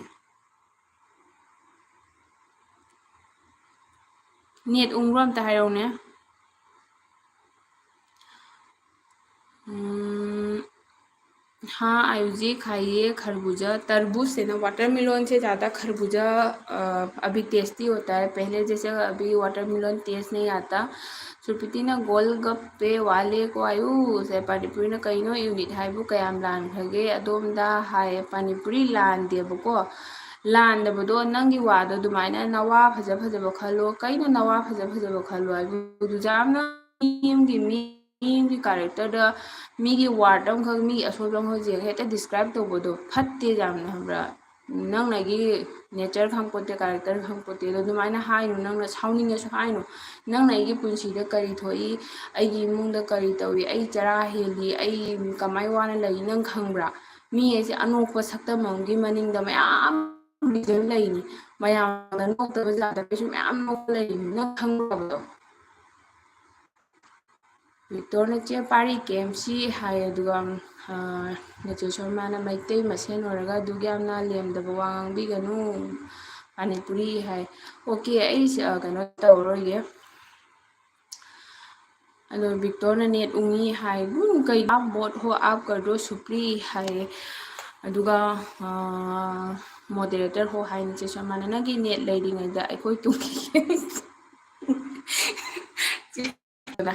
ꯅꯦꯠ ꯎꯪꯕ꯭ꯔꯣ ꯑꯝꯇ ꯍꯥꯏꯔꯛꯎꯅꯦ꯫ ꯎꯝ, हाँ आयुष जी, खाइए खरबूजा, तरबूज से ना, वाटरमेलन से ज़्यादा खरबूजा, अ, अभी टेस्टी होता है। पहले जैसे अभी वाटरमेलन टेस्ट नहीं आता। ꯁꯨꯄ꯭ꯔꯤꯇꯤꯅ, "ꯒꯣꯜꯒꯞꯄꯦ ꯋꯥꯂꯦ ꯀꯣ ꯑꯌꯨꯁ, ꯄꯥꯅꯤꯄꯨꯔꯤꯅ ꯀꯩꯅꯣ ꯌꯨꯅꯤꯠ ꯍꯥꯏꯕꯨ ꯀꯌꯥꯝ ꯂꯥꯟꯈ꯭ꯔꯒꯦ ꯑꯗꯣꯝꯗ?" ꯍꯥꯏꯌꯦ꯫ ꯄꯥꯅꯤꯄꯨꯔꯤ ꯂꯥꯟꯗꯦꯕꯀꯣ꯫ ꯂꯥꯟꯗꯕꯗꯣ ꯅꯪꯒꯤ ꯋꯥꯗꯣ ꯑꯗꯨꯃꯥꯏꯅ ꯅꯋꯥ ꯐꯖ ꯐꯖꯕ ꯈꯜꯂꯣ꯫ ꯀꯩꯅꯣ ꯅꯋꯥ ꯐꯖ ꯐꯖꯕ ꯈꯜꯂꯣ ꯍꯥꯏꯕꯨ? ꯑꯗꯨ ꯌꯥꯝꯅ ꯃꯤ ꯑꯃꯒꯤ, ꯃꯤ ꯑꯃꯒꯤ ꯀꯦꯔꯦꯛꯇꯔꯗ ꯃꯤꯒꯤ ꯋꯥꯔꯗ ꯑꯃꯈꯛ, ꯃꯤꯒꯤ ꯑꯁꯣꯏꯕ ꯑꯃꯈꯛ ꯌꯦꯡꯉꯒ ꯍꯦꯛꯇ ꯗꯤꯁꯀ꯭ꯔꯥꯏꯕ ꯇꯧꯕꯗꯣ ꯐꯠꯇꯦ ꯌꯥꯝꯅ, ꯈꯪꯕ꯭ꯔꯥ? ꯅꯪꯅ ꯑꯩꯒꯤ ꯅꯦꯆꯔ ꯈꯪꯄꯣꯠꯇꯦ, ꯀꯦꯔꯦꯛꯇꯔ ꯈꯪꯄꯣꯠꯇꯦ꯫ ꯑꯗꯣ ꯑꯗꯨꯃꯥꯏꯅ ꯍꯥꯏꯅꯨ, ꯅꯪꯅ ꯁꯥꯎꯅꯤꯡꯉꯁꯨ ꯍꯥꯏꯅꯨ꯫ ꯅꯪꯅ ꯑꯩꯒꯤ ꯄꯨꯟꯁꯤꯗ ꯀꯔꯤ ꯊꯣꯛꯏ, ꯑꯩꯒꯤ ꯏꯃꯨꯡꯗ ꯀꯔꯤ ꯇꯧꯏ, ꯑꯩ ꯆꯔꯥ ꯍꯦꯜꯂꯤ, ꯑꯩ ꯀꯃꯥꯏ ꯋꯥꯅ ꯂꯩ, ꯅꯪ ꯈꯪꯕ꯭ꯔꯥ? ꯃꯤ ꯍꯥꯏꯁꯦ ꯑꯅꯣꯛꯄ ꯁꯛꯇꯝ ꯑꯃꯒꯤ ꯃꯅꯤꯡꯗ ꯃꯌꯥꯝ reason ꯂꯩꯅꯤ꯫ ꯃꯌꯥꯝꯅ ꯅꯣꯛꯇꯕ ꯌꯥꯗꯕꯩꯁꯨ ꯃꯌꯥꯝ ꯅꯣꯛꯄ ꯂꯩꯔꯤꯅꯤ, ꯅꯪ ꯈꯪꯗꯕꯗꯣ꯫ ꯕꯤꯛꯇꯣꯔꯅ "ꯆꯦ ꯄꯥꯔꯤ ꯀꯦ ꯑꯦꯝ ꯁꯤ" ꯍꯥꯏ, ꯑꯗꯨꯒ, ꯑ, ꯅꯦꯆꯦ ꯁꯣꯃꯥꯅ "ꯃꯩꯇꯩ ꯃꯁꯦꯟ ꯑꯣꯏꯔꯒ ꯑꯗꯨꯛ ꯌꯥꯝꯅ ꯂꯦꯝꯗꯕ ꯋꯥ ꯉꯥꯡꯕꯤꯒꯅꯨ, ꯄꯥꯅꯤꯄꯨꯔꯤ" ꯍꯥꯏ꯫ OK, ꯑꯩ ꯁꯤ, ꯑ, ꯀꯩꯅꯣ ꯇꯧꯔꯔꯣꯏꯒꯦ꯫ ꯑꯗꯣ ꯕꯤꯛꯇꯣꯔꯅ "ꯅꯦꯠ ꯎꯪꯉꯤ" ꯍꯥꯏ꯫ "ꯎꯝ, ꯀꯩ, आप बोर हो, आप कर दो, ꯁꯨꯄ꯭ꯔꯤ" ꯍꯥꯏ꯫ ꯑꯗꯨꯒ, ꯑ, ꯃꯣꯗꯦꯔꯦꯇꯔ ꯍꯣ ꯍꯥꯏ, ꯅꯦꯆꯦ ꯁꯣꯃꯥꯅ "ꯅꯪꯒꯤ ꯅꯦꯠ ꯂꯩꯔꯤꯉꯩꯗ ꯑꯩꯈꯣꯏ ꯇꯨꯝꯈꯤꯒꯦ"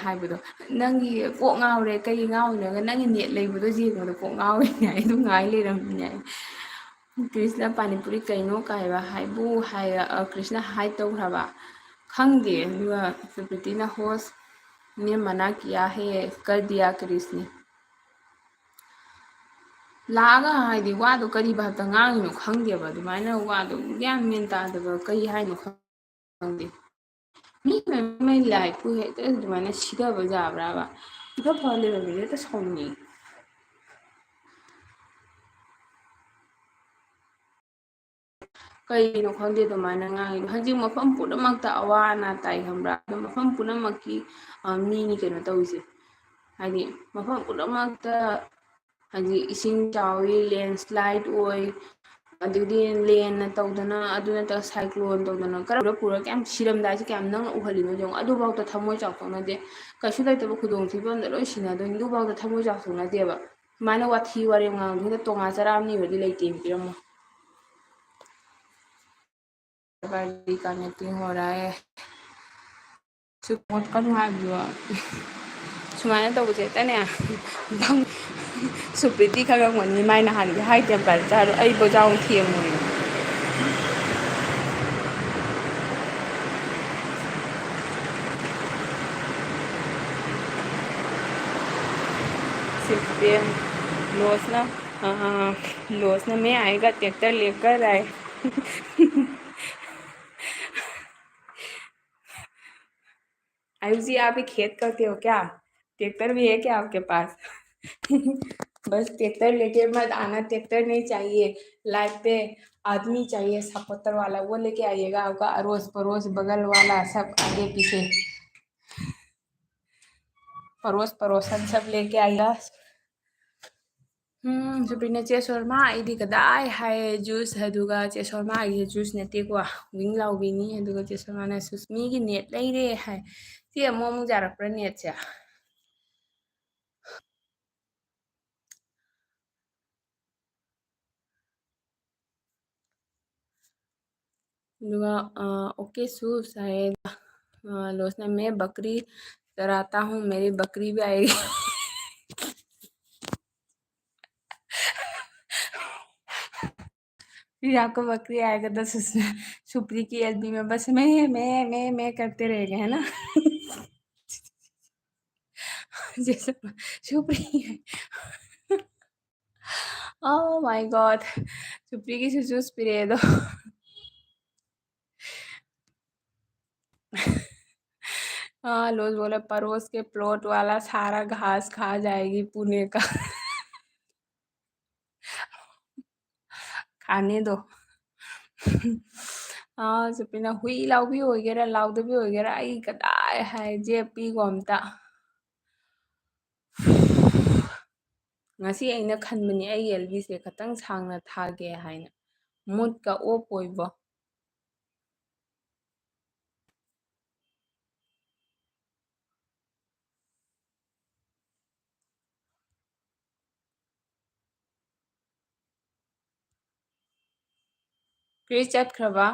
ꯍꯥꯏꯕꯗꯣ, "ꯅꯪꯒꯤ ꯀꯣꯛ ꯉꯥꯎꯔꯦ, ꯀꯩꯒꯤ ꯉꯥꯎꯔꯤꯅꯣ? ꯅꯪꯒꯤ ꯅꯦꯠ ꯂꯩꯕꯗꯣ ꯌꯦꯡꯕꯗ ꯀꯣꯛ ꯉꯥꯎꯔꯤꯅꯦ, ꯑꯩ ꯑꯗꯨꯝ ꯉꯥꯏ ꯂꯩꯔꯝꯃꯤꯅꯦ"꯫ ꯀ꯭ꯔꯤꯁꯅ "ꯄꯥꯅꯤꯄꯨꯔꯤ ꯀꯩꯅꯣ ꯀꯥꯏꯕ ꯍꯥꯏꯕꯨ" ꯍꯥꯏ, ꯑ, ꯀ꯭ꯔꯤꯁꯅ ꯍꯥꯏ ꯇꯧꯈ꯭ꯔꯕ? ꯈꯪꯗꯦ꯫ ꯑꯗꯨꯒ ꯁꯨꯄ꯭ꯔꯤꯇꯤꯅ "ꯍꯣꯁ ꯅꯦ ꯃꯅꯥ ꯀꯤꯌꯥ ꯍꯦ, ꯀꯔ ꯗꯤꯌꯥ ꯀ꯭ꯔꯤꯁꯅꯦ"꯫ ꯂꯥꯛꯑꯒ ꯍꯥꯏꯗꯤ ꯋꯥꯗꯣ ꯀꯔꯤ ꯚꯥꯞꯇ ꯉꯥꯡꯉꯤꯅꯣ ꯈꯪꯗꯦꯕ, ꯑꯗꯨꯃꯥꯏꯅ ꯋꯥꯗꯣ ꯒ꯭ꯌꯥꯟ ꯃꯦꯟ ꯇꯥꯗꯕ, ꯀꯔꯤ ꯍꯥꯏꯅꯣ ꯈꯪꯗꯦ꯫ ꯃꯤ ꯃꯩ ꯂꯥꯏꯠꯄꯨ ꯍꯦꯛꯇ ꯑꯗꯨꯃꯥꯏꯅ ꯁꯤꯊꯕ ꯌꯥꯕ꯭ꯔꯥꯕ? ꯏꯐ ꯐ ꯂꯩꯔꯝꯃꯤꯗ ꯍꯦꯛꯇ ꯁꯥꯎꯅꯤꯡꯉꯤ꯫ ꯀꯩꯒꯤꯅꯣ ꯈꯪꯗꯦ ꯑꯗꯨꯃꯥꯏꯅ ꯉꯥꯡꯉꯤꯗꯣ꯫ ꯍꯧꯖꯤꯛ ꯃꯐꯝ ꯄꯨꯝꯅꯃꯛꯇ ꯑꯋꯥ ꯑꯅꯥ ꯇꯥꯏ, ꯈꯪꯕ꯭ꯔꯥ? ꯑꯗꯣ ꯃꯐꯝ ꯄꯨꯝꯅꯃꯛꯀꯤ, ꯑ, ꯃꯤꯅꯤ ꯀꯩꯅꯣ ꯇꯧꯔꯤꯁꯦ꯫ ꯍꯥꯏꯗꯤ ꯃꯐꯝ ꯄꯨꯝꯅꯃꯛꯇ ꯍꯥꯏꯗꯤ ꯏꯁꯤꯡ ꯆꯥꯎꯏ, ꯂꯦꯟꯁ꯭ꯂꯥꯏꯠ ꯑꯣꯏ, ꯑꯗꯒꯤꯗꯤ ꯂꯦꯟꯅ ꯇꯧꯗꯅ, ꯑꯗꯨ ꯅꯠꯇ꯭ꯔꯒ ꯁꯥꯏꯀ꯭ꯂꯣꯟ ꯇꯧꯗꯅ, ꯀꯔꯝꯕ ꯄꯨꯔ ꯀꯌꯥꯝ ꯁꯤꯔꯝꯗꯥꯏꯁꯦ ꯀꯌꯥꯝ ꯅꯪꯅ ꯎꯍꯜꯂꯤꯅꯣ ꯌꯦꯡꯉꯣ꯫ ꯑꯗꯨꯐꯥꯎꯗ ꯊꯃꯣꯏ ꯆꯥꯎꯊꯣꯛꯅꯗꯦ꯫ ꯀꯩꯁꯨ ꯂꯩꯇꯕ ꯈꯨꯗꯣꯡꯊꯤꯕ ꯑꯝꯗ ꯂꯣꯏ ꯁꯤꯟꯅꯗꯣꯏꯅꯤ, ꯑꯗꯨꯐꯥꯎꯗ ꯊꯃꯣꯏ ꯆꯥꯎꯊꯣꯛꯅꯗꯦꯕ꯫ ꯁꯨꯃꯥꯏꯅ ꯋꯥꯊꯤ ꯋꯥꯔꯦꯝ ꯉꯥꯡꯕꯗ ꯇꯣꯉꯥꯟ ꯆꯔꯥ ꯑꯃ ꯅꯤꯕꯗꯤ ꯂꯩꯇꯦ, ꯄꯤꯔꯝꯃꯣ꯫ ꯀꯥꯟꯅꯦ ꯇꯤꯡ ꯍꯣꯔꯥꯏ꯫ ꯁꯨ ꯃꯣꯠꯀꯅꯨ ꯍꯥꯏꯕꯗꯣ꯫ ꯁꯨꯃꯥꯏꯅ ꯇꯧꯕꯁꯦ ꯍꯦꯛꯇꯅꯦ, ꯁꯨꯄ꯭ꯔꯤꯇꯤ ꯈꯪꯉꯝꯒꯅꯤ, ꯃꯥꯏ ꯅꯍꯥꯟꯒꯤ ꯍꯥꯏ ꯇꯦꯝꯄꯔꯦꯆꯔꯗꯣ ꯑꯩꯕꯨ ꯌꯥꯎꯅ ꯊꯦꯡꯉꯨꯔꯦ꯫ Six P M. ꯂꯣꯁꯅ, ꯑ, ꯂꯣꯁꯅ "मैं आएगा, ट्रैक्टर लेकर आए।" आयुष जी, आप भी खेत करते हो क्या? ट्रैक्टर भी है क्या आपके पास? बस ट्रैक्टर लेके मत आना, ट्रैक्टर नहीं चाहिए लाइफ पे। आदमी चाहिए सपोर्टर वाला, वो लेके आइएगा। आपका अड़ोस पड़ोस बगल वाला सब आगे पीछे, पड़ोस पड़ोसन सब लेके आइएगा। ꯎꯝ, ꯁꯨꯄ꯭ꯔꯤꯅ, "ꯆꯦ ꯁꯣꯔꯃꯥ, ꯑꯩꯗꯤ ꯀꯗꯥꯏ ꯍꯥꯏ ꯖꯨꯁ, ꯑꯗꯨꯒ ꯆꯦ ꯁꯣꯔꯃꯥꯒꯤ ꯖꯨꯁ ꯅꯠꯇꯦꯀꯣ, ꯋꯤꯡ ꯂꯥꯎꯕꯤꯅꯤ, ꯑꯗꯨꯒ ꯆꯦ ꯁꯣꯔꯃꯥꯅ ꯁꯨꯁꯃꯤꯒꯤ ꯅꯦꯠ ꯂꯩꯔꯦ" ꯍꯥꯏ꯫ ꯁꯤ ꯑꯃꯨꯛ ꯑꯃꯨꯛ ꯌꯥꯔꯛꯄ꯭ꯔꯥ ꯅꯦꯠꯁꯦ? ꯑꯗꯨꯒ, ꯑ, "OK ꯁꯨꯁ" ꯍꯥꯏꯌꯦ꯫ ꯑ, ꯂꯣꯁꯅ, "मैं बकरी चराता हूँ, मेरी बकरी भी आएगी।" फिर आपको बकरी आएगा तो सुस-, सुप्री की एलबी में बस मैं, मैं, मैं, मैं करते रहेगा, है ना? जैसे सुप्री। Oh my God. सुप्रीकी सुजूस पिरेदो। हाँ, लोज बोले, "पड़ोस के प्लॉट वाला सारा घास खा जाएगी पुणे का।" खाने दो। ꯑꯥ, ꯁꯨꯄ꯭ꯔꯤꯅ, "ꯍꯨꯏ ꯂꯥꯎꯕꯤ ꯑꯣꯏꯒꯦꯔꯥ, ꯂꯥꯎꯗꯕꯤ ꯑꯣꯏꯒꯦꯔꯥ, ꯑꯩ ꯀꯗꯥꯏ ꯍꯥꯏ ꯖꯦꯞ ꯄꯤꯒꯣ ꯑꯝꯇ꯫" ꯉꯁꯤ ꯑꯩꯅ ꯈꯟꯕꯅꯤ ꯑꯩꯒꯤ ꯑꯦꯜꯕꯤꯁꯦ ꯈꯇꯪ ꯁꯥꯡꯅ ꯊꯥꯒꯦ ꯍꯥꯏꯅ꯫ ꯃꯨꯠꯀ ꯑꯣꯐ ꯑꯣꯏꯕꯣ꯫ ꯀ꯭ꯔꯤꯁ ꯆꯠꯈ꯭ꯔꯕ?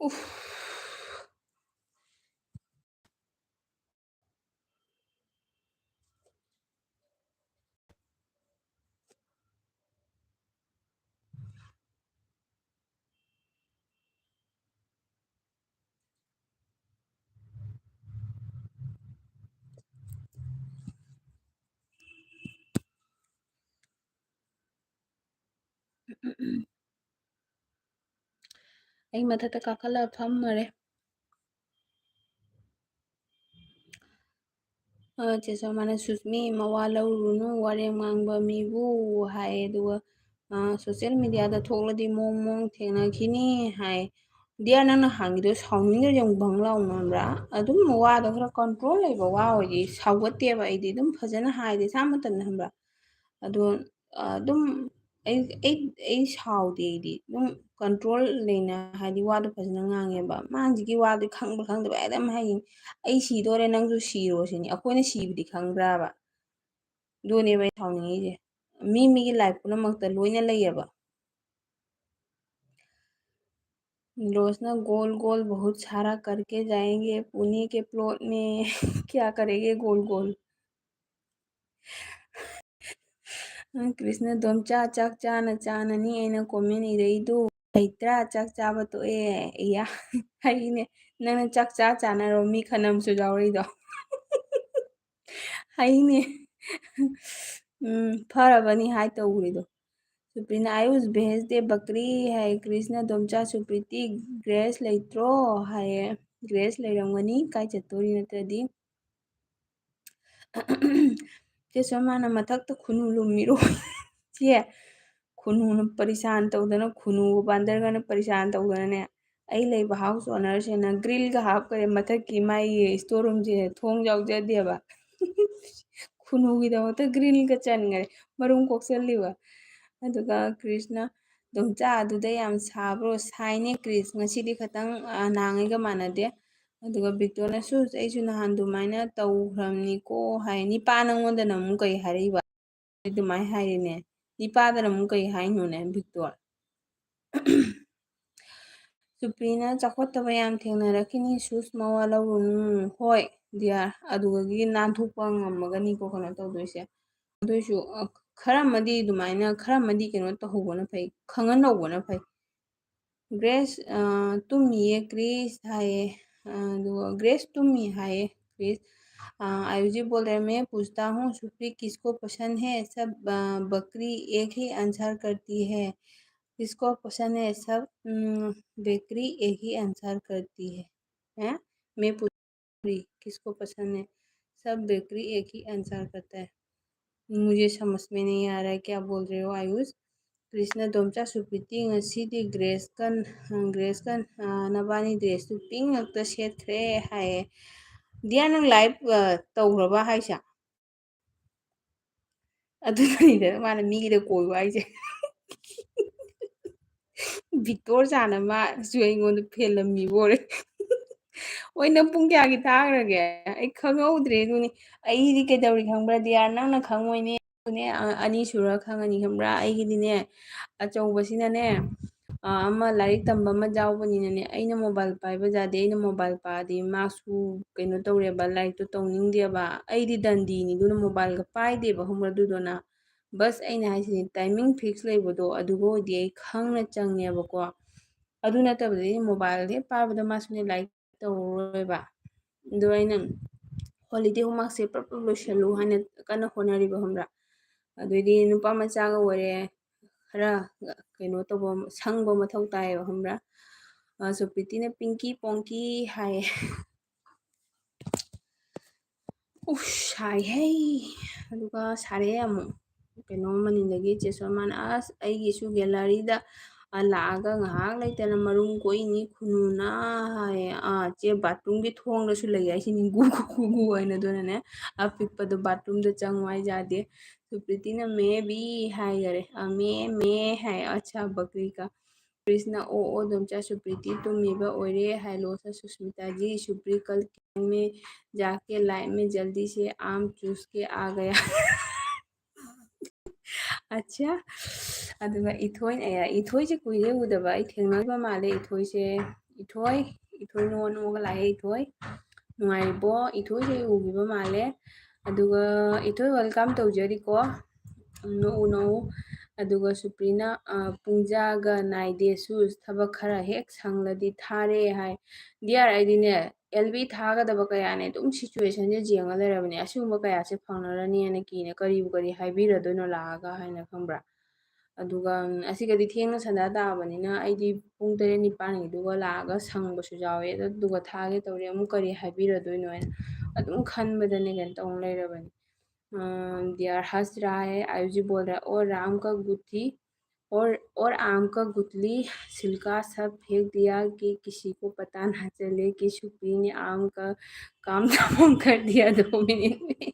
ꯎꯐ꯫ ꯑꯩ ꯃꯊꯛꯇ ꯀꯥꯈꯠꯂꯒ ꯐꯝꯃꯔꯦ꯫ ꯑ, ꯆꯦ ꯁꯣꯃꯥꯅ, "ꯁꯨꯁꯃꯤ, ꯃꯋꯥ ꯂꯧꯔꯨꯅꯨ, ꯋꯥꯔꯦꯝ ꯉꯥꯡꯕ ꯃꯤꯕꯨ" ꯍꯥꯏ꯫ ꯑꯗꯨꯒ, ꯑ, "ꯁꯣꯁꯦꯜ ꯃꯦꯗꯤꯌꯥꯗ ꯊꯣꯛꯂꯗꯤ ꯃꯑꯣꯡ ꯃꯑꯣꯡ ꯊꯦꯡꯅꯈꯤꯅꯤ" ꯍꯥꯏ꯫ ꯗꯤꯌꯥꯔ, ꯅꯪꯅ ꯍꯥꯡꯉꯤꯗꯣ ꯁꯥꯎꯅꯤꯡꯗ꯭ꯔꯗꯤ ꯑꯃꯨꯛ ꯕꯪ ꯂꯥꯎꯅ ꯈꯪꯕ꯭ꯔꯥ? ꯑꯗꯨꯝ ꯋꯥꯗꯣ ꯈꯔ ꯀꯟꯇ꯭ꯔꯣꯜ ꯂꯩꯕ ꯋꯥ ꯑꯣꯏꯗꯤ ꯁꯥꯎꯒꯠꯇꯦꯕ ꯑꯩꯗꯤ꯫ ꯑꯗꯨꯝ ꯐꯖꯅ ꯍꯥꯏꯗꯤ ꯏꯁꯥ ꯃꯇꯝꯗ ꯈꯪꯕ꯭ꯔꯥ? ꯑꯗꯣ, ꯑ, ꯑꯗꯨꯝ ꯑꯩ, ꯑꯩ, ꯑꯩ ꯁꯥꯎꯗꯦ ꯑꯩꯗꯤ꯫ ꯑꯗꯨꯝ ꯀꯟꯇ꯭ꯔꯣꯜ ꯂꯩꯅ ꯍꯥꯏꯗꯤ ꯋꯥꯗꯣ ꯐꯖꯅ ꯉꯥꯡꯉꯦꯕ꯫ ꯃꯥ ꯍꯧꯖꯤꯛꯀꯤ ꯋꯥꯗꯤ ꯈꯪꯕ꯭ꯔꯥ ꯈꯪꯗꯕ꯭ꯔꯥ ꯑꯗꯨꯝ ꯍꯥꯏꯌꯦ꯫ "ꯑꯩ ꯁꯤꯗꯣꯔꯦ, ꯅꯪꯁꯨ ꯁꯤꯔꯣ" ꯁꯤꯅꯤ꯫ ꯑꯩꯈꯣꯏꯅ ꯁꯤꯕꯗꯤ ꯈꯪꯕ꯭ꯔꯥꯕ? ꯑꯗꯨꯅꯦꯕ ꯑꯩ ꯁꯥꯎꯅꯤꯡꯉꯤꯁꯦ꯫ ꯃꯤ ꯃꯤꯒꯤ ꯂꯥꯏꯐ ꯄꯨꯝꯅꯃꯛꯇ ꯂꯣꯏꯅ ꯂꯩꯌꯦꯕ꯫ ꯔꯣꯁꯅ "गोल गोल बहुत सारा करके जाएंगे पुणे के प्लॉट में।" क्या करेंगे गोल गोल? ꯀ꯭ꯔꯤꯁꯅ, "ꯗꯣꯝꯆꯥ, ꯆꯥꯛ ꯆꯥꯅ ꯆꯥꯅꯅꯤ ꯑꯩꯅ ꯀꯣꯃꯦꯟ ꯏꯔꯛꯏꯗꯨ꯫ ꯂꯩꯇ꯭ꯔꯥ? ꯆꯥꯛ ꯆꯥꯕ ꯇꯣꯛꯑꯦ꯫ ꯑꯌꯥ, ꯍꯩꯅꯦ꯫ ꯅꯪꯅ ꯆꯥꯛ ꯆꯥ ꯆꯥꯅꯔꯣ ꯃꯤ ꯈꯟꯅꯕꯁꯨ ꯌꯥꯎꯔꯛꯏꯗꯣ?" ꯍꯩꯅꯦ꯫ ꯎꯝ, ꯐꯔꯕꯅꯤ ꯍꯥꯏ ꯇꯧꯈ꯭ꯔꯤꯗꯣ꯫ ꯁꯨꯄ꯭ꯔꯤꯅ, "ꯑꯌꯨꯁ ꯚꯦꯖ ꯗꯦ ꯕꯀ꯭ꯔꯤ" ꯍꯥꯏ꯫ ꯀ꯭ꯔꯤꯁꯅ, "ꯗꯣꯝꯆꯥ ꯁꯨꯄ꯭ꯔꯤꯇꯤ ꯒ꯭ꯔꯦꯁ ꯂꯩꯇ꯭ꯔꯣ?" ꯍꯥꯏꯌꯦ꯫ ꯒ꯭ꯔꯦꯁ ꯂꯩꯔꯝꯒꯅꯤ, ꯀꯥꯏ ꯆꯠꯇꯣꯔꯤ ꯅꯠꯇ꯭ꯔꯗꯤ꯫ ꯆꯦ ꯁꯣꯃꯥꯅ, "ꯃꯊꯛꯇ ꯈꯨꯅꯨ ꯂꯨꯝꯃꯤꯔꯣ?" ꯆꯦ, ꯈꯨꯅꯨꯅ ꯄꯔꯤꯁꯥꯟ ꯇꯧꯗꯅ, ꯈꯨꯅꯨꯒ ꯕꯥꯟꯗꯔꯒꯅ ꯄꯔꯤꯁꯥꯟ ꯇꯧꯗꯅꯅꯦ, ꯑꯩ ꯂꯩꯕ ꯍꯥꯎꯁ ꯑꯣꯅꯔꯁꯤꯅ ꯒ꯭ꯔꯤꯜꯒ ꯍꯥꯞꯈ꯭ꯔꯦ ꯃꯊꯛꯀꯤ ꯃꯥꯒꯤ ꯁ꯭ꯇꯣꯔ ꯔꯨꯝꯁꯦ, ꯊꯣꯡ ꯌꯥꯎꯖꯗꯦꯕ꯫ ꯈꯨꯅꯨꯒꯤꯗꯃꯛꯇ ꯒ꯭ꯔꯤꯜꯒ ꯆꯟꯈ꯭ꯔꯦ, ꯃꯔꯨꯝ ꯀꯣꯛꯆꯜꯂꯤꯕ꯫ ꯑꯗꯨꯒ ꯀ꯭ꯔꯤꯁꯅ, "ꯗꯣꯝꯆꯥ, ꯑꯗꯨꯗ ꯌꯥꯝ ꯁꯥꯕ꯭ꯔꯣ?" "ꯁꯥꯏꯅꯦ ꯀ꯭ꯔꯤꯁ, ꯉꯁꯤꯗꯤ ꯈꯤꯇꯪ, ꯑ, ꯅꯍꯥꯟꯉꯩꯒ ꯃꯥꯟꯅꯗꯦ"꯫ ꯑꯗꯨꯒ ꯕꯤꯛꯇꯣꯅꯁꯨ, "ꯑꯩꯁꯨ ꯅꯍꯥꯟ ꯑꯗꯨꯃꯥꯏꯅ ꯇꯧꯈ꯭ꯔꯕꯅꯤꯀꯣ" ꯍꯥꯏ꯫ "ꯅꯤꯄꯥ ꯅꯪꯉꯣꯟꯗꯅ ꯑꯃꯨꯛ ꯀꯩ ꯍꯥꯏꯔꯛꯏꯕ?" ꯑꯗꯨꯃꯥꯏꯅ ꯍꯥꯏꯔꯤꯅꯦ꯫ ꯅꯤꯄꯥꯗꯅ ꯑꯃꯨꯛ ꯀꯩ ꯍꯥꯏꯅꯣꯅꯦ, ꯕꯤꯛꯇꯣꯔ? ꯁꯨꯄ꯭ꯔꯤꯅ, "ꯆꯥꯎꯈꯠꯇꯕ ꯌꯥꯝ ꯊꯦꯡꯅꯔꯛꯈꯤꯅꯤ, ꯁꯨꯁ, ꯃꯋꯥ ꯂꯧꯔꯨꯅꯨ"꯫ ꯍꯣꯏ, ꯗꯤꯌꯥꯔ, ꯑꯗꯨꯗꯒꯤ ꯅꯥꯟꯊꯣꯛꯄ ꯉꯝꯃꯒꯅꯤꯀꯣ ꯀꯩꯅꯣ ꯇꯧꯗꯣꯏꯁꯦ꯫ ꯑꯗꯨꯏꯁꯨ, ꯑ, ꯈꯔ ꯑꯃꯗꯤ ꯑꯗꯨꯃꯥꯏꯅ, ꯈꯔ ꯑꯃꯗꯤ ꯀꯩꯅꯣ ꯇꯧꯍꯧꯕꯅ ꯐꯩ, ꯈꯪꯍꯟꯍꯧꯕꯅ ꯐꯩ꯫ ꯒ꯭ꯔꯦꯁ, ꯑ, "ꯇꯨꯝꯃꯤꯌꯦ ꯀ꯭ꯔꯤꯁ" ꯍꯥꯏꯌꯦ꯫ ꯑ, ꯑꯗꯨꯒ ꯒ꯭ꯔꯦꯁ ꯇꯨꯝꯃꯤ ꯍꯥꯏꯌꯦ ꯀ꯭ꯔꯤꯁ꯫ ꯑ, "आयुष जी बोल रहे, मैं पूछता हूँ, सुप्री किसको पसंद है? सब, अ, बकरी एक ही आंसर करती है।" जिसको पसंद है सब बेकरी एक ही आंसर करती है। हैं? मैं पूछ रही, किसको पसंद है? सब बेकरी एक ही आंसर करता है। मुझे समझ में नहीं आ रहा है क्या बोल रहे हो आयुष। कृष्णा, ꯗꯣꯝꯆꯥ ꯁꯨꯄ꯭ꯔꯤꯇꯤ, ꯉꯁꯤꯗꯤ ꯒ꯭ꯔꯦꯁꯀ ꯒ꯭ꯔꯦꯁꯀ ꯅꯕꯥꯅꯤ ꯗ꯭ꯔꯦꯁꯇꯨ ꯄꯤꯡ ꯉꯥꯛꯇ ꯁꯦꯠꯈ꯭ꯔꯦ ꯍꯥꯏꯌꯦ꯫ ꯗꯤꯌꯥ, ꯅꯪ ꯂꯥꯏꯚ ꯇꯧꯈ꯭ꯔꯕ ꯍꯥꯏꯁꯦ? ꯑꯗꯨꯅꯅꯤꯗꯅ ꯃꯥꯅ ꯃꯤꯒꯤꯗ ꯀꯣꯏꯕ ꯍꯥꯏꯁꯦ꯫ ꯕꯤꯛꯇꯣꯔ ꯆꯥꯅ ꯃꯥꯁꯨ ꯑꯩꯉꯣꯟꯗ ꯐꯦꯜꯂꯝꯃꯤꯕ ꯑꯣꯏꯔꯦ꯫ ꯍꯣꯏ, ꯅꯪ ꯄꯨꯡ ꯀꯌꯥꯒꯤ ꯊꯥꯈ꯭ꯔꯒꯦ? ꯑꯩ ꯈꯪꯍꯧꯗ꯭ꯔꯦ꯫ ꯑꯗꯨꯅꯤ, ꯑꯩꯗꯤ ꯀꯩꯗꯧꯔꯤ ꯈꯪꯕ꯭ꯔꯥ, ꯗꯤꯌꯥꯔ? ꯅꯪꯅ ꯈꯪꯉꯣꯏꯅꯦ꯫ ꯑꯗꯨꯅꯦ, ꯑ-, ꯑꯅꯤ ꯁꯨꯔ ꯈꯪꯉꯅꯤ ꯈꯪꯕ꯭ꯔꯥ? ꯑꯩꯒꯤꯗꯤꯅꯦ, ꯑꯆꯧꯕꯁꯤꯅꯅꯦ, ꯑ, ꯑꯃ ꯂꯥꯏꯔꯤꯛ ꯇꯝꯕ ꯑꯃ ꯌꯥꯎꯕꯅꯤꯅꯅꯦ, ꯑꯩꯅ ꯃꯣꯕꯥꯏꯜ ꯄꯥꯏꯕ ꯌꯥꯗꯦ, ꯑꯩꯅ ꯃꯣꯕꯥꯏꯜ ꯄꯥꯗꯤ ꯃꯥꯁꯨ ꯀꯩꯅꯣ ꯇꯧꯔꯦꯕ, ꯂꯥꯏꯔꯤꯛꯇꯣ ꯇꯧꯅꯤꯡꯗꯦꯕ꯫ ꯑꯩꯗꯤ ꯗꯟꯗꯤꯅꯤ, ꯑꯗꯨꯅ ꯃꯣꯕꯥꯏꯜꯒ ꯄꯥꯏꯗꯦꯕ, ꯈꯪꯕ꯭ꯔꯥ? ꯑꯗꯨꯗꯨꯅ ꯕꯁ, ꯑꯩꯅ ꯍꯥꯏꯁꯤꯅꯤ, ꯇꯥꯏꯃꯤꯡ ꯐꯤꯛꯁ ꯂꯩꯕꯗꯣ ꯑꯗꯨꯒ ꯑꯣꯏꯗꯤ ꯑꯩ ꯈꯪꯅ ꯆꯪꯉꯦꯕꯀꯣ꯫ ꯑꯗꯨ ꯅꯠꯇꯕꯗꯗꯤ ꯃꯣꯕꯥꯏꯜꯗ ꯍꯦꯛ ꯄꯥꯏꯕꯗ ꯃꯥꯁꯨꯅꯦ ꯂꯥꯏꯔꯤꯛ ꯇꯧꯔꯔꯣꯏꯕ꯫ ꯑꯗꯣ ꯑꯩꯅ ꯍꯣꯂꯤꯗꯦ ꯍꯣꯝꯋꯥꯔꯛꯁꯦ ꯄ꯭ꯔꯞ ꯄ꯭ꯔꯞ ꯂꯣꯏꯁꯜꯂꯨ ꯍꯥꯏꯅ ꯀꯟꯅ ꯍꯣꯠꯅꯔꯤꯕ, ꯈꯪꯕ꯭ꯔꯥ? ꯑꯗꯨꯏꯗꯤ ꯅꯨꯄꯥ ꯃꯆꯥꯒ ꯑꯣꯏꯔꯦ, ꯈꯔ ꯀꯩꯅꯣ ꯇꯧꯕ, ꯁꯪꯕ ꯃꯊꯧ ꯇꯥꯏꯌꯦꯕ, ꯈꯪꯕ꯭ꯔꯥ? ꯑ, ꯁꯨꯄ꯭ꯔꯤꯇꯤꯅ "ꯄꯤꯡꯀꯤ ꯄꯣꯡꯀꯤ" ꯍꯥꯏꯌꯦ꯫ ꯎꯁ, ꯁꯥꯏꯍꯦ꯫ ꯑꯗꯨꯒ ꯁꯥꯔꯛꯑꯦ ꯑꯃꯨꯛ꯫ ꯀꯩꯅꯣ ꯃꯅꯤꯡꯗꯒꯤ ꯆꯦ ꯁꯣꯃꯥꯅ, "ꯑꯁ, ꯑꯩꯒꯤꯁꯨ ꯒꯦꯂꯔꯤꯗ, ꯑ, ꯂꯥꯛꯑꯒ ꯉꯥꯏꯍꯥꯛ ꯂꯩꯇꯅ ꯃꯔꯨꯝ ꯀꯣꯛꯏꯅꯤ ꯈꯨꯅꯨꯅ" ꯍꯥꯏꯌꯦ꯫ ꯑꯥ, ꯆꯦ ꯕꯥꯠꯔꯨꯝꯒꯤ ꯊꯣꯡꯗꯁꯨ ꯂꯩ ꯍꯥꯏꯁꯤꯅꯤ, ꯒꯨ ꯒꯨ ꯒꯨ ꯒꯨ ꯍꯥꯏꯅ꯫ ꯑꯗꯨꯅꯅꯦ, ꯑꯄꯤꯛꯄꯗꯣ ꯕꯥꯠꯔꯨꯝꯗ ꯆꯪꯉꯨ ꯍꯥꯏ ꯌꯥꯗꯦ꯫ ꯁꯨꯄ꯭ꯔꯤꯇꯤꯅ "ꯃꯦ ꯕꯤ" ꯍꯥꯏꯈꯔꯦ꯫ ꯑ, "ꯃꯦ, ꯃꯦ" ꯍꯥꯏ꯫ "ꯑꯆꯥ, ꯕꯀ꯭ꯔꯤ ꯀꯥ"꯫ ꯀ꯭ꯔꯤꯁꯅ, "ꯑꯣ, ꯑꯣ, ꯗꯣꯝꯆꯥ ꯁꯨꯄ꯭ꯔꯤꯇꯤ ꯇꯨꯝꯃꯤꯕ ꯑꯣꯏꯔꯦ ꯍꯥꯏ ꯂꯣꯁ ꯁꯨꯁꯃꯤꯇꯥ ꯖꯤ, ꯁꯨꯄ꯭ꯔꯤ ꯀꯜ ꯀꯦ ꯃꯦ ꯖꯥꯀꯦ ꯂꯥꯏꯐ ꯃꯦ ꯖꯜꯗꯤ ꯁꯦ ꯑꯥꯝ ꯆꯨꯁ ꯀꯦ ꯑꯥ ꯒꯌꯥ"꯫ ꯑꯠꯆꯥ꯫ ꯑꯗꯨꯒ ꯏꯊꯣꯏ, ꯑꯦ, ꯏꯊꯣꯏꯁꯦ ꯀꯨꯏꯔꯦ ꯎꯗꯕ, ꯑꯩ ꯊꯦꯡꯅꯗꯕ ꯃꯥꯜꯂꯦ ꯏꯊꯣꯏꯁꯦ꯫ ꯏꯊꯣꯏ, ꯏꯊꯣꯏ ꯅꯣꯛꯑ ꯅꯣꯛꯑꯒ ꯂꯥꯛꯑꯦ ꯏꯊꯣꯏ꯫ ꯅꯨꯡꯉꯥꯏꯔꯤꯕꯣ? ꯏꯊꯣꯏꯁꯦ ꯎꯈꯤꯕ ꯃꯥꯜꯂꯦ꯫ ꯑꯗꯨꯒ ꯏꯊꯣꯏ welcome ꯇꯧꯖꯔꯤꯀꯣ꯫ ꯅꯣꯛꯎ ꯅꯣꯛꯎ꯫ ꯑꯗꯨꯒ ꯁꯨꯄ꯭ꯔꯤꯅ, ꯑ, "ꯄꯨꯡꯖꯥꯒ ꯅꯥꯏꯗꯦ ꯁꯨꯁ, ꯊꯕꯛ ꯈꯔ ꯍꯦꯛ ꯁꯪꯂꯗꯤ ꯊꯥꯔꯦ" ꯍꯥꯏ꯫ ꯗꯤꯌꯥꯔ, ꯑꯩꯗꯤꯅꯦ, ꯑꯦꯜ ꯕꯤ ꯊꯥꯒꯗꯕ ꯀꯌꯥꯅꯦ ꯑꯗꯨꯝ ꯁꯤꯆꯨꯋꯦꯁꯟꯁꯦ ꯌꯦꯡꯉ ꯂꯩꯔꯕꯅꯦ꯫ ꯑꯁꯤꯒꯨꯝꯕ ꯀꯌꯥꯁꯦ ꯐꯪꯅꯔꯅꯤꯅ ꯀꯤꯅ ꯀꯔꯤꯕꯨ ꯀꯔꯤ ꯍꯥꯏꯕꯤꯔꯗꯣꯏꯅꯣ ꯂꯥꯛꯑꯒ ꯍꯥꯏꯅ, ꯈꯪꯕ꯭ꯔꯥ? ꯑꯗꯨꯒ ꯑꯁꯤꯒꯗꯤ ꯊꯦꯡꯅ ꯁꯟꯗꯥ ꯇꯥꯕꯅꯤꯅ ꯑꯩꯗꯤ ꯄꯨꯡ ꯇꯔꯦꯠ ꯅꯤꯄꯥꯟꯒꯤꯗꯨꯒ ꯂꯥꯛꯑꯒ ꯁꯪꯕꯁꯨ ꯌꯥꯎꯋꯦ꯫ ꯑꯗꯨꯒ ꯊꯥꯒꯦ ꯇꯧꯔꯤ, ꯑꯃꯨꯛ ꯀꯔꯤ ꯍꯥꯏꯕꯤꯔꯗꯣꯏꯅꯣ ꯍꯥꯏꯅ ꯑꯗꯨꯝ ꯈꯟꯕꯗꯅꯦ ꯀꯩꯅꯣ ꯇꯧ ꯂꯩꯔꯕꯅꯤ꯫ ꯗꯤꯌꯥꯔ ꯍꯁ ꯔꯥ ꯍꯦ, ꯑꯌꯨꯖꯤ ꯕꯣꯜ ꯔꯥ, ꯑꯣꯔ ꯔꯥꯝ ꯀ ꯒꯨꯊꯤ, और और आम का गुठली छिलका सब फेंक दिया कि किसी को पता ना चले कि सुप्री ने आम का काम तमाम कर दिया दो मिनट में।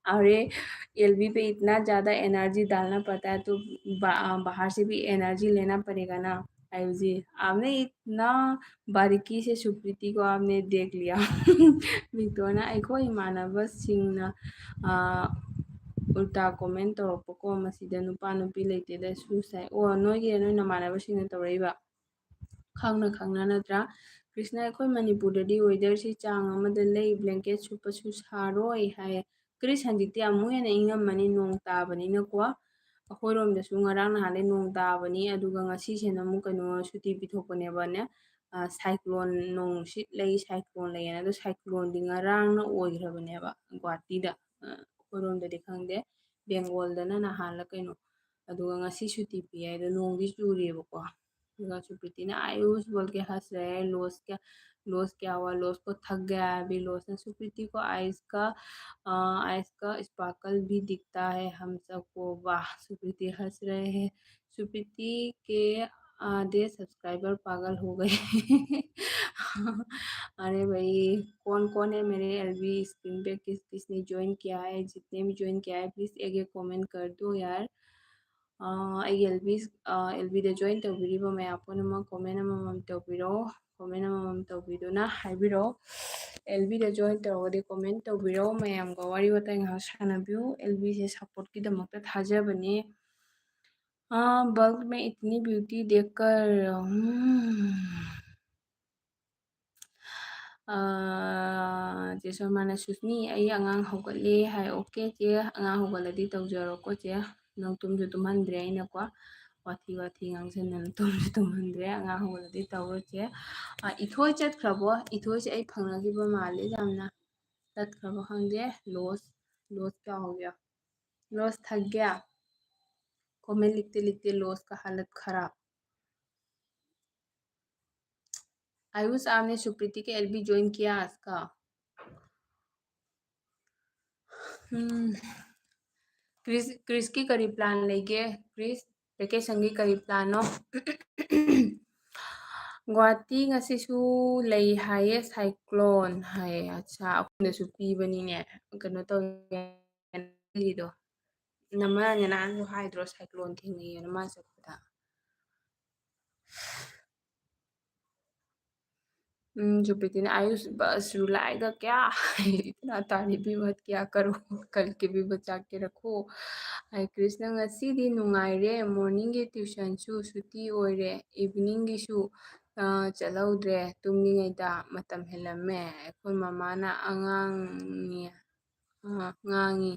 अरे, एलबी पे इतना ज़्यादा एनर्जी डालना पड़ता है तो बा-, बाहर से भी एनर्जी लेना पड़ेगा ना। आयुष जी, आपने इतना बारीकी से सुप्रीति को आपने देख लिया꯫ ꯃꯤꯇꯣꯅ ꯑꯩꯈꯣꯏ ꯏꯃꯥꯟꯅꯕꯁꯤꯡꯅ, ꯑ, ꯎꯜꯇꯥ ꯀꯣꯃꯦꯟ ꯇꯧꯔꯛꯄꯀꯣ, ꯃꯁꯤꯗ ꯅꯨꯄꯥ ꯅꯨꯄꯤ ꯂꯩꯇꯦꯗ ꯁꯨꯁ ꯍꯥꯏ꯫ ꯑꯣ, ꯅꯣꯏꯒꯤ ꯅꯣꯏ ꯅꯃꯥꯟꯅꯕꯁꯤꯡꯅ ꯇꯧꯔꯛꯏꯕ? ꯈꯪꯅ ꯈꯪꯅ ꯅꯠꯇ꯭ꯔꯥ? ꯀ꯭ꯔꯤꯁꯅ, ꯑꯩꯈꯣꯏ ꯃꯅꯤꯄꯨꯔꯗꯗꯤ ꯋꯦꯗꯔꯁꯤ ꯆꯥꯡ ꯑꯃꯗ ꯂꯩ, ꯕ꯭ꯂꯦꯡꯀꯦꯠ ꯁꯨꯞꯄꯁꯨ ꯁꯥꯔꯣꯏ ꯍꯥꯏꯌꯦ꯫ ꯀ꯭ꯔꯤꯁ, ꯍꯧꯖꯤꯛꯇꯤ ꯑꯃꯨꯛ ꯍꯦꯟꯅ ꯏꯪꯉꯝꯃꯅꯤ ꯅꯣꯡ ꯇꯥꯕꯅꯤꯅꯀꯣ꯫ ꯑꯩꯈꯣꯏꯔꯣꯝꯗꯁꯨ ꯉꯔꯥꯡ ꯅꯍꯥꯟꯗꯩ ꯅꯣꯡ ꯇꯥꯕꯅꯤ, ꯑꯗꯨꯒ ꯉꯁꯤꯁꯤꯅ ꯑꯃꯨꯛ ꯀꯩꯅꯣ ꯁꯨꯇꯤ ꯄꯤꯊꯣꯛꯄꯅꯦꯕꯅꯦ꯫ ꯑ, ꯁꯥꯏꯀ꯭ꯂꯣꯟ, ꯅꯣꯡ ꯅꯨꯡꯁꯤꯠ ꯂꯩ, ꯁꯥꯏꯀ꯭ꯂꯣꯟ ꯂꯩꯌꯦꯅ꯫ ꯑꯗꯣ ꯁꯥꯏꯀ꯭ꯂꯣꯟꯗꯤ ꯉꯔꯥꯡꯅ ꯑꯣꯏꯈ꯭ꯔꯕꯅꯦꯕ ꯒꯨꯍꯥꯇꯤꯗ꯫ ꯑ, ꯑꯩꯈꯣꯏꯔꯣꯝꯗꯗꯤ ꯈꯪꯗꯦ, ꯕꯦꯡꯒꯣꯜꯗꯅ ꯅꯍꯥꯟꯂ ꯀꯩꯅꯣ꯫ ꯑꯗꯨꯒ ꯉꯁꯤ ꯁꯨꯇꯤ ꯄꯤ ꯍꯥꯏꯗꯣ ꯅꯣꯡꯗꯤ ꯆꯨꯔꯤꯑꯕꯀꯣ꯫ ꯑꯗꯨꯒ ꯁꯨꯄ꯭ꯔꯤꯇꯤꯅ, "आयुष बोल के हंस रहे हैं, लॉस क्या, लॉस क्या हुआ, लॉस को थक गया है अभी लॉस ने।" सुप्रीति को आइस का, अ, आइस का स्पार्कल भी दिखता है हम सबको। वाह, सुप्रीति हंस रहे हैं। सुप्रीति के आधे सब्सक्राइबर पागल हो गए। अरे भाई, कौन कौन है मेरे एलबी स्क्रीन पे, किस किसने ज्वाइन किया है? जितने भी ज्वाइन किया है, प्लीज एक एक कमेंट कर दो यार। ꯑ, ꯑꯩꯒꯤ ꯑꯦꯜꯕꯤ, ꯑ, ꯑꯦꯜꯕꯤꯗ ꯖꯣꯏꯟ ꯇꯧꯕꯤꯔꯤꯕ ꯃꯌꯥꯝ ꯄꯨꯝꯅꯃꯛ ꯀꯣꯃꯦꯟ ꯑꯃꯃꯝ ꯇꯧꯕꯤꯔꯛꯑꯣ, ꯀꯣꯃꯦꯟ ꯑꯃꯃꯝ ꯇꯧꯕꯤꯗꯨꯅ ꯍꯥꯏꯕꯤꯔꯛꯑꯣ꯫ ꯑꯦꯜꯕꯤꯗ ꯖꯣꯏꯟ ꯇꯧꯔꯒꯗꯤ ꯀꯣꯃꯦꯟ ꯇꯧꯕꯤꯔꯛꯑꯣ, ꯃꯌꯥꯝꯒ ꯋꯥꯔꯤ ꯋꯥꯇꯥꯏ ꯉꯥꯏꯍꯥꯛ ꯁꯥꯟꯅꯕꯤꯌꯨ꯫ ꯑꯦꯜꯕꯤꯁꯦ ꯁꯞꯄꯣꯔꯠꯀꯤꯗꯃꯛꯇ ꯊꯥꯖꯕꯅꯦ꯫ ꯑ, बल्ब में इतनी ब्यूटी देखकर, हम्म। ꯑ, ꯆꯦ ꯁꯣꯃꯥꯅ, "ꯁꯨꯁꯃꯤ, ꯑꯩ ꯑꯉꯥꯡ ꯍꯧꯒꯠꯂꯦ" ꯍꯥꯏ꯫ "ꯑꯣꯀꯦ ꯆꯦ, ꯑꯉꯥꯡ ꯍꯧꯒꯠꯂꯗꯤ ꯇꯧꯖꯔꯣꯀꯣ ꯆꯦ꯫ ꯅꯪ ꯇꯨꯝꯁꯨ ꯇꯨꯝꯍꯟꯗ꯭ꯔꯦ ꯑꯩꯅꯀꯣ꯫ ꯋꯥꯊꯤ ꯋꯥꯊꯤ ꯉꯥꯡꯁꯟꯗꯅ ꯇꯨꯝꯁꯨ ꯇꯨꯝꯍꯟꯗ꯭ꯔꯦ꯫ ꯑꯉꯥꯡ ꯍꯧꯒꯠꯂꯗꯤ ꯇꯧꯔꯣ ꯆꯦ꯫" ꯑ, ꯏꯊꯣꯏ ꯆꯠꯈ꯭ꯔꯕꯣ? ꯏꯊꯣꯏꯁꯦ ꯑꯩ ꯐꯪꯅꯈꯤꯕ ꯃꯥꯜꯂꯦ ꯌꯥꯝꯅ꯫ ꯆꯠꯈ꯭ꯔꯕ ꯈꯪꯗꯦ꯫ ꯂꯣꯁ, ꯂꯣꯁ ꯀꯌꯥ ꯍꯧꯒꯦ? ꯂꯣꯁ ꯊꯛꯀꯦ? कमेंट लिखते लिखते लोस का हालत खराब। आयुष, आपने सुप्रीति के एलबी ज्वाइन किया आज का? ꯎꯝ, ꯀ꯭ꯔꯤꯁ, ꯀ꯭ꯔꯤꯁꯀꯤ ꯀꯔꯤ ꯄ꯭ꯂꯥꯟ ꯂꯩꯒꯦ? ꯀ꯭ꯔꯤꯁ, ꯚꯦꯀꯦꯁꯟꯒꯤ ꯀꯔꯤ ꯄ꯭ꯂꯥꯟꯅꯣ? ꯒꯨꯍꯥꯇꯤ ꯉꯁꯤꯁꯨ ꯂꯩ ꯍꯥꯏꯌꯦ, ꯁꯥꯏꯀ꯭ꯂꯣꯟ ꯍꯥꯏꯌꯦ꯫ ꯑꯠꯁꯥ, ꯑꯩꯈꯣꯏꯗꯁꯨ ꯄꯤꯕꯅꯤꯅꯦ꯫ ꯀꯩꯅꯣ ꯇꯧꯋꯦ, ꯅꯃꯅ ꯅꯍꯥꯟꯁꯨ ꯍꯥꯏꯗ꯭ꯔꯣ, ꯁꯥꯏꯀ꯭ꯂꯣꯟ ꯊꯦꯡꯅꯩꯌꯦꯅ ꯃꯥ ꯆꯠꯄꯗ? ꯎꯝ, ꯖꯨꯄꯤꯇꯤꯅ, "आयुष बस रुलाएगा क्या? इतना तारीफ भी मत किया करो, कल के भी बचा के रखो।" ꯑꯩ ꯀ꯭ꯔꯤꯁꯅ, "ꯉꯁꯤꯗꯤ ꯅꯨꯡꯉꯥꯏꯔꯦ, ꯃꯣꯔꯅꯤꯡꯒꯤ ꯇ꯭ꯌꯨꯁꯟꯁꯨ ꯁꯨꯇꯤ ꯑꯣꯏꯔꯦ, ꯏꯚꯤꯅꯤꯡꯒꯤꯁꯨ, ꯑ, ꯆꯠꯍꯧꯗ꯭ꯔꯦ, ꯇꯨꯝꯂꯤꯉꯩꯗ ꯃꯇꯝ ꯍꯦꯜꯂꯝꯃꯦ꯫ ꯑꯩꯈꯣꯏ ꯃꯃꯥꯅ ꯑꯉꯥꯡꯅꯤ, ꯑ, ꯉꯥꯡꯉꯤ,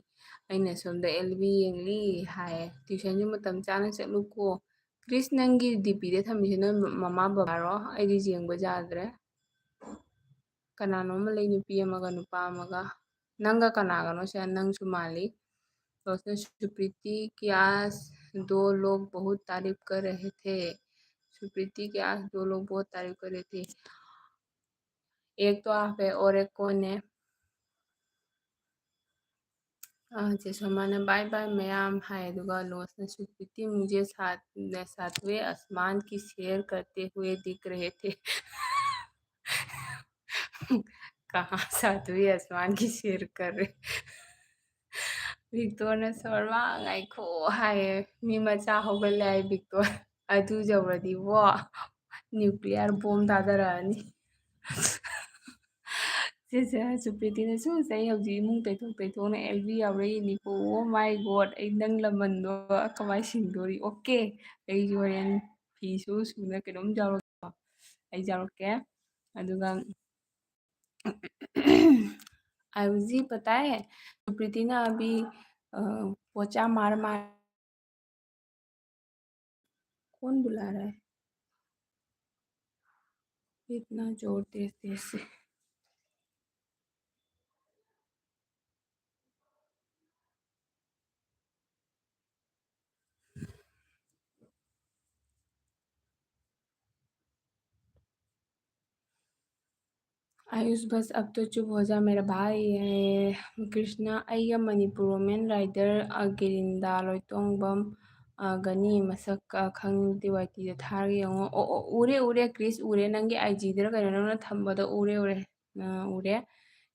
ꯑꯩꯅ ꯁꯣꯝꯗ ꯑꯦꯜꯕꯤ ꯌꯦꯡꯂꯤ ꯍꯥꯏꯌꯦ꯫ ꯇ꯭ꯌꯨꯁꯟꯁꯨ ꯃꯇꯝ ꯆꯥꯅ ꯆꯠꯂꯨꯀꯣ꯫" ꯀ꯭ꯔꯤꯁ, ꯅꯪꯒꯤ ꯗꯤꯄꯤꯗ ꯊꯝꯃꯤꯁꯦ ꯅꯣꯏ ꯃꯃꯥ ꯕꯕꯥꯔꯣ? ꯑꯩꯗꯤ ꯌꯦꯡꯕ ꯌꯥꯗ꯭ꯔꯦ꯫ ꯀꯅꯥꯅꯣꯝ ꯂꯩ, ꯅꯨꯄꯤ ꯑꯃꯒ ꯅꯨꯄꯥ ꯑꯃꯒ꯫ ꯅꯪꯒ ꯀꯅꯥꯒꯅꯣ ꯁꯦ? ꯅꯪꯁꯨ ꯃꯥꯜꯂꯤ꯫ दोस्तों, सुप्रीति की आज दो लोग बहुत तारीफ कर रहे थे। सुप्रीति की आज दो लोग बहुत तारीफ कर रहे थे। एक तो आप है और एक कौन है? ꯑ, ꯆꯦꯁꯣꯃꯥꯅ "ꯕꯥꯏ ꯕꯥꯏ ꯃꯌꯥꯝ" ꯍꯥꯏ, ꯑꯗꯨꯒ ꯂꯣꯁꯅ "सुप्रीति मुझे सात, सातवें आसमान की सैर करते हुए दिख रहे थे।" कहाँ सातवें आसमान की सैर कर रहे? ꯚꯤꯛꯇꯣꯔꯅ "ꯁꯣꯔꯃꯥ ꯉꯥꯏꯈꯣ" ꯍꯥꯏꯌꯦ꯫ ꯃꯤ ꯃꯆꯥ ꯍꯧꯒꯠꯂꯦ ꯍꯥꯏ ꯚꯤꯛꯇꯣꯔ꯫ ꯑꯗꯨ ꯌꯧꯔꯗꯤꯕꯣ, ꯅ꯭ꯌꯨꯀ꯭ꯂꯤꯌꯔ ꯕꯣꯝ ꯊꯥꯗꯔꯛꯑꯅꯤ꯫ ꯁꯤꯁꯦ ꯁꯨꯄ꯭ꯔꯤꯇꯤꯅꯁꯨ, "ꯑꯩ ꯍꯧꯖꯤꯛ ꯏꯃꯨꯡ ꯇꯩꯊꯣꯛ ꯇꯩꯊꯣꯛꯅ ꯑꯦꯜꯕꯤ ꯌꯥꯎꯔꯛꯏꯅꯤꯀꯣ꯫ Oh my God, ꯑꯩ ꯅꯪ ꯂꯃꯟꯗꯣ ꯀꯃꯥꯏꯅ ꯁꯤꯡꯗꯣꯔꯤ? ꯑꯣꯀꯦ, ꯑꯩꯁꯨ ꯍꯣꯔꯦꯟ ꯐꯤꯁꯨ ꯁꯨꯅ ꯀꯩꯅꯣꯝ ꯌꯥꯎꯔꯛꯀꯦ, ꯑꯩ ꯌꯥꯎꯔꯛꯀꯦ꯫" ꯑꯗꯨꯒ ꯑꯩ ꯍꯧꯖꯤꯛ ꯄꯇꯥ ꯍꯦ, ꯁꯨꯄ꯭ꯔꯤꯇꯤꯅ ꯑꯕꯤ, ꯑ, ꯄꯣꯆꯥ ꯃꯥꯔ ꯃꯥꯔ ꯀꯣꯟ ꯕꯨꯂꯥ ꯔꯍꯥ ꯍꯦ? ꯏꯠꯅꯥ ꯖꯣꯔ ꯇꯦꯖ ꯇꯦꯖ ꯁꯦ꯫ आयुष, बस अब तो चुप हो जा, मेरा भाई है कृष्णा। ꯑꯩꯒ ꯃꯅꯤꯄꯨꯔ ꯋꯨꯃꯦꯟ ꯔꯥꯏꯗꯔ, ꯑ, ꯒꯦꯔꯤꯟꯗꯥ ꯂꯣꯏꯇꯣꯡꯕꯝ, ꯑ, ꯒꯅꯤ ꯃꯁꯛ, ꯑ, ꯈꯪꯗꯦ, ꯋꯥꯏ ꯇꯤꯗ ꯊꯥꯔꯒ ꯌꯦꯡꯉꯣ꯫ ꯑꯣ, ꯑꯣ, ꯎꯔꯦ, ꯎꯔꯦ, ꯀ꯭ꯔꯤꯁ ꯎꯔꯦ, ꯅꯪꯒꯤ ꯑꯥꯏ ꯖꯤꯗꯔ ꯀꯩꯅꯣ ꯅꯪꯅ ꯊꯝꯕꯗꯣ ꯎꯔꯦ, ꯎꯔꯦ꯫ ꯑ, ꯎꯔꯦ꯫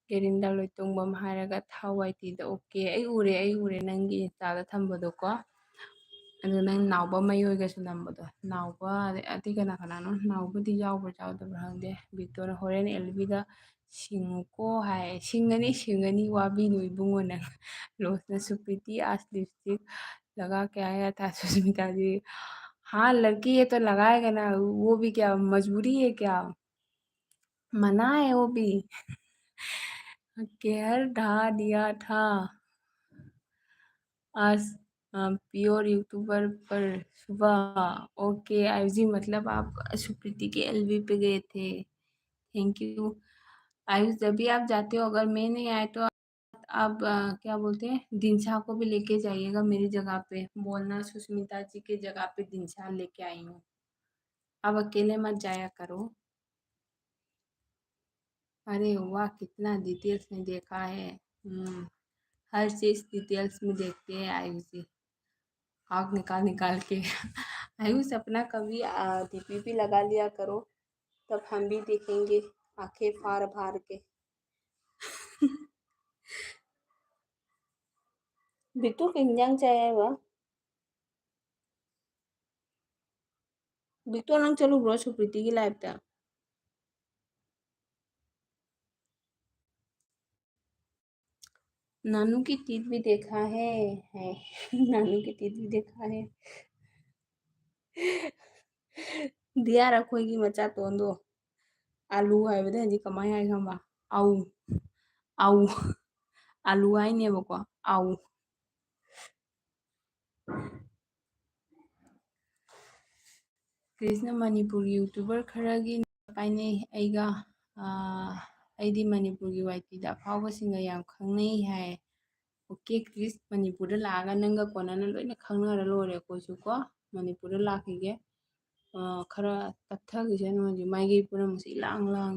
ꯒꯦꯔꯤꯟꯗꯥ ꯂꯣꯏꯇꯣꯡꯕꯝ ꯍꯥꯏꯔꯒ ꯊꯥꯎ ꯋꯥꯏ ꯇꯤꯗ꯫ ꯑꯣꯀꯦ, ꯑꯩ ꯎꯔꯦ, ꯑꯩ ꯎꯔꯦ ꯅꯪꯒꯤ ꯏꯟꯁꯇꯥꯗ ꯊꯝꯕꯗꯣꯀꯣ꯫ ꯑꯗꯨ ꯅꯪ ꯅꯥꯎꯕ ꯃꯌꯣꯏꯒꯁꯨ ꯅꯝꯕꯗꯣ꯫ ꯅꯥꯎꯕ, ꯑꯗꯩ ꯑꯇꯩ ꯀꯅꯥ ꯀꯅꯥꯅꯣ? ꯅꯥꯎꯕꯗꯤ ꯌꯥꯎꯕ꯭ꯔꯥ ꯌꯥꯎꯗꯕ꯭ꯔꯥ ꯈꯪꯗꯦ꯫ ꯕꯤꯇꯣꯅ ꯍꯣꯔꯦꯟ ꯑꯦꯜꯕꯤꯗ ꯁꯤꯡꯉꯨꯀꯣ ꯍꯥꯏ꯫ ꯁꯤꯡꯉꯅꯤ, ꯁꯤꯡꯉꯅꯤ, ꯋꯥꯕꯤꯅꯨ ꯏꯕꯨꯡꯉꯣ ꯅꯪ꯫ ꯔꯣꯁꯅ ꯁꯨꯄ꯭ꯔꯤꯇꯤ, आज लिपस्टिक लगा के आया था सुष्मिता जी। हाँ, लड़की है तो लगाएगा ना, वो भी क्या मजबूरी है क्या? मना है वो भी। कहर ढा दिया था। आज, अ, प्योर यूट्यूबर पर सुबह। ओके, आयुष जी, मतलब आप सुप्रीति के एलवी पे गए थे। Thank you. आयुष, जब भी आप जाते हो, अगर मैं नहीं आए तो आप, अ, क्या बोलते हैं, दिनशा को भी लेके जाइएगा मेरी जगह पे। बोलना सुष्मिता जी के जगह पे दिनशा लेके आई हूँ। अब अकेले मत जाया करो। अरे वाह, कितना डिटेल्स में देखा है। हम्म, हर चीज़ डिटेल्स में देखते हैं आयुष जी, आँख निकाल निकाल के। आयुष, अपना कभी, आ, डीपी भी लगा लिया करो, तब हम भी देखेंगे आंखें फाड़ फाड़ के। बिट्टू, ꯀꯩ ꯏꯟꯖꯥꯡ ꯆꯥꯏ ꯍꯥꯏꯕ? ꯕꯤꯛꯇꯣ, ꯅꯪ ꯆꯠꯂꯨꯕ꯭ꯔꯣ ꯁꯨꯄ꯭ꯔꯤꯇꯤꯒꯤ ꯂꯥꯏꯐꯇ? नानू की टीथ भी देखा है, है। नानू की टीथ भी देखा है। ꯗꯤꯌꯥꯔ, ꯑꯩꯈꯣꯏꯒꯤ ꯃꯆꯥꯇꯣꯟꯗꯣ ꯑꯥꯂꯨ ꯍꯥꯏꯕꯗ ꯍꯧꯖꯤꯛ ꯀꯃꯥꯏꯅ ꯍꯥꯏ ꯈꯪꯕ? ꯑꯧ, ꯑꯧ, ꯑꯥꯂꯨ ꯍꯥꯏꯅꯦꯕꯀꯣ, ꯑꯧ꯫ ꯀ꯭ꯔꯤꯁꯅ ꯃꯅꯤꯄꯨꯔꯒꯤ ꯌꯨꯇ꯭ꯌꯨꯕꯔ ꯈꯔꯒꯤ ꯄꯥꯏꯅꯩ ꯑꯩꯒ꯫ ꯑꯥ, ꯑꯩꯗꯤ ꯃꯅꯤꯄꯨꯔꯒꯤ ꯋꯥꯏ ꯇꯤꯗ ꯑꯐꯥꯎꯕꯁꯤꯡꯒ ꯌꯥꯝ ꯈꯪꯅꯩ ꯍꯥꯏ꯫ ꯑꯣꯀꯦ ꯀ꯭ꯔꯤꯁ, ꯃꯅꯤꯄꯨꯔꯗ ꯂꯥꯛꯑꯒ ꯅꯪꯒ ꯀꯣꯟꯅꯅ ꯂꯣꯏꯅ ꯈꯪꯅꯔ ꯂꯣꯏꯔꯦ ꯑꯩꯈꯣꯏꯁꯨ ꯀꯣ꯫ ꯃꯅꯤꯄꯨꯔꯗ ꯂꯥꯛꯈꯤꯒꯦ꯫ ꯑꯥ, ꯈꯔ ꯇꯞꯊꯈꯤꯁꯅꯨ ꯍꯧꯖꯤꯛ, ꯃꯥꯏꯀꯩ ꯄꯨꯝꯅꯃꯛꯁꯦ ꯏꯂꯥꯡ ꯂꯥꯡ꯫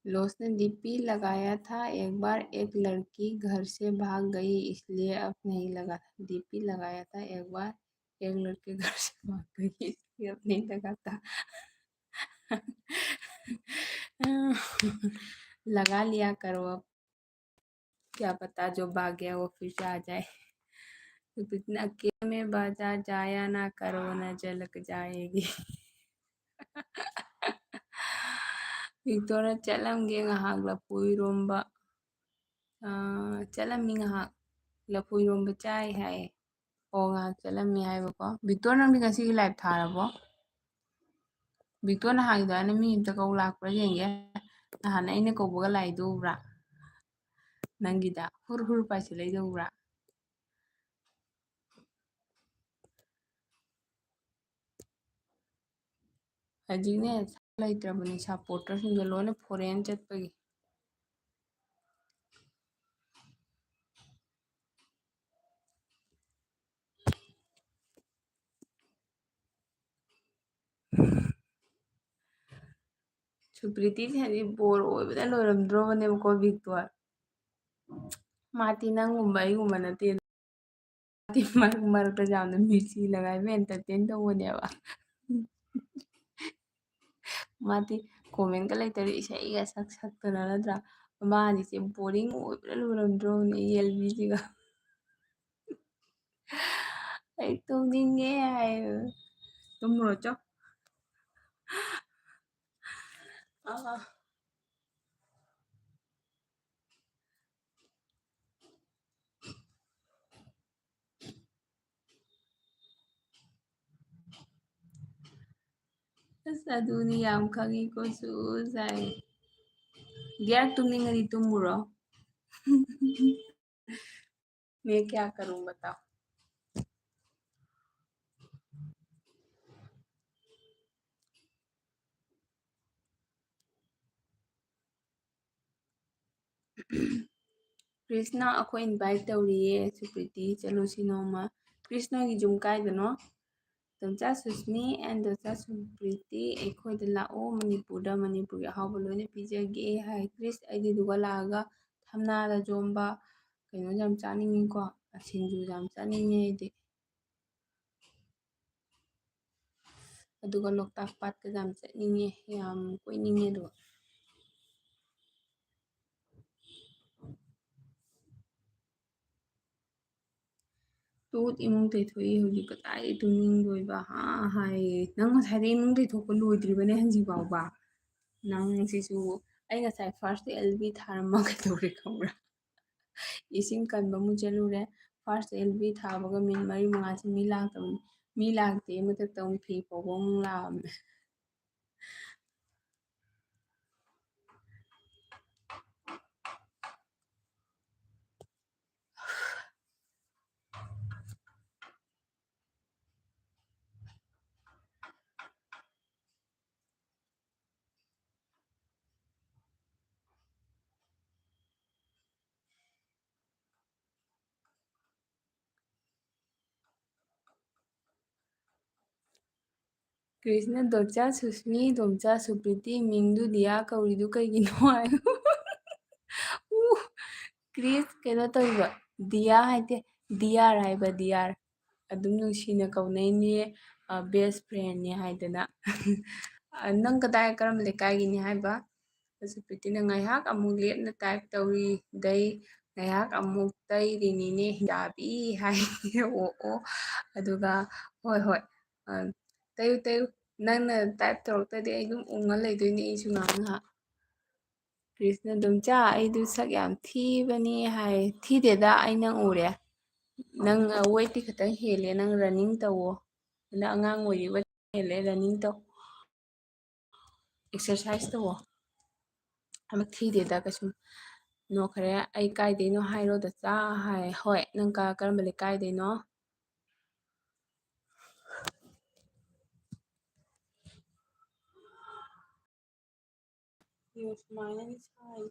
लोस ने डीपी लगाया था एक बार, एक लड़की घर से भाग गई, इसलिए अब नहीं लगा। डीपी लगाया था एक बार, एक लड़की घर से भाग गई, इसलिए अब नहीं लगाता। लगा लिया करो अब, क्या पता जो भाग गया वो फिर से आ जाए। तो इतना अकेले में बाजार जाया ना करो, नजर लग जाएगी। ꯕꯤꯛꯇꯣꯔꯅ ꯆꯠꯂꯝꯒꯦ ꯉꯥꯏꯍꯥꯛ ꯂꯐꯨ ꯏꯔꯣꯝꯕ꯫ ꯑꯥ, ꯆꯠꯂꯝꯃꯤ ꯉꯥꯏꯍꯥꯛ꯫ ꯂꯐꯨ ꯏꯔꯣꯝꯕ ꯆꯥꯏ ꯍꯥꯏꯌꯦ꯫ ꯑꯣ, ꯉꯥꯏꯍꯥꯛ ꯆꯠꯂꯝꯃꯤ ꯍꯥꯏꯕꯀꯣ꯫ ꯕꯤꯛꯇꯣꯔ, ꯅꯪꯗꯤ ꯉꯁꯤꯒꯤ live ꯊꯥꯔꯕꯣ? ꯕꯤꯛꯇꯣꯔ, ꯅꯍꯥꯟꯒꯤꯗꯣ ꯑꯩꯅ ꯃꯤ ꯑꯝꯇ ꯀꯧ ꯂꯥꯛꯄ꯭ꯔꯥ ꯌꯦꯡꯒꯦ꯫ ꯅꯍꯥꯟ ꯑꯩꯅ ꯀꯧꯕꯒ ꯂꯥꯛꯏꯗꯣ ꯎꯕ꯭ꯔꯥ? ꯅꯪꯒꯤꯗ ꯍꯨꯔ ꯍꯨꯔ ꯄꯥꯏꯁꯤꯜꯂꯛꯏꯗꯣ ꯎꯕ꯭ꯔꯥ? ꯍꯧꯖꯤꯛꯅꯦ ꯂꯩꯇ꯭ꯔꯕꯅꯤ, supporterꯁꯤꯡꯗꯣ ꯂꯣꯏꯅ foreign ꯆꯠꯄꯒꯤ꯫ ꯁꯨꯄ꯭ꯔꯤꯇꯤꯁꯦ ꯍꯧꯖꯤꯛ bore ꯑꯣꯏꯕꯗ ꯂꯣꯏꯔꯝꯗ꯭ꯔꯣꯕꯅꯦꯕꯀꯣ, ꯕꯤꯛꯇꯣꯔ꯫ ꯃꯥꯗꯤ ꯅꯪꯒꯨꯝꯕ ꯑꯩꯒꯨꯝꯕ ꯅꯠꯇꯦ꯫ ꯃꯔꯛ ꯃꯔꯛꯇ ꯌꯥꯝꯅ ꯃꯤꯔꯆꯤ ꯂꯒꯥꯏꯕ entertain ꯇꯧꯕꯅꯦꯕ꯫ ꯃꯥꯗꯤ commentꯀ ꯂꯩꯇꯔꯦ, ꯏꯁꯩꯒ ꯁꯛ ꯁꯛꯇꯅ, ꯅꯠꯇ꯭ꯔꯥ? ꯃꯥꯅꯤꯁꯦ boring ꯑꯣꯏꯕ꯭ꯔꯥ ꯂꯣꯏꯔꯝꯗ꯭ꯔꯣꯅꯦ, ꯌꯦꯜꯕꯤꯁꯤꯒ꯫ ꯑꯩ ꯇꯨꯝꯅꯤꯡꯉꯦ ꯍꯥꯏ꯫ ꯇꯨꯝꯃꯨꯔꯣ ꯆꯣ꯫ ꯑꯥ꯫ ꯑꯁ, ꯑꯗꯨꯅꯤ ꯌꯥꯝ ꯈꯪꯉꯤꯀꯣ, ꯁꯨ ꯁꯥꯏ꯫ ꯒ꯭ꯌꯥ ꯇꯨꯝꯅꯤꯡꯉꯗꯤ ꯇꯨꯝꯃꯨꯔꯣ꯫ मैं क्या करूं बताओ? ꯀ꯭ꯔꯤꯁꯅ ꯑꯩꯈꯣꯏ invite ꯇꯧꯔꯤꯌꯦ, ꯁꯨꯄ꯭ꯔꯤꯇꯤ, ꯆꯠꯂꯨꯁꯤ ꯅꯣꯡꯃ꯫ ꯀ꯭ꯔꯤꯁꯅꯒꯤ ꯌꯨꯝ ꯀꯥꯏꯗꯅꯣ? ꯗꯣꯝꯆꯥ ꯁꯨꯁꯃꯤ and ꯗꯣꯝꯆꯥ ꯁꯨꯄ꯭ꯔꯤꯇꯤ, ꯑꯩꯈꯣꯏꯗ ꯂꯥꯛꯑꯣ, ꯃꯅꯤꯄꯨꯔꯗ ꯃꯅꯤꯄꯨꯔꯒꯤ ꯑꯍꯥꯎꯕ ꯂꯣꯏꯅ ꯄꯤꯖꯒꯦ ꯍꯥꯏ꯫ ꯀ꯭ꯔꯤꯁ, ꯑꯩꯗꯤ ꯑꯗꯨꯒ ꯂꯥꯛꯑꯒ ꯊꯝꯅꯥꯗ ꯌꯣꯝꯕ ꯀꯩꯅꯣ ꯌꯥꯝ ꯆꯥꯅꯤꯡꯉꯤꯀꯣ, ꯁꯤꯡꯖꯨ ꯌꯥꯝ ꯆꯥꯅꯤꯡꯉꯦ ꯑꯩꯗꯤ꯫ ꯑꯗꯨꯒ ꯂꯣꯛꯇꯥꯛ ꯄꯥꯠꯀ ꯌꯥꯝ ꯆꯠꯅꯤꯡꯉꯦ, ꯌꯥꯝ ꯀꯣꯏꯅꯤꯡꯉꯦ ꯑꯗꯨꯒ꯫ ꯇꯨꯠ ꯏꯃꯨꯡ ꯇꯩꯊꯣꯛꯏ, ꯍꯧꯖꯤꯛ ꯀꯗꯥꯏꯗꯩ ꯇꯨꯝꯅꯤꯡꯗꯣꯏꯕ? ꯍꯥ, ꯍꯥꯏꯌꯦ꯫ ꯅꯪ ꯉꯁꯥꯏꯗꯩ ꯏꯃꯨꯡ ꯇꯩꯊꯣꯛꯄ ꯂꯣꯏꯗ꯭ꯔꯤꯕꯅꯦ ꯍꯧꯖꯤꯛ ꯐꯥꯎꯕ? ꯅꯪꯁꯤꯁꯨ, ꯑꯩ ꯉꯁꯥꯏ first L B ꯊꯥꯔꯝꯃ ꯀꯩꯗꯧꯔꯦ ꯈꯪꯕ꯭ꯔꯥ? ꯏꯁꯤꯡ ꯀꯟꯕ ꯑꯃꯨꯛ ꯆꯦꯜꯂꯨꯔꯦ꯫ First L B ꯊꯥꯕꯒ minute ꯃꯔꯤ ꯃꯉꯥꯁꯤ ꯃꯤ ꯂꯥꯛꯇꯕꯅꯤ꯫ ꯃꯤ ꯂꯥꯛꯇꯦ, ꯃꯊꯛꯇ ꯑꯃꯨꯛ ꯐꯤ ꯐꯧꯕ ꯑꯃꯨꯛ ꯂꯥꯛꯑꯝꯃꯦ꯫ ꯀ꯭ꯔꯤꯁꯅ, ꯗꯣꯝꯆꯥ ꯁꯨꯁꯃꯤ, ꯗꯣꯝꯆꯥ ꯁꯨꯄ꯭ꯔꯤꯇꯤ, ꯃꯤꯡꯗꯨ ꯗꯤꯌꯥ ꯀꯧꯔꯤꯗꯨ ꯀꯩꯒꯤꯅꯣ ꯍꯥꯏ꯫ ꯎ, ꯀ꯭ꯔꯤꯁ ꯀꯩꯅꯣ ꯇꯧꯔꯤꯕ, ꯗꯤꯌꯥ ꯍꯥꯏꯗꯦ, ꯗꯤꯌꯥꯔ ꯍꯥꯏꯕ, ꯗꯤꯌꯥꯔ꯫ ꯑꯗꯨꯝ ꯅꯨꯡꯁꯤꯅ ꯀꯧꯅꯩꯅꯦ, ꯑ, best friendꯅꯦ ꯍꯥꯏꯗꯅ꯫ ꯑ, ꯅꯪ ꯀꯗꯥꯏ, ꯀꯔꯝꯕ ꯂꯩꯀꯥꯏꯒꯤꯅꯤ ꯍꯥꯏꯕ? ꯁꯨꯄ꯭ꯔꯤꯇꯤꯅ ꯉꯥꯏꯍꯥꯛ ꯑꯃꯨꯛ ꯂꯦꯞꯅ type ꯇꯧꯔꯤ, ꯗꯩ ꯉꯥꯏꯍꯥꯛ ꯑꯃꯨꯛ ꯇꯩꯔꯤꯅꯤꯅꯦ ꯍꯤꯡꯆꯥꯕꯤ ꯍꯥꯏ꯫ ꯑꯣ, ꯑꯣ꯫ ꯑꯗꯨꯒ, ꯍꯣꯏ, ꯍꯣꯏ, ꯑ, ꯇꯩꯌꯨ, ꯇꯩꯌꯨ꯫ ꯅꯪꯅ type ꯇꯧꯔꯛꯇ꯭ꯔꯗꯤ ꯑꯩ ꯑꯗꯨꯝ ꯎꯪꯉ ꯂꯩꯗꯣꯏꯅꯦ ꯑꯩꯁꯨ ꯉꯥꯏꯍꯥꯛ ꯉꯥꯏꯍꯥꯛ꯫ ꯀ꯭ꯔꯤꯁꯅ, "ꯗꯣꯝꯆꯥ, ꯑꯩꯗꯨ ꯁꯛ ꯌꯥꯝ ꯊꯤꯕꯅꯤ" ꯍꯥꯏ꯫ "ꯊꯤꯗꯦꯗ, ꯑꯩ ꯅꯪ ꯎꯔꯦ꯫ ꯅꯪ, ꯑ, weightꯇꯤ ꯈꯤꯇꯪ ꯍꯦꯜꯂꯦ, ꯅꯪ running ꯇꯧꯋꯣ꯫ ꯅꯪ ꯑꯉꯥꯡ ꯑꯣꯏꯔꯤꯕ ꯍꯦꯜꯂꯦ, running ꯇꯧ꯫ Exercise ꯇꯧꯋꯣ꯫" ꯑꯃ ꯊꯤꯗꯦꯗ ꯀꯩꯁꯨꯝ꯫ ꯅꯣꯛꯈ꯭ꯔꯦ꯫ "ꯑꯩ ꯀꯥꯏꯗꯩꯅꯣ ꯍꯥꯏꯔꯣ ꯗꯆꯥ" ꯍꯥꯏ꯫ "ꯍꯣꯏ, ꯅꯪ ꯀ-, ꯀꯔꯝꯕ ꯂꯩꯀꯥꯏꯗꯩꯅꯣ?" ꯌꯦꯡꯉꯣ, ꯁꯨꯃꯥꯏꯅꯅꯤ ꯁꯥꯏ꯫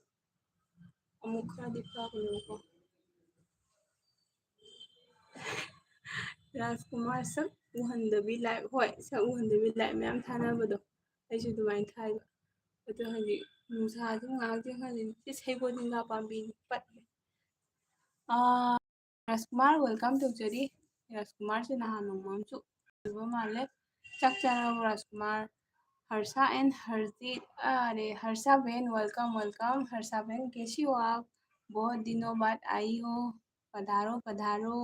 ꯑꯃꯨꯛ ꯈꯔꯗꯤ ꯐꯕꯅꯦꯕꯀꯣ꯫ ꯔꯥꯖꯀꯨꯃꯥꯔ ꯁꯛ ꯎꯍꯟꯗꯕꯤ ꯂꯥꯏꯛ, ꯍꯣꯏ, ꯁꯛ ꯎꯍꯟꯗꯕꯤ ꯂꯥꯏꯛ ꯃꯌꯥꯝ ꯊꯥꯅꯕꯗꯣ, ꯑꯩꯁꯨ ꯑꯗꯨꯃꯥꯏꯅ ꯊꯥꯏꯕ꯫ ꯑꯗꯣ ꯍꯧꯖꯤꯛ ꯅꯨꯡꯁꯥꯁꯨ ꯉꯥꯏꯍꯥꯛꯇꯤ ꯈꯜꯂꯤ, ꯁꯤ ꯁꯩꯕꯣꯠ ꯅꯤꯡꯒꯥ ꯄꯥꯝꯕꯤꯅꯤ, ꯄꯠꯂꯦ꯫ ꯑꯥ, ꯔꯥꯖꯀꯨꯃꯥꯔ, welcome ꯇꯧꯖꯔꯤ꯫ ꯔꯥꯖꯀꯨꯃꯥꯔꯁꯦ ꯅꯍꯥꯟ ꯅꯣꯡꯃ ꯑꯃꯁꯨ ꯎꯕ ꯃꯥꯜꯂꯦ꯫ ꯆꯥꯛ ꯆꯥꯔꯕꯣ ꯔꯥꯖꯀꯨꯃꯥꯔ? ꯍꯔꯁꯥ and ꯍꯔꯖꯤꯠ, ꯑꯔꯦ, ꯍꯔꯁꯥ ꯕꯦꯟ, welcome, welcome꯫ ꯍꯔꯁꯥ ꯕꯦꯟ, कैसी हो आप? बहुत दिनों बाद आई हो। पधारो, पधारो।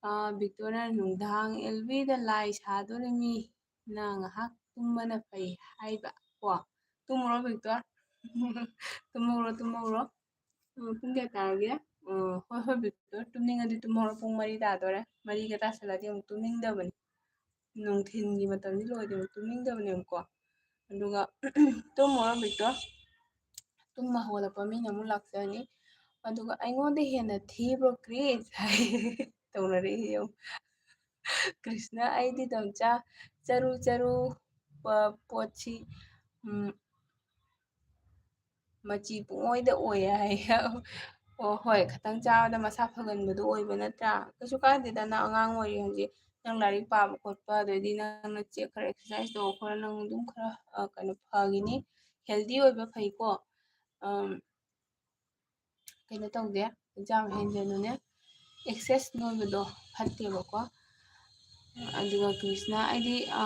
ꯑꯥ, ꯕꯤꯛꯇꯣꯔꯅ ꯅꯨꯡꯗꯥꯡ ꯑꯦꯜꯕꯤꯗ ꯂꯥꯏ ꯁꯥꯗꯣꯔꯤꯃꯤ, ꯅꯪ ꯉꯥꯏꯍꯥꯛ ꯇꯨꯝꯕꯅ ꯐꯩ ꯍꯥꯏꯕ ꯀꯣ꯫ ꯇꯨꯝꯃꯨꯔꯣ ꯕꯤꯛꯇꯣꯔ꯫ ꯇꯨꯝꯍꯧꯔꯣ, ꯇꯨꯝꯍꯧꯔꯣ꯫ ꯑ, ꯄꯨꯡ ꯀꯌꯥ ꯇꯥꯔꯒꯦ? ꯑ, ꯍꯣꯏ, ꯍꯣꯏ ꯕꯤꯛꯇꯣꯔ, ꯇꯨꯝꯅꯤꯡꯉꯗꯤ ꯇꯨꯝꯍꯧꯔꯣ, ꯄꯨꯡ ꯃꯔꯤ ꯇꯥꯗꯣꯔꯦ꯫ ꯃꯔꯤꯒ ꯇꯥꯁꯜꯂꯗꯤ ꯑꯃꯨꯛ ꯇꯨꯝꯅꯤꯡꯗꯕꯅꯤ꯫ ꯅꯨꯡꯊꯤꯟꯒꯤ ꯃꯇꯝꯗꯤ ꯂꯣꯏꯗ꯭ꯔꯤꯕ ꯇꯨꯝꯅꯤꯡꯗꯕꯅꯦꯕꯀꯣ꯫ ꯑꯗꯨꯒ ꯇꯨꯝꯃꯨꯔꯣ ꯕꯤꯛꯇꯣꯔ꯫ ꯇꯨꯝꯕ ꯍꯧꯒꯠꯂꯛꯄ ꯃꯤꯅ ꯑꯃꯨꯛ ꯂꯥꯛꯆꯅꯤ꯫ ꯑꯗꯨꯒ "ꯑꯩꯉꯣꯟꯗ ꯍꯦꯟꯅ ꯊꯤꯕ꯭ꯔꯣ ꯀ꯭ꯔꯤꯁ?" ꯍꯥꯏ꯫ ꯇꯧꯅꯔꯛꯏ ꯌꯦꯡꯉꯨ꯫ ꯀ꯭ꯔꯤꯁꯅ, "ꯑꯩꯗꯤ ꯗꯣꯝꯆꯥ ꯆꯔꯨ ꯆꯔꯨ ꯄ-, ꯄꯣꯠꯁꯤ, ꯎꯝ, ꯃꯆꯤ ꯄꯨꯡꯑꯣꯏꯗ ꯑꯣꯏꯌꯦ" ꯍꯥꯏ꯫ ꯑꯣ, ꯍꯣꯏ, ꯈꯤꯇꯪ ꯆꯥꯕꯗ ꯃꯁꯥ ꯐꯒꯟꯕꯗꯣ ꯑꯣꯏꯕ ꯅꯠꯇ꯭ꯔꯥ? ꯀꯩꯁꯨ ꯀꯥꯏꯗꯦꯗ, ꯅꯪ ꯑꯉꯥꯡ ꯑꯣꯏꯔꯤ ꯍꯧꯖꯤꯛ꯫ ꯅꯪ ꯂꯥꯏꯔꯤꯛ ꯄꯥꯕ ꯈꯣꯠꯄ, ꯑꯗꯩꯗꯤ ꯅꯪꯅ ꯆꯦꯛ ꯈꯔ exercise ꯇꯧꯕ ꯈꯔ, ꯅꯪ ꯑꯗꯨꯝ ꯈꯔ, ꯑ, ꯀꯩꯅꯣ, ꯐꯒꯤꯅꯤ꯫ Healthy ꯑꯣꯏꯕ ꯐꯩꯀꯣ꯫ ꯑꯝ, ꯀꯩꯅꯣ ꯇꯧꯗꯦ, ꯌꯥꯝ ꯍꯦꯟꯖꯟꯅꯅꯦ excess ꯅꯣꯏꯕꯗꯣ ꯐꯠꯇꯦꯕꯀꯣ꯫ ꯑꯗꯨꯒ ꯀ꯭ꯔꯤꯁꯅ, ꯑꯩꯗꯤ, ꯑ,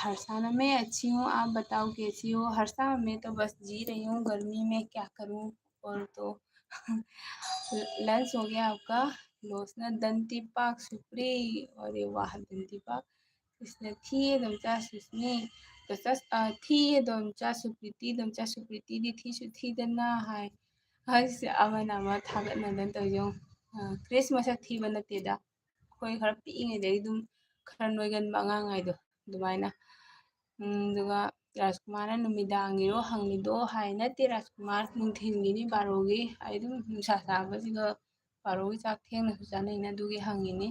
"हर्षा ना मैं अच्छी हूँ, आप बताओ कैसी हो?" "हर्षा, मैं तो बस जी रही हूँ, गर्मी में क्या करूँ?" और तो lunch हो गया आपका? ꯂꯣꯁꯅ, "ꯗꯟꯇꯤꯄꯥꯛ ꯁꯨꯄ꯭ꯔꯤ"꯫ ꯑꯔꯦ ꯋꯥ, ꯗꯟꯇꯤꯄꯥꯛ꯫ ꯀ꯭ꯔꯤꯁꯅ, "ꯊꯤꯌꯦ ꯗꯣꯝꯆꯥ ꯁꯨꯁꯅꯤ, ꯗꯣꯝꯆꯥ, ꯑ, ꯊꯤꯌꯦ ꯗꯣꯝꯆꯥ ꯁꯨꯄ꯭ꯔꯤꯇꯤ, ꯗꯣꯝꯆꯥ ꯁꯨꯄ꯭ꯔꯤꯇꯤꯗꯤ ꯊꯤꯁꯨ ꯊꯤꯗꯅ" ꯍꯥꯏ꯫ ꯍꯧꯖꯤꯛꯁꯦ ꯑꯃꯅ ꯑꯃ ꯊꯥꯒꯠꯅꯗꯅ ꯇꯧꯔꯤꯁꯦ ꯌꯦꯡꯉꯨ꯫ ꯑ, ꯀ꯭ꯔꯤꯁ ꯃꯁꯛ ꯊꯤꯕ ꯅꯠꯇꯦꯗ꯫ ꯑꯩꯈꯣꯏ ꯈꯔ ꯄꯤꯛꯏꯉꯩꯗꯒꯤ ꯑꯗꯨꯝ ꯈꯔ ꯅꯣꯏꯒꯟꯕ ꯑꯉꯥꯡ ꯍꯥꯏꯗꯣ ꯑꯗꯨꯃꯥꯏꯅ꯫ ꯎꯝ, ꯑꯗꯨꯒ ꯔꯥꯖꯀꯨꯃꯥꯔꯅ "ꯅꯨꯃꯤꯗꯥꯡꯒꯤꯔꯣ ꯍꯪꯉꯤꯗꯣ?" ꯍꯥꯏ꯫ "ꯅꯠꯇꯦ ꯔꯥꯖꯀꯨꯃꯥꯔ, ꯅꯨꯡꯊꯤꯜꯒꯤꯅꯤ, ꯕꯥꯔꯣꯒꯤ꯫ ꯑꯩ ꯑꯗꯨꯝ ꯅꯨꯡꯁꯥ ꯁꯥꯕꯁꯤꯒ ꯕꯥꯔꯣꯒꯤ ꯆꯥꯛ ꯊꯦꯡꯅꯁꯨ ꯆꯥꯅꯩꯅ ꯑꯗꯨꯒꯤ ꯍꯪꯉꯤꯅꯤ꯫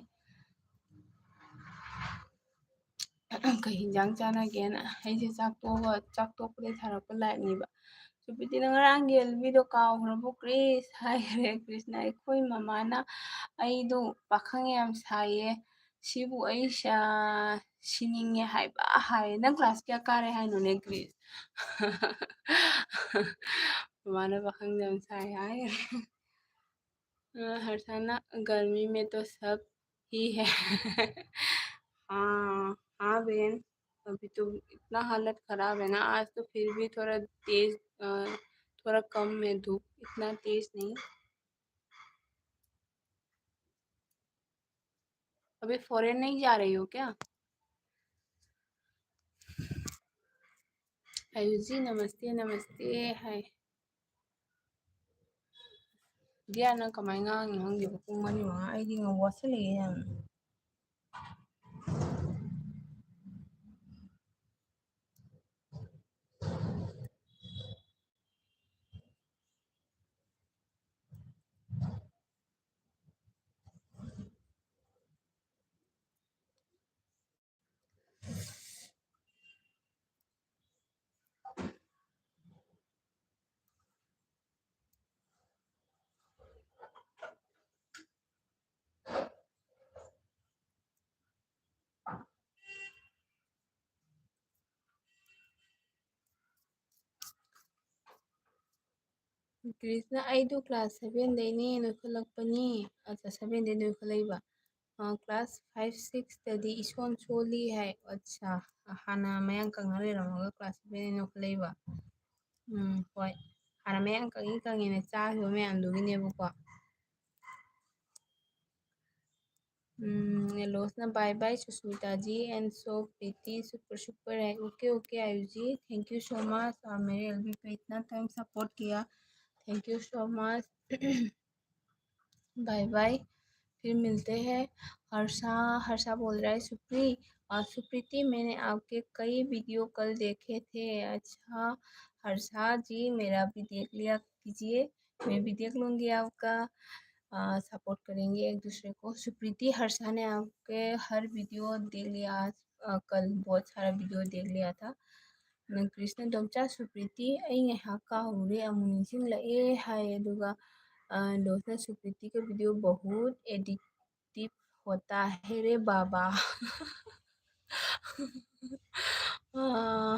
ꯀꯩ ꯍꯤꯟꯖꯥꯡ ꯆꯥꯅꯒꯦꯅ꯫ ꯑꯩꯁꯦ ꯆꯥꯛ ꯇꯣꯛꯑꯒ, ꯆꯥꯛ ꯇꯣꯛꯄꯗꯩ ꯊꯥꯔꯛꯄ ꯂꯥꯏꯛꯅꯦꯕ꯫ "ꯁꯨꯄ꯭ꯔꯤꯇꯤꯅ ꯉꯔꯥꯡꯒꯤ ꯑꯦꯜꯕꯤꯗꯣ ꯀꯥꯎꯈ꯭ꯔꯕꯣ ꯀ꯭ꯔꯤꯁ?" ꯍꯥꯏꯈ꯭ꯔꯦ ꯀ꯭ꯔꯤꯁꯅ꯫ "ꯑꯩꯈꯣꯏ ꯃꯃꯥꯅ ꯑꯩꯗꯣ ꯄꯥꯈꯪ ꯌꯥꯝ ꯁꯥꯏꯌꯦ, ꯁꯤꯕꯨ ꯑꯩ ꯁꯤꯅꯤꯡꯉꯦ ꯍꯥꯏꯕ ꯍꯥꯏ꯫ ꯅꯪ class ꯀꯌꯥ ꯀꯥꯔꯦ ꯍꯥꯏꯅꯣꯅꯦ, ꯀ꯭ꯔꯤꯁ? ꯃꯃꯥꯟꯅꯕ ꯈꯪꯗꯕ ꯁꯥꯏ ꯍꯥꯏ꯫ ꯍꯔꯁꯥꯅ, "गर्मी में तो सब ही है।" हाँ, हाँ बहन, अभी तो इतना हालत खराब है ना। आज तो फिर भी थोड़ा तेज, अ, थोड़ा कम है धूप, इतना तेज नहीं। अभी फॉरेन नहीं जा रही हो क्या? आयुषी, नमस्ते, नमस्ते। हाय। ꯗꯤꯌꯥ, ꯅꯪ ꯀꯃꯥꯏꯅ ꯉꯥꯡꯉꯤꯅꯣ ꯈꯪꯗꯦꯕ, ꯄꯨꯡ ꯃꯔꯤ ꯃꯉꯥ꯫ ꯑꯩꯗꯤ ꯉ-, ꯋꯥꯁꯤꯜꯂꯛꯑꯦ ꯌꯥꯝꯅ꯫ ꯀ꯭ꯔꯤꯁꯅ, "ꯑꯩꯗꯣ class sevenꯗꯩꯅꯦ ꯅꯣꯏꯈꯠꯂꯛꯄꯅꯤ꯫" ꯑꯠꯆꯥ, sevenꯗꯩ ꯅꯣꯏꯈꯠꯂꯛꯏꯕ꯫ ꯑ, class five, sixꯇꯗꯤ ꯏꯁꯣꯟ ꯁꯣꯜꯂꯤ ꯍꯥꯏ꯫ ꯑꯠꯆꯥ, ꯍꯥꯟꯅ ꯃꯌꯥꯡ ꯀꯪꯉ ꯂꯩꯔꯝꯃꯒ class sevenꯗꯩ ꯅꯣꯏꯈꯠꯂꯛꯏꯕ꯫ ꯎꯝ, ꯍꯣꯏ꯫ ꯍꯥꯟꯅ ꯃꯌꯥꯡ ꯀꯪꯉꯤ ꯀꯪꯉꯤꯅ ꯆꯥꯈꯤꯕ ꯃꯌꯥꯝꯗꯨꯒꯤꯅꯦꯕꯀꯣ꯫ ꯎꯝ, ꯂꯣꯁꯅ, "Bye bye Sushmita ji and so pretty, super super है।" OK, OK, Ayush ji, thank you so much। और मेरे LB पे इतना time support किया, thank you so much। Bye bye, फिर मिलते हैं। हर्षा, हर्षा बोल रहा है, "सुप्री, अ, सुप्रीति, मैंने आपके कई video कल देखे थे।" अच्छा, हर्षा जी, मेरा भी देख लिया कीजिए, मैं भी देख लूँगी आपका। अ, support करेंगे एक दूसरे को। सुप्रीति, हर्षा ने आपके हर video देख लिया आज, अ, कल बहुत सारा video देख लिया था। ꯅꯪ ꯀ꯭ꯔꯤꯁꯅ, "ꯗꯣꯝꯆꯥ ꯁꯨꯄ꯭ꯔꯤꯇꯤ, ꯑꯩ ꯉꯥꯏꯍꯥꯛ ꯀꯥꯎꯔꯨꯔꯦ, ꯑꯃꯨꯛ ꯅꯤꯡꯁꯤꯡꯂꯛꯑꯦ" ꯍꯥꯏ꯫ ꯑꯗꯨꯒ, ꯑ, ꯂꯣꯁꯅ, "सुप्रीति के video बहुत addictive ꯄꯣꯇꯥ ꯍꯦꯔꯦ ꯕꯥꯕꯥ꯫ ꯑꯥ,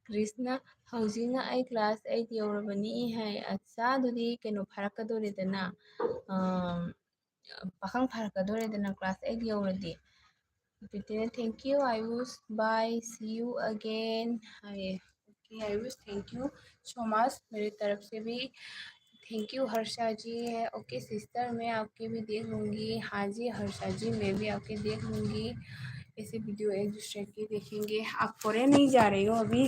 ꯀ꯭ꯔꯤꯁꯅ, "ꯍꯧꯖꯤꯛꯅ ꯑꯩ class eight ꯌꯧꯔꯕꯅꯤ" ꯍꯥꯏ꯫ ꯑꯠꯆꯥ, ꯑꯗꯨꯗꯤ ꯀꯩꯅꯣ ꯐꯥꯔꯛꯀꯗꯣꯔꯦꯗꯅ, ꯑꯥ, ꯄꯥꯈꯪ ꯐꯥꯔꯛꯀꯗꯣꯔꯦꯗꯅ class eight ꯌꯧꯔꯗꯤ꯫ ꯄ꯭ꯔꯤꯇꯤꯅ, "Thank you, Ayush. Bye. See you again." ꯍꯥꯏꯌꯦ꯫ Okay, Ayush, thank you so much. मेरी तरफ से भी thank you, हर्षा जी है। Okay sister, मैं आपके भी देख लूँगी। हाँ जी हर्षा जी, मैं भी आपके देख लूँगी। ऐसे video एक दूसरे के देखेंगे। आप foreign नहीं जा रही हो अभी?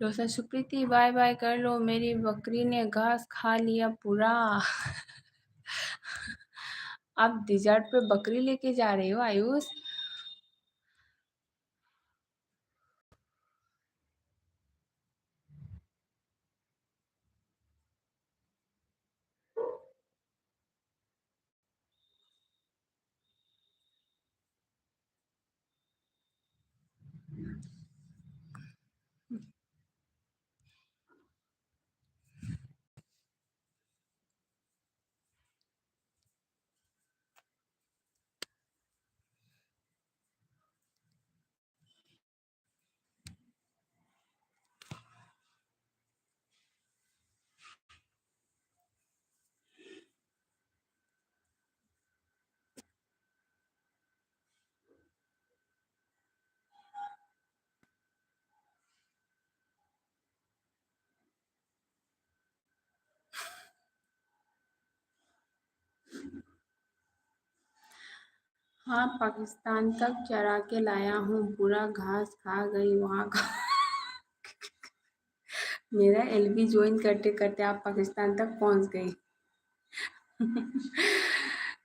रोशन, सुकृति, bye bye कर लो, मेरी बकरी ने घास खा लिया पूरा। आप desert पे बकरी लेके जा रहे हो आयुष? हाँ, पाकिस्तान तक चरा के लाया हूँ, पूरा घास खा गई वहाँ का। मेरा एलबी ज्वाइन करते करते आप पाकिस्तान तक पहुँच गई।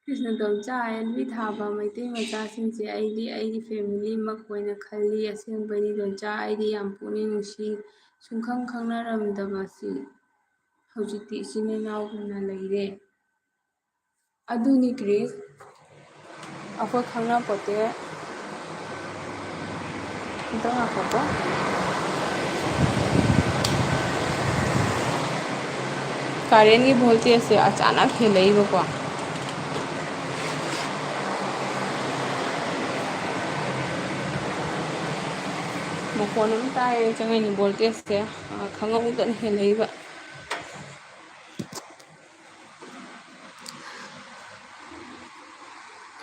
ꯀ꯭ꯔꯤꯁꯅ ꯇꯣꯝꯆꯥ, ꯑꯦꯜꯕꯤ ꯊꯥꯕ ꯃꯩꯇꯩ ꯃꯆꯥꯁꯤꯡꯁꯦ ꯑꯩꯗꯤ ꯑꯩꯒꯤ ꯐꯦꯃꯤꯂꯤꯃꯛ ꯑꯣꯏꯅ ꯈꯜꯂꯤ꯫ ꯑꯁꯦꯡꯕꯩꯅꯤ ꯇꯣꯝꯆꯥ, ꯑꯩꯗꯤ ꯌꯥꯝ ꯄꯨꯛꯅꯤꯡ ꯅꯨꯡꯁꯤ꯫ ꯁꯨꯡꯈꯪ ꯈꯪꯅꯔꯝꯗꯕꯁꯤ ꯍꯧꯖꯤꯛꯇꯤ ꯏꯆꯤꯟ ꯏꯅꯥꯎꯒꯨꯝꯅ ꯂꯩꯔꯦ꯫ ꯑꯗꯨꯅꯤ ꯀ꯭ꯔꯤꯁ, ꯑꯩꯈꯣꯏ ꯈꯪꯅꯄꯣꯠꯇꯦ꯫ ꯑꯝꯇ ꯉꯥꯏꯈꯣꯀꯣ꯫ ꯀꯥꯔꯦꯟꯒꯤ ꯚꯣꯜꯇꯦꯖꯁꯦ ꯑꯆꯥꯅꯛ ꯍꯦꯜꯂꯛꯏꯕꯀꯣ꯫ ꯃꯈꯣꯟ ꯑꯃ ꯇꯥꯏꯌꯦ, ꯆꯪꯉꯛꯏꯅꯤ ꯚꯣꯜꯇꯦꯖꯁꯦ, ꯑ, ꯈꯪꯍꯧꯗꯅ ꯍꯦꯜꯂꯛꯏꯕ꯫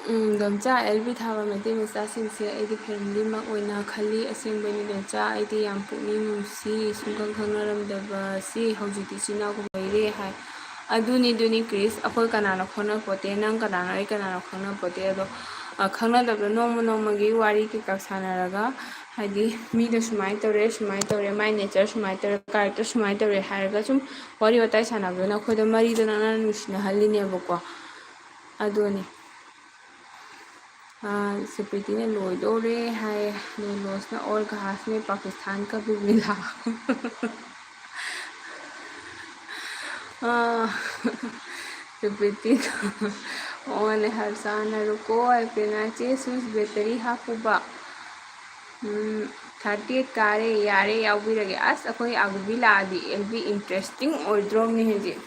ꯎꯝ, ꯗꯣꯝꯆꯥ, ꯑꯦꯜ ꯕꯤ ꯊꯥꯕ ꯃꯩꯇꯩ ꯃꯆꯥꯁꯤꯡꯁꯦ ꯑꯩꯒꯤ ꯐꯦꯃꯤꯂꯤꯃꯛ ꯑꯣꯏꯅ ꯈꯜꯂꯤ꯫ ꯑꯁꯦꯡꯕꯩꯅꯤ ꯗꯣꯝꯆꯥ, ꯑꯩꯗꯤ ꯌꯥꯝ ꯄꯨꯛꯅꯤꯡ ꯅꯨꯡꯁꯤ꯫ ꯁꯨꯡꯈꯪ ꯈꯪꯅꯔꯝꯗꯕꯁꯤ ꯍꯧꯖꯤꯛꯇꯤ ꯏꯆꯤꯟ ꯏꯅꯥꯎꯒꯨꯝ ꯂꯩꯔꯦ ꯍꯥꯏ꯫ ꯑꯗꯨꯅꯤ, ꯑꯗꯨꯅꯤ ꯀ꯭ꯔꯤꯁ, ꯑꯩꯈꯣꯏ ꯀꯅꯥꯅꯣ ꯈꯪꯅꯄꯣꯠꯇꯦ, ꯅꯪ ꯀꯅꯥꯅꯣ, ꯑꯩ ꯀꯅꯥꯅꯣ ꯈꯪꯅꯄꯣꯠꯇꯦ꯫ ꯑꯗꯣ, ꯑ, ꯈꯪꯅꯗꯕꯗꯣ ꯅꯣꯡꯃ ꯅꯣꯡꯃꯒꯤ ꯋꯥꯔꯤ ꯀꯩꯀꯥ ꯁꯥꯟꯅꯔꯒ, ꯍꯥꯏꯗꯤ ꯃꯤꯗꯣ ꯁꯨꯃꯥꯏꯅ ꯇꯧꯔꯦ, ꯁꯨꯃꯥꯏꯅ ꯇꯧꯔꯦ, ꯃꯥꯏ ꯅꯦꯆꯔ ꯁꯨꯃꯥꯏꯅ ꯇꯧꯔꯦ, ꯀꯥꯔꯦꯛꯇꯔ ꯁꯨꯃꯥꯏꯅ ꯇꯧꯔꯦ ꯍꯥꯏꯔꯒ ꯁꯨꯝ ꯋꯥꯔꯤ ꯋꯥꯇꯥꯏ ꯁꯥꯟꯅꯕꯗꯨꯅ ꯑꯩꯈꯣꯏꯗ ꯃꯔꯤꯗꯣ ꯅꯛꯅꯅ ꯅꯨꯡꯁꯤꯅꯍꯜꯂꯤꯅꯦꯕꯀꯣ꯫ ꯑꯗꯨꯅꯤ꯫ ꯑꯥ, ꯁꯨꯄ꯭ꯔꯤꯇꯤꯅ ꯂꯣꯏꯗꯣꯔꯦ ꯍꯥꯏ, ꯅꯦꯂꯣꯁꯅ ꯑꯣꯔ ꯒꯍꯥꯁ ꯃꯦ ꯄꯥꯀꯤꯁꯇꯥꯟ ꯀ ꯚꯤ ꯃꯤꯂꯥ꯫ ꯑꯥ, ꯁꯨꯄ꯭ꯔꯤꯇꯤꯅ ꯑꯣꯅꯦ ꯍꯔꯁꯥꯅ ꯔꯨꯀꯣ ꯑꯜꯄꯦꯅꯥ ꯆꯦ ꯁ꯭ꯋꯤꯁ ꯕꯦꯇꯔꯤ ꯍꯥꯞꯄꯨꯕ꯫ ꯎꯝ, ꯊꯥꯔꯇꯤ ꯑꯩꯠ ꯀꯥꯔꯦ, ꯌꯥꯔꯦ, ꯌꯥꯎꯕꯤꯔꯒꯦ꯫ ꯑꯁ, ꯑꯩꯈꯣꯏ ꯑꯒꯨꯕꯤ ꯂꯥꯛꯑꯗꯤ ꯑꯦꯜ ꯕꯤ ꯏꯟꯇꯔꯦꯁꯇꯤꯡ ꯑꯣꯏꯗ꯭ꯔꯣꯝꯅꯤ ꯍꯧꯖꯤꯛ꯫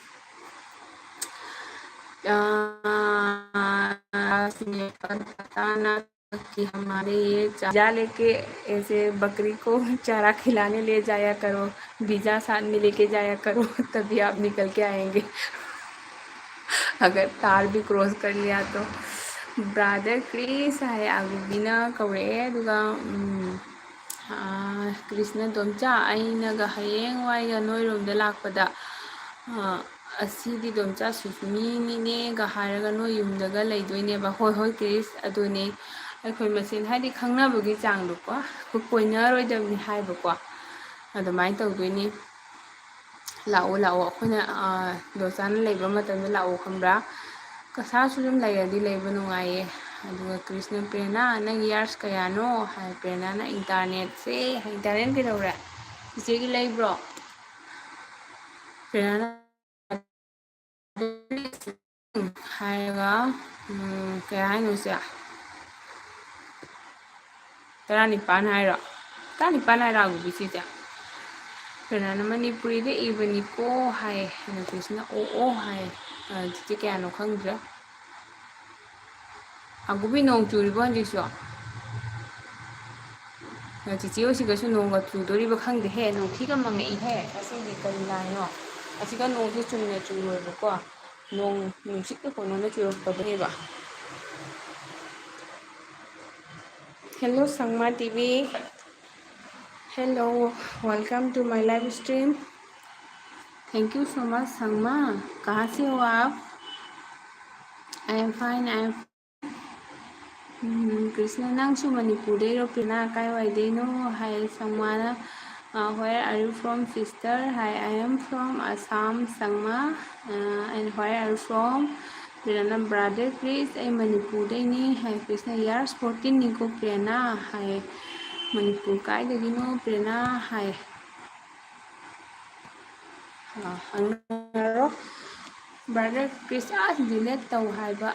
कि हमारे ये जा लेके ऐसे बकरी को चारा खिलाने ले जाया करो, वीजा साथ में लेके जाया करो, तभी आप निकल के आएंगे। अगर तार भी क्रॉस कर लिया तो। ꯕ꯭ꯔꯥꯗꯔ ꯀ꯭ꯔꯤꯁ ꯍꯥꯏ, ꯑꯒꯨꯕꯤꯅ ꯀꯧꯔꯛꯑꯦ꯫ ꯑꯗꯨꯒ, ꯎꯝ, ꯑꯥ, ꯀ꯭ꯔꯤꯁꯅ ꯗꯣꯝꯆꯥ, ꯑꯩꯅꯒ ꯍꯌꯦꯡꯋꯥꯏꯒ ꯅꯣꯏꯔꯣꯝꯗ ꯂꯥꯛꯄꯗ, ꯑꯥ, "ꯑꯁꯤꯗꯤ ꯗꯣꯝꯆꯥ ꯁꯨꯁꯃꯤꯅꯤꯅꯦꯒ" ꯍꯥꯏꯔꯒ ꯅꯣꯏ ꯌꯨꯝꯗꯒ ꯂꯩꯗꯣꯏꯅꯦꯕ꯫ ꯍꯣꯏ, ꯍꯣꯏ, ꯀ꯭ꯔꯤꯁ, ꯑꯗꯨꯅꯦ꯫ ꯑꯩꯈꯣꯏ ꯃꯁꯦꯟ ꯍꯥꯏꯗꯤ ꯈꯪꯅꯕꯒꯤ ꯆꯥꯡꯗꯣꯀꯣ, ꯑꯩꯈꯣꯏ ꯀꯣꯏꯅꯔꯣꯏꯗꯕꯅꯤ ꯍꯥꯏꯕꯀꯣ, ꯑꯗꯨꯃꯥꯏꯅ ꯇꯧꯗꯣꯏꯅꯤ꯫ ꯂꯥꯛꯑꯣ, ꯂꯥꯛꯑꯣ꯫ ꯑꯩꯈꯣꯏꯅ, ꯑ, ꯗꯣꯆꯥꯅ ꯂꯩꯕ ꯃꯇꯝꯗ ꯂꯥꯛꯑꯣ, ꯈꯪꯕ꯭ꯔꯥ? ꯀꯁꯥꯁꯨ ꯑꯗꯨꯝ ꯂꯩꯔꯗꯤ ꯂꯩꯕ ꯅꯨꯡꯉꯥꯏꯌꯦ꯫ ꯑꯗꯨꯒ ꯀ꯭ꯔꯤꯁꯅ, "ꯄ꯭ꯔꯦꯔꯅꯥ, ꯅꯪꯒꯤ ꯌꯥꯔꯁ ꯀꯌꯥꯅꯣ?" ꯍꯥꯏ꯫ ꯄ꯭ꯔꯦꯔꯅꯥꯅ, "ꯏꯟꯇꯔꯅꯦꯠꯁꯦ, ꯏꯟꯇꯔꯅꯦꯠ ꯀꯩꯗꯧꯔꯦ? ꯏꯆꯦꯒꯤ ꯂꯩꯕ꯭ꯔꯣ?" ꯄ꯭ꯔꯦꯔꯅꯥ ꯍꯥꯏꯔꯒ, ꯎꯝ, ꯀꯩ ꯍꯥꯏꯅꯣ ꯁꯦ? ꯇꯔꯥꯅꯤꯄꯥꯟ ꯍꯥꯏꯔꯣ? ꯇꯔꯥꯅꯤꯄꯥꯟ ꯍꯥꯏꯔꯣ, ꯑꯒꯨꯕꯤ ꯁꯤꯁꯦ? ꯀꯅꯥꯅꯣ ꯃꯅꯤꯄꯨꯔꯤꯗ ꯏꯕꯅꯤꯀꯣ ꯍꯥꯏ, ꯑꯗꯣ ꯀ꯭ꯔꯤꯁꯅ ꯑꯣ ꯑꯣ ꯍꯥꯏ꯫ ꯑ, ꯆꯤꯆꯦ ꯀꯌꯥꯅꯣ ꯈꯪꯗ꯭ꯔꯦ꯫ ꯑꯒꯨꯕꯤ, ꯅꯣꯡ ꯆꯨꯔꯤꯕꯣ ꯍꯧꯖꯤꯛꯁꯨ? ꯑ, ꯆꯤꯆꯦ ꯍꯣꯏꯁꯤꯒꯁꯨ ꯅꯣꯡꯒ ꯆꯨꯗꯣꯔꯤꯕ ꯈꯪꯗꯦꯍꯦ, ꯅꯨꯡꯊꯤꯒ ꯃꯪꯉꯛꯏꯍꯦ꯫ ꯉꯁꯤꯗꯤ ꯀꯔꯤ ꯂꯥꯏꯅꯣ? ꯑꯁꯤꯒ ꯅꯣꯡꯁꯦ ꯆꯨꯝꯅ ꯆꯨꯔꯣꯏꯕꯀꯣ, ꯅꯣꯡ ꯅꯨꯡꯁꯤꯠꯀ ꯀꯩꯅꯣꯅ ꯆꯨꯔꯛꯄꯗꯨꯅꯦꯕ꯫ Hello, Sangma T V. Hello, welcome to my live stream. Thank you so much, Sangma. कहाँ से हो आप? I am fine, I am. ꯎꯝ, ꯀ꯭ꯔꯤꯁꯅ, ꯅꯪꯁꯨ ꯃꯅꯤꯄꯨꯔꯗꯩꯔꯣ? ꯄ꯭ꯔꯦꯔꯅꯥ, ꯀꯥꯏꯋꯥꯏꯗꯩꯅꯣ? ꯍꯥꯏ ꯁꯪꯃꯥꯅ, ꯑ, where are you from, sister? High, I am from Assam, ꯁꯪꯃꯥ꯫ ꯑ, and where are you from? ꯄ꯭ꯔꯦꯔꯅꯥ, brother ꯀ꯭ꯔꯤꯁ, ꯑꯩ ꯃꯅꯤꯄꯨꯔꯗꯩꯅꯤ꯫ ꯍꯥꯏ ꯀ꯭ꯔꯤꯁꯅ, years fourteen ꯅꯤꯀꯣ ꯄ꯭ꯔꯦꯔꯅꯥ? ꯍꯥꯏ, ꯃꯅꯤꯄꯨꯔ ꯀꯥꯏꯗꯒꯤꯅꯣ ꯄ꯭ꯔꯦꯔꯅꯥ? ꯍꯥꯏ꯫ ꯑ, ꯍꯪꯅꯔꯣ꯫ Brother ꯀ꯭ꯔꯤꯁ, ꯑꯁ, delete ꯇꯧ ꯍꯥꯏꯕ꯫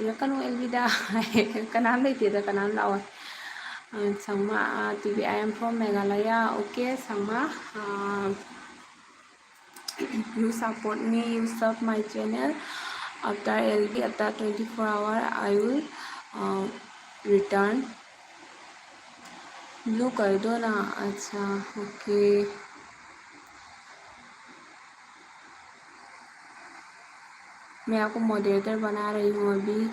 ꯏꯔꯛꯀꯅꯨ ꯑꯦꯜꯕꯤꯗꯥ꯫ ꯀꯅꯥꯝ ꯂꯩꯇꯦꯗ, ꯀꯅꯥꯝ ꯂꯥꯛꯑꯣꯏ꯫ ꯑ, ꯁꯪꯃꯥ, ꯑ, T V, I am from Meghalaya. Okay, ꯁꯪꯃꯥ, ꯑ, you support me, you sub my channel. After L B, after twenty-four hour, I will, uh, return. Blue कर दो ना। अच्छा, okay. मैं आपको moderator बना रही हूँ अभी।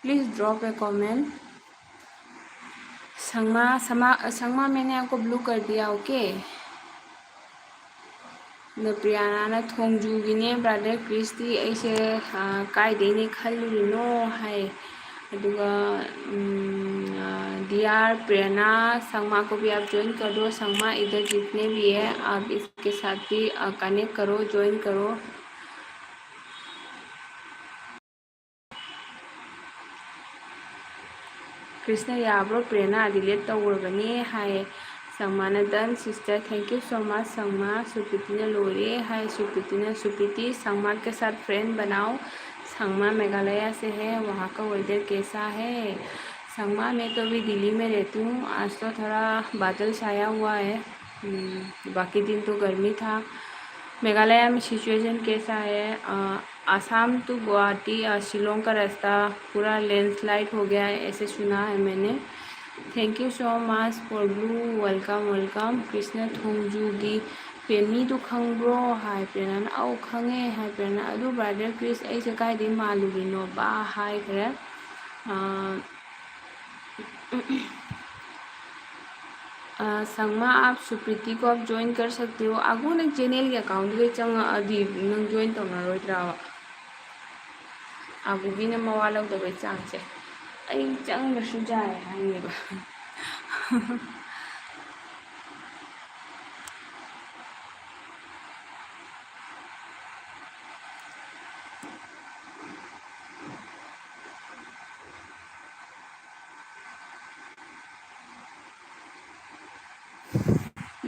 Please drop a comment. Sangma, समा-, संगमा, मैंने आपको blue कर दिया, okay? ꯑꯗꯣ ꯄ꯭ꯔꯤꯌꯥꯅꯥꯅ ꯊꯣꯡꯖꯨꯒꯤꯅꯦ, brother ꯀ꯭ꯔꯤꯁꯇꯤ ꯑꯩꯁꯦ, ꯑ, ꯀꯥꯏꯗꯩꯅꯦ ꯈꯜꯂꯨꯔꯤꯅꯣ ꯍꯥꯏ꯫ ꯑꯗꯨꯒ, ꯎꯝ, ꯑ, D R ꯄ꯭ꯔꯦꯔꯅꯥ, संगमा को भी आप join कर दो, संगमा इधर जितने भी है, आप इसके साथ भी, अ, connect करो, join करो। ꯀ꯭ꯔꯤꯁꯅ, ꯌꯥꯕ꯭ꯔꯣ? ꯄ꯭ꯔꯦꯔꯅꯥ delete ꯇꯧꯈ꯭ꯔꯕꯅꯤ high. ꯁꯪꯃꯥꯅ, done sister, thank you so much ꯁꯪꯃꯥ꯫ ꯁꯨꯄ꯭ꯔꯤꯇꯤꯅ ꯂꯣꯏꯔꯦ ꯍꯥꯏ꯫ ꯁꯨꯄ꯭ꯔꯤꯇꯤꯅ, सुप्रीति, संगमा के साथ friend बनाओ, संगमा मेघालय से है, वहाँ का weather कैसा है? संगमा, मैं तो अभी दिल्ली में रहती हूँ। आज तो थोड़ा बादल छाया हुआ है। हम्म, बाकी दिन तो गर्मी था। मेघालय में सिचुएशन कैसा है? अ, आसाम टू गुवाहाटी, अ, शिलोंग का रास्ता पूरा लैंडस्लाइड हो गया है, ऐसे सुना है मैंने। Thank you so much for blue। Welcome, welcome। Krishna थोंगजूगी ꯄꯦꯅꯤꯗꯨ ꯈꯪꯕ꯭ꯔꯣ? ꯍꯥꯏ ꯄ꯭ꯔꯦꯔꯅꯥꯅ꯫ ꯑꯧ, ꯈꯪꯉꯦ, ꯍꯥꯏ ꯄ꯭ꯔꯦꯔꯅꯥ꯫ ꯑꯗꯨ ꯕ꯭ꯔꯗꯔ ꯀ꯭ꯔꯤꯁ, ꯑꯩꯁꯦ ꯀꯥꯏꯗꯩ ꯃꯥꯜꯂꯨꯔꯤꯅꯣ ꯕꯥ? ꯍꯥꯏꯈ꯭ꯔꯦ꯫ ꯑ, ꯑ, ꯁꯪꯃꯥ, आप सुप्रीति को आप ज्वाइन कर सकते हो। ꯑꯒꯨ, ꯅꯪ ꯆꯦꯅꯦꯜꯒꯤ ꯑꯦꯀꯥꯎꯟꯗꯨꯗ ꯆꯪꯉꯛꯑꯗꯤ ꯅꯪ ꯖꯣꯏꯟ ꯇꯧꯅꯔꯣꯏꯗ꯭ꯔꯕ? ꯑꯒꯨꯕꯤꯅ ꯃꯋꯥ ꯂꯧꯗꯕꯩ ꯆꯥꯡꯁꯦ꯫ ꯑꯩ ꯆꯪꯗ꯭ꯔꯁꯨ ꯌꯥꯏ ꯍꯥꯏꯅꯦꯕ꯫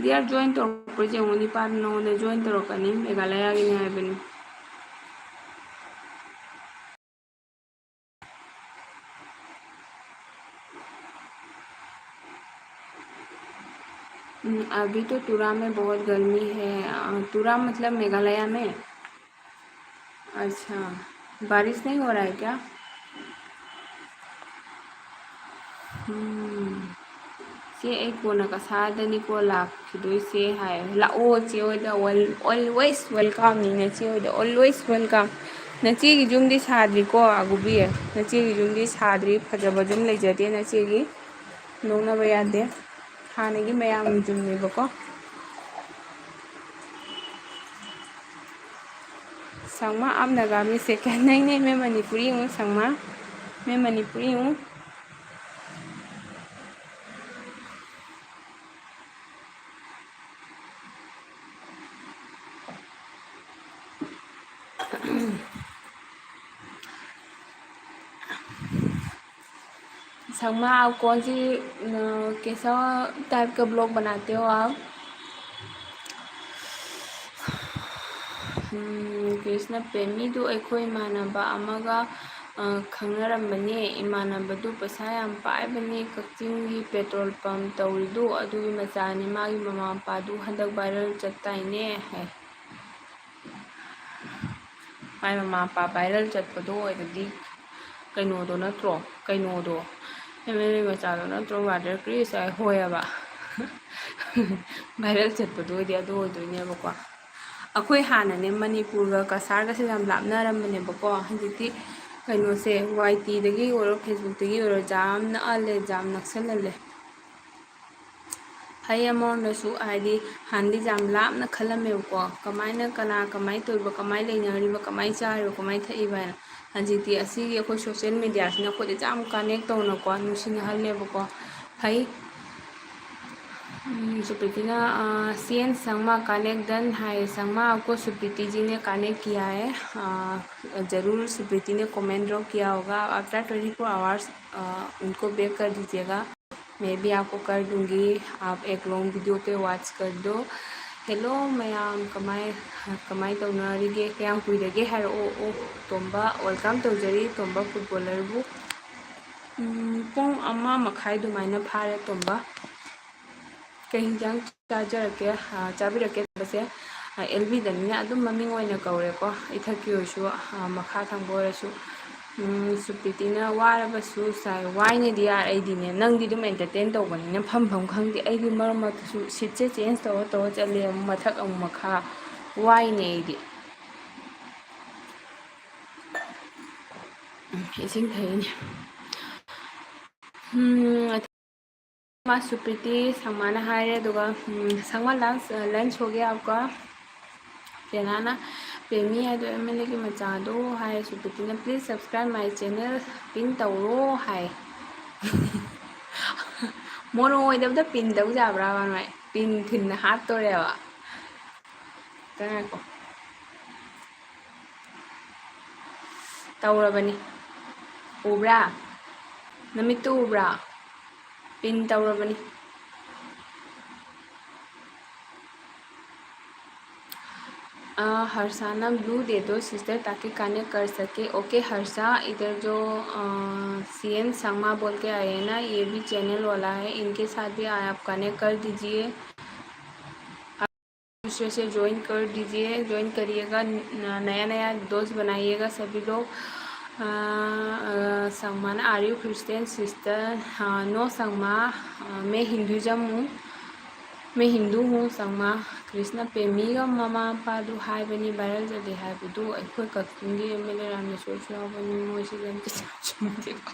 ꯗꯤꯌꯥꯔ, ꯖꯣꯏꯟ ꯇꯧꯔꯛꯄ꯭ꯔꯥ ꯌꯦꯡꯉꯣ, ꯅꯤꯄꯥꯗꯨ ꯅꯉꯣꯟꯗ ꯖꯣꯏꯟ ꯇꯧꯔꯛꯀꯅꯤ, ꯃꯦꯘꯥꯂꯌꯥꯒꯤꯅꯤ ꯍꯥꯏꯕꯅꯤ꯫ हम्म, अभी तो तुरा में बहुत गर्मी है। अ, तुरा मतलब मेघालय में? अच्छा, बारिश नहीं हो रहा है क्या? हम्म, ꯆꯦ, ꯑꯩ ꯀꯣꯟꯅ ꯀꯁꯥꯔꯗꯅꯤꯀꯣ ꯂꯥꯛꯈꯤꯗꯣꯏꯁꯦ ꯍꯥꯏ꯫ ꯂꯥꯛꯑꯣ ꯆꯦ ꯍꯣꯏꯗ, ꯋꯦꯜ-, always welcome ꯅꯤ ꯅꯆꯦ ꯍꯣꯏꯗ, always welcome꯫ ꯅꯆꯦꯒꯤ ꯌꯨꯝꯗꯤ ꯁꯥꯗ꯭ꯔꯤꯀꯣ ꯑꯒꯨꯕꯤ? ꯅꯆꯦꯒꯤ ꯌꯨꯝꯗꯤ ꯁꯥꯗ꯭ꯔꯤ, ꯐꯖꯕ ꯌꯨꯝ ꯂꯩꯖꯗꯦ ꯅꯆꯦꯒꯤ꯫ ꯅꯣꯛꯅꯕ ꯌꯥꯗꯦ꯫ ꯍꯥꯟꯅꯒꯤ ꯃꯌꯥꯝꯒꯤ ꯌꯨꯝꯅꯦꯕꯀꯣ꯫ संगमा, आप नागामी से क्या? नहीं, नहीं, मैं मणिपुरी हूँ संगमा, मैं मणिपुरी हूँ। संगमा, आप कौन सी, अ, कैसा टाइप का ब्लॉग बनाते हो आप? ꯎꯝ, ꯀ꯭ꯔꯤꯁꯅ ꯄꯦꯃꯤꯗꯨ ꯑꯩꯈꯣꯏ ꯏꯃꯥꯟꯅꯕ ꯑꯃꯒ ꯈꯪꯅꯔꯝꯕꯅꯦ꯫ ꯏꯃꯥꯟꯅꯕꯗꯨ ꯄꯩꯁꯥ ꯌꯥꯝ ꯄꯥꯏꯕꯅꯦ, ꯀꯛꯆꯤꯡꯒꯤ ꯄꯦꯇ꯭ꯔꯣꯜ ꯄꯝ ꯇꯧꯔꯤꯗꯨ ꯑꯗꯨꯒꯤ ꯃꯆꯥꯅꯤ꯫ ꯃꯥꯒꯤ ꯃꯃꯥ ꯃꯄꯥꯗꯨ ꯍꯟꯗꯛ ꯚꯥꯏꯔꯦꯜ ꯆꯠꯇꯥꯏꯅꯦ ꯍꯥꯏ꯫ ꯃꯥꯏ ꯃꯃꯥ ꯃꯄꯥ ꯚꯥꯏꯔꯦꯜ ꯆꯠꯄꯗꯣ ꯑꯣꯏꯔꯗꯤ ꯀꯩꯅꯣꯗꯣ ꯅꯠꯇ꯭ꯔꯣ? ꯀꯩꯅꯣꯗꯣ, ꯑꯦꯝ ꯑꯦꯜ ꯑꯦ ꯃꯆꯥꯗꯣ ꯅꯠꯇ꯭ꯔꯣ? ꯃꯥꯗꯔ ꯀ꯭ꯔꯤꯁ ꯍꯥꯏ ꯍꯣꯏꯑꯕ꯫ ꯚꯥꯏꯔꯦꯜ ꯆꯠꯄꯗꯣ ꯑꯣꯏꯗꯤ ꯑꯗꯨ ꯑꯣꯏꯗꯣꯏꯅꯦꯕꯀꯣ꯫ ꯑꯩꯈꯣꯏ ꯍꯥꯟꯅꯅꯦ ꯃꯅꯤꯄꯨꯔꯒ ꯀꯁꯥꯔꯒꯁꯦ ꯌꯥꯝ ꯂꯥꯞꯅꯔꯝꯕꯅꯦꯕꯀꯣ꯫ ꯍꯧꯖꯤꯛꯇꯤ ꯀꯩꯅꯣꯁꯦ ꯋꯥꯏ ꯇꯤꯗꯒꯤ ꯑꯣꯏꯔꯣ, ꯐꯦꯁꯕꯨꯛꯇꯒꯤ ꯑꯣꯏꯔꯣ, ꯌꯥꯝ ꯅꯛꯍꯜꯂꯦ, ꯌꯥꯝ ꯅꯛꯁꯜꯍꯜꯂꯦ꯫ ꯐꯩ ꯑꯃꯔꯣꯝꯗꯁꯨ, ꯍꯥꯏꯗꯤ ꯍꯥꯟꯅꯗꯤ ꯌꯥꯝ ꯂꯥꯞꯅ ꯈꯜꯂꯝꯃꯦꯕꯀꯣ, ꯀꯃꯥꯏꯅ, ꯀꯅꯥ ꯀꯃꯥꯏꯅ ꯇꯧꯔꯤꯕ, ꯀꯃꯥꯏꯅ ꯂꯩꯅꯔꯤꯕ, ꯀꯃꯥꯏꯅ ꯆꯥꯔꯤꯕ, ꯀꯃꯥꯏꯅ ꯊꯛꯏꯕ ꯍꯥꯏꯅ꯫ ꯍꯧꯖꯤꯛꯇꯤ ꯑꯁꯤꯒꯤ ꯑꯩꯈꯣꯏ ꯁꯣꯁꯦꯜ ꯃꯦꯗꯤꯌꯥꯁꯤꯅ ꯑꯩꯈꯣꯏꯗ ꯌꯥꯝ ꯀꯅꯦꯛ ꯇꯧꯅꯀꯣ, ꯅꯨꯡꯁꯤꯅꯍꯜꯂꯦꯕꯀꯣ꯫ ꯐꯩ꯫ ꯎꯝ, सुप्रीति ना, अ, C N Sangma connect done है। संगमा, आपको सुप्रीति जी ने कनेक्ट किया है। अ, जरूर सुप्रीति ने कमेंट ड्रॉप किया होगा। आफ्टर ट्वेंटी फोर आवर्स, अ, उनको बैक कर दीजिएगा। मैं भी आपको कर दूंगी, आप एक लॉन्ग वीडियो पे वॉच कर दो। हेलो ꯃꯌꯥꯝ, ꯀꯃꯥꯏ, ꯀꯃꯥꯏ ꯇꯧꯅꯔꯤꯒꯦ? ꯀꯌꯥꯝ ꯀꯨꯏꯔꯒꯦ ꯍꯥꯏꯔꯛꯑꯣ꯫ ꯑꯣ, ꯇꯣꯝꯕ, ꯋꯦꯜꯀꯝ ꯇꯧꯖꯔꯤ ꯇꯣꯝꯕ ꯐꯨꯠꯕꯣꯂꯔꯕꯨ꯫ ꯎꯝ, ꯄꯨꯡ ꯑꯃ ꯃꯈꯥꯏ ꯑꯗꯨꯃꯥꯏꯅ ꯐꯥꯔꯦ ꯇꯣꯝꯕ꯫ ꯀꯩ ꯍꯤꯟꯖꯥꯡ ꯆꯥꯖꯔꯛꯀꯦ, ꯑ, ꯆꯥꯕꯤꯔꯛꯀꯦ ꯇꯣꯝꯕꯁꯦ? ꯑ, ꯑꯦꯜ ꯕꯤꯗꯅꯤꯅ ꯑꯗꯨꯝ ꯃꯃꯤꯡ ꯑꯣꯏꯅ ꯀꯧꯔꯦꯀꯣ, ꯏꯊꯛꯀꯤ ꯑꯣꯏꯔꯁꯨ, ꯑ, ꯃꯈꯥ ꯊꯪꯕ ꯑꯣꯏꯔꯁꯨ꯫ ꯎꯝ, ꯁꯨꯄ꯭ꯔꯤꯇꯤꯅ ꯋꯥꯔꯕꯁꯨ ꯁꯥꯏ꯫ ꯋꯥꯏꯅꯦꯗꯤ ꯌꯥꯔꯦ ꯑꯩꯗꯤꯅꯦ꯫ ꯅꯪꯗꯤ ꯑꯗꯨꯝ ꯑꯦꯟꯇꯔꯇꯦꯟ ꯇꯧꯕꯅꯤꯅ ꯐꯝꯐꯝ ꯈꯪꯗꯦ꯫ ꯑꯩꯗꯤ ꯃꯔꯛ ꯃꯔꯛꯇꯁꯨ ꯁꯤꯠꯁꯦ ꯆꯦꯟꯖ ꯇꯧꯔ ꯇꯧꯔ ꯆꯠꯂꯦ꯫ ꯑꯃꯨꯛ ꯃꯊꯛ ꯑꯃꯨꯛ ꯃꯈꯥ꯫ ꯋꯥꯏꯅꯦ ꯑꯩꯗꯤ꯫ ꯎꯝ, ꯏꯁꯤꯡ ꯊꯛꯏꯅꯦ꯫ ꯎꯝ, ꯃꯥ ꯁꯨꯄ꯭ꯔꯤꯇꯤ ꯁꯪꯃꯥꯅ ꯍꯥꯏꯔꯦ, ꯑꯗꯨꯒ, ꯎꯝ, ꯁꯪꯃꯥ ꯂꯟꯁ, ꯂꯟꯁ ꯍꯣ ꯒꯌꯥ ꯑꯞꯀꯥ? ꯄꯦꯅꯥꯅ, "ꯄꯦꯃꯤ ꯍꯥꯏꯗꯣ ꯑꯦꯝ ꯑꯦꯜ ꯑꯦꯒꯤ ꯃꯆꯥꯗꯣ" ꯍꯥꯏ꯫ ꯁꯨꯄ꯭ꯔꯤꯇꯤꯅ, "Please subscribe my channel, pin ꯇꯧꯔꯣ" ꯍꯥꯏ꯫ ꯃꯣꯅꯣ ꯑꯣꯏꯗꯕꯗ ꯄꯤꯟ ꯇꯧ ꯌꯥꯕ꯭ꯔꯥꯕ ꯅꯣꯏ? ꯄꯤꯟ ꯊꯤꯟꯅ ꯍꯥꯠꯇꯣꯔꯦꯕ꯫ ꯉꯥꯏꯈꯣ꯫ ꯇꯧꯔꯕꯅꯤ꯫ ꯎꯕ꯭ꯔꯥ? ꯅꯃꯤꯠꯇꯨ ꯎꯕ꯭ꯔꯥ? ꯄꯤꯟ ꯇꯧꯔꯕꯅꯤ꯫ आ, हर्षा ना ब्लू दे दो सिस्टर, ताकि कनेक्ट कर सके। ओके हर्षा, इधर जो सी एन संगमा बोल के आए हैं ना, ये भी चैनल वाला है, इनके साथ भी आप कनेक्ट कर दीजिए, आप दूसरे से ज्वाइन कर दीजिए, ज्वाइन करिएगा, न- नया नया दोस्त बनाइएगा सभी लोग। आ, आ, संगमा ना, आर यू क्रिश्चियन सिस्टर? हाँ, नो संगमा, आ, मैं हिंदुज़म हूँ, मैं हिंदू हूँ संगमा। कृष्णा प्रेमी का ममा पादु ꯍꯥꯏꯕꯅꯤ, ꯚꯥꯏꯔꯦꯜ ꯆꯠꯂꯦ ꯍꯥꯏꯕꯗꯨ ꯑꯩꯈꯣꯏ ꯀꯛꯆꯤꯡꯒꯤ ꯑꯦꯝ ꯑꯦꯜ ꯑꯦ ꯔꯥꯃꯦꯁꯣꯔꯁꯨ ꯌꯥꯎꯕꯅꯤ, ꯃꯣꯏꯁꯤꯗꯤ ꯑꯝꯇ ꯆꯥꯎꯁꯤꯟꯗꯦꯀꯣ꯫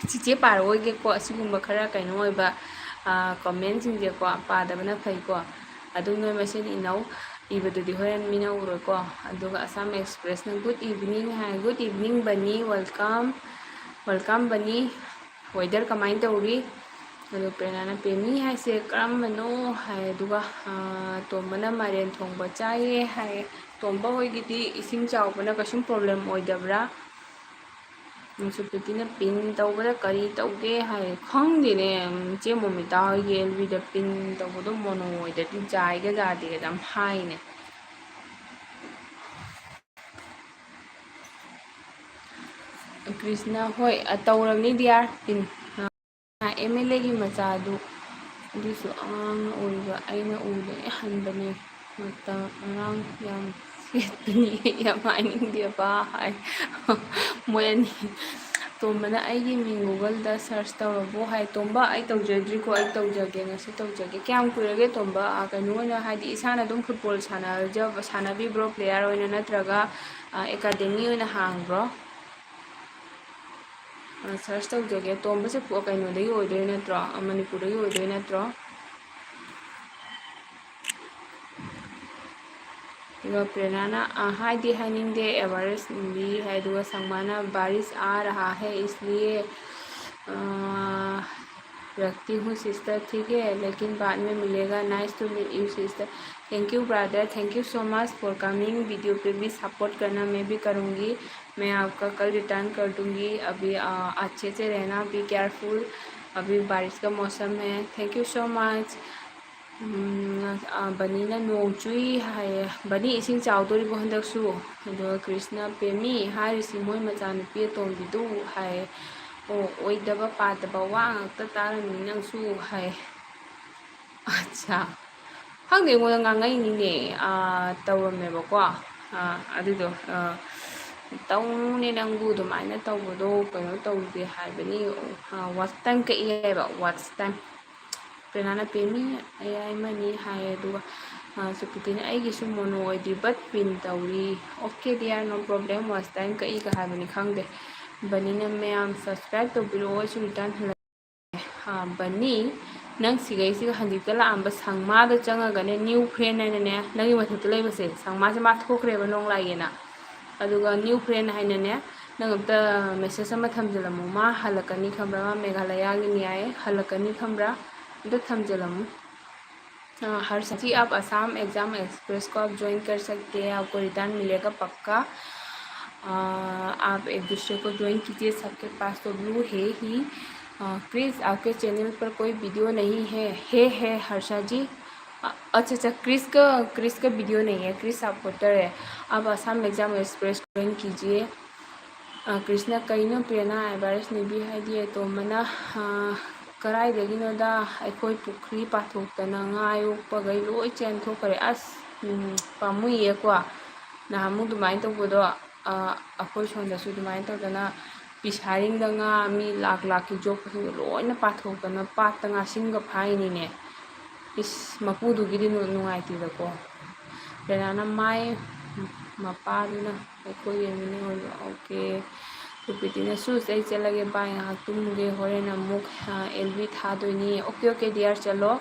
ꯆꯤꯆꯦ ꯄꯥꯔꯛꯑꯣꯏꯒꯦꯀꯣ, ꯑꯁꯤꯒꯨꯝꯕ ꯈꯔ ꯀꯩꯅꯣ ꯑꯣꯏꯕ ꯀꯃꯦꯟꯁꯤꯡꯁꯦꯀꯣ ꯄꯥꯗꯕꯅ ꯐꯩꯀꯣ꯫ ꯑꯗꯨꯝ ꯅꯣꯏ ꯃꯁꯦꯟ ꯏꯅꯧ, ꯏꯕꯗꯨꯗꯤ ꯍꯣꯔꯦꯟ ꯃꯤꯅ ꯎꯔꯣꯏꯀꯣ꯫ ꯑꯗꯨꯒ ꯑꯁꯥꯝ ꯑꯦꯛꯁꯄ꯭ꯔꯦꯁꯅ "Good evening" ꯍꯥꯏ꯫ "Good evening ꯕꯅꯤ, welcome, welcome ꯕꯅꯤ꯫ Weather ꯀꯃꯥꯏꯅ ꯇꯧꯔꯤ?" ꯑꯗꯣ ꯄ꯭ꯔꯦꯔꯅꯥꯅ "ꯄꯦꯃꯤ ꯍꯥꯏꯁꯦ ꯀꯔꯝꯕꯅꯣ?" ꯍꯥꯏ꯫ ꯑꯗꯨꯒ ꯇꯣꯝꯕꯅ "ꯃꯥꯏꯔꯦꯟ ꯊꯣꯡꯕ ꯆꯥꯏꯌꯦ" ꯍꯥꯏ꯫ ꯇꯣꯝꯕ ꯍꯣꯏꯒꯤꯗꯤ ꯏꯁꯤꯡ ꯆꯥꯎꯕꯅ ꯀꯩꯁꯨꯝ ꯄ꯭ꯔꯣꯕ꯭ꯂꯦꯝ ꯑꯣꯏꯗꯕ꯭ꯔꯥ? ꯃꯆꯨ ꯄꯤꯄꯤꯅ "ꯄꯤꯟ ꯇꯧꯕꯗ ꯀꯔꯤ ꯇꯧꯒꯦ?" ꯍꯥꯏ꯫ ꯈꯪꯗꯦꯅꯦ, ꯏꯆꯦ ꯃꯣꯃꯤꯇꯥ ꯍꯣꯏꯒꯤ ꯑꯦꯜ ꯕꯤꯗ ꯄꯤꯟ ꯇꯧꯕꯗꯣ ꯃꯣꯅꯣ ꯑꯣꯏꯗꯗꯤ ꯖꯥꯏꯒ ꯖꯥꯗꯦꯒ ꯌꯥꯝ ꯍꯥꯏꯅꯦ꯫ ꯀ꯭ꯔꯤꯁꯅ, ꯍꯣꯏ, ꯑ, ꯇꯧꯔꯕꯅꯤ ꯗꯤꯌꯥꯔ, ꯄꯤꯟ꯫ ꯑꯦꯝ ꯑꯦꯜ ꯑꯦꯒꯤ ꯃꯆꯥꯗꯨ, ꯑꯗꯨꯁꯨ ꯑꯉꯥꯡꯅ ꯑꯣꯏꯕ, ꯑꯩꯅ ꯎꯕꯗ ꯍꯟꯕꯅꯦ꯫ ꯃꯇꯝ ꯑꯉꯥꯡ ꯌꯥꯝ ꯁꯦꯠꯄꯅꯤ, ꯌꯥꯝ ꯍꯥꯏꯅꯤꯡꯗꯦꯕ ꯍꯥꯏ꯫ ꯃꯣꯏ ꯑꯅꯤ꯫ ꯇꯣꯝꯕꯅ "ꯑꯩꯒꯤ ꯃꯤꯡ ꯒꯨꯒꯜꯗ ꯁꯔꯁ ꯇꯧꯔꯕꯣ?" ꯍꯥꯏ꯫ ꯇꯣꯝꯕ, ꯑꯩ ꯇꯧꯖꯗ꯭ꯔꯤꯀꯣ, ꯑꯩ ꯇꯧꯖꯒꯦ, ꯉꯁꯤ ꯇꯧꯖꯒꯦ꯫ ꯀꯌꯥꯝ ꯀꯨꯏꯔꯒꯦ ꯇꯣꯝꯕ, ꯑ, ꯀꯩꯅꯣ ꯑꯣꯏꯅ, ꯍꯥꯏꯗꯤ ꯏꯁꯥꯅ ꯑꯗꯨꯝ ꯐꯨꯠꯕꯣꯜ ꯁꯥꯟꯅꯖꯕ, ꯁꯥꯟꯅꯕꯤꯕ꯭ꯔꯣ, ꯄ꯭ꯂꯦꯌꯔ ꯑꯣꯏꯅ, ꯅꯠꯇ꯭ꯔꯒ, ꯑ, ꯑꯦꯀꯥꯗꯃꯤ ꯑꯣꯏꯅ ꯍꯥꯡꯕ꯭ꯔꯣ? ꯑ, ꯁꯔꯁ ꯇꯧꯖꯒꯦ꯫ ꯇꯣꯝꯕꯁꯦ ꯄꯨ-, ꯀꯩꯅꯣꯗꯒꯤ ꯑꯣꯏꯗꯣꯏ ꯅꯠꯇ꯭ꯔꯣ? ꯑ, ꯃꯅꯤꯄꯨꯔꯗꯒꯤ ꯑꯣꯏꯗꯣꯏ ꯅꯠꯇ꯭ꯔꯣ? ꯑꯗꯨꯒ ꯄ꯭ꯔꯦꯔꯅꯥꯅ, ꯑ, ꯍꯥꯏꯗꯤ ꯍꯥꯏꯅꯤꯡꯗꯦ, ꯑꯦꯚꯔꯦꯁ ꯏꯟꯗꯤ ꯍꯥꯏ꯫ ꯑꯗꯨꯒ ꯁꯪꯃꯥꯅ "बारिश आ रहा है इसलिए, ꯑ, रखती हूँ सिस्टर, ठीक है, लेकिन बाद में मिलेगा। Nice to meet you sister." Thank you brother, thank you so much for coming। Video पे भी सपोर्ट करना, मैं भी करूँगी। मैं आपका कल रिटर्न कर दूँगी। अभी, अ, अच्छे से रहना, be careful। अभी बारिश का मौसम है। Thank you so much। ꯎꯝ, ꯑ, ꯕꯅꯤꯅ ꯅꯣꯡ ꯆꯨꯏ ꯍꯥꯏꯌꯦ꯫ "ꯕꯅꯤ, ꯏꯁꯤꯡ ꯆꯥꯎꯗꯣꯔꯤꯕꯣ ꯍꯟꯗꯛꯁꯨ?" ꯑꯗꯨꯒ ꯀ꯭ꯔꯤꯁꯅ, "ꯄꯦꯃꯤ ꯍꯥꯏꯔꯤꯁꯤ ꯃꯣꯏ ꯃꯆꯥꯅꯨꯄꯤ ꯑꯇꯣꯝꯕꯤꯗꯨ" ꯍꯥꯏꯌꯦ꯫ "ꯑꯣ, ꯑꯣꯏꯗꯕ ꯄꯥꯗꯕ ꯋꯥ ꯉꯥꯛꯇ ꯇꯥꯔꯝꯃꯤ ꯅꯪꯁꯨ" ꯍꯥꯏꯌꯦ꯫ ꯑꯠꯆꯥ꯫ ꯈꯪꯗꯦ, ꯑꯩꯉꯣꯟꯗ ꯉꯥꯡꯉꯛꯏꯅꯤꯅꯦ꯫ ꯑꯥ, ꯇꯧꯔꯝꯃꯦꯕꯀꯣ꯫ ꯑꯥ, ꯑꯗꯨꯗꯣ, ꯑꯥ, "ꯇꯧꯅꯨꯅꯦ ꯅꯪꯕꯨ ꯑꯗꯨꯃꯥꯏꯅ ꯇꯧꯕꯗꯣ, ꯀꯩꯅꯣ ꯇꯧꯗꯦ ꯍꯥꯏꯕꯅꯤ꯫ ꯑꯥ, watch time ꯀꯛꯏ ꯍꯥꯏꯕ, watch time"꯫ ꯄ꯭ꯔꯦꯔꯅꯥꯅ, "ꯄꯦꯃꯤ, ꯑꯌꯥꯏꯃꯅꯤ" ꯍꯥꯏꯌꯦ꯫ ꯑꯗꯨꯒ, ꯑꯥ, ꯁꯨꯄ꯭ꯔꯤꯇꯤꯅ, "ꯑꯩꯒꯤꯁꯨ mono ꯑꯣꯏꯗꯤ but pin ꯇꯧꯔꯤ"꯫ "Okay dear, no problem, watch time ꯀꯛꯏꯒ ꯍꯥꯏꯕꯅꯤ, ꯈꯪꯗꯦ"꯫ ꯕꯅꯤꯅ, "ꯃꯌꯥꯝ subscribe ꯇꯧꯕꯤꯔꯛꯑꯣ, ꯑꯩꯁꯨ return ꯍꯜꯂꯛꯀꯦ"꯫ ꯑꯥ, ꯕꯅꯤ, ꯅꯪ ꯁꯤꯒꯩꯁꯤꯒ ꯍꯧꯖꯤꯛꯇ ꯂꯥꯛꯑꯝꯕ ꯁꯪꯃꯥꯗ ꯆꯪꯉꯒꯅꯦ, new friend ꯍꯥꯏꯅꯅꯦ, ꯅꯪꯒꯤ ꯃꯊꯛꯇ ꯂꯩꯕꯁꯦ, ꯁꯪꯃꯥꯁꯦ ꯃꯥ ꯊꯣꯛꯈ꯭ꯔꯦꯕ ꯅꯣꯡ ꯂꯥꯛꯑꯦꯅ꯫ ꯑꯗꯨꯒ new friend ꯍꯥꯏꯅꯅꯦ, ꯅꯪ ꯑꯝꯇ message ꯑꯃ ꯊꯝꯖꯤꯜꯂꯝꯃꯣ꯫ ꯃꯥ ꯍꯜꯂꯛꯀꯅꯤ ꯈꯪꯕ꯭ꯔꯥ? ꯃꯥ ꯃꯦꯘꯥꯂꯌꯥꯒꯤꯅꯤ ꯍꯥꯏꯌꯦ, ꯍꯜꯂꯛꯀꯅꯤ ꯈꯪꯕ꯭ꯔꯥ? ꯑꯝꯇ ꯊꯝꯖꯤꯜꯂꯝꯃꯨ꯫ अ, हर्षा जी, आप असम एग्जाम एक्सप्रेस को आप ज्वाइन कर सकते हैं, आपको रिटर्न मिलेगा पक्का। अ, आप एक दूसरे को ज्वाइन कीजिए, सबके पास तो ब्लू है ही। अ, क्रिस, आपके चैनल पर कोई वीडियो नहीं है? है, है हर्षा जी। अ, अच्छा, अच्छा, क्रिस का, क्रिस का वीडियो नहीं है, क्रिस सपोर्टर है। आप असम एग्जाम एक्सप्रेस ज्वाइन कीजिए। ꯑ, ꯀ꯭ꯔꯤꯁꯅ, "ꯀꯩꯅꯣ ꯄ꯭ꯔꯦꯔꯅꯥ ꯑꯦꯚꯔꯦꯁ ꯅꯤꯕꯤ ꯍꯥꯏꯗꯤ ꯑꯇꯣꯝꯕꯅ, ꯑ, ꯀꯔꯥꯏꯗꯒꯤꯅꯣꯗ ꯑꯩꯈꯣꯏ ꯄꯨꯈ꯭ꯔꯤ ꯄꯥꯊꯣꯛꯇꯅ ꯉꯥ ꯌꯣꯛꯄꯈꯩ ꯂꯣꯏ ꯆꯦꯟꯊꯣꯛꯈ꯭ꯔꯦ꯫ ꯑꯁ, ꯎꯝ, ꯄꯥꯝꯃꯨꯏꯌꯦꯀꯣ꯫ ꯅꯍꯥꯟꯃꯨꯛ ꯑꯗꯨꯃꯥꯏꯅ ꯇꯧꯕꯗꯣ, ꯑ, ꯑꯩꯈꯣꯏ ꯁꯣꯝꯗꯁꯨ ꯑꯗꯨꯃꯥꯏꯅ ꯇꯧꯗꯅ ꯄꯤꯁꯥꯔꯤꯡꯗ ꯉꯥ ꯃꯤ ꯂꯥꯛ ꯂꯥꯛꯀꯤ ꯌꯣꯛꯄꯁꯤꯡꯗꯣ ꯂꯣꯏꯅ ꯄꯥꯊꯣꯛꯇꯅ ꯄꯥꯠꯇ ꯉꯥꯁꯤꯡꯒ ꯐꯥꯏꯅꯤꯅꯦ꯫ ꯏꯁ, ꯃꯄꯨꯗꯨꯒꯤꯗꯤ ꯅꯨ-, ꯅꯨꯡꯉꯥꯏꯇꯦꯗꯀꯣ꯫ ꯄ꯭ꯔꯦꯔꯅꯥꯅ ꯃꯥꯏ ꯃꯄꯥꯗꯨꯅ ꯑꯩꯈꯣꯏ ꯌꯦꯡꯃꯤꯟꯅ ꯑꯣꯏꯕ꯫ Okay꯫ ꯁꯨꯄ꯭ꯔꯤꯇꯤꯅ, "ꯁꯨꯁ, ꯑꯩ ꯆꯠꯂꯒꯦ, bye, ꯉꯥꯏꯍꯥꯛ ꯇꯨꯝꯃꯨꯒꯦ, ꯍꯣꯔꯦꯟ ꯑꯃꯨꯛ, ꯑ, ꯑꯦꯜ ꯕꯤ ꯊꯥꯗꯣꯏꯅꯤ"꯫ Okay, okay dear, ꯆꯠꯂꯣ꯫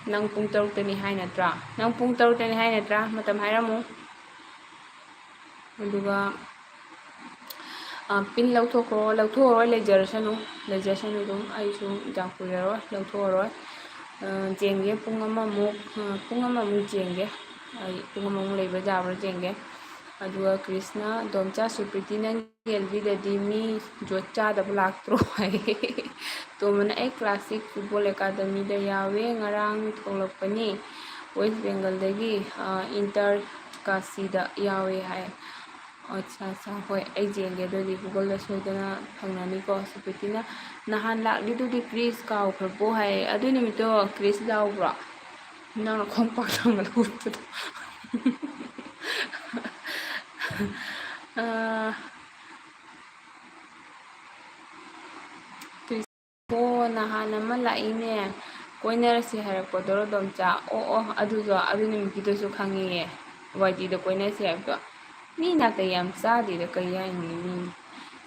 ꯅꯪ ꯄꯨꯡ ꯇꯔꯨꯛꯇꯅꯤ ꯍꯥꯏ ꯅꯠꯇ꯭ꯔꯥ? ꯅꯪ ꯄꯨꯡ ꯇꯔꯨꯛꯇꯅꯤ ꯍꯥꯏ ꯅꯠꯇ꯭ꯔꯥ? ꯃꯇꯝ ꯍꯥꯏꯔꯝꯃꯨ꯫ ꯑꯗꯨꯒ, ꯑ, ꯄꯤꯟ ꯂꯧꯊꯣꯛꯈ꯭ꯔꯣ, ꯂꯧꯊꯣꯛꯑꯔꯣꯏ, ꯂꯩꯖꯔꯁꯅꯨ, ꯂꯩꯖꯁꯅꯨ ꯑꯗꯨꯝ, ꯑꯩꯁꯨ ꯌꯥꯝ ꯀꯨꯏꯔꯔꯣꯏ, ꯂꯧꯊꯣꯛꯑꯔꯣꯏ꯫ ꯑ, ꯌꯦꯡꯒꯦ ꯄꯨꯡ ꯑꯃꯃꯨꯛ, ꯑ, ꯄꯨꯡ ꯑꯃꯃꯨꯛ ꯌꯦꯡꯒꯦ, ꯑꯩ ꯄꯨꯡ ꯑꯃꯃꯨꯛ ꯂꯩꯕ ꯌꯥꯕ꯭ꯔꯥ ꯌꯦꯡꯒꯦ꯫ ꯑꯗꯨꯒ ꯀ꯭ꯔꯤꯁꯅ, "ꯗꯣꯝꯆꯥ ꯁꯨꯄ꯭ꯔꯤꯇꯤ, ꯅꯪꯒꯤ ꯑꯦꯜ ꯕꯤꯗꯗꯤ ꯃꯤ ꯖꯣꯠ ꯆꯥꯗꯕ ꯂꯥꯛꯇ꯭ꯔꯣ?" ꯍꯥꯏ꯫ ꯇꯣꯝꯕꯅ, "ꯑꯩ ꯀ꯭ꯂꯥꯁꯤꯛ ꯐꯨꯠꯕꯣꯜ ꯑꯦꯀꯥꯗꯃꯤꯗ ꯌꯥꯎꯋꯦ, ꯉꯔꯥꯡ ꯊꯣꯛꯂꯛꯄꯅꯤ, ꯋꯦꯁ ꯕꯦꯡꯒꯜꯗꯒꯤ, ꯑ, ꯏꯟꯇꯔ ꯀꯥꯁꯤꯗ ꯌꯥꯎꯋꯦ" ꯍꯥꯏ꯫ ꯑꯠꯆꯥ, ꯑꯠꯆꯥ, ꯍꯣꯏ, ꯑꯩ ꯌꯦꯡꯒꯦ ꯑꯗꯨꯗꯤ꯫ ꯒꯨꯒꯜꯗ ꯁꯣꯏꯗꯅ ꯐꯪꯅꯅꯤꯀꯣ꯫ ꯁꯨꯄ꯭ꯔꯤꯇꯤꯅ, "ꯅꯍꯥꯟ ꯂꯥꯛꯂꯤꯗꯨꯗꯤ ꯀ꯭ꯔꯤꯁ ꯀꯥꯎꯈ꯭ꯔꯕꯣ?" ꯍꯥꯏ꯫ ꯑꯗꯨ ꯅꯨꯃꯤꯠꯇꯣ ꯀ꯭ꯔꯤꯁ ꯌꯥꯎꯕ꯭ꯔꯣ? ꯅꯪꯅ ꯈꯣꯡꯄꯥꯛ ꯊꯥꯡꯒꯠꯂ ꯎꯠꯄꯗꯣ꯫ ꯑꯥ, ꯀ꯭ꯔꯤꯁ-, "ꯑꯣ, ꯅꯍꯥꯟ ꯑꯃ ꯂꯥꯛꯏꯅꯦ, ꯀꯣꯏꯅꯔꯁꯤ ꯍꯥꯏꯔꯛꯄꯗꯣ, ꯗꯣꯝꯆꯥ?" ꯑꯣ, ꯑꯣ, ꯑꯗꯨꯗꯣ, ꯑꯗꯨ ꯅꯨꯃꯤꯠꯀꯤꯗꯨꯁꯨ ꯈꯪꯉꯤꯌꯦ, ꯋꯥꯏ ꯖꯤꯗ ꯀꯣꯏꯅꯁꯤ ꯍꯥꯏꯕꯗꯣ꯫ ꯃꯤ ꯅꯥꯇꯩ ꯌꯥꯝ ꯆꯥꯗꯦꯗ, ꯀꯩ ꯍꯥꯏꯅꯤ ꯃꯤ꯫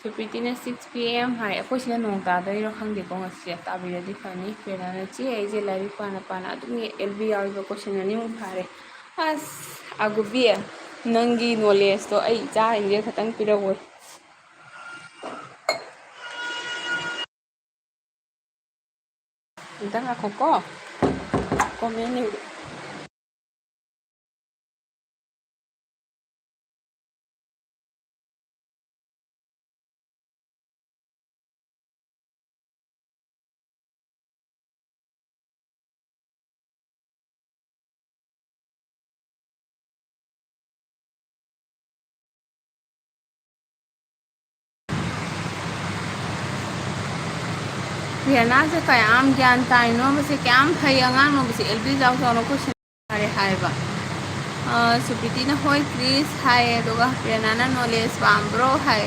ꯁꯨꯄ꯭ꯔꯤꯇꯤꯅ, "ꯁꯤꯛꯁ ꯄꯤ ꯑꯦꯝ" ꯍꯥꯏ꯫ ꯑꯩꯈꯣꯏ ꯁꯤꯗ ꯅꯣꯡ ꯇꯥꯗꯣꯏꯔꯣ ꯈꯪꯗꯦꯀꯣ ꯉꯁꯤꯁꯦ꯫ ꯇꯥꯕꯤꯔꯗꯤ ꯐꯅꯤ꯫ ꯄ꯭ꯔꯦꯔꯅꯥꯅ, "ꯆꯦ, ꯑꯩꯁꯦ ꯂꯥꯏꯔꯤꯛ ꯄꯥꯅ ꯄꯥꯅ ꯑꯗꯨꯝ ꯑꯦꯜ ꯕꯤ ꯌꯥꯎꯔꯤꯕ ꯀꯣꯏꯁꯟ ꯑꯅꯤꯃꯨꯛ ꯐꯥꯔꯦ꯫" ꯑꯁ, ꯑꯒꯨꯕꯤ, ꯅꯪꯒꯤ ꯅꯣꯂꯦꯖꯇꯣ ꯑꯩ ꯏꯆꯥꯁꯤꯡꯁꯦ ꯈꯇꯪ ꯄꯤꯔꯛꯑꯣ꯫ ꯑꯝꯇ ꯉꯥꯏꯈꯣꯀꯣ꯫ ꯀꯣꯃꯦꯟ ꯌꯦꯡꯒꯦ꯫ ꯄ꯭ꯔꯤꯌꯥꯅꯥꯁꯦ ꯀꯌꯥꯝ ꯒ꯭ꯌꯥꯟ ꯇꯥꯏꯅꯣꯕꯁꯦ, ꯀꯌꯥꯝ ꯐꯩ ꯑꯉꯥꯡꯅꯣꯕꯁꯦ꯫ ꯑꯦꯜ ꯕꯤ ꯌꯥꯎ ꯆꯥꯎꯅ ꯀꯣꯏꯁꯟ ꯌꯥꯔꯦ ꯍꯥꯏꯕ꯫ ꯑ, ꯁꯨꯄ꯭ꯔꯤꯇꯤꯅ, "ꯍꯣꯏ ꯀ꯭ꯔꯤꯁ" ꯍꯥꯏꯌꯦ, ꯑꯗꯨꯒ ꯄ꯭ꯔꯦꯔꯅꯥꯅ, "ꯅꯣꯂꯦꯖ ꯄꯥꯝꯕ꯭ꯔꯣ?" ꯍꯥꯏ꯫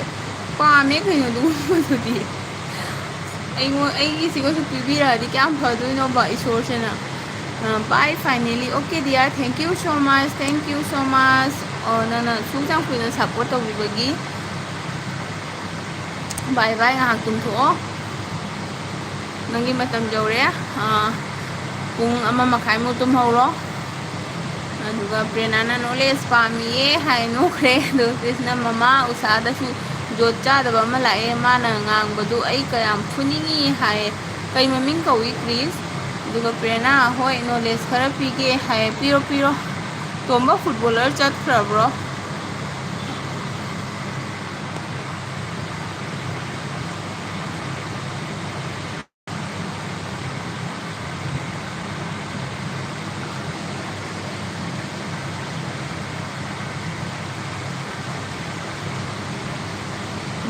ꯄꯥꯝꯃꯦ ꯀꯩꯅꯣ ꯑꯗꯨꯒꯨꯝꯕꯗꯨꯗꯤ꯫ ꯑꯩꯉꯣꯟ-, ꯑꯩꯒꯤꯁꯤꯒꯁꯨ ꯄꯤꯕꯤꯔꯛꯑꯗꯤ ꯀꯌꯥꯝ ꯐꯗꯣꯏꯅꯣꯕ ꯏꯁꯣꯔꯁꯤꯅ꯫ ꯑ, bye finally. Okay dear, thank you so much, thank you so much. ꯑꯣ, ꯅꯪꯅ ꯁꯨꯛ ꯌꯥꯝ ꯀꯨꯏꯅ ꯁꯞꯄꯣꯔꯠ ꯇꯧꯕꯤꯕꯒꯤ꯫ Bye bye, ꯉꯥꯏꯍꯥꯛ ꯇꯨꯝꯊꯣꯛꯑꯣ꯫ ꯅꯪꯒꯤ ꯃꯇꯝ ꯌꯧꯔꯦ꯫ ꯑꯥ, ꯄꯨꯡ ꯑꯃ ꯃꯈꯥꯏꯃꯨꯛ ꯇꯨꯝꯍꯧꯔꯣ꯫ ꯑꯗꯨꯒ ꯄ꯭ꯔꯦꯔꯅꯥꯅ "ꯅꯣꯂꯦꯖ ꯄꯥꯝꯃꯤꯌꯦ" ꯍꯥꯏ ꯅꯣꯛꯈ꯭ꯔꯦ꯫ ꯑꯗꯨꯒ ꯀ꯭ꯔꯤꯁꯅ, "ꯃꯃꯥ, ꯎꯁꯥꯗꯁꯨ ꯖꯣꯠ ꯆꯥꯗꯕ ꯑꯃ ꯂꯥꯛꯑꯦ, ꯃꯥꯅ ꯉꯥꯡꯕꯗꯨ ꯑꯩ ꯀꯌꯥꯝ ꯐꯨꯅꯤꯡꯉꯤ" ꯍꯥꯏ꯫ "ꯀꯩ ꯃꯃꯤꯡ ꯀꯧꯏ, ꯀ꯭ꯔꯤꯁ?" ꯑꯗꯨꯒ ꯄ꯭ꯔꯦꯔꯅꯥ, "ꯍꯣꯏ, ꯅꯣꯂꯦꯖ ꯈꯔ ꯄꯤꯒꯦ" ꯍꯥꯏ꯫ "ꯄꯤꯔꯣ, ꯄꯤꯔꯣ꯫ ꯇꯣꯝꯕ ꯐꯨꯠꯕꯣꯂꯔ ꯆꯠꯈ꯭ꯔꯕ꯭ꯔꯣ?"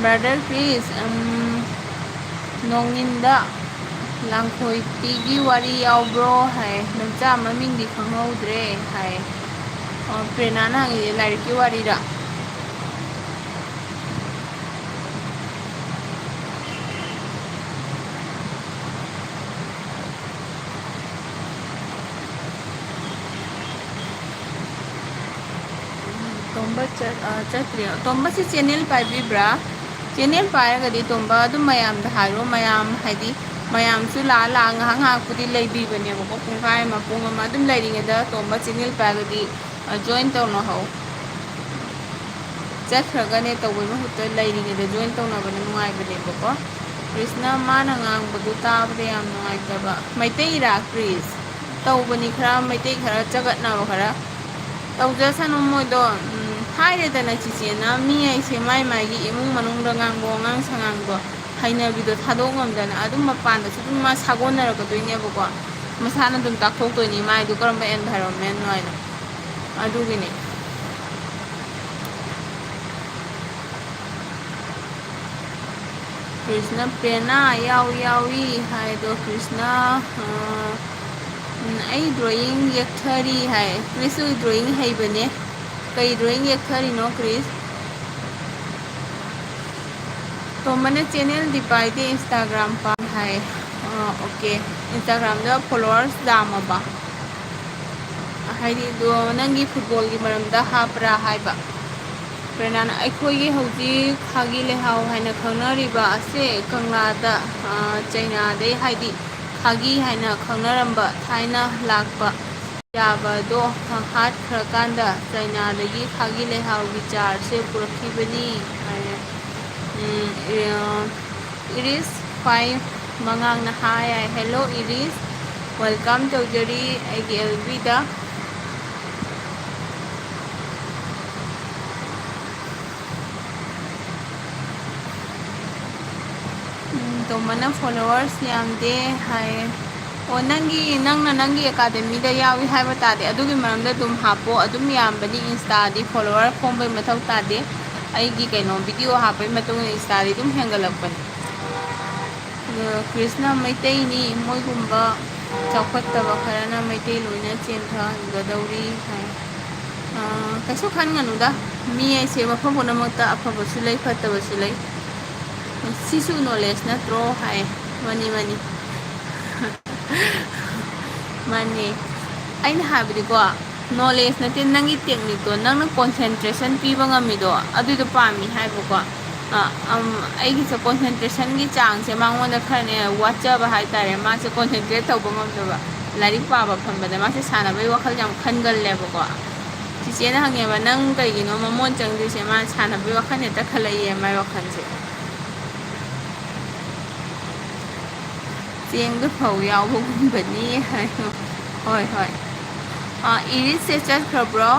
Brother Chris, ꯎꯝ, ꯅꯣꯡꯏꯟꯗ ꯂꯥꯡꯈꯣꯏꯇꯤꯒꯤ ꯋꯥꯔꯤ ꯌꯥꯎꯕ꯭ꯔꯣ ꯍꯥꯏ꯫ ꯃꯆꯥ ꯃꯃꯤꯡꯗꯤ ꯈꯪꯍꯧꯗ꯭ꯔꯦ ꯍꯥꯏ꯫ ꯑꯣ, ꯄ꯭ꯔꯦꯔꯅꯥꯅ ꯍꯪꯉꯤꯁꯦ ꯂꯥꯏꯔꯤꯛꯀꯤ ꯋꯥꯔꯤꯔ? ꯇꯣꯝꯕ ꯆꯠ-, ꯑ, ꯆꯠꯇ꯭ꯔꯤ꯫ ꯇꯣꯝꯕꯁꯤ ꯆꯦꯅꯦꯜ ꯄꯥꯏꯕꯤꯕ꯭ꯔꯥ? ꯆꯦꯅꯦꯜ ꯄꯥꯏꯔꯒꯗꯤ ꯇꯣꯝꯕ ꯑꯗꯨꯝ ꯃꯌꯥꯝꯗ ꯍꯥꯏꯔꯣ, ꯃꯌꯥꯝ ꯍꯥꯏꯗꯤ ꯃꯌꯥꯝꯁꯨ ꯂꯥꯛꯑ ꯂꯥꯛꯑ ꯉꯥꯏꯍꯥꯛ ꯉꯥꯏꯍꯥꯛꯄꯨꯗꯤ ꯂꯩꯕꯤꯕꯅꯦꯕꯀꯣ, ꯄꯨꯡꯈꯥꯏ ꯑꯃ, ꯄꯨꯡ ꯑꯃ ꯑꯗꯨꯝ ꯂꯩꯔꯤꯉꯩꯗ ꯇꯣꯝꯕ ꯆꯦꯅꯦꯜ ꯄꯥꯏꯔꯒꯗꯤ, ꯑ, ꯖꯣꯏꯟ ꯇꯧꯅꯍꯧ꯫ ꯆꯠꯈ꯭ꯔꯒꯅꯦ ꯇꯧꯕꯩ ꯃꯍꯨꯠꯇ ꯂꯩꯔꯤꯉꯩꯗ ꯖꯣꯏꯟ ꯇꯧꯅꯕꯅ ꯅꯨꯡꯉꯥꯏꯕꯅꯦꯕꯀꯣ꯫ ꯀ꯭ꯔꯤꯁꯅ ꯃꯥꯅ ꯉꯥꯡꯕꯗꯨ ꯇꯥꯕꯗ ꯌꯥꯝ ꯅꯨꯡꯉꯥꯏꯇꯕ꯫ ꯃꯩꯇꯩꯔꯥ ꯀ꯭ꯔꯤꯁ? ꯇꯧꯕꯅꯤ ꯈꯔ, ꯃꯩꯇꯩ ꯈꯔ ꯆꯒꯠꯅꯕ ꯈꯔ꯫ ꯇꯧꯖꯁꯅꯨ ꯃꯣꯏꯗꯣ, ꯎꯝ, ꯍꯥꯏꯔꯦꯗꯅ ꯆꯤꯆꯦꯅ, ꯃꯤ ꯍꯥꯏꯁꯦ ꯃꯥꯏ ꯃꯥꯏꯒꯤ ꯏꯃꯨꯡ ꯃꯅꯨꯡꯗ ꯉꯥꯡꯕ ꯋꯥꯉꯥꯡ ꯁꯉꯥꯡꯗꯣ, ꯍꯩꯅꯕꯤꯗꯣ ꯊꯥꯗꯣꯛ ꯉꯝꯗꯅ ꯑꯗꯨꯝ ꯃꯄꯥꯟꯗꯁꯨ ꯑꯗꯨꯝ ꯃꯥ ꯁꯥꯒꯣꯟꯅꯔꯛꯀꯗꯣꯏꯅꯦꯕꯀꯣ꯫ ꯃꯁꯥꯅ ꯑꯗꯨꯝ ꯇꯥꯛꯊꯣꯛꯇꯣꯏꯅꯤ ꯃꯥꯏꯗꯣ ꯀꯔꯝꯕ environment ꯅꯣ ꯍꯥꯏꯗꯣ꯫ ꯑꯗꯨꯒꯤꯅꯤ꯫ ꯀ꯭ꯔꯤꯁꯅ ꯄ꯭ꯔꯦꯔꯅꯥ ꯌꯥꯎꯏ ꯌꯥꯎꯏ ꯍꯥꯏꯗꯣ ꯀ꯭ꯔꯤꯁꯅ, ꯑ, ꯎꯝ, ꯑꯩ drawing ꯌꯦꯛꯊꯔꯤ ꯍꯥꯏ꯫ ꯀ꯭ꯔꯤꯁꯁꯨ drawing ꯍꯩꯕꯅꯦ꯫ ꯀꯩ drawing ꯌꯦꯛꯊꯔꯤꯅꯣ ꯀ꯭ꯔꯤꯁ? ꯇꯣꯝꯕꯅ ꯆꯦꯅꯦꯜꯗꯤ ꯄꯥꯏꯗꯦ, Instagram ꯄꯥꯏ ꯍꯥꯏ꯫ ꯑ, okay꯫ Instagramꯗ followers ꯌꯥꯝꯃꯕ? ꯍꯥꯏꯗꯤ ꯑꯗꯣ ꯅꯪꯒꯤ ꯐꯨꯠꯕꯣꯜꯒꯤ ꯃꯔꯝꯗ ꯍꯥꯞꯄ꯭ꯔꯥ ꯍꯥꯏꯕ꯫ ꯄ꯭ꯔꯦꯔꯅꯥꯅ, ꯑꯩꯈꯣꯏꯒꯤ ꯍꯧꯖꯤꯛ ꯈꯥꯒꯤ ꯂꯩꯍꯥꯎ ꯍꯥꯏꯅ ꯈꯪꯅꯔꯤꯕ ꯑꯁꯦ ꯀꯪꯂꯥꯗ, ꯑ, ꯆꯩꯅꯥꯗꯩ, ꯍꯥꯏꯗꯤ ꯈꯥꯒꯤ ꯍꯥꯏꯅ ꯈꯪꯅꯔꯝꯕ ꯊꯥꯏꯅ ꯂꯥꯛꯄ ꯌꯥꯕꯗꯣ ꯍꯥꯠꯈ꯭ꯔꯀꯥꯟꯗ ꯆꯩꯅꯥꯗꯒꯤ ꯈꯥꯒꯤ ꯂꯩꯍꯥꯎꯒꯤ ꯆꯥꯔꯁꯦ ꯄꯨꯔꯛꯈꯤꯕꯅꯤ ꯍꯥꯏꯔꯦ꯫ ꯎꯝ, ꯑ, ꯏꯔꯤꯁ ꯈ꯭ꯋꯥꯏ ꯃꯉꯥꯡꯅ ꯍꯥꯏ, ꯍꯥꯏ, "Hello ꯏꯔꯤꯁ, welcome ꯇꯧꯖꯔꯤ ꯑꯩꯒꯤ ꯑꯦꯜ ꯕꯤꯗ"꯫ ꯎꯝ, ꯇꯣꯝꯕꯅ followers ꯌꯥꯝꯗꯦ ꯍꯥꯏꯌꯦ꯫ ꯑꯣ, ꯅꯪꯒꯤ, ꯅꯪꯅ ꯅꯪꯒꯤ ꯑꯦꯀꯥꯗꯃꯤꯗ ꯌꯥꯎꯏ ꯍꯥꯏꯕ ꯇꯥꯔꯗꯤ, ꯑꯗꯨꯒꯤ ꯃꯔꯝꯗ ꯑꯗꯨꯝ ꯍꯥꯞꯄꯣ, ꯑꯗꯨꯝ ꯌꯥꯝꯕꯅꯤ Instaꯗꯤ, follower ꯈꯣꯝꯕꯩ ꯃꯊꯧ ꯇꯥꯗꯦ꯫ ꯑꯩꯒꯤ ꯀꯩꯅꯣ video ꯍꯥꯞꯄꯩ ꯃꯇꯨꯡ ꯏꯟꯅ Instaꯗꯤ ꯑꯗꯨꯝ ꯍꯦꯟꯒꯠꯂꯛꯄꯅꯦ꯫ ꯑꯗꯣ ꯀ꯭ꯔꯤꯁꯅ ꯃꯩꯇꯩꯅꯤ, ꯃꯣꯏꯒꯨꯝꯕ ꯆꯥꯎꯈꯠꯇꯕ ꯈꯔꯅ ꯃꯩꯇꯩ ꯂꯣꯏꯅ ꯆꯦꯟꯊꯒꯗꯧꯔꯤ ꯍꯥꯏ꯫ ꯑꯥ, ꯀꯩꯁꯨ ꯈꯟꯒꯅꯨꯗ, ꯃꯤ ꯍꯥꯏꯁꯦ ꯃꯐꯝ ꯄꯨꯝꯅꯃꯛꯇ ꯑꯐꯕꯁꯨ ꯂꯩ, ꯐꯠꯇꯕꯁꯨ ꯂꯩ꯫ ꯁꯤꯁꯨ knowledge ꯅꯠꯇ꯭ꯔꯣ ꯍꯥꯏ꯫ ꯃꯥꯅꯤ, ꯃꯥꯅꯤ꯫ ꯃꯥꯅꯦ꯫ ꯑꯩꯅ ꯍꯥꯏꯕꯗꯤꯀꯣ, knowledge ꯅꯠꯇꯦ, ꯅꯪꯒꯤ technique ꯇꯣ, ꯅꯪꯅ concentration ꯄꯤꯕ ꯉꯝꯃꯤꯗꯣ, ꯑꯗꯨꯏꯗꯣ ꯄꯥꯝꯃꯤ ꯍꯥꯏꯕꯀꯣ꯫ ꯑ, ꯑꯝ, ꯑꯩꯒꯤꯁꯦ concentration ꯒꯤ ꯆꯥꯡꯁꯦ ꯃꯉꯣꯟꯗ ꯈꯔꯅꯦ ꯋꯥꯠꯆꯕ ꯍꯥꯏꯇꯥꯔꯦ꯫ ꯃꯥꯁꯦ concentrate ꯇꯧꯕ ꯉꯝꯗꯕ꯫ ꯂꯥꯏꯔꯤꯛ ꯄꯥꯕ ꯐꯝꯕꯗ ꯃꯥꯁꯦ ꯁꯥꯟꯅꯕꯒꯤ ꯋꯥꯈꯜ ꯌꯥꯝ ꯈꯟꯒꯜꯂꯦꯕꯀꯣ꯫ ꯆꯤꯆꯦꯅ ꯍꯪꯉꯦꯕ, "ꯅꯪ ꯀꯩꯒꯤꯅꯣ ꯃꯃꯣꯟ ꯆꯪꯗ꯭ꯔꯤꯁꯦ?" ꯃꯥ ꯁꯥꯟꯅꯕꯒꯤ ꯋꯥꯈꯜ ꯍꯦꯛꯇ ꯈꯜꯂꯛꯏꯌꯦ ꯃꯥꯏ ꯋꯥꯈꯜꯁꯦ꯫ ꯆꯦꯡꯗ ꯐꯧ ꯌꯥꯎꯕꯒꯨꯝꯕꯅꯤ ꯍꯥꯏꯌꯣ꯫ ꯍꯣꯏ, ꯍꯣꯏ꯫ ꯑꯥ, ꯏꯔꯤꯁꯁꯦ ꯆꯠꯈ꯭ꯔꯕ꯭ꯔꯣ?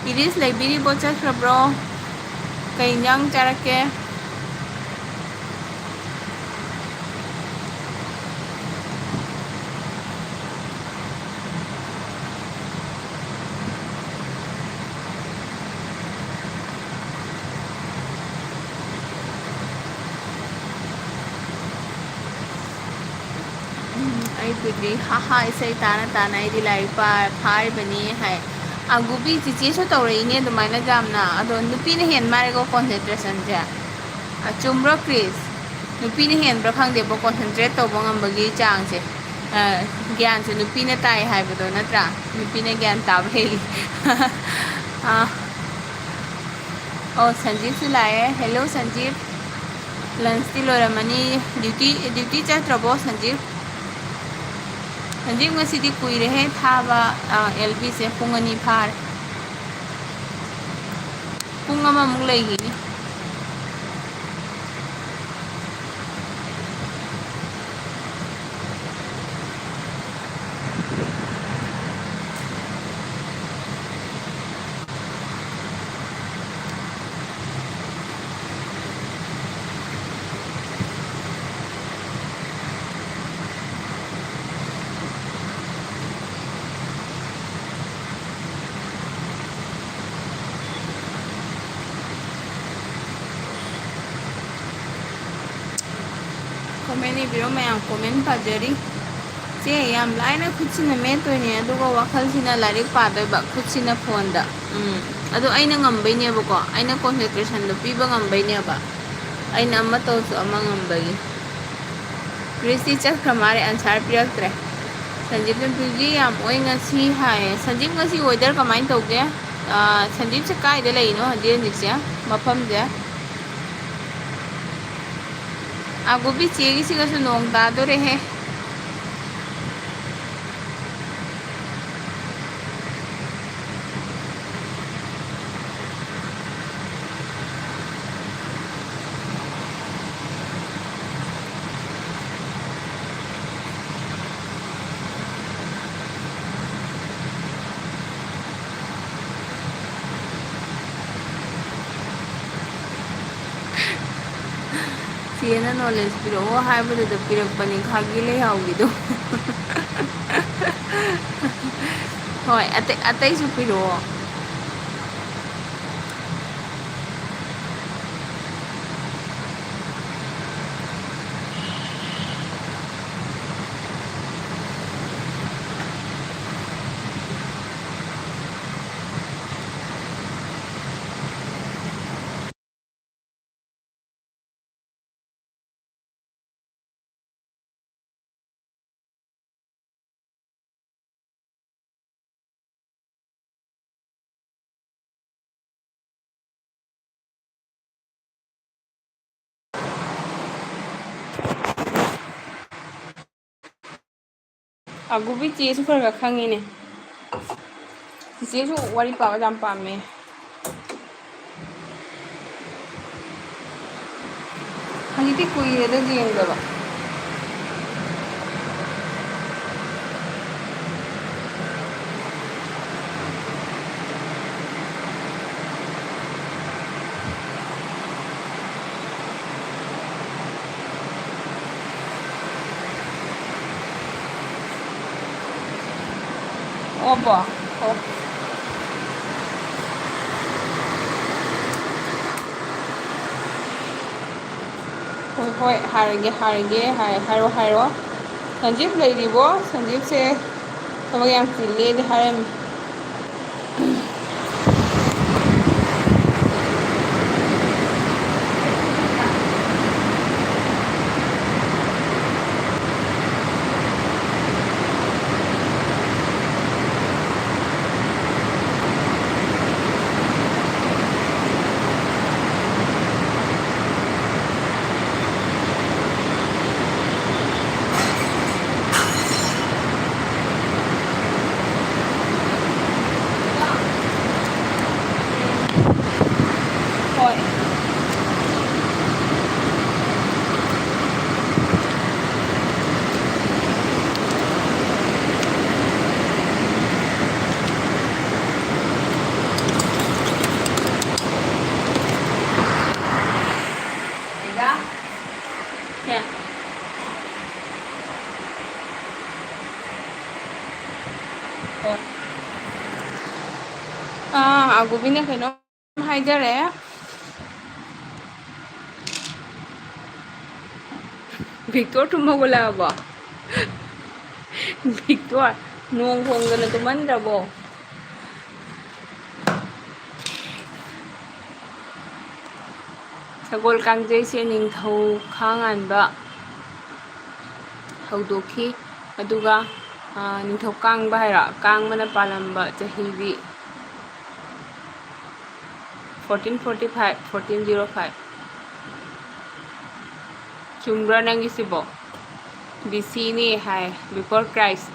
ꯏꯔꯤꯁ ꯂꯩꯕꯤꯔꯤꯕꯣ? ꯆꯠꯈ꯭ꯔꯕ꯭ꯔꯣ? ꯀꯩ ꯏꯟꯖꯥꯡ ꯆꯥꯔꯛꯀꯦ? ꯎꯝ, ꯑꯩꯕꯨꯗꯤ, "ꯍꯥ ꯍꯥ, ꯏꯁꯩ ꯇꯥꯅ ꯇꯥꯅ ꯑꯩꯗꯤ ꯂꯥꯏꯔꯤꯛ ꯄꯥ-, ꯐꯥꯔꯤꯕꯅꯤ" ꯍꯥꯏ꯫ ꯑꯒꯨꯕꯤ ꯆꯤꯆꯦꯁꯨ ꯇꯧꯔꯛꯏꯅꯦ ꯑꯗꯨꯃꯥꯏꯅ ꯌꯥꯝꯅ꯫ ꯑꯗꯣ ꯅꯨꯄꯤꯅ ꯍꯦꯟ ꯃꯥꯜꯂꯦꯀꯣ concentration ꯁꯦ꯫ ꯑ, ꯆꯨꯝꯕ꯭ꯔꯣ ꯀ꯭ꯔꯤꯁ? ꯅꯨꯄꯤꯅ ꯍꯦꯟꯕ꯭ꯔꯥ ꯈꯪꯗꯦꯕꯣ concentrate ꯇꯧꯕ ꯉꯝꯕꯒꯤ ꯆꯥꯡꯁꯦ꯫ ꯑ, ꯒ꯭ꯌꯥꯟꯁꯦ ꯅꯨꯄꯤꯅ ꯇꯥꯏ ꯍꯥꯏꯕꯗꯣ ꯅꯠꯇ꯭ꯔꯥ? ꯅꯨꯄꯤꯅ ꯒ꯭ꯌꯥꯟ ꯇꯥꯕ ꯍꯦꯜꯂꯤ꯫ ꯑ, ꯑꯣ, ꯁꯟꯖꯤꯞꯁꯨ ꯂꯥꯛꯑꯦ꯫ Hello ꯁꯟꯖꯤꯞ꯫ Lunch ꯇꯤ ꯂꯣꯏꯔꯝꯃꯅꯤ꯫ Duty, duty ꯆꯠꯇ꯭ꯔꯕꯣ ꯁꯟꯖꯤꯞ? ꯁꯟꯖꯤꯞ ꯉꯁꯤꯗꯤ ꯀꯨꯏꯔꯦꯍꯦ ꯊꯥꯕ, ꯑ, L B ꯁꯦ ꯄꯨꯡ ꯑꯅꯤ ꯐꯥꯔꯦ꯫ ꯄꯨꯡ ꯑꯃꯃꯨꯛ ꯂꯩꯈꯤꯅꯤ꯫ ꯃꯦꯟ ꯏꯕꯤꯔꯣ ꯃꯌꯥꯝ, ꯀꯣꯃꯦꯟ ꯄꯥꯖꯔꯤ꯫ ꯆꯦ, ꯌꯥꯝ ꯂꯥꯏꯅ ꯈꯨꯠꯁꯤꯅ ꯃꯦꯠꯇꯣꯏꯅꯦ, ꯑꯗꯨꯒ ꯋꯥꯈꯜꯁꯤꯅ ꯂꯥꯏꯔꯤꯛ ꯄꯥꯗꯣꯏꯕ, ꯈꯨꯠꯁꯤꯅ ꯐꯣꯟꯗ꯫ ꯎꯝ, ꯑꯗꯣ ꯑꯩꯅ ꯉꯝꯕꯩꯅꯦꯕꯀꯣ, ꯑꯩꯅ ꯀꯣꯟꯁꯦꯟꯇ꯭ꯔꯦꯁꯟꯗꯣ ꯄꯤꯕ ꯉꯝꯕꯩꯅꯦꯕ, ꯑꯩꯅ ꯑꯃ ꯇꯧꯔꯁꯨ ꯑꯃ ꯉꯝꯕꯒꯤ꯫ ꯀ꯭ꯔꯤꯁꯇꯤ ꯆꯠꯈ꯭ꯔ ꯃꯥꯜꯂꯦ, ꯑꯟꯁꯥꯔ ꯄꯤꯔꯛꯇ꯭ꯔꯦ꯫ ꯁꯟꯖꯤꯞꯇ ꯕꯤꯖꯤ ꯌꯥꯝ ꯑꯣꯏ ꯉꯁꯤ ꯍꯥꯏꯌꯦ꯫ ꯁꯟꯖꯤꯞ, ꯉꯁꯤ ꯋꯦꯗꯔ ꯀꯃꯥꯏꯅ ꯇꯧꯒꯦ? ꯑꯥ, ꯁꯟꯖꯤꯞꯁꯦ ꯀꯥꯏꯗ ꯂꯩꯔꯤꯅꯣ ꯍꯧꯖꯤꯛ ꯍꯧꯖꯤꯛꯁꯦ, ꯃꯐꯝꯁꯦ? ꯑꯥꯒꯨꯕꯤ ꯆꯦꯒꯤꯁꯤꯒꯁꯨ ꯅꯣꯡ ꯇꯥꯗꯣꯔꯦꯍꯦ꯫ ꯆꯦꯅ ꯅꯣꯂꯦꯖ ꯄꯤꯔꯛꯑꯣ ꯍꯥꯏꯕꯗꯨꯗ ꯄꯤꯔꯛꯄꯅꯤ, ꯈꯥꯒꯤ ꯂꯩꯍꯥꯎꯒꯤꯗꯣ꯫ ꯍꯣꯏ, ꯑꯇꯩ, ꯑꯇꯩꯁꯨ ꯄꯤꯔꯛꯑꯣ꯫ ꯑꯒꯨꯕꯤ ꯆꯦꯁꯨ ꯈꯔ ꯈꯔ ꯈꯪꯉꯤꯅꯦ꯫ ꯆꯤꯆꯦꯁꯨ ꯋꯥꯔꯤ ꯄꯥꯕ ꯌꯥꯝ ꯄꯥꯝꯃꯦ꯫ ꯍꯧꯖꯤꯛꯇꯤ ꯀꯨꯏꯔꯦꯗ ꯌꯦꯡꯗꯕ꯫ ꯑꯣꯄꯣ꯫ ꯑꯣ꯫ "ꯍꯣꯏ, ꯍꯥꯏꯔꯒꯦ, ꯍꯥꯏꯔꯒꯦ" ꯍꯥꯏ꯫ "ꯍꯥꯏꯔꯣ, ꯍꯥꯏꯔꯣ꯫ ꯁꯟꯖꯤꯞ ꯂꯩꯔꯤꯕꯣ? ꯁꯟꯖꯤꯞꯁꯦ ꯊꯕꯛ ꯌꯥꯝ ꯆꯤꯜꯂꯦꯗꯤ ꯍꯥꯏꯔꯝꯃꯤ"꯫ ꯍꯣꯏ꯫ ꯏꯗꯥ꯫ ꯀꯌꯥ? ꯍꯣꯏ꯫ ꯑꯥ, ꯑꯒꯨꯕꯤꯅ ꯀꯩꯅꯣꯝ ꯍꯥꯏꯖꯔꯦ꯫ ꯚꯤꯛꯇꯣꯔ ꯇꯨꯝ ꯍꯧꯒꯠꯂꯛꯑꯕꯣ? ꯚꯤꯛꯇꯣꯔ, ꯅꯣꯡ ꯈꯣꯡꯗꯅ ꯇꯨꯝꯍꯟꯗ꯭ꯔꯕꯣ? ꯁꯒꯣꯜ ꯀꯥꯡꯖꯩꯁꯦ ꯅꯤꯡꯊꯧ ꯈꯥꯉꯥꯟꯕ ꯍꯧꯗꯣꯛꯈꯤ꯫ ꯑꯗꯨꯒ, ꯑ, ꯅꯤꯡꯊꯧ ꯀꯥꯡꯕ ꯍꯥꯏꯔꯣ? ꯀꯥꯡꯕꯅ ꯄꯥꯜꯂꯝꯕ ꯆꯍꯤꯗꯤ fourteen forty five, fourteen zero five꯫ ꯆꯨꯝꯕ꯭ꯔꯥ ꯅꯪꯒꯤꯁꯤꯕꯣ? ꯕꯤ ꯁꯤꯅꯤ ꯍꯥꯏ, before Christ꯫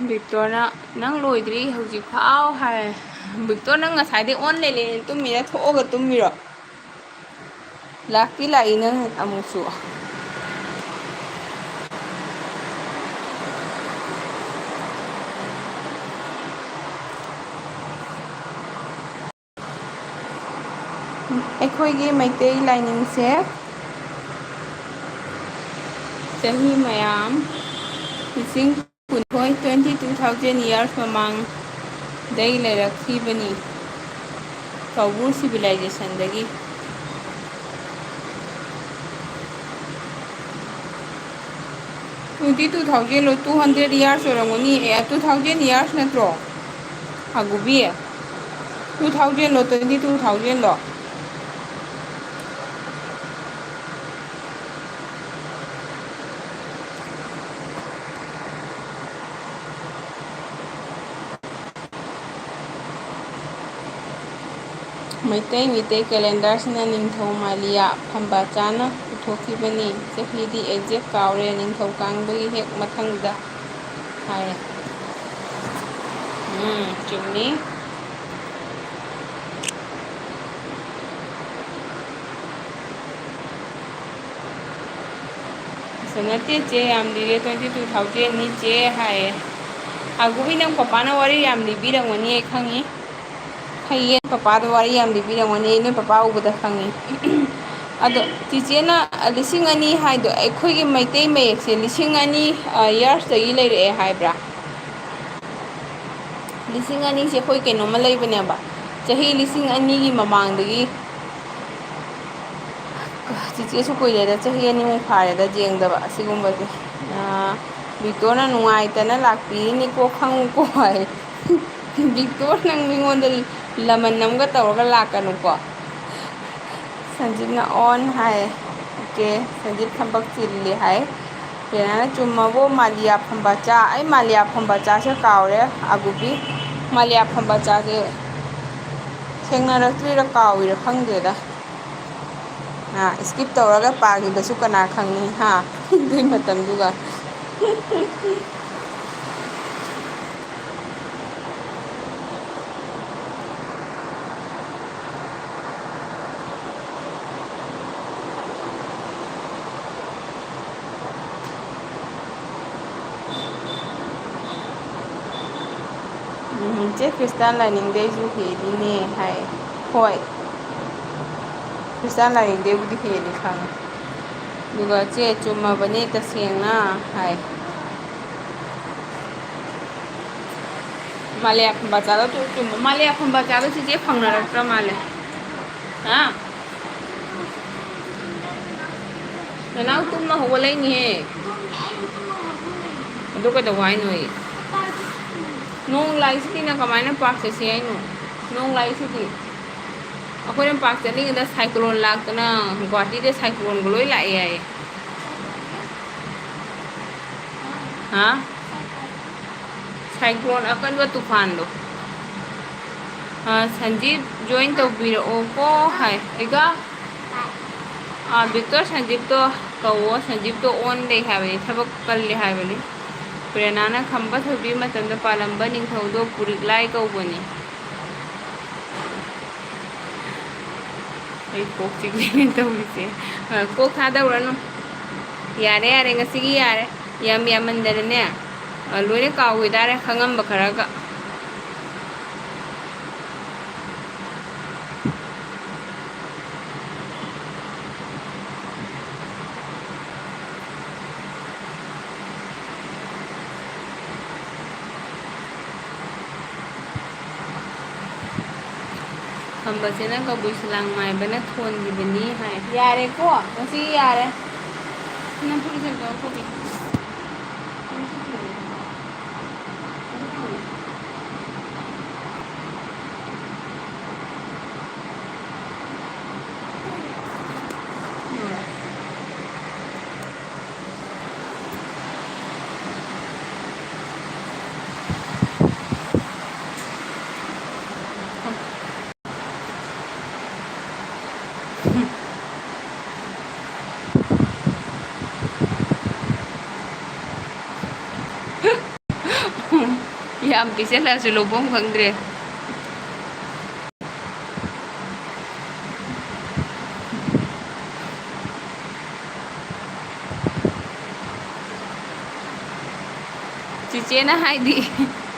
ꯚꯤꯛꯇꯣꯔꯅ, "ꯅꯪ ꯂꯣꯏꯗ꯭ꯔꯤ ꯍꯧꯖꯤꯛ ꯐꯥꯎ" ꯍꯥꯏ꯫ ꯚꯤꯛꯇꯣꯔ, ꯅꯪ ꯉꯁꯥꯏꯗꯩ ꯑꯣꯟ ꯂꯩ ꯂꯩꯅ ꯇꯨꯝꯃꯤꯔ, ꯊꯣꯛꯑꯒ ꯇꯨꯝꯃꯤꯔꯣ? ꯂꯥꯛꯇꯤ ꯂꯥꯛꯏ ꯅꯪ ꯑꯃꯨꯛꯁꯨ꯫ ꯑꯩꯈꯣꯏꯒꯤ ꯃꯩꯇꯩ ꯂꯥꯏꯅꯤꯡꯁꯦ ꯆꯍꯤ ꯃꯌꯥꯝ, ꯂꯤꯁꯤꯡ ꯀꯨꯟꯊꯣꯏ, twenty two thousand years ꯃꯃꯥꯡ, ꯗꯒꯤ ꯂꯩꯔꯛꯈꯤꯕꯅꯤ꯫ ꯀꯧꯕ꯭ꯔꯨ ꯁꯤꯚꯤꯂꯥꯏꯖꯦꯁꯟꯗꯒꯤ꯫ Twenty two thousand ꯂꯣ, two hundred years ꯑꯣꯏꯔꯝꯒꯅꯤ꯫ ꯑꯦ, two thousand years ꯅꯠꯇ꯭ꯔꯣ? ꯑꯒꯨꯕꯤ, two thousand ꯂꯣ, twenty two thousand ꯂꯣ? ꯃꯩꯇꯩ ꯃꯤꯇꯩ ꯀꯦꯂꯦꯟꯗꯔꯁꯤꯅ ꯅꯤꯡꯊꯧ ꯃꯥꯂꯤꯌꯥ ꯐꯝꯕꯥꯆꯥꯅ ꯄꯨꯊꯣꯛꯈꯤꯕꯅꯤ꯫ ꯆꯍꯤꯗꯤ exact ꯀꯥꯎꯔꯦ, ꯅꯤꯡꯊꯧ ꯀꯥꯡꯕꯒꯤ ꯍꯦꯛ ꯃꯊꯪꯗ ꯍꯥꯏ꯫ ꯎꯝ, ꯆꯨꯝꯃꯤ꯫ ꯑꯁ, ꯅꯠꯇꯦ ꯆꯦ, ꯌꯥꯝ ꯂꯤꯔꯦ, twenty two thousand ꯅꯤ ꯆꯦ ꯍꯥꯏꯌꯦ꯫ ꯑꯒꯨꯕꯤ, ꯅꯪ ꯄꯄꯥꯅ ꯋꯥꯔꯤ ꯌꯥꯝ ꯂꯤꯕꯤꯔꯝꯒꯅꯤ, ꯑꯩ ꯈꯪꯉꯤ꯫ ꯐꯩꯌꯦ, ꯄꯄꯥꯗꯣ ꯋꯥꯔꯤ ꯌꯥꯝ ꯂꯤꯕꯤꯔꯝꯒꯅꯤ, ꯑꯩ ꯅꯣꯏ ꯄꯄꯥ ꯎꯕꯗ ꯈꯪꯉꯤ꯫ ꯑꯗꯣ ꯆꯤꯆꯦꯅ ꯂꯤꯁꯤꯡ ꯑꯅꯤ ꯍꯥꯏꯗꯣ, ꯑꯩꯈꯣꯏꯒꯤ ꯃꯩꯇꯩ ꯃꯌꯦꯛꯁꯦ ꯂꯤꯁꯤꯡ ꯑꯅꯤ, ꯑ, yearsꯇꯒꯤ ꯂꯩꯔꯛꯑꯦ ꯍꯥꯏꯕ꯭ꯔꯥ? ꯂꯤꯁꯤꯡ ꯑꯅꯤꯁꯦ ꯑꯩꯈꯣꯏ ꯀꯩꯅꯣꯝꯃ ꯂꯩꯕꯅꯦꯕ, ꯆꯍꯤ ꯂꯤꯁꯤꯡ ꯑꯅꯤꯒꯤ ꯃꯃꯥꯡꯗꯒꯤ꯫ ꯆꯤꯆꯦꯁꯨ ꯀꯨꯏꯔꯦꯗ, ꯆꯍꯤ ꯑꯅꯤꯃꯨꯛ ꯐꯥꯔꯦꯗ ꯌꯦꯡꯗꯕ ꯑꯁꯤꯒꯨꯝꯕꯁꯦ꯫ ꯑꯥ, ꯕꯤꯛꯇꯣꯔꯅ ꯅꯨꯡꯉꯥꯏꯇꯅ ꯂꯥꯛꯄꯤꯔꯤꯅꯤꯀꯣ, ꯈꯪꯉꯨꯀꯣ ꯍꯥꯏ꯫ ꯕꯤꯛꯇꯣꯔ, ꯅꯪ ꯃꯤꯉꯣꯟꯗ ꯂꯃꯟ ꯑꯃꯒ ꯇꯧꯔꯒ ꯂꯥꯛꯀꯅꯨꯀꯣ꯫ ꯁꯟꯖꯤꯠꯅ on ꯍꯥꯏ꯫ Okay, ꯁꯟꯖꯤꯠ ꯊꯕꯛ ꯆꯤꯜꯂꯤ ꯍꯥꯏ꯫ ꯄ꯭ꯔꯦꯔꯅꯥ, ꯆꯨꯝꯃꯕꯣ ꯃꯥꯂꯤꯌꯥ ꯐꯝꯕꯥꯆꯥ? ꯑꯩ ꯃꯥꯂꯤꯌꯥ ꯐꯝꯕꯥꯆꯥꯁꯦ ꯀꯥꯎꯔꯦ, ꯑꯒꯨꯕꯤ꯫ ꯃꯥꯂꯤꯌꯥ ꯐꯝꯕꯥꯆꯥꯁꯦ ꯊꯦꯡꯅꯔꯛꯇ꯭ꯔꯤꯔ ꯀꯥꯎꯏꯔ ꯈꯪꯗ꯭ꯔꯦꯗ꯫ ꯑꯥ, skip ꯇꯧꯔꯒ ꯄꯥꯈꯤꯕꯁꯨ ꯀꯅꯥ ꯈꯪꯅꯤ, ꯍꯥ? ꯑꯗꯨꯏ ꯃꯇꯝꯗꯨꯒ꯫ ꯎꯝ, ꯆꯦ, ꯈ꯭ꯔꯤꯁꯇꯥꯟ ꯂꯥꯏꯅꯤꯡꯗꯩꯁꯨ ꯍꯦꯜꯂꯤꯅꯦ ꯍꯥꯏ꯫ ꯍꯣꯏ, ꯈ꯭ꯔꯤꯁꯇꯥꯟ ꯂꯥꯏꯅꯤꯡꯗꯩꯕꯨꯗꯤ ꯍꯦꯜꯂꯤ ꯈꯪꯉꯦ꯫ ꯑꯗꯨꯒ ꯆꯦ, ꯆꯨꯝꯃꯕꯅꯦ ꯇꯁꯦꯡꯅ ꯍꯥꯏ꯫ ꯃꯥꯂꯦ ꯑꯐꯝꯕ ꯆꯥꯗ ꯇꯣꯛ ꯆꯨꯝꯕ ꯃꯥꯂꯦ ꯑꯐꯝꯕ ꯆꯥꯗ ꯁꯤꯁꯦ ꯐꯪꯅꯔꯛꯇ꯭ꯔ ꯃꯥꯜꯂꯦ꯫ ꯍꯥ? ꯅꯅꯥꯎ ꯇꯨꯝꯃ ꯍꯧꯒꯠꯂꯛꯏꯅꯦꯍꯦ꯫ ꯑꯗꯨ ꯀꯩꯗꯧꯕ ꯍꯥꯏꯅꯣꯌꯦ? ꯅꯣꯡ ꯂꯥꯛꯏꯁꯤꯗꯤ ꯅꯪ ꯀꯃꯥꯏꯅ ꯄꯥꯛ ꯆꯠꯁꯤ ꯍꯥꯏꯅꯣ? ꯅꯣꯡ ꯂꯥꯛꯏꯁꯤꯗꯤ꯫ ꯑꯩꯈꯣꯏꯅ ꯄꯥꯛ ꯆꯠꯂꯤꯉꯩꯗ ꯁꯥꯏꯀ꯭ꯂꯣꯟ ꯂꯥꯛꯇꯅ ꯒꯨꯍꯥꯇꯤꯗ ꯁꯥꯏꯀ꯭ꯂꯣꯟꯒ ꯂꯣꯏ ꯂꯥꯛꯑꯦ ꯍꯥꯏꯌꯦ꯫ ꯍꯥ? ꯁꯥꯏꯀ꯭ꯂꯣꯟ ꯑꯀꯟꯕ ꯇꯨꯐꯥꯟꯗꯣ꯫ ꯑ, ꯁꯟꯖꯤꯞ join ꯇꯧꯕꯤꯔꯛꯑꯣꯀꯣ ꯍꯥꯏ꯫ ꯏꯒ? ꯑ, ꯕꯤꯛꯇꯣꯔ ꯁꯟꯖꯤꯞꯇꯣ ꯀꯧꯋꯣ꯫ ꯁꯟꯖꯤꯞꯇꯣ on ꯂꯩ ꯍꯥꯏꯕꯅꯤ, ꯊꯕꯛ ꯀꯜꯂꯦ ꯍꯥꯏꯕꯅꯤ꯫ ꯄ꯭ꯔꯦꯔꯅꯥꯅ ꯈꯝꯕ ꯊꯣꯏꯕꯤ ꯃꯇꯝꯗ ꯄꯥꯜꯂꯝꯕ ꯅꯤꯡꯊꯧꯗꯣ ꯄꯨꯔꯤꯛꯂꯥꯏ ꯀꯧꯕꯅꯤ꯫ ꯑꯩ ꯀꯣꯛ ꯆꯤꯛꯂꯦꯅꯦ ꯇꯧꯔꯤꯁꯦ꯫ ꯑ, ꯀꯣꯛ ꯊꯥꯗꯧꯔꯅꯨ꯫ ꯌꯥꯔꯦ, ꯌꯥꯔꯦ, ꯉꯁꯤꯒꯤ ꯌꯥꯔꯦ꯫ ꯌꯥꯝ ꯌꯥꯝꯃꯟꯗꯅꯅꯦ, ꯑ, ꯂꯣꯏꯅ ꯀꯥꯎꯈꯤꯗꯥꯔꯦ, ꯈꯪꯉꯝꯕ ꯈꯔꯒ꯫ ꯈꯝꯕꯁꯤꯅ ꯀꯕꯨꯏꯁꯨ ꯂꯥꯡ ꯃꯥꯏꯕꯅ ꯊꯣꯟꯈꯤꯕꯅꯤ ꯍꯥꯏ꯫ ꯌꯥꯔꯦꯀꯣ? ꯉꯁꯤ ꯌꯥꯔꯦ꯫ ꯅꯪ ꯐꯨꯔꯤꯠ ꯂꯧꯊꯣꯛꯀꯦ꯫ ꯌꯥꯝ ꯄꯤꯁꯜꯂꯛꯑꯁꯨ ꯂꯧꯐꯝ ꯈꯪꯗ꯭ꯔꯦ꯫ ꯆꯤꯆꯦꯅ ꯍꯥꯏꯗꯤ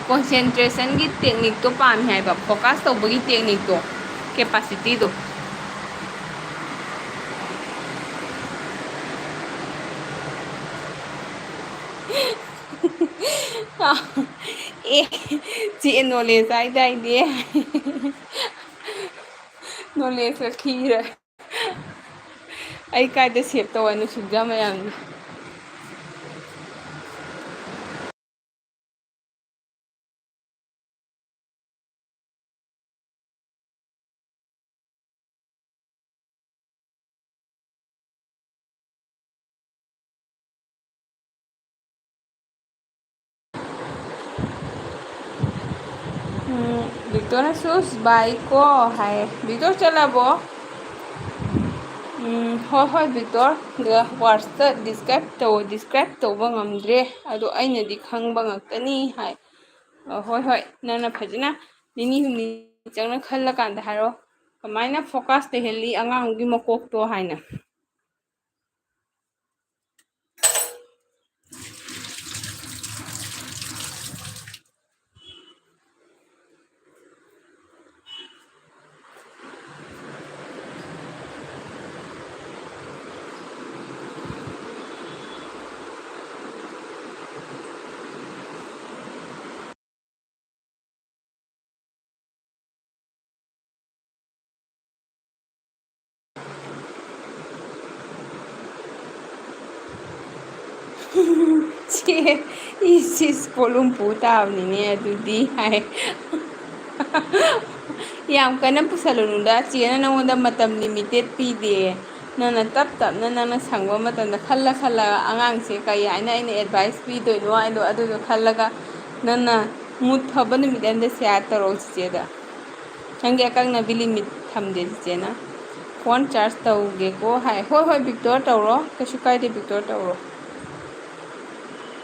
concentration ꯒꯤ technique ꯇꯣ ꯄꯥꯝꯃꯤ ꯍꯥꯏꯕ, focus ꯇꯧꯕꯒꯤ technique ꯇꯣ, capacity ꯗꯣ꯫ ꯆꯦ ꯅꯣꯂꯦꯖ ꯍꯥꯏꯗꯥꯏꯅꯦ꯫ ꯅꯣꯂꯦꯖꯀ ꯈꯤꯔꯦ꯫ ꯑꯩ ꯀꯥꯏꯗ ꯁꯦꯞ ꯇꯧ ꯍꯥꯏꯅꯣ ꯁꯤꯡꯖꯥ ꯃꯌꯥꯝꯗꯣ? ꯎꯝ, ꯕꯤꯛꯇꯣꯔꯅ ꯁꯨꯁ ꯕꯥꯏ ꯀꯣ ꯍꯥꯏꯌꯦ꯫ ꯕꯤꯛꯇꯣꯔ ꯆꯠꯂꯕꯣ? ꯎꯝ, ꯍꯣꯏ, ꯍꯣꯏ, ꯕꯤꯛꯇꯣꯔ꯫ ꯑꯗꯨꯒ ꯋꯥꯔꯗꯁꯇ ꯗꯤꯁꯀ꯭ꯔꯥꯏꯕ ꯇꯧ, ꯗꯤꯁꯀ꯭ꯔꯥꯏꯕ ꯇꯧꯕ ꯉꯝꯗ꯭ꯔꯦ꯫ ꯑꯗꯣ ꯑꯩꯅꯗꯤ ꯈꯪꯕ ꯉꯥꯛꯇꯅꯤ ꯍꯥꯏ꯫ ꯑ, ꯍꯣꯏ, ꯍꯣꯏ, ꯅꯪꯅ ꯐꯖꯅ ꯅꯤꯅꯤ ꯍꯨꯝꯅꯤ ꯆꯪꯅ ꯈꯜꯂꯀꯥꯟꯗ ꯍꯥꯏꯔꯣ꯫ ꯀꯃꯥꯏꯅ ꯐꯣꯀꯁ ꯂꯩꯍꯜꯂꯤ ꯑꯉꯥꯡꯒꯤ ꯃꯀꯣꯛꯇꯣ ꯍꯥꯏꯅ꯫ ꯁꯦ, ꯏꯁ, ꯏꯁ, ꯄꯣꯠꯂꯨꯝ ꯄꯨ ꯇꯥꯕꯅꯤꯅꯦ ꯑꯗꯨꯗꯤ ꯍꯥꯏ꯫ ꯌꯥꯝ ꯀꯟꯅ ꯄꯨꯁꯜꯂꯨꯅꯨꯗ, ꯆꯦꯅ ꯅꯉꯣꯟꯗ ꯃꯇꯝ ꯂꯤꯃꯤꯇꯦꯠ ꯄꯤꯗꯦ꯫ ꯅꯪꯅ ꯇꯞ ꯇꯞꯅ ꯅꯪꯅ ꯁꯪꯕ ꯃꯇꯝꯗ ꯈꯜꯂ ꯈꯜꯂꯒ ꯑꯉꯥꯡꯁꯦ ꯀꯔꯤ ꯍꯥꯏꯅ ꯑꯩꯅ ꯑꯦꯗꯚꯥꯏꯁ ꯄꯤꯗꯣꯏꯅꯣ ꯍꯥꯏꯗꯣ ꯑꯗꯨꯗꯣ ꯈꯜꯂꯒ ꯅꯪꯅ ꯃꯨꯠ ꯐꯕ ꯅꯨꯃꯤꯠ ꯑꯝꯗ ꯁꯤꯌꯥꯔ ꯇꯧꯔꯛꯑꯣ ꯆꯤꯆꯦꯗ꯫ ꯅꯪꯒꯤ ꯑꯀꯛꯅꯕꯤ ꯂꯤꯃꯤꯠ ꯊꯝꯗꯦ ꯆꯤꯆꯦꯅ꯫ ꯐꯣꯟ ꯆꯥꯔꯖ ꯇꯧꯒꯦꯀꯣ ꯍꯥꯏ꯫ ꯍꯣꯏ, ꯍꯣꯏ, ꯕꯤꯛꯇꯣꯔ ꯇꯧꯔꯣ, ꯀꯩꯁꯨ ꯀꯥꯏꯗꯦ, ꯕꯤꯛꯇꯣꯔ ꯇꯧꯔꯣ꯫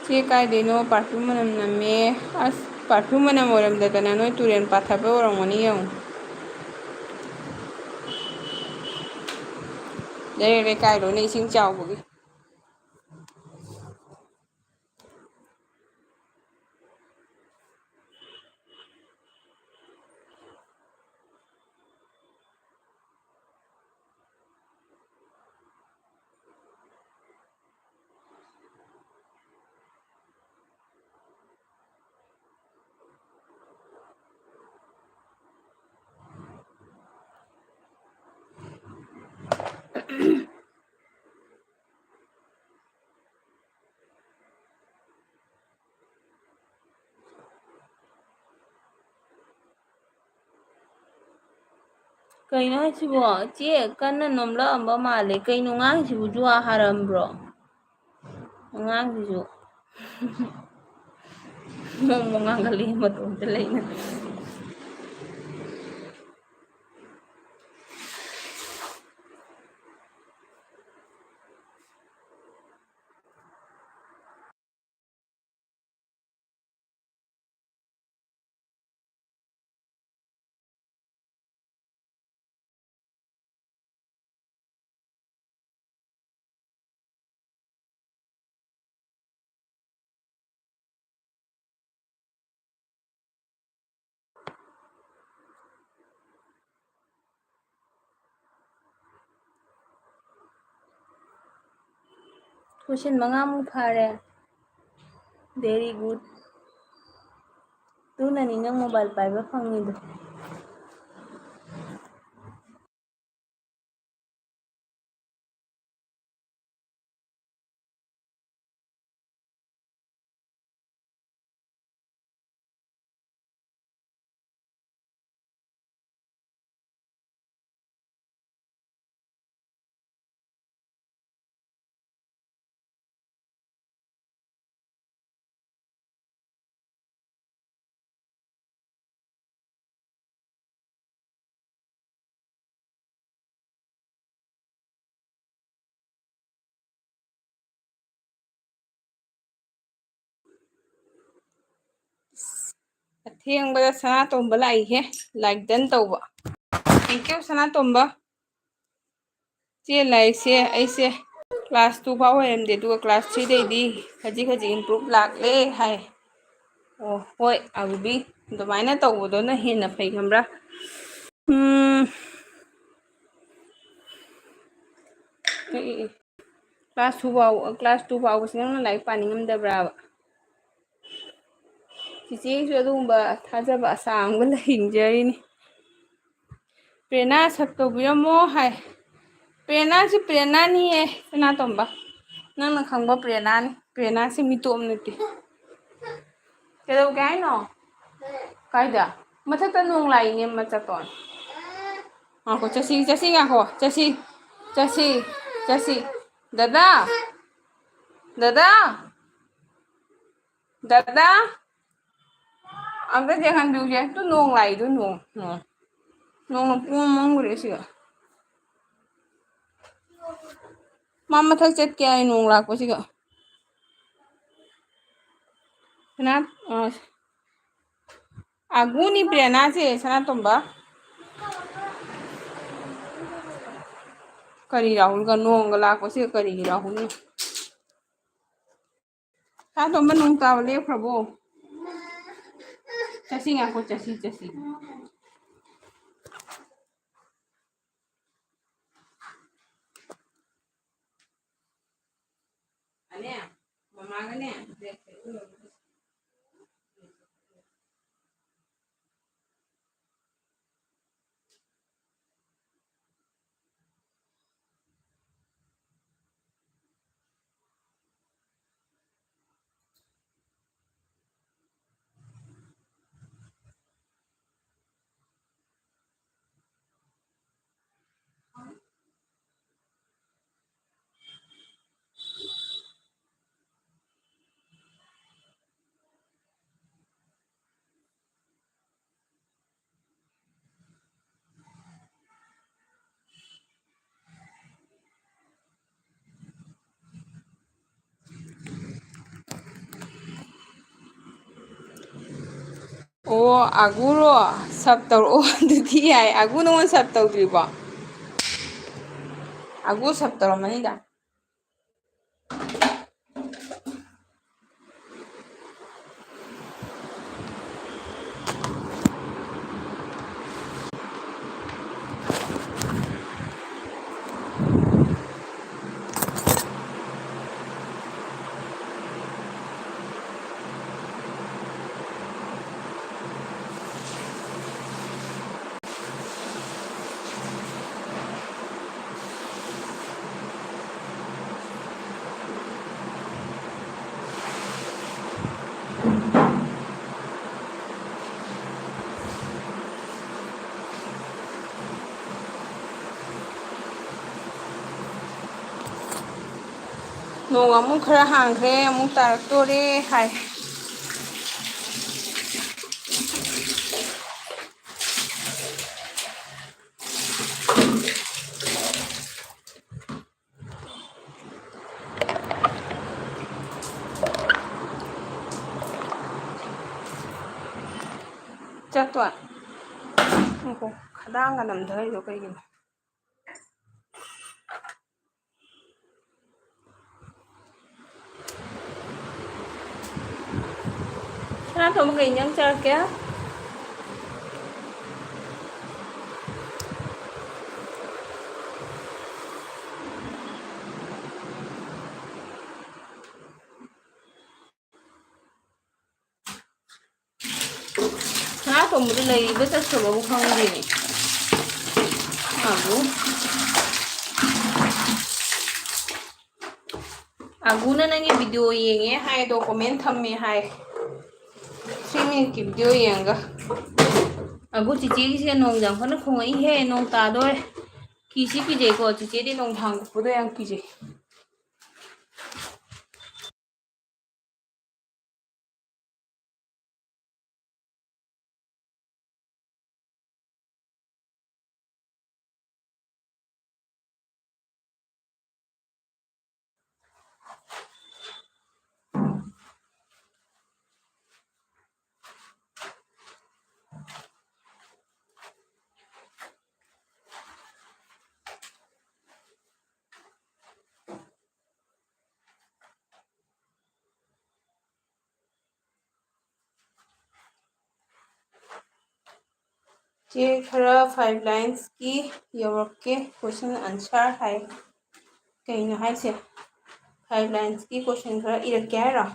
ꯆꯦ ꯀꯥꯏꯗꯩꯅꯣ? ꯄꯥꯔꯐ꯭ꯌꯨꯝ ꯃꯅꯝ ꯅꯝꯃꯦ꯫ ꯑꯁ, ꯄꯥꯔꯐ꯭ꯌꯨꯝ ꯃꯅꯝ ꯑꯣꯏꯔꯝꯗꯗꯅ ꯅꯣꯏ ꯇꯨꯔꯦꯟ ꯄꯥꯊꯕ ꯑꯣꯏꯔꯝꯒꯅꯤ ꯌꯦꯡꯉꯨ꯫ ꯂꯩꯔꯛ ꯂꯩꯀꯥꯏ ꯂꯣꯏꯅ ꯏꯁꯤꯡ ꯆꯥꯎꯕꯒꯤ꯫ ꯀꯩꯅꯣ ꯍꯥꯏꯁꯤꯕꯣ? ꯆꯦ ꯀꯟꯅ ꯅꯣꯝꯂꯛꯑꯝꯕ ꯃꯥꯜꯂꯦ꯫ ꯀꯩꯅꯣ ꯉꯥꯡꯉꯤꯁꯤꯕꯨ? ꯖꯨꯋꯥ ꯍꯥꯔꯝꯕ꯭ꯔꯣ? ꯑꯉꯥꯡꯁꯤꯁꯨ ꯃꯣꯡ ꯃꯣꯡ ꯉꯥꯡꯒꯠꯂꯛꯑꯦ ꯃꯇꯣꯝꯇ ꯂꯩꯅ꯫ Question ꯃꯉꯥꯃꯨꯛ ꯐꯥꯔꯦ꯫ Very good. ꯑꯗꯨꯅꯅꯤ ꯅꯪ mobile ꯄꯥꯏꯕ ꯐꯪꯉꯤꯗꯣ꯫ ꯑꯊꯦꯡꯕꯗ ꯁꯅꯥꯇꯣꯝꯕ ꯂꯥꯛꯏꯍꯦ, like done ꯇꯧꯕ꯫ Thank you, ꯁꯅꯥꯇꯣꯝꯕ꯫ ꯆꯦ, ꯂꯥꯏꯔꯤꯛꯁꯦ ꯑꯩꯁꯦ class two ꯐꯥꯎ ꯍꯩꯔꯝꯗꯦ, ꯑꯗꯨꯒ class three ꯗꯩꯗꯤ ꯈꯖꯤꯛ ꯈꯖꯤꯛ improve ꯂꯥꯛꯂꯦ ꯍꯥꯏ꯫ ꯑꯣ, ꯍꯣꯏ, ꯑꯗꯨꯗꯤ ꯑꯗꯨꯃꯥꯏꯅ ꯇꯧꯕꯗꯨꯅ ꯍꯦꯟꯅ ꯐꯩ, ꯈꯪꯕ꯭ꯔꯥ? ꯎꯝ, ꯀꯩ, class two ꯐꯥꯎ, class two ꯐꯥꯎꯕꯁꯤ ꯅꯪꯅ ꯂꯥꯏꯔꯤꯛ ꯄꯥꯅꯤꯡꯉꯝꯗꯕ꯭ꯔꯥꯕ? ꯆꯤꯆꯦꯒꯤꯁꯨ ꯑꯗꯨꯒꯨꯝꯕ ꯊꯥꯖꯕ ꯑꯁꯥ ꯑꯃꯒ ꯂꯩꯖꯔꯤꯅꯤ꯫ ꯄ꯭ꯔꯦꯔꯅꯥ sub ꯇꯧꯕꯤꯔꯝꯃꯣ ꯍꯥꯏ꯫ ꯄ꯭ꯔꯦꯔꯅꯥꯁꯤ ꯄ꯭ꯔꯦꯔꯅꯥꯅꯤꯌꯦ, ꯁꯅꯥꯇꯣꯝꯕ꯫ ꯅꯪꯅ ꯈꯪꯕ ꯄ꯭ꯔꯦꯔꯅꯥꯅꯤ꯫ ꯄ꯭ꯔꯦꯔꯅꯥꯁꯤ ꯃꯤꯇꯣꯞ ꯅꯠꯇꯦ꯫ ꯀꯩꯗꯧꯒꯦ ꯍꯥꯏꯅꯣ? ꯀꯥꯏꯗ? ꯃꯊꯛꯇ ꯅꯣꯡ ꯂꯥꯛꯏꯅꯦ, ꯃꯆꯥꯇꯣꯟ꯫ ꯉꯥꯏꯈꯣ, ꯆꯠꯁꯤ, ꯆꯠꯁꯤ, ꯉꯥꯏꯈꯣ꯫ ꯆꯠꯁꯤ, ꯆꯠꯁꯤ, ꯆꯠꯁꯤ꯫ ꯗꯗꯥ! ꯗꯗꯥ! ꯗꯗꯥ! ꯑꯝꯇ ꯌꯦꯡꯍꯟꯕꯤꯌꯨꯁꯦ꯫ ꯇꯨ ꯅꯣꯡ ꯂꯥꯛꯏꯗꯨ, ꯅꯣꯡ, ꯅꯣꯡ꯫ ꯅꯣꯡꯅ ꯄꯨꯡꯃꯝ ꯃꯝꯈ꯭ꯔꯦ ꯁꯤꯒ꯫ ꯃꯥ ꯃꯊꯛ ꯆꯠꯀꯦ ꯍꯥꯏ ꯅꯣꯡ ꯂꯥꯛꯄꯁꯤꯒ꯫ ꯁꯅꯥ-, ꯑ, ꯑꯒꯨꯅꯤ ꯄ꯭ꯔꯦꯔꯅꯥꯁꯦ, ꯁꯅꯥꯇꯣꯝꯕ꯫ ꯀꯔꯤ ꯔꯥꯍꯨꯜꯒ ꯅꯣꯡꯒ ꯂꯥꯛꯄꯁꯤꯒ ꯀꯔꯤꯒꯤ ꯔꯥꯍꯨꯜꯅꯣ? ꯁꯅꯥꯇꯣꯝꯕ, ꯅꯣꯡ ꯇꯥꯕ ꯂꯦꯞꯈ꯭ꯔꯕꯣ? ꯆꯠꯁꯤ, ꯉꯥꯏꯈꯣ, ꯆꯠꯁꯤ, ꯆꯠꯁꯤ꯫ ꯑꯅꯦ, ꯃꯃꯥꯒꯅꯦ, ꯑꯣ, ꯑꯒꯨꯔꯣ? ꯁꯞ ꯇꯧꯔꯛꯑꯣ꯫ ꯑꯗꯨꯗꯤ ꯌꯥꯏ꯫ ꯑꯒꯨ ꯅꯉꯣꯟ ꯁꯞ ꯇꯧꯗ꯭ꯔꯤꯕꯣ? ꯑꯒꯨ ꯁꯞ ꯇꯧꯔꯝꯃꯅꯤꯗ꯫ ꯅꯣꯡ ꯑꯃꯨꯛ ꯈꯔ ꯍꯥꯡꯈ꯭ꯔꯦ, ꯑꯃꯨꯛ ꯇꯥꯔꯛꯇꯣꯔꯦ ꯍꯥꯏ꯫ ꯆꯠꯇꯣ꯫ ꯉꯥꯏꯈꯣ, ꯈꯗꯥꯡꯒ ꯅꯝꯊꯔꯤꯗꯣ ꯀꯩꯒꯤꯅꯣ? ꯁꯅꯥꯇꯣꯝꯕ, ꯀꯩ ꯏꯟꯖꯥꯡ ꯆꯥꯔꯛꯀꯦ? ꯁꯅꯥꯇꯣꯝꯕꯗꯣ ꯂꯩꯔꯤꯕ ꯆꯠꯈ꯭ꯔꯕꯕꯨ ꯈꯪꯗꯦꯅꯦ꯫ ꯑꯕꯨ꯫ ꯑꯒꯨꯅ ꯅꯪꯒꯤ video ꯌꯦꯡꯉꯦ ꯍꯥꯏꯗꯣ comment ꯊꯝꯃꯦ ꯍꯥꯏ꯫ Three minute ꯀꯤ video ꯌꯦꯡꯉꯒ꯫ ꯑꯒꯨ ꯆꯤꯆꯦꯒꯤꯁꯦ ꯅꯣꯡ ꯌꯥꯝ ꯀꯟꯅ ꯈꯣꯡꯉꯛꯏꯍꯦ, ꯅꯣꯡ ꯇꯥꯗꯣꯔꯦ꯫ ꯀꯤꯁꯤ ꯀꯤꯖꯩꯀꯣ, ꯆꯤꯆꯦꯗꯤ ꯅꯣꯡ ꯊꯥꯡ ꯀꯨꯞꯄꯗꯣ ꯌꯥꯝ ꯀꯤꯖꯩ꯫ ꯆꯦ, ꯈꯔ five lines ꯀꯤ ꯌꯧꯔꯛꯀꯦ, question answer ꯍꯥꯏ꯫ ꯀꯩꯅꯣ ꯍꯥꯏꯁꯦ? Five lines ꯀꯤ question ꯈꯔ ꯏꯔꯛꯀꯦ ꯍꯥꯏꯔꯣ?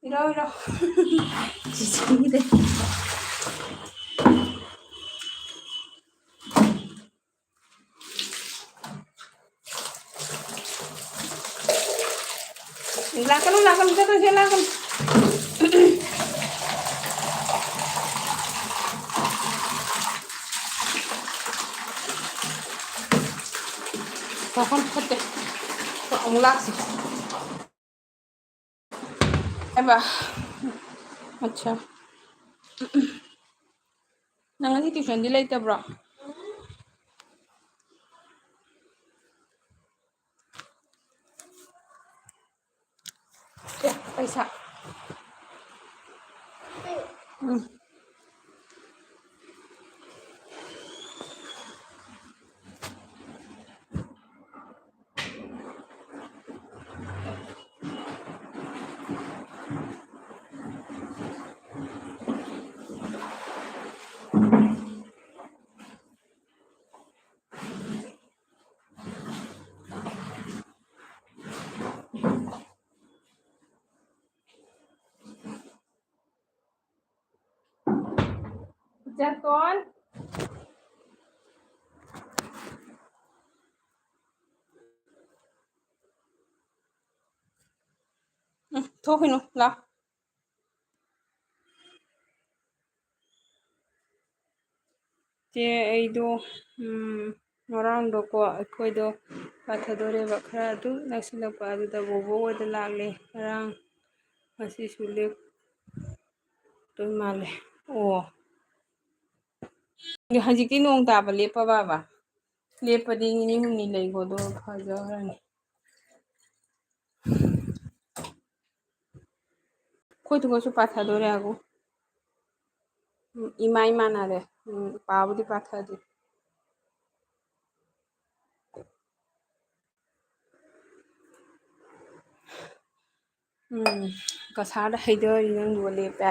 ꯏꯔꯣ, ꯏꯔꯣ꯫ ꯆꯤꯆꯦꯒꯤꯗ꯫ ꯂꯥꯛꯀꯅꯨ, ꯂꯥꯛꯀꯅꯨ, ꯆꯠꯈ꯭ꯔꯁꯦ, ꯂꯥꯛꯀꯅꯨ꯫ ꯆꯥꯐꯝ ꯐꯠꯇꯦ꯫ ꯑꯃꯨꯛ ꯂꯥꯛꯁꯤ꯫ ꯍꯥꯏꯕ꯫ ꯑꯠꯆꯥ꯫ ꯅꯪ ꯉꯁꯤ tuitionꯗꯤ ꯂꯩꯇꯕ꯭ꯔꯣ? ꯑꯦ, ꯄꯩꯁꯥ꯫ ꯎꯝ꯫ ꯏꯆꯟꯇꯣꯟ꯫ ꯎꯝ, ꯊꯣꯛꯈꯤꯅꯨ, ꯂꯥꯎ꯫ ꯆꯦ, ꯑꯩꯗꯣ, ꯎꯝ, ꯉꯔꯥꯡꯗꯣꯀꯣ, ꯑꯩꯈꯣꯏꯗꯣ ꯄꯥꯊꯗꯣꯔꯦꯕ, ꯈꯔ ꯑꯗꯨꯝ ꯅꯛꯁꯤꯜꯂꯛꯄ, ꯑꯗꯨꯗ ꯕꯣꯕꯣ ꯍꯣꯏꯗ ꯂꯥꯛꯂꯦ꯫ ꯉꯔꯥꯡ, ꯉꯁꯤꯁꯨ ꯂꯦꯞꯇꯣꯏ ꯃꯥꯜꯂꯦ꯫ ꯑꯣ, ꯍꯧꯖꯤꯛꯇꯤ ꯅꯣꯡ ꯇꯥꯕ ꯂꯦꯞꯄꯕꯕ? ꯂꯦꯞꯄꯗꯤ ꯅꯤꯅꯤ ꯍꯨꯝꯅꯤ ꯂꯩꯒꯣ, ꯑꯗꯨꯒ ꯐꯖꯈ꯭ꯔꯅꯤ꯫ ꯑꯩꯈꯣꯏ ꯊꯨꯒꯁꯨ ꯄꯥꯊꯗꯣꯔꯦ ꯍꯥꯏꯒꯣ꯫ ꯎꯝ, ꯏꯃꯥ ꯏꯃꯥꯟꯅꯔꯦ꯫ ꯎꯝ, ꯄꯥꯕꯨꯗꯤ ꯄꯥꯊꯗꯦ꯫ ꯎꯝ, ꯀꯁꯥꯔꯗ ꯍꯩꯊꯔꯤ ꯅꯪꯗꯨꯒ ꯂꯦꯞꯄꯦ꯫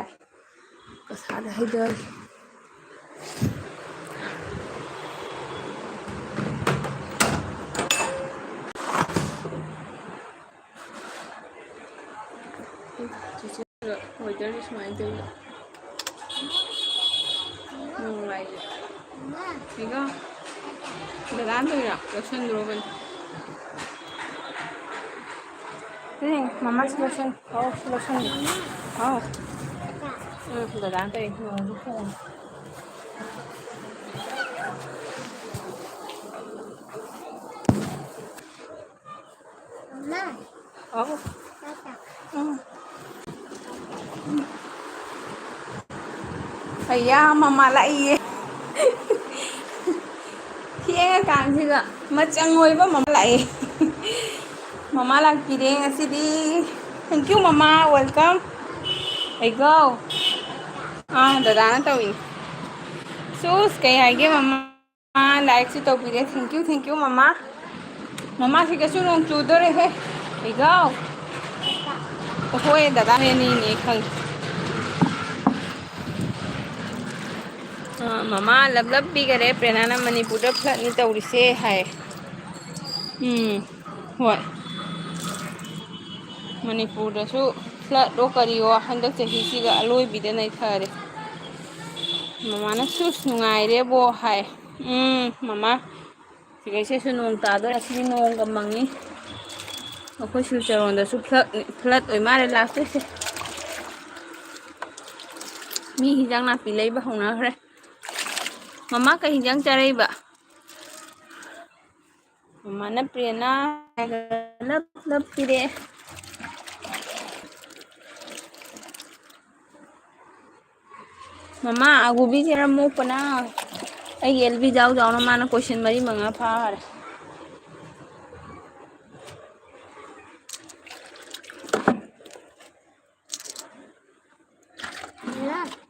ꯀꯁꯥꯔꯗ ꯍꯩꯊꯔꯤ꯫ ꯆꯤꯆꯦ꯫ Weatherꯁꯦ ꯁꯨꯃꯥꯏꯅ ꯇꯧꯋꯤ꯫ ꯅꯨꯡꯉꯥꯏꯌꯦ꯫ ꯁꯤꯒ ꯗꯗꯥꯅ ꯇꯧꯔꯤꯔꯣ? ꯂꯧꯁꯟꯗ꯭ꯔꯣꯕꯅꯤ꯫ ꯁꯤ ꯃꯃꯥ ꯁꯤ ꯂꯧꯁꯟ-, ꯍꯥꯎ, ꯁꯤ ꯂꯧꯁꯟ-, ꯍꯥꯎ꯫ ꯎꯝ, ꯗꯗꯥꯅ ꯇꯧꯔꯤ꯫ ꯅꯣꯡꯁꯨ ꯈꯣꯡꯉꯤ꯫ ꯎꯝ꯫ ꯑꯌꯥ, ꯃꯃꯥ ꯂꯥꯛꯏꯌꯦ꯫ ꯊꯦꯡꯉꯀꯥꯟꯁꯤꯗ ꯃꯆꯪ ꯑꯣꯏꯕ ꯃꯃꯥ ꯂꯥꯛꯑꯦ꯫ ꯃꯃꯥ ꯂꯥꯛꯄꯤꯔꯦ ꯉꯁꯤꯗꯤ꯫ Thank you, ꯃꯃꯥ, welcome꯫ ꯑꯩꯒꯣ꯫ ꯑꯥ, ꯗꯗꯥꯅ ꯇꯧꯏꯅꯦ꯫ ꯁꯨꯁ, ꯀꯩ ꯍꯥꯏꯒꯦ ꯃꯃꯥ? ꯃꯥ ꯂꯥꯏꯛꯁꯨ ꯇꯧꯕꯤꯔꯦ꯫ Thank you, thank you, ꯃꯃꯥ꯫ ꯃꯃꯥꯁꯤꯒꯁꯨ ꯅꯣꯡ ꯆꯨꯗꯣꯔꯦꯍꯦ꯫ ꯏꯒꯥꯎ꯫ ꯍꯣꯏ, ꯗꯗꯥꯅꯦ ꯑꯅꯤꯅꯦ ꯈꯪꯉꯦ꯫ ꯑ, ꯃꯃꯥ ꯂꯞ ꯂꯞ ꯄꯤꯈꯔꯦ꯫ ꯄ꯭ꯔꯦꯔꯅꯥꯅ ꯃꯅꯤꯄꯨꯔꯗ floodꯅꯤ ꯇꯧꯔꯤꯁꯦ ꯍꯥꯏ꯫ ꯎꯝ, ꯍꯣꯏ꯫ ꯃꯅꯤꯄꯨꯔꯗꯁꯨ floodꯂꯣ ꯀꯔꯤꯌꯣ ꯍꯟꯗꯛ ꯆꯍꯤꯁꯤꯒ ꯑꯂꯣꯏꯕꯤꯗ ꯅꯩꯊꯔꯦ꯫ ꯃꯃꯥꯅ ꯁꯨꯁ ꯅꯨꯡꯉꯥꯏꯔꯦꯕꯣ ꯍꯥꯏ꯫ ꯎꯝ, ꯃꯃꯥ꯫ ꯁꯤꯈꯩꯁꯤꯁꯨ ꯅꯣꯡ ꯇꯥꯗꯣꯔꯦ꯫ ꯉꯁꯤꯗꯤ ꯅꯣꯡꯒ ꯃꯪꯉꯤ꯫ ꯑꯩꯈꯣꯏ ꯁꯤꯜꯆꯔꯣꯝꯗꯁꯨ flood, flood ꯑꯣꯏ ꯃꯥꯜꯂꯦ ꯂꯥꯛꯇꯣꯏꯁꯦ꯫ ꯃꯤ ꯍꯤꯟꯖꯥꯡ ꯅꯥꯄꯤ ꯂꯩꯕ ꯍꯧꯅꯈ꯭ꯔꯦ꯫ ꯃꯃꯥ, ꯀꯩ ꯍꯤꯟꯖꯥꯡ ꯆꯥꯔꯛꯏꯕ? ꯃꯃꯥꯅ ꯄ꯭ꯔꯦꯔꯅꯥ ꯍꯥꯏꯔꯒ ꯂꯞ ꯂꯞ ꯄꯤꯔꯛꯑꯦ꯫ ꯃꯃꯥ, ꯑꯥꯒꯨꯕꯤꯁꯦ ꯌꯥꯝ ꯃꯣꯛꯄꯅ ꯑꯩꯒꯤ ꯑꯦꯜ ꯕꯤ ꯖꯥꯎ ꯖꯥꯎꯅ ꯃꯥꯅ ꯀꯣꯏꯁꯟ ꯃꯔꯤ ꯃꯉꯥ ꯐꯥꯈꯔꯦ꯫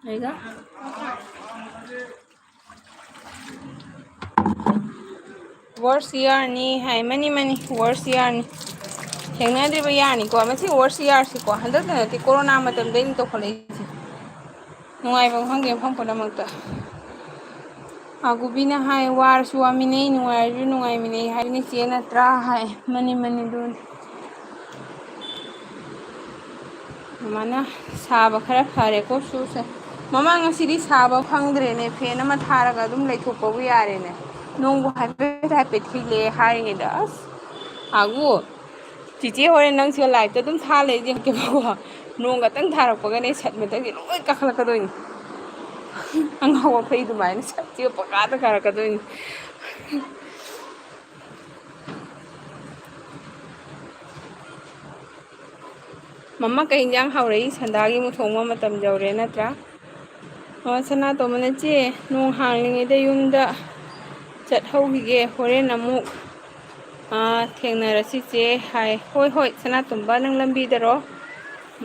ꯑꯩꯒ Worst yearꯅꯤ ꯍꯥꯏ꯫ ꯃꯅꯤ, ꯃꯅꯤ, worst yearꯅꯤ꯫ ꯊꯦꯡꯅꯗ꯭ꯔꯤꯕ yearꯅꯤꯀꯣ꯫ ꯃꯁꯤ worst yearꯁꯤꯀꯣ꯫ ꯍꯟꯗꯛꯇ ꯅꯠꯇꯦ, ꯀꯣꯔꯣꯅꯥ ꯃꯇꯝꯗꯩꯅꯤ ꯇꯧꯈꯠꯂꯛꯏꯁꯦ꯫ ꯅꯨꯡꯉꯥꯏꯐꯝ ꯈꯪꯗꯦ ꯃꯐꯝ ꯄꯨꯝꯅꯃꯛꯇ꯫ ꯑꯥꯒꯨꯕꯤꯅ ꯍꯥꯏ, "ꯋꯥꯔꯁꯨ ꯋꯥꯃꯤꯟꯅꯩ, ꯅꯨꯡꯉꯥꯏꯔꯁꯨ ꯅꯨꯡꯉꯥꯏꯃꯤꯟꯅꯩ ꯍꯥꯏꯕꯅꯤ ꯆꯦ ꯅꯠꯇ꯭ꯔꯥ?" ꯍꯥꯏ꯫ ꯃꯅꯤ, ꯃꯅꯤ, ꯑꯗꯨꯅꯤ꯫ ꯃꯃꯥꯅ ꯁꯥꯕ ꯈꯔ ꯐꯔꯦꯀꯣ ꯁꯨꯁꯦ꯫ ꯃꯃꯥ, ꯉꯁꯤꯗꯤ ꯁꯥꯕ ꯈꯪꯗ꯭ꯔꯦꯅꯦ, fan ꯑꯃ ꯊꯥꯔꯒ ꯑꯗꯨꯝ ꯂꯩꯊꯣꯛꯄꯕꯨ ꯌꯥꯔꯦꯅꯦ꯫ ꯅꯣꯡꯕꯨ ꯍꯥꯏꯐꯦꯠ ꯍꯥꯏꯐꯦꯠ ꯈꯤꯛꯂꯛꯑꯦ ꯍꯥꯏꯔꯤꯉꯩꯗ, ꯑꯁ, ꯑꯥꯒꯨ, ꯆꯤꯆꯦ ꯍꯣꯔꯦꯟ ꯅꯪ ꯁꯤꯗ liveꯇ ꯑꯗꯨꯝ ꯊꯥ ꯂꯩꯗꯤ ꯌꯦꯡꯉꯛꯀꯦꯕꯀꯣ꯫ ꯅꯣꯡ ꯈꯛꯇꯪ ꯊꯥꯔꯛꯄꯒꯅꯦ ꯁꯠ ꯃꯊꯛꯁꯦ ꯂꯣꯏ ꯀꯥꯈꯠꯂꯛꯀꯗꯣꯏꯅꯤ꯫ ꯑꯉꯥꯎ ꯑꯐꯩ ꯑꯗꯨꯃꯥꯏꯅ ꯁꯠ ꯆꯦ ꯄꯪꯀꯥꯗ ꯀꯥꯔꯛꯀꯗꯣꯏꯅꯤ꯫ ꯃꯃꯥ, ꯀꯩ ꯏꯟꯖꯥꯡ ꯍꯥꯎꯔꯛꯏ? ꯁꯟꯗꯥꯒꯤ ꯑꯃꯨꯛ ꯊꯣꯡꯕ ꯃꯇꯝ ꯌꯧꯔꯦ ꯅꯠꯇ꯭ꯔꯥ? ꯑꯣ, ꯁꯅꯥꯇꯣꯝꯕꯅ, "ꯆꯦ, ꯅꯣꯡ ꯍꯥꯡꯂꯤꯉꯩꯗ ꯌꯨꯝꯗ ꯆꯠꯍꯧꯈꯤꯒꯦ, ꯍꯣꯔꯦꯟ ꯑꯃꯨꯛ, ꯑꯥ, ꯊꯦꯡꯅꯔꯁꯤ ꯆꯦ" ꯍꯥꯏ꯫ "ꯍꯣꯏ, ꯍꯣꯏ, ꯁꯅꯥꯇꯣꯝꯕ, ꯅꯪ ꯂꯝꯕꯤꯗꯔꯣ?"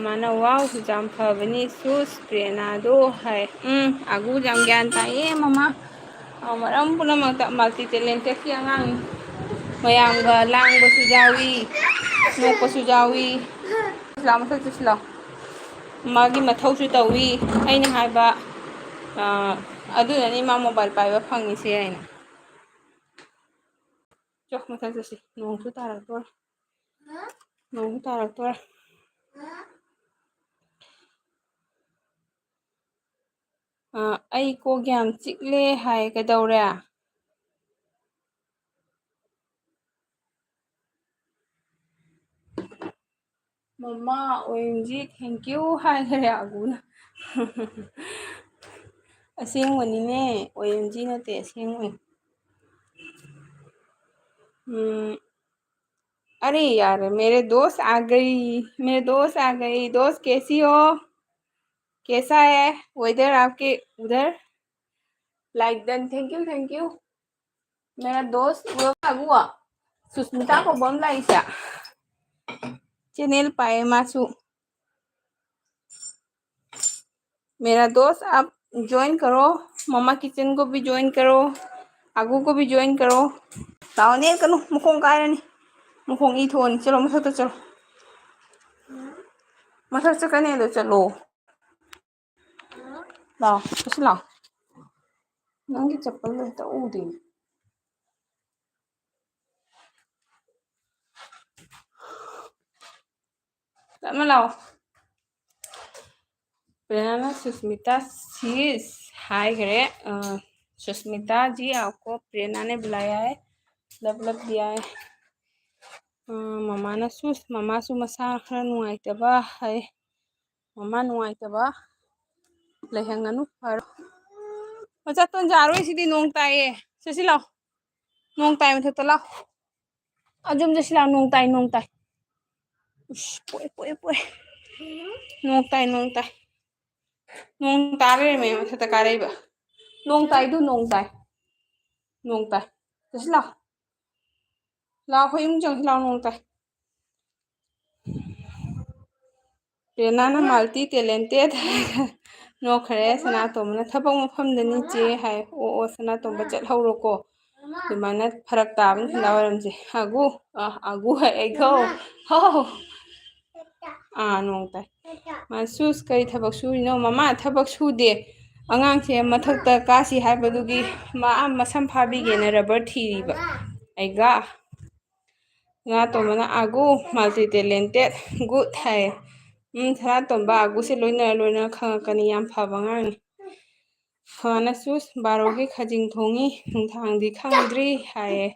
ꯃꯥꯅ, "ꯋꯥꯎ, ꯌꯥꯝ ꯐꯕꯅꯤ ꯁꯨꯁ, ꯄ꯭ꯔꯦꯔꯅꯥꯗꯣ" ꯍꯥꯏ꯫ ꯎꯝ, ꯑꯒꯨ ꯌꯥꯝ ꯒ꯭ꯌꯥꯟ ꯇꯥꯏꯌꯦ ꯃꯃꯥ꯫ ꯑ, ꯃꯔꯝ ꯄꯨꯝꯅꯃꯛꯇ multi talentedꯀꯤ ꯑꯉꯥꯡꯅꯤ꯫ ꯃꯌꯥꯝꯒ ꯂꯥꯡꯕꯁꯨ ꯌꯥꯎꯏ, ꯅꯣꯛꯄꯁꯨ ꯌꯥꯎꯏ꯫ ꯂꯥꯎ, ꯃꯊꯛ ꯆꯠꯁꯤ ꯂꯥꯎ꯫ ꯃꯥꯒꯤ ꯃꯊꯧꯁꯨ ꯇꯧꯏ꯫ ꯑꯩꯅ ꯍꯥꯏꯕ, ꯑ, ꯑꯗꯨꯅꯅꯤ ꯃꯥ mobile ꯄꯥꯏꯕ ꯐꯪꯉꯤꯁꯦ ꯍꯥꯏꯅ꯫ ꯆꯣ, ꯃꯊꯛ ꯆꯠꯁꯤ꯫ ꯅꯣꯡꯁꯨ ꯇꯥꯔꯛꯇꯣꯔꯦ꯫ ꯅꯣꯡꯁꯨ ꯇꯥꯔꯛꯇꯣꯔꯦ꯫ ꯑ, "ꯑꯩ ꯀꯣꯛ ꯌꯥꯝ ꯆꯤꯛꯂꯦ" ꯍꯥꯏ꯫ ꯀꯩꯗꯧꯔꯦ? "ꯃꯃꯥ, O M G, thank you" ꯍꯥꯏꯈꯔꯦ ꯑꯒꯨꯅ꯫ ꯑꯁꯦꯡꯕꯅꯤꯅꯦ, O M G ꯅꯠꯇꯦ, ꯑꯁꯦꯡꯕꯅꯤ꯫ ꯎꯝ, "अरे यार, मेरे दोस्त आ गई, मेरे दोस्त आ गई, दोस्त कैसी हो? कैसा है वेदर आपके उधर?" Like done, thank you, thank you꯫ मेरा दोस्त वो हुआ, सुष्मिता को बोल रहा है क्या? Channel पाए मासू। मेरा दोस्त आप join करो, मम्मा किचन को भी join करो, आगू को भी join करो। ꯂꯥꯎꯅꯦ ꯀꯩꯅꯣ, ꯃꯈꯣꯡ ꯀꯥꯏꯔꯅꯤ꯫ ꯃꯈꯣꯡ ꯏ ꯊꯣꯛꯑꯅꯤ꯫ ꯆꯠꯂꯣ, ꯃꯊꯛꯇ ꯆꯠꯂꯣ꯫ ꯃꯊꯛ ꯆꯠꯀꯅꯤ ꯑꯗꯣ, ꯆꯠꯂꯣ꯫ ꯂꯥꯎ, ꯆꯠꯁꯤ ꯂꯥꯎ꯫ ꯅꯪꯒꯤ ꯆꯄꯜꯗꯣ ꯍꯦꯛꯇ ꯎꯗꯦ꯫ ꯇꯞꯅ ꯂꯥꯎ꯫ ꯄ꯭ꯔꯦꯔꯅꯥꯅ ꯁꯨꯁꯃꯤꯇꯥ ꯁꯤꯁ ꯍꯥꯏꯈ꯭ꯔꯦ꯫ ꯑ, "सुष्मिता जी, आपको प्रेरणा ने बुलाया है, लव लव दिया है"꯫ ꯑ, ꯃꯃꯥꯅ ꯁꯨꯁ, ꯃꯃꯥꯁꯨ ꯃꯁꯥ ꯈꯔ ꯅꯨꯡꯉꯥꯏꯇꯕ ꯍꯥꯏ꯫ ꯃꯃꯥ ꯅꯨꯡꯉꯥꯏꯇꯕ ꯂꯩꯍꯟꯒꯅꯨ, ꯐꯔꯣ꯫ ꯃꯆꯥ ꯇꯣꯟꯖꯥꯔꯣꯏ ꯁꯤꯗꯤ, ꯅꯣꯡ ꯇꯥꯏꯌꯦ꯫ ꯆꯠꯁꯤ ꯂꯥꯎ꯫ ꯅꯣꯡ ꯇꯥꯏ ꯃꯊꯛꯇ ꯂꯥꯎ꯫ ꯑꯗꯨꯝ ꯆꯠꯁꯤ ꯂꯥꯎ, ꯅꯣꯡ ꯇꯥꯏ, ꯅꯣꯡ ꯇꯥꯏ꯫ ꯎꯁ, ꯄꯣꯛꯑꯦ, ꯄꯣꯛꯑꯦ, ꯄꯣꯛꯑꯦ꯫ ꯅꯣꯡ ꯇꯥꯏ, ꯅꯣꯡ ꯇꯥꯏ꯫ ꯅꯣꯡ ꯇꯥ ꯂꯩꯔꯝꯃꯦ ꯃꯊꯛꯇ ꯀꯥꯔꯛꯏꯕ꯫ ꯅꯣꯡ ꯇꯥꯏꯗꯨ, ꯅꯣꯡ ꯇꯥꯏ꯫ ꯅꯣꯡ ꯇꯥꯏ꯫ ꯆꯠꯁꯤ ꯂꯥꯎ꯫ ꯂꯥꯎ, ꯑꯩꯈꯣꯏ ꯏꯃꯨꯡ ꯆꯪꯁꯤ ꯂꯥꯎ, ꯅꯣꯡ ꯇꯥꯏ꯫ ꯔꯦꯅꯥꯅ multi talented ꯍꯥꯏꯔꯒ ꯅꯣꯛꯈ꯭ꯔꯦ꯫ ꯁꯅꯥꯇꯣꯝꯕꯅ "ꯊꯕꯛ ꯃꯐꯝꯗꯅꯤ ꯆꯦ" ꯍꯥꯏ꯫ "ꯑꯣ, ꯑꯣ, ꯁꯅꯥꯇꯣꯝꯕ ꯆꯠꯍꯧꯔꯣꯀꯣ꯫ ꯑꯗꯨꯃꯥꯏꯅ ꯐꯔꯛ ꯇꯥꯕꯅꯤ ꯁꯟꯗꯥ ꯋꯥꯏꯔꯝꯁꯦ"꯫ ꯑꯒꯨ, ꯑ, ꯑꯒꯨ ꯍꯥꯏ, ꯑꯩꯒꯣ꯫ ꯍꯥꯎ꯫ ꯑꯥ, ꯅꯣꯡ ꯇꯥꯏ꯫ ꯃꯥ, "ꯁꯨꯁ, ꯀꯔꯤ ꯊꯕꯛ ꯁꯨꯔꯤꯅꯣ?" "ꯃꯃꯥ, ꯊꯕꯛ ꯁꯨꯗꯦ꯫ ꯑꯉꯥꯡꯁꯦ ꯃꯊꯛꯇ ꯀꯥꯁꯤ ꯍꯥꯏꯕꯗꯨꯒꯤ ꯃꯥ ꯃꯁꯝ ꯐꯥꯕꯤꯒꯦꯅ rubber ꯊꯤꯔꯤꯕ"꯫ ꯑꯩꯒ ꯁꯅꯥꯇꯣꯝꯕꯅ "ꯑꯒꯨ multi talented, good" ꯍꯥꯏꯌꯦ꯫ ꯎꯝ, ꯁꯅꯥꯇꯣꯝꯕ ꯑꯒꯨꯁꯦ ꯂꯣꯏꯅꯔ ꯂꯣꯏꯅꯔ ꯈꯪꯉꯛꯀꯅꯤ꯫ ꯌꯥꯝ ꯐꯕ ꯑꯉꯥꯡꯅꯤ꯫ ꯐꯅꯁꯨ "ꯕꯥꯔꯣꯒꯤ ꯈꯖꯤꯡ ꯊꯣꯡꯉꯤ, ꯅꯨꯡꯗꯥꯡꯗꯤ ꯈꯪꯗ꯭ꯔꯤ" ꯍꯥꯏꯌꯦ꯫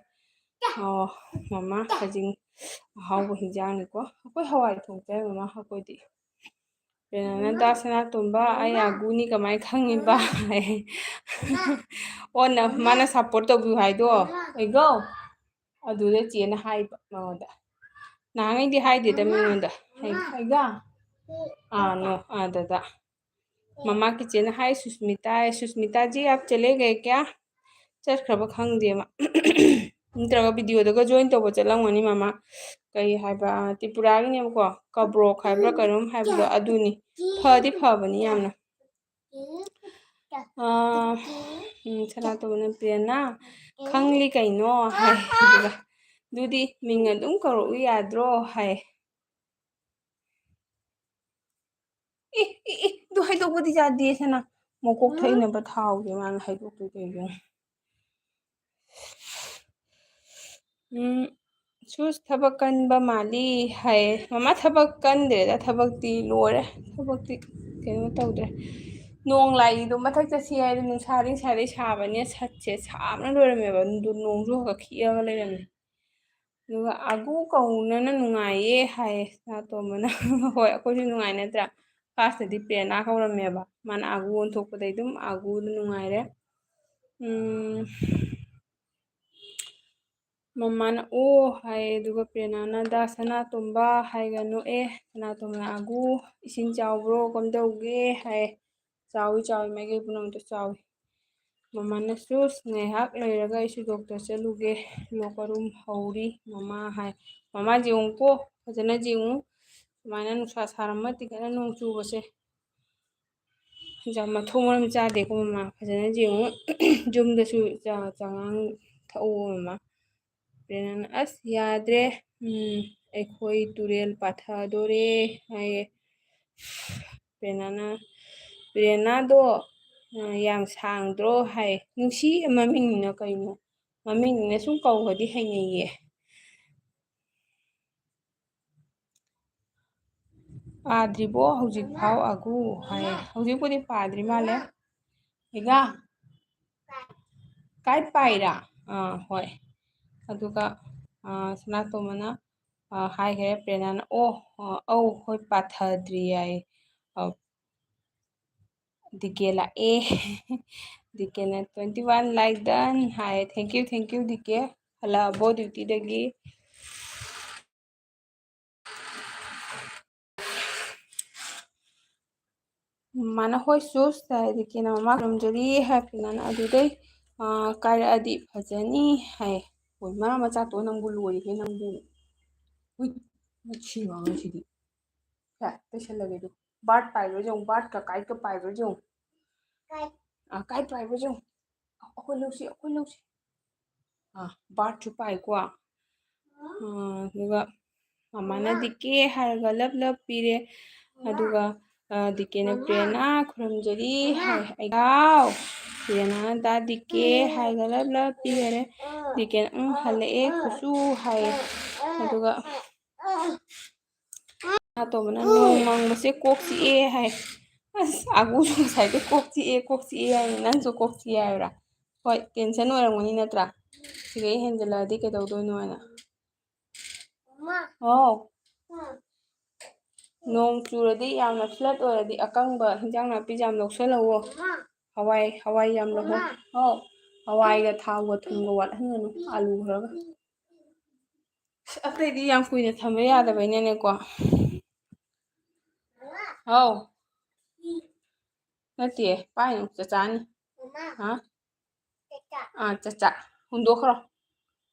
ꯑꯣ, ꯃꯃꯥ, ꯈꯖꯤꯡ ꯑꯍꯥꯎꯕ ꯍꯤꯟꯖꯥꯡꯅꯤꯀꯣ꯫ ꯑꯩꯈꯣꯏ ꯍꯋꯥꯏ ꯊꯣꯡ ꯆꯥꯏ ꯃꯃꯥ, ꯑꯩꯈꯣꯏꯗꯤ꯫ ꯀꯩꯅꯣꯅ, "ꯗꯥ ꯁꯅꯥꯇꯣꯝꯕ, ꯑꯩ ꯑꯒꯨꯅꯤ ꯀꯃꯥꯏ ꯈꯪꯉꯤꯕ?" ꯍꯥꯏꯌꯦ꯫ ꯑꯣꯟꯅ ꯃꯥꯅ support ꯇꯧꯕꯤꯌꯨ ꯍꯥꯏꯗꯣ꯫ ꯑꯩꯒꯣ꯫ ꯑꯗꯨꯗ ꯆꯦꯅ ꯍꯥꯏꯕ ꯃꯉꯣꯟꯗ꯫ ꯅꯍꯥꯟꯉꯩꯗꯤ ꯍꯥꯏꯗꯦꯗ ꯃꯤꯉꯣꯟꯗ꯫ ꯍꯥꯏ-, ꯍꯥꯏꯒ? ꯑꯥ, ꯅꯣ, ꯑꯥ, ꯗꯗꯥ꯫ ꯃꯃꯥ ꯀꯤꯆꯦꯅ ꯍꯥꯏ, "ꯁꯨꯁꯃꯤꯇꯥ" ꯍꯥꯏ꯫ "ꯁꯨꯁꯃꯤꯇꯥ ꯖꯤ ꯑꯥꯞ ꯆꯂꯦ ꯒꯌꯦ ꯀꯌꯥ?" ꯆꯠꯈ꯭ꯔꯕ ꯈꯪꯗꯦ ꯃꯥ꯫ ꯅꯠꯇ꯭ꯔꯒ videoꯗꯒ join ꯇꯧꯕ ꯆꯠꯂꯝꯒꯅꯤ ꯃꯃꯥ꯫ ꯀꯩ ꯍꯥꯏꯕ, ꯇ꯭ꯔꯤꯄꯨꯔꯥꯒꯤꯅꯦꯕꯀꯣ, ꯀꯕ꯭ꯔꯣꯛ ꯍꯥꯏꯕ꯭ꯔꯥ ꯀꯩꯅꯣꯝ ꯍꯥꯏꯕꯗꯣ ꯑꯗꯨꯅꯤ꯫ ꯐꯗꯤ ꯐꯕꯅꯤ ꯌꯥꯝꯅ꯫ ꯑꯥ, ꯎꯝ, ꯁꯅꯥꯇꯣꯝꯕꯅ, "ꯄ꯭ꯔꯦꯔꯅꯥ, ꯈꯪꯂꯤ ꯀꯩꯅꯣ?" ꯍꯥꯏ꯫ ꯑꯗꯨꯒ, "ꯑꯗꯨꯗꯤ ꯃꯤꯡ ꯑꯗꯨꯝ ꯀꯧꯔꯛꯎ ꯌꯥꯗ꯭ꯔꯣ?" ꯍꯥꯏ꯫ "ꯑꯦ, ꯑꯦ, ꯑꯦ, ꯑꯗꯨ ꯍꯥꯏꯗꯣꯛꯄꯗꯤ ꯌꯥꯗꯦ ꯁꯅꯥ꯫ ꯃꯀꯣꯛ ꯊꯛꯏꯅꯕ ꯊꯥꯎꯁꯦ ꯃꯥꯅ ꯍꯥꯏꯗꯣꯛꯇꯣꯏ ꯀꯩꯒꯤꯅꯣ?" ꯎꯝ, "ꯁꯨꯁ ꯊꯕꯛ ꯀꯟꯕ ꯃꯥꯜꯂꯤ" ꯍꯥꯏꯌꯦ꯫ ꯃꯃꯥ, ꯊꯕꯛ ꯀꯟꯗ꯭ꯔꯦꯗ, ꯊꯕꯛꯇꯤ ꯂꯣꯏꯔꯦ꯫ ꯊꯕꯛꯇꯤ ꯀꯩꯅꯣ ꯇꯧꯗ꯭ꯔꯦ꯫ ꯅꯣꯡ ꯂꯥꯛꯏꯗꯣ ꯃꯊꯛ ꯆꯠꯁꯤ ꯍꯥꯏꯗꯣ ꯅꯨꯡꯁꯥꯗꯤ ꯉꯁꯥꯏꯗꯩ ꯁꯥꯕꯅꯦ, ꯁꯠꯁꯦ ꯁꯥꯕꯅ ꯂꯣꯏꯔꯝꯃꯦꯕ꯫ ꯑꯗꯨ ꯅꯣꯡꯁꯨ ꯈꯔ ꯈꯔ ꯈꯤꯛꯑꯒ ꯂꯩꯔꯝꯃꯦ꯫ ꯑꯗꯨꯒ "ꯑꯒꯨ ꯀꯧꯅꯅ ꯅꯨꯡꯉꯥꯏꯌꯦ" ꯍꯥꯏꯌꯦ ꯁꯅꯥꯇꯣꯝꯕꯅ꯫ ꯍꯣꯏ, ꯑꯩꯈꯣꯏꯁꯨ ꯅꯨꯡꯉꯥꯏ ꯅꯠꯇ꯭ꯔꯥ? Firstꯇꯗꯤ ꯄ꯭ꯔꯦꯔꯅꯥ ꯀꯧꯔꯝꯃꯦꯕ꯫ ꯃꯥꯅ ꯑꯒꯨ ꯑꯣꯟꯊꯣꯛꯄꯗꯩ ꯑꯗꯨꯝ ꯑꯒꯨꯗ ꯅꯨꯡꯉꯥꯏꯔꯦ꯫ ꯎꯝ꯫ ꯃꯃꯥꯅ "ꯑꯣ" ꯍꯥꯏ, ꯑꯗꯨꯒ ꯄ꯭ꯔꯦꯔꯅꯥꯅ "ꯗꯥ ꯁꯅꯥꯇꯣꯝꯕ" ꯍꯥꯏꯒ ꯅꯣꯛꯑꯦ꯫ ꯁꯅꯥꯇꯣꯝꯕꯅ "ꯑꯒꯨ, ꯏꯁꯤꯡ ꯆꯥꯎꯕ꯭ꯔꯣ? ꯀꯝꯗꯧꯒꯦ?" ꯍꯥꯏ꯫ "ꯆꯥꯎꯏ, ꯆꯥꯎꯏ, ꯃꯥꯏꯀꯩ ꯄꯨꯝꯅꯃꯛꯇ ꯆꯥꯎꯏ"꯫ ꯃꯃꯥꯅꯁꯨ "ꯉꯥꯏꯍꯥꯛ ꯂꯩꯔꯒ ꯑꯩꯁꯨ ꯗꯣꯛꯇꯔ ꯆꯠꯂꯨꯒꯦ, ꯂꯣꯛ ꯀꯔꯨꯝ ꯍꯧꯔꯤ ꯃꯃꯥ" ꯍꯥꯏ꯫ ꯃꯃꯥ ꯌꯦꯡꯉꯨꯀꯣ, ꯐꯖꯅ ꯌꯦꯡꯉꯨ꯫ ꯁꯨꯃꯥꯏꯅ ꯅꯨꯡꯁꯥ ꯁꯥꯔꯝꯃ ꯇꯤꯡꯈꯠꯅ ꯅꯣꯡ ꯆꯨꯕꯁꯦ ꯌꯥꯝ ꯃꯊꯣꯡ ꯃꯔꯝ ꯆꯥꯗꯦꯀꯣ ꯃꯃꯥ꯫ ꯐꯖꯅ ꯌꯦꯡꯉꯨ꯫ ꯌꯨꯝꯗꯁꯨ ꯆꯥ-, ꯆꯉꯥꯡ ꯊꯛꯎ ꯃꯃꯥ꯫ ꯄ꯭ꯔꯦꯔꯅꯥꯅ "ꯑꯁ ꯌꯥꯗ꯭ꯔꯦ, ꯎꯝ, ꯑꯩꯈꯣꯏ ꯇꯨꯔꯦꯜ ꯄꯥꯊꯗꯣꯔꯦ" ꯍꯥꯏꯌꯦ꯫ ꯄ꯭ꯔꯦꯔꯅꯥꯅ, "ꯄ꯭ꯔꯦꯔꯅꯥꯗꯣ, ꯑ, ꯌꯥꯝ ꯁꯥꯡꯗ꯭ꯔꯣ?" ꯍꯥꯏ꯫ ꯅꯨꯡꯁꯤ ꯃꯃꯤꯡꯅꯤꯅ ꯀꯩꯅꯣ? ꯃꯃꯤꯡꯅꯤꯅ ꯁꯨꯝ ꯀꯧꯕꯗꯤ ꯍꯩꯅꯩꯌꯦ꯫ "ꯄꯥꯗ꯭ꯔꯤꯕꯣ ꯍꯧꯖꯤꯛꯐꯥꯎ ꯑꯒꯨ?" ꯍꯥꯏ꯫ ꯍꯧꯖꯤꯛꯄꯨꯗꯤ ꯄꯥꯗ꯭ꯔꯤ ꯃꯥꯜꯂꯦ꯫ ꯏꯒꯥ? ꯀꯥꯏ ꯄꯥꯏꯔꯥ? ꯑꯥ, ꯍꯣꯏ꯫ ꯑꯗꯨꯒ, ꯑꯥ, ꯁꯅꯥꯇꯣꯝꯕꯅ, ꯑꯥ, ꯍꯥꯏꯈ꯭ꯔꯦ, ꯄ꯭ꯔꯦꯔꯅꯥꯅ, "ꯑꯣ, ꯑꯥ, ꯑꯧ, ꯍꯣꯏ, ꯄꯥꯊꯗ꯭ꯔꯤ" ꯍꯥꯏ꯫ ꯑꯥ, ꯗꯤ ꯀꯦ ꯂꯥꯛꯑꯦ꯫ ꯗꯤ ꯀꯦꯅ "Twenty one like done" high. "Thank you, thank you, D K. ꯍꯜꯂꯛꯑꯕꯣ duty ꯗꯒꯤ?" ꯃꯥꯅ "ꯍꯣꯏ ꯁꯨꯁ" ꯍꯥꯏ, ꯗꯤ ꯀꯦꯅ "ꯃꯃꯥ ꯈꯨꯔꯨꯝꯖꯔꯤ" ꯍꯥꯏ, ꯄ꯭ꯔꯦꯔꯅꯥꯅ "ꯑꯗꯨꯗꯩ, ꯑꯥ, ꯀꯥꯏꯔꯛꯑꯗꯤ ꯐꯖꯅꯤ" ꯍꯥꯏ꯫ ꯍꯣꯏ, ꯃꯥ ꯃꯆꯥ ꯇꯣ ꯅꯪꯕꯨ ꯂꯣꯏꯔꯦꯍꯦ ꯅꯪꯕꯨ꯫ ꯍꯨꯏ, ꯃꯁꯤ ꯑꯉꯥꯡꯁꯤꯗꯤ꯫ ꯁꯦ, ꯇꯩꯁꯜꯂꯒꯦ ꯑꯗꯨ꯫ ꯕꯥꯔꯠ ꯄꯥꯏꯕ꯭ꯔꯥ ꯌꯦꯡꯉꯨ, ꯕꯥꯔꯠꯀ ꯀꯥꯏꯠꯀ ꯄꯥꯏꯕ꯭ꯔꯥ ꯌꯦꯡꯉꯨ꯫ ꯀꯥꯏꯠ꯫ ꯑꯥ, ꯀꯥꯏꯠ ꯄꯥꯏꯕ꯭ꯔꯥ ꯌꯦꯡꯉꯨ꯫ ꯑꯩꯈꯣꯏ ꯂꯧꯁꯤ, ꯑꯩꯈꯣꯏ ꯂꯧꯁꯤ꯫ ꯑꯥ, ꯕꯥꯔꯠꯁꯨ ꯄꯥꯏꯀꯣ꯫ ꯑꯥ, ꯑꯗꯨꯒ ꯃꯃꯥꯅ "ꯗꯤ ꯀꯦ" ꯍꯥꯏꯔꯒ ꯂꯞ ꯂꯞ ꯄꯤꯔꯦ꯫ ꯑꯗꯨꯒ, ꯑꯥ, ꯗꯤ ꯀꯦꯅ "ꯄ꯭ꯔꯦꯔꯅꯥ ꯈꯨꯔꯨꯝꯖꯔꯤ" ꯍꯥꯏ꯫ ꯑꯩ, ꯍꯥꯎ! ꯄ꯭ꯔꯦꯔꯅꯥꯅ "ꯗꯥ ꯗꯤ ꯀꯦ" ꯍꯥꯏꯔꯒ ꯂꯞ ꯂꯞ ꯄꯤꯈꯔꯦ꯫ ꯗꯤ ꯀꯦꯅ "ꯎꯝ, ꯍꯜꯂꯛꯑꯦ ꯈꯨꯁꯨ" ꯍꯥꯏꯌꯦ꯫ ꯑꯗꯨꯒ ꯁꯅꯥꯇꯣꯝꯕꯅ "ꯅꯣꯡ ꯃꯪꯕꯁꯦ ꯀꯣꯛ ꯆꯤꯛꯑꯦ" ꯍꯥꯏ꯫ ꯑꯁ, ꯑꯒꯨꯁꯨ ꯉꯁꯥꯏꯗꯩ "ꯀꯣꯛ ꯆꯤꯛꯑꯦ, ꯀꯣꯛ ꯆꯤꯛꯑꯦ" ꯍꯥꯏꯅ ꯅꯪꯁꯨ ꯀꯣꯛ ꯆꯤꯛꯑꯦ ꯍꯥꯏꯕ꯭ꯔꯥ? ꯍꯣꯏ, tension ꯑꯣꯏꯔꯝꯒꯅꯤ ꯅꯠꯇ꯭ꯔꯥ? ꯁꯤꯗꯩ ꯍꯦꯟꯖꯜꯂꯛꯑꯗꯤ ꯀꯩꯗꯧꯗꯣꯏꯅꯣ ꯍꯥꯏꯅ꯫ ꯍꯥꯎ꯫ ꯅꯣꯡ ꯆꯨꯔꯗꯤ ꯌꯥꯝꯅ flood ꯑꯣꯏꯔꯗꯤ ꯑꯀꯪꯕ ꯍꯤꯟꯖꯥꯡ ꯅꯥꯄꯤꯁꯦ ꯌꯥꯝ ꯂꯧꯁꯜꯍꯧꯋꯣ꯫ ꯍꯋꯥꯏ, ꯍꯋꯥꯏ ꯌꯥꯝ ꯂꯧꯍꯧ-, ꯍꯥꯎ꯫ ꯍꯋꯥꯏꯒ ꯊꯥꯎꯒ ꯊꯨꯝꯒ ꯋꯥꯠꯍꯟꯒꯅꯨ, ꯑꯂꯨ ꯈꯔꯒ꯫ ꯑꯇꯩꯗꯤ ꯌꯥꯝ ꯀꯨꯏꯅ ꯊꯝꯕ ꯌꯥꯗꯕꯩꯅꯅꯦꯀꯣ꯫ ꯍꯥꯎ꯫ ꯅꯠꯇꯦ, ꯄꯥꯏꯅꯨ, ꯆꯆꯥꯅꯤ꯫ ꯍꯥ? ꯑꯥ, ꯆꯆꯥ꯫ ꯍꯨꯟꯗꯣꯛꯈ꯭ꯔꯣ꯫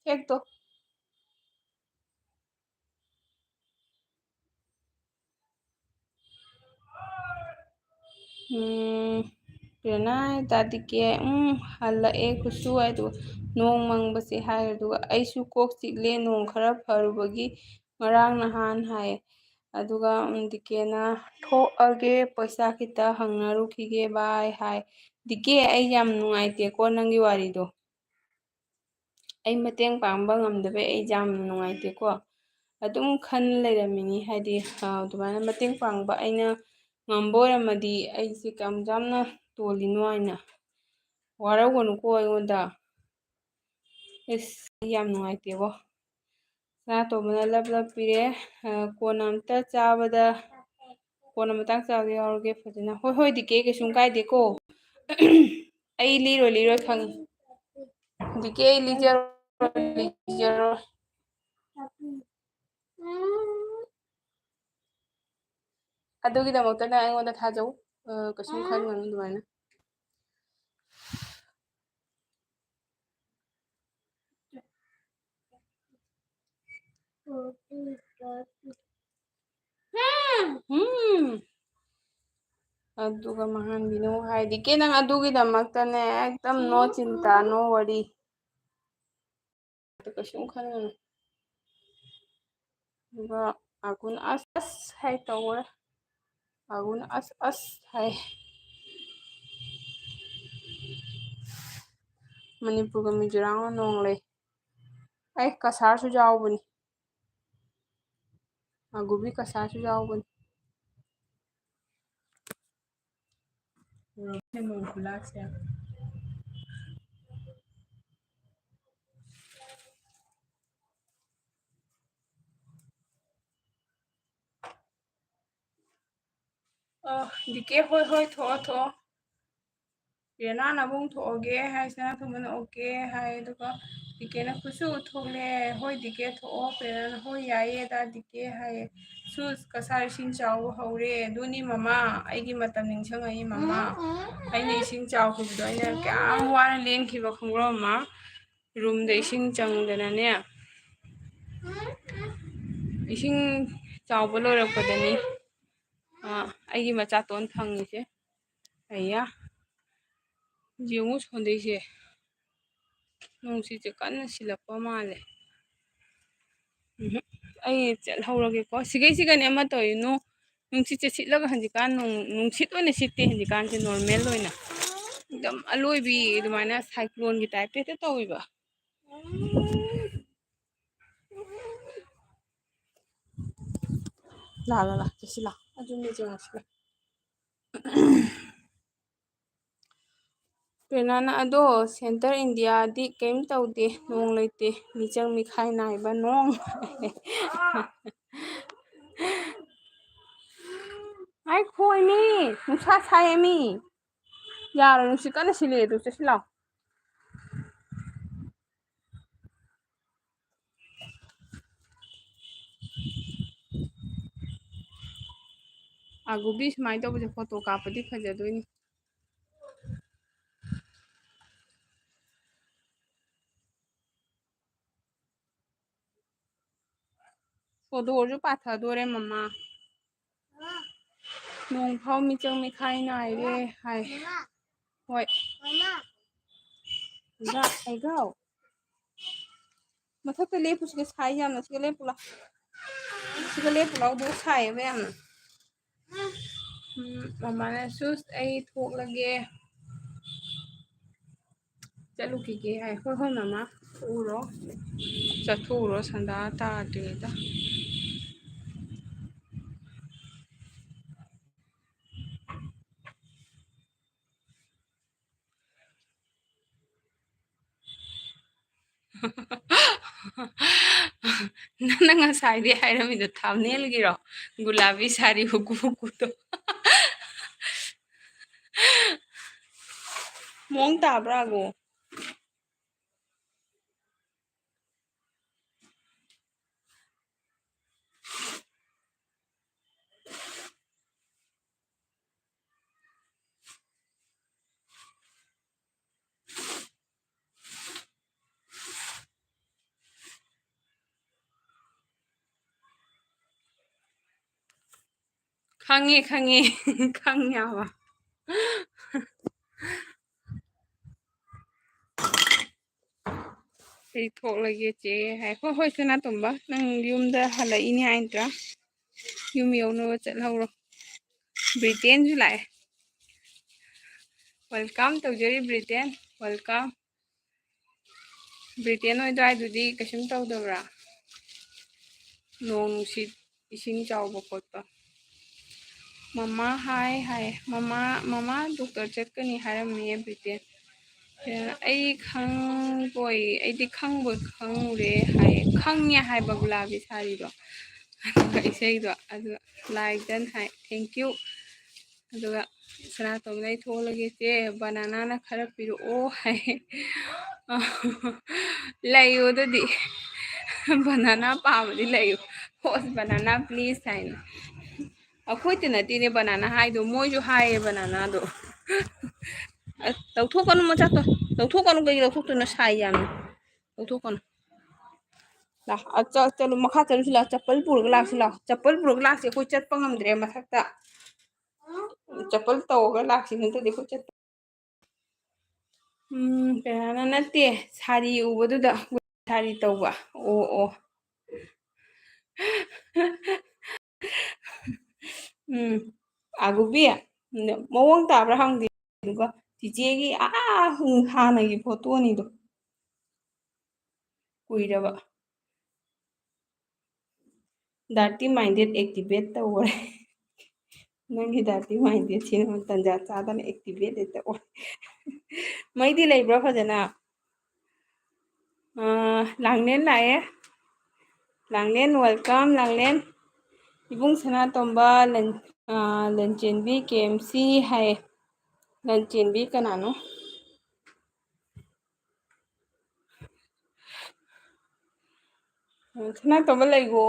ꯍꯦꯛꯇꯣ꯫ ꯎꯝ, ꯄ꯭ꯔꯦꯔꯅꯥ ꯇꯥꯗꯤꯀꯦ, ꯎꯝ, ꯍꯜꯂꯛꯑꯦ ꯈꯨꯠꯁꯨ ꯍꯥꯏꯗꯨꯒ, ꯅꯣꯡ ꯃꯪꯕꯁꯦ ꯍꯥꯏ, ꯑꯗꯨꯒ ꯑꯩꯁꯨ ꯀꯣꯛ ꯆꯤꯛꯂꯦ, ꯅꯣꯡ ꯈꯔ ꯐꯔꯨꯕꯒꯤ ꯉꯔꯥꯡ ꯅꯍꯥꯟ ꯍꯥꯏ꯫ ꯑꯗꯨꯒ, ꯎꯝ, ꯗꯤꯀꯦꯅ, "ꯊꯣꯛꯑꯒꯦ, ꯄꯩꯁꯥ ꯈꯤꯇ ꯍꯪꯅꯔꯨꯈꯤꯒꯦ, bye" ꯍꯥꯏ꯫ ꯗꯤꯀꯦ, ꯑꯩ ꯌꯥꯝ ꯅꯨꯡꯉꯥꯏꯇꯦꯀꯣ ꯅꯪꯒꯤ ꯋꯥꯔꯤꯗꯣ꯫ ꯑꯩ ꯃꯇꯦꯡ ꯄꯥꯡꯕ ꯉꯝꯗꯕꯩ ꯑꯩ ꯌꯥꯝ ꯅꯨꯡꯉꯥꯏꯇꯦꯀꯣ꯫ ꯑꯗꯨꯝ ꯈꯟ ꯂꯩꯔꯝꯃꯤꯅꯤ, ꯍꯥꯏꯗꯤ, ꯑ, ꯑꯗꯨꯃꯥꯏꯅ ꯃꯇꯦꯡ ꯄꯥꯡꯕ ꯑꯩꯅ ꯉꯝꯕ ꯑꯣꯏꯔꯝꯃꯗꯤ ꯑꯩꯁꯦ ꯀꯌꯥꯝ ꯌꯥꯝꯅ ꯇꯣꯜꯂꯤꯅꯣ ꯍꯥꯏꯅ꯫ ꯋꯥꯔꯧꯒꯅꯨꯀꯣ ꯑꯩꯉꯣꯟꯗ꯫ ꯑꯁ, ꯑꯩ ꯌꯥꯝ ꯅꯨꯡꯉꯥꯏꯇꯦꯕꯣ꯫ ꯁꯅꯥꯇꯣꯝꯕꯅ ꯂꯞ ꯂꯞ ꯄꯤꯔꯦ꯫ ꯑ, ꯀꯣꯟꯅ ꯑꯝꯇ ꯆꯥꯕꯗ, ꯀꯣꯟꯅ ꯃꯇꯥꯡ ꯆꯥꯕꯗ ꯌꯥꯎꯔꯒꯦ ꯐꯖꯅ꯫ ꯍꯣꯏ, ꯍꯣꯏ, ꯗꯤꯀꯦ, ꯀꯩꯁꯨꯝ ꯀꯥꯏꯗꯦꯀꯣ꯫ ꯑꯩ ꯂꯤꯔꯣꯏ, ꯂꯤꯔꯣꯏ ꯈꯪꯉꯤ꯫ ꯗꯤꯀꯦ, ꯑꯩ ꯂꯤꯖꯔꯣꯏ, ꯂꯤꯖꯔꯣꯏ꯫ ꯑꯗꯨꯒꯤꯗꯃꯛꯇ ꯅꯪ ꯑꯩꯉꯣꯟꯗ ꯊꯥꯖꯧ꯫ ꯑ, ꯀꯩꯁꯨꯝ ꯈꯟꯒꯅꯨ ꯑꯗꯨꯃꯥꯏꯅ꯫ ꯎꯝ꯫ ꯑꯗꯨꯒ ꯃꯍꯥꯟꯕꯤꯅꯨ ꯍꯥꯏꯗꯤ ꯀꯦ, ꯅꯪ ꯑꯗꯨꯒꯤꯗꯃꯛꯇꯅꯦ, ꯑꯦꯛꯗꯝ no ꯆꯤꯟꯇꯥ, no worry꯫ ꯑꯗꯨ ꯀꯩꯁꯨꯝ ꯈꯟꯒꯅꯨ꯫ ꯑꯗꯨꯒ ꯑꯒꯨꯟ ꯑꯁ ꯑꯁ ꯍꯥꯏ ꯇꯧꯔꯦ꯫ ꯑꯒꯨꯟ ꯑꯁ ꯑꯁ ꯍꯥꯏ꯫ ꯃꯅꯤꯄꯨꯔꯒ ꯃꯤꯖꯣꯔꯥꯝꯒ ꯅꯣꯡ ꯂꯩ꯫ ꯑꯩ ꯀꯁꯥꯔꯁꯨ ꯌꯥꯎꯕꯅꯤ꯫ ꯑꯒꯨꯕꯤ ꯀꯁꯥꯔꯁꯨ ꯌꯥꯎꯕꯅꯤ꯫ ꯎꯔꯛꯇꯦ ꯃꯣꯏ ꯈꯨꯂꯥꯛꯁꯦ꯫ ꯑ, ꯗꯤ ꯀꯦ, ꯍꯣꯏ, ꯍꯣꯏ, ꯊꯣꯛꯑꯣ, ꯊꯣꯛꯑꯣ꯫ ꯔꯦꯅꯥꯅ ꯑꯃꯨꯛ ꯊꯣꯛꯑꯒꯦ ꯍꯥꯏ, ꯁꯅꯥꯇꯣꯝꯕꯅ okay ꯍꯥꯏ, ꯑꯗꯨꯒ ꯗꯤꯀꯦꯅ ꯈꯨꯠꯁꯨ ꯊꯣꯛꯂꯦ꯫ "ꯍꯣꯏ ꯗꯤꯀꯦ ꯊꯣꯛꯑꯣ", ꯄ꯭ꯔꯦꯔꯅꯥꯅ "ꯍꯣꯏ ꯌꯥꯏꯌꯦ ꯗꯥ ꯗꯤꯀꯦ" ꯍꯥꯏꯌꯦ꯫ "ꯁꯨꯁ, ꯀꯁꯥꯔ ꯏꯁꯤꯡ ꯆꯥꯎꯕ ꯍꯧꯔꯦ"꯫ "ꯑꯗꯨꯅꯤ ꯃꯃꯥ, ꯑꯩꯒꯤ ꯃꯇꯝ ꯅꯤꯡꯁꯤꯡꯉꯛꯏ ꯃꯃꯥ꯫ ꯑꯩꯅ ꯏꯁꯤꯡ ꯆꯥꯎꯈꯤꯕꯗꯣ ꯑꯩꯅ ꯀꯌꯥꯝ ꯋꯥꯅ ꯂꯦꯟꯈꯤꯕ ꯈꯪꯕ꯭ꯔꯣ ꯃꯃꯥ? ꯔꯨꯝꯗ ꯏꯁꯤꯡ ꯆꯪꯗꯅꯅꯦ, ꯏꯁꯤꯡ ꯆꯥꯎꯕ ꯂꯣꯏꯔꯛꯄꯗꯅꯤ, ꯑ, ꯑꯩꯒꯤ ꯃꯆꯥꯇꯣꯟ ꯐꯪꯉꯤꯁꯦ꯫ ꯑꯩꯌꯥ, ꯌꯦꯡꯉꯨ ꯁꯣꯟꯗꯩꯁꯦ꯫ ꯅꯨꯡꯁꯤꯠꯁꯦ ꯀꯟꯅ ꯁꯤꯜꯂꯛꯄ ꯃꯥꯜꯂꯦ꯫ ꯎꯝꯍꯨꯝ꯫ ꯑꯩ ꯆꯠꯍꯧꯔꯒꯦꯀꯣ꯫ ꯁꯤꯒꯩꯁꯤꯒꯅꯦ ꯑꯃ ꯇꯧꯔꯤꯅꯨ꯫ ꯅꯨꯡꯁꯤꯠꯁꯦ ꯁꯤꯠꯂꯒ ꯍꯧꯖꯤꯛꯀꯥꯟ ꯅꯨꯡ-, ꯅꯨꯡꯁꯤꯠ ꯑꯣꯏꯅ ꯁꯤꯠꯇꯦ ꯍꯧꯖꯤꯛꯀꯥꯟꯁꯦ, ꯅꯣꯔꯃꯦꯜ ꯑꯣꯏꯅ꯫ ꯑꯗꯨꯝ ꯑꯂꯣꯏꯕꯤ ꯑꯗꯨꯃꯥꯏꯅ ꯁꯥꯏꯀ꯭ꯂꯣꯟꯒꯤ ꯇꯥꯏꯞꯇ ꯍꯦꯛꯇ ꯇꯧꯋꯦꯕ꯫ ꯂꯥ, ꯂꯥ, ꯂꯥ, ꯆꯠꯁꯤ ꯂꯥ꯫ ꯑꯗꯨꯅꯦ ꯆꯪꯉꯁꯤ ꯂꯥ꯫ ꯄ꯭ꯔꯦꯔꯅꯥꯅ, "ꯑꯗꯣ ꯁꯦꯟꯇꯔ ꯏꯟꯗꯤꯌꯥꯗꯤ ꯀꯔꯤꯝ ꯇꯧꯗꯦ, ꯅꯣꯡ ꯂꯩꯇꯦ, ꯃꯤꯆꯪ ꯃꯤꯈꯥꯏ ꯅꯥꯏꯕ ꯅꯣꯡ"꯫ ꯑꯩ ꯈꯣꯏꯅꯤ, ꯅꯨꯡꯁꯥ ꯁꯥꯏꯌꯦꯃꯤ꯫ ꯌꯥꯔꯣꯏ, ꯅꯨꯡꯁꯤꯠ ꯀꯟꯅ ꯁꯤꯜꯂꯛꯑꯦ ꯑꯗꯨ, ꯆꯠꯁꯤ ꯂꯥꯎ꯫ ꯑꯒꯨꯕꯤ ꯁꯨꯃꯥꯏꯅ ꯇꯧꯕꯁꯦ ꯐꯣꯇꯣ ꯀꯥꯞꯄꯗꯤ ꯐꯖꯗꯣꯏꯅꯤ꯫ ꯐꯣꯇꯣꯁꯨ ꯄꯥꯊꯗꯣꯔꯦ ꯃꯃꯥ꯫ "ꯅꯣꯡ ꯐꯥꯎ ꯃꯤꯆꯪ ꯃꯤꯈꯥꯏ ꯅꯥꯏꯔꯦ" ꯍꯥꯏ꯫ ꯍꯣꯏ꯫ ꯏꯟꯗꯥ, ꯑꯩꯒꯥꯎ꯫ ꯃꯊꯛꯇ ꯂꯦꯞꯄꯨ, ꯁꯤꯗ ꯁꯥꯏ ꯌꯥꯝꯅ꯫ ꯁꯤꯗ ꯂꯦꯞꯄꯨ ꯂꯥꯎ꯫ ꯁꯤꯗ ꯂꯦꯞꯄꯨ ꯂꯥꯎ, ꯑꯗꯨ ꯁꯥꯏꯌꯦꯕ ꯌꯥꯝꯅ꯫ ꯎꯝ, ꯃꯃꯥꯅ, "ꯁꯨꯁ, ꯑꯩ ꯊꯣꯛꯂꯒꯦ, ꯆꯠꯂꯨꯈꯤꯒꯦ" ꯍꯥꯏ꯫ "ꯍꯣꯏ, ꯍꯣꯏ, ꯃꯃꯥ, ꯊꯣꯛꯎꯔꯣ, ꯆꯠꯊꯣꯛꯎꯔꯣ, ꯁꯟꯗꯥ ꯇꯥꯗ꯭ꯔꯤꯉꯩꯗ"꯫ ꯅꯪꯅ ꯉꯁꯥꯏꯗꯤ ꯍꯥꯏꯔꯝꯃꯤꯗꯣ ꯊꯥꯝꯅꯦꯜꯒꯤꯔꯣ? ꯒꯨꯂꯥꯕꯤ ꯁꯥꯔꯤ ꯍꯨꯀꯨ ꯍꯨꯀꯨꯗꯣ꯫ ꯃꯑꯣꯡ ꯇꯥꯕ꯭ꯔꯥ ꯑꯒꯣ? ꯈꯪꯉꯦ, ꯈꯪꯉꯦ꯫ ꯈꯪꯉꯦ ꯍꯥꯏꯕ꯫ "ꯑꯩ ꯊꯣꯛꯂꯒꯦ ꯆꯦ" ꯍꯥꯏ꯫ "ꯍꯣꯏ, ꯍꯣꯏ, ꯁꯅꯥꯇꯣꯝꯕ, ꯅꯪ ꯌꯨꯝꯗ ꯍꯜꯂꯛꯏꯅꯦ ꯍꯥꯏ ꯅꯠꯇ꯭ꯔꯥ? ꯌꯨꯝ ꯌꯧꯅꯕ ꯆꯠꯍꯧꯔꯣ꯫" ꯕ꯭ꯔꯤꯇꯦꯟꯁꯨ ꯂꯥꯛꯑꯦ꯫ Welcome ꯇꯧꯖꯔꯤ, ꯕ꯭ꯔꯤꯇꯦꯟ꯫ Welcome꯫ ꯕ꯭ꯔꯤꯇꯦꯟ ꯍꯣꯏ ꯑꯗꯨꯋꯥꯏꯗꯨꯗꯤ ꯀꯩꯁꯨꯝ ꯇꯧꯗꯕ꯭ꯔꯥ? ꯅꯣꯡ ꯅꯨꯡꯁꯤꯠ, ꯏꯁꯤꯡ ꯆꯥꯎꯕ ꯈꯣꯠꯄ? ꯃꯃꯥ ꯍꯥꯏ ꯍꯥꯏ꯫ ꯃꯃꯥ, ꯃꯃꯥ ꯗꯣꯛꯇꯔ ꯆꯠꯀꯅꯤ ꯍꯥꯏꯔꯝꯃꯤꯌꯦ ꯕ꯭ꯔꯤꯇꯦꯟ꯫ ꯑꯩ ꯈꯪꯕꯣꯏ, ꯑꯩꯗꯤ ꯈꯪꯕꯣꯏ ꯈꯪꯉꯨꯔꯦ ꯍꯥꯏꯌꯦ꯫ ꯈꯪꯉꯦ ꯍꯥꯏꯕ ꯒꯨꯂꯥꯕꯤ ꯁꯥꯔꯤꯗꯣ꯫ ꯑꯗꯨꯒ ꯏꯁꯩꯗꯣ꯫ ꯑꯗꯨꯒ ꯂꯥꯏꯖꯟ ꯍꯥꯏ, "Thank you꯫" ꯑꯗꯨꯒ ꯁꯅꯥꯇꯣꯝꯕꯅ, "ꯑꯩ ꯊꯣꯛꯂꯒꯦ ꯆꯦ, ꯕꯅꯥꯅꯥꯅ ꯈꯔ ꯄꯤꯔꯛꯑꯣ" ꯍꯥꯏ꯫ ꯂꯩꯌꯨ ꯑꯗꯨꯗꯤ꯫ "ꯕꯅꯥꯅꯥ ꯄꯥꯝꯃꯗꯤ ꯂꯩꯌꯨ꯫ Host banana please" ꯍꯥꯏꯅ꯫ ꯑꯩꯈꯣꯏꯇ ꯅꯠꯇꯦꯅꯦ ꯕꯅꯥꯅꯥ ꯍꯥꯏꯗꯣ, ꯃꯣꯏꯁꯨ ꯍꯥꯏꯌꯦ ꯕꯅꯥꯅꯥꯗꯣ꯫ ꯑ, ꯂꯧꯊꯣꯛꯀꯅꯨ ꯃꯆꯥꯠꯇꯣ꯫ ꯂꯧꯊꯣꯛꯀꯅꯨ, ꯀꯩꯒꯤ ꯂꯧꯊꯣꯛꯇꯣꯏꯅꯣ? ꯁꯥꯏ ꯌꯥꯝꯅ꯫ ꯂꯧꯊꯣꯛꯀꯅꯨ꯫ ꯂꯥ, ꯑ, ꯆ-, ꯆꯠꯂꯨ, ꯃꯈꯥ ꯆꯠꯂꯨꯁꯤ ꯂꯥꯎ꯫ ꯆꯄꯜ ꯄꯨꯔꯒ ꯂꯥꯛꯁꯤ ꯂꯥꯎ꯫ ꯆꯄꯜ ꯄꯨꯔꯒ ꯂꯥꯛꯁꯤ, ꯑꯩꯈꯣꯏ ꯆꯠꯄ ꯉꯝꯗ꯭ꯔꯦ ꯃꯊꯛꯇ꯫ ꯆꯄꯜ ꯇꯧꯔꯒ ꯂꯥꯛꯁꯤ, ꯅꯠꯇ꯭ꯔꯗꯤ ꯑꯩꯈꯣꯏ ꯆꯠꯄ ꯎꯝ, ꯀꯩꯅꯣꯅ ꯅꯠꯇꯦ, ꯁꯥꯔꯤ ꯎꯕꯗꯨꯗ ꯁꯥꯔꯤ ꯇꯧꯕ꯫ ꯑꯣ, ꯑꯣ꯫ ꯎꯝ, ꯑꯥꯒꯨꯕꯤ, ꯃꯑꯣꯡ ꯇꯥꯕ꯭ꯔꯥ ꯍꯪꯗꯦ, ꯑꯗꯨꯒ ꯆꯤꯆꯦꯒꯤ ꯑꯥ ꯍꯥꯟꯅꯒꯤ ꯐꯣꯇꯣꯅꯤꯗꯣ꯫ ꯀꯨꯏꯔꯕ꯫ Dirty minded activate ꯇꯧꯈ꯭ꯔꯦ꯫ ꯅꯪꯒꯤ dirty minded ꯁꯤꯅ ꯇꯟꯖꯥ ꯆꯥꯗꯅ activate ꯍꯦꯛꯇ ꯑꯣꯏ꯫ ꯃꯩꯗꯤ ꯂꯩꯕ꯭ꯔꯣ ꯐꯖꯅ? ꯑꯥ, ꯂꯥꯡꯂꯦꯟ ꯂꯥꯛꯑꯦ꯫ ꯂꯥꯡꯂꯦꯟ, welcome, ꯂꯥꯡꯂꯦꯟ꯫ ꯏꯕꯨꯡ ꯁꯅꯥꯇꯣꯝꯕ, ꯂꯟ-, ꯑꯥ, ꯂꯟꯆꯦꯟꯕꯤ, K M C ꯍꯥꯏꯌꯦ꯫ ꯂꯟꯆꯦꯟꯕꯤ ꯀꯅꯥꯅꯣ? ꯁꯅꯥꯇꯣꯝꯕ ꯂꯩꯒꯣ,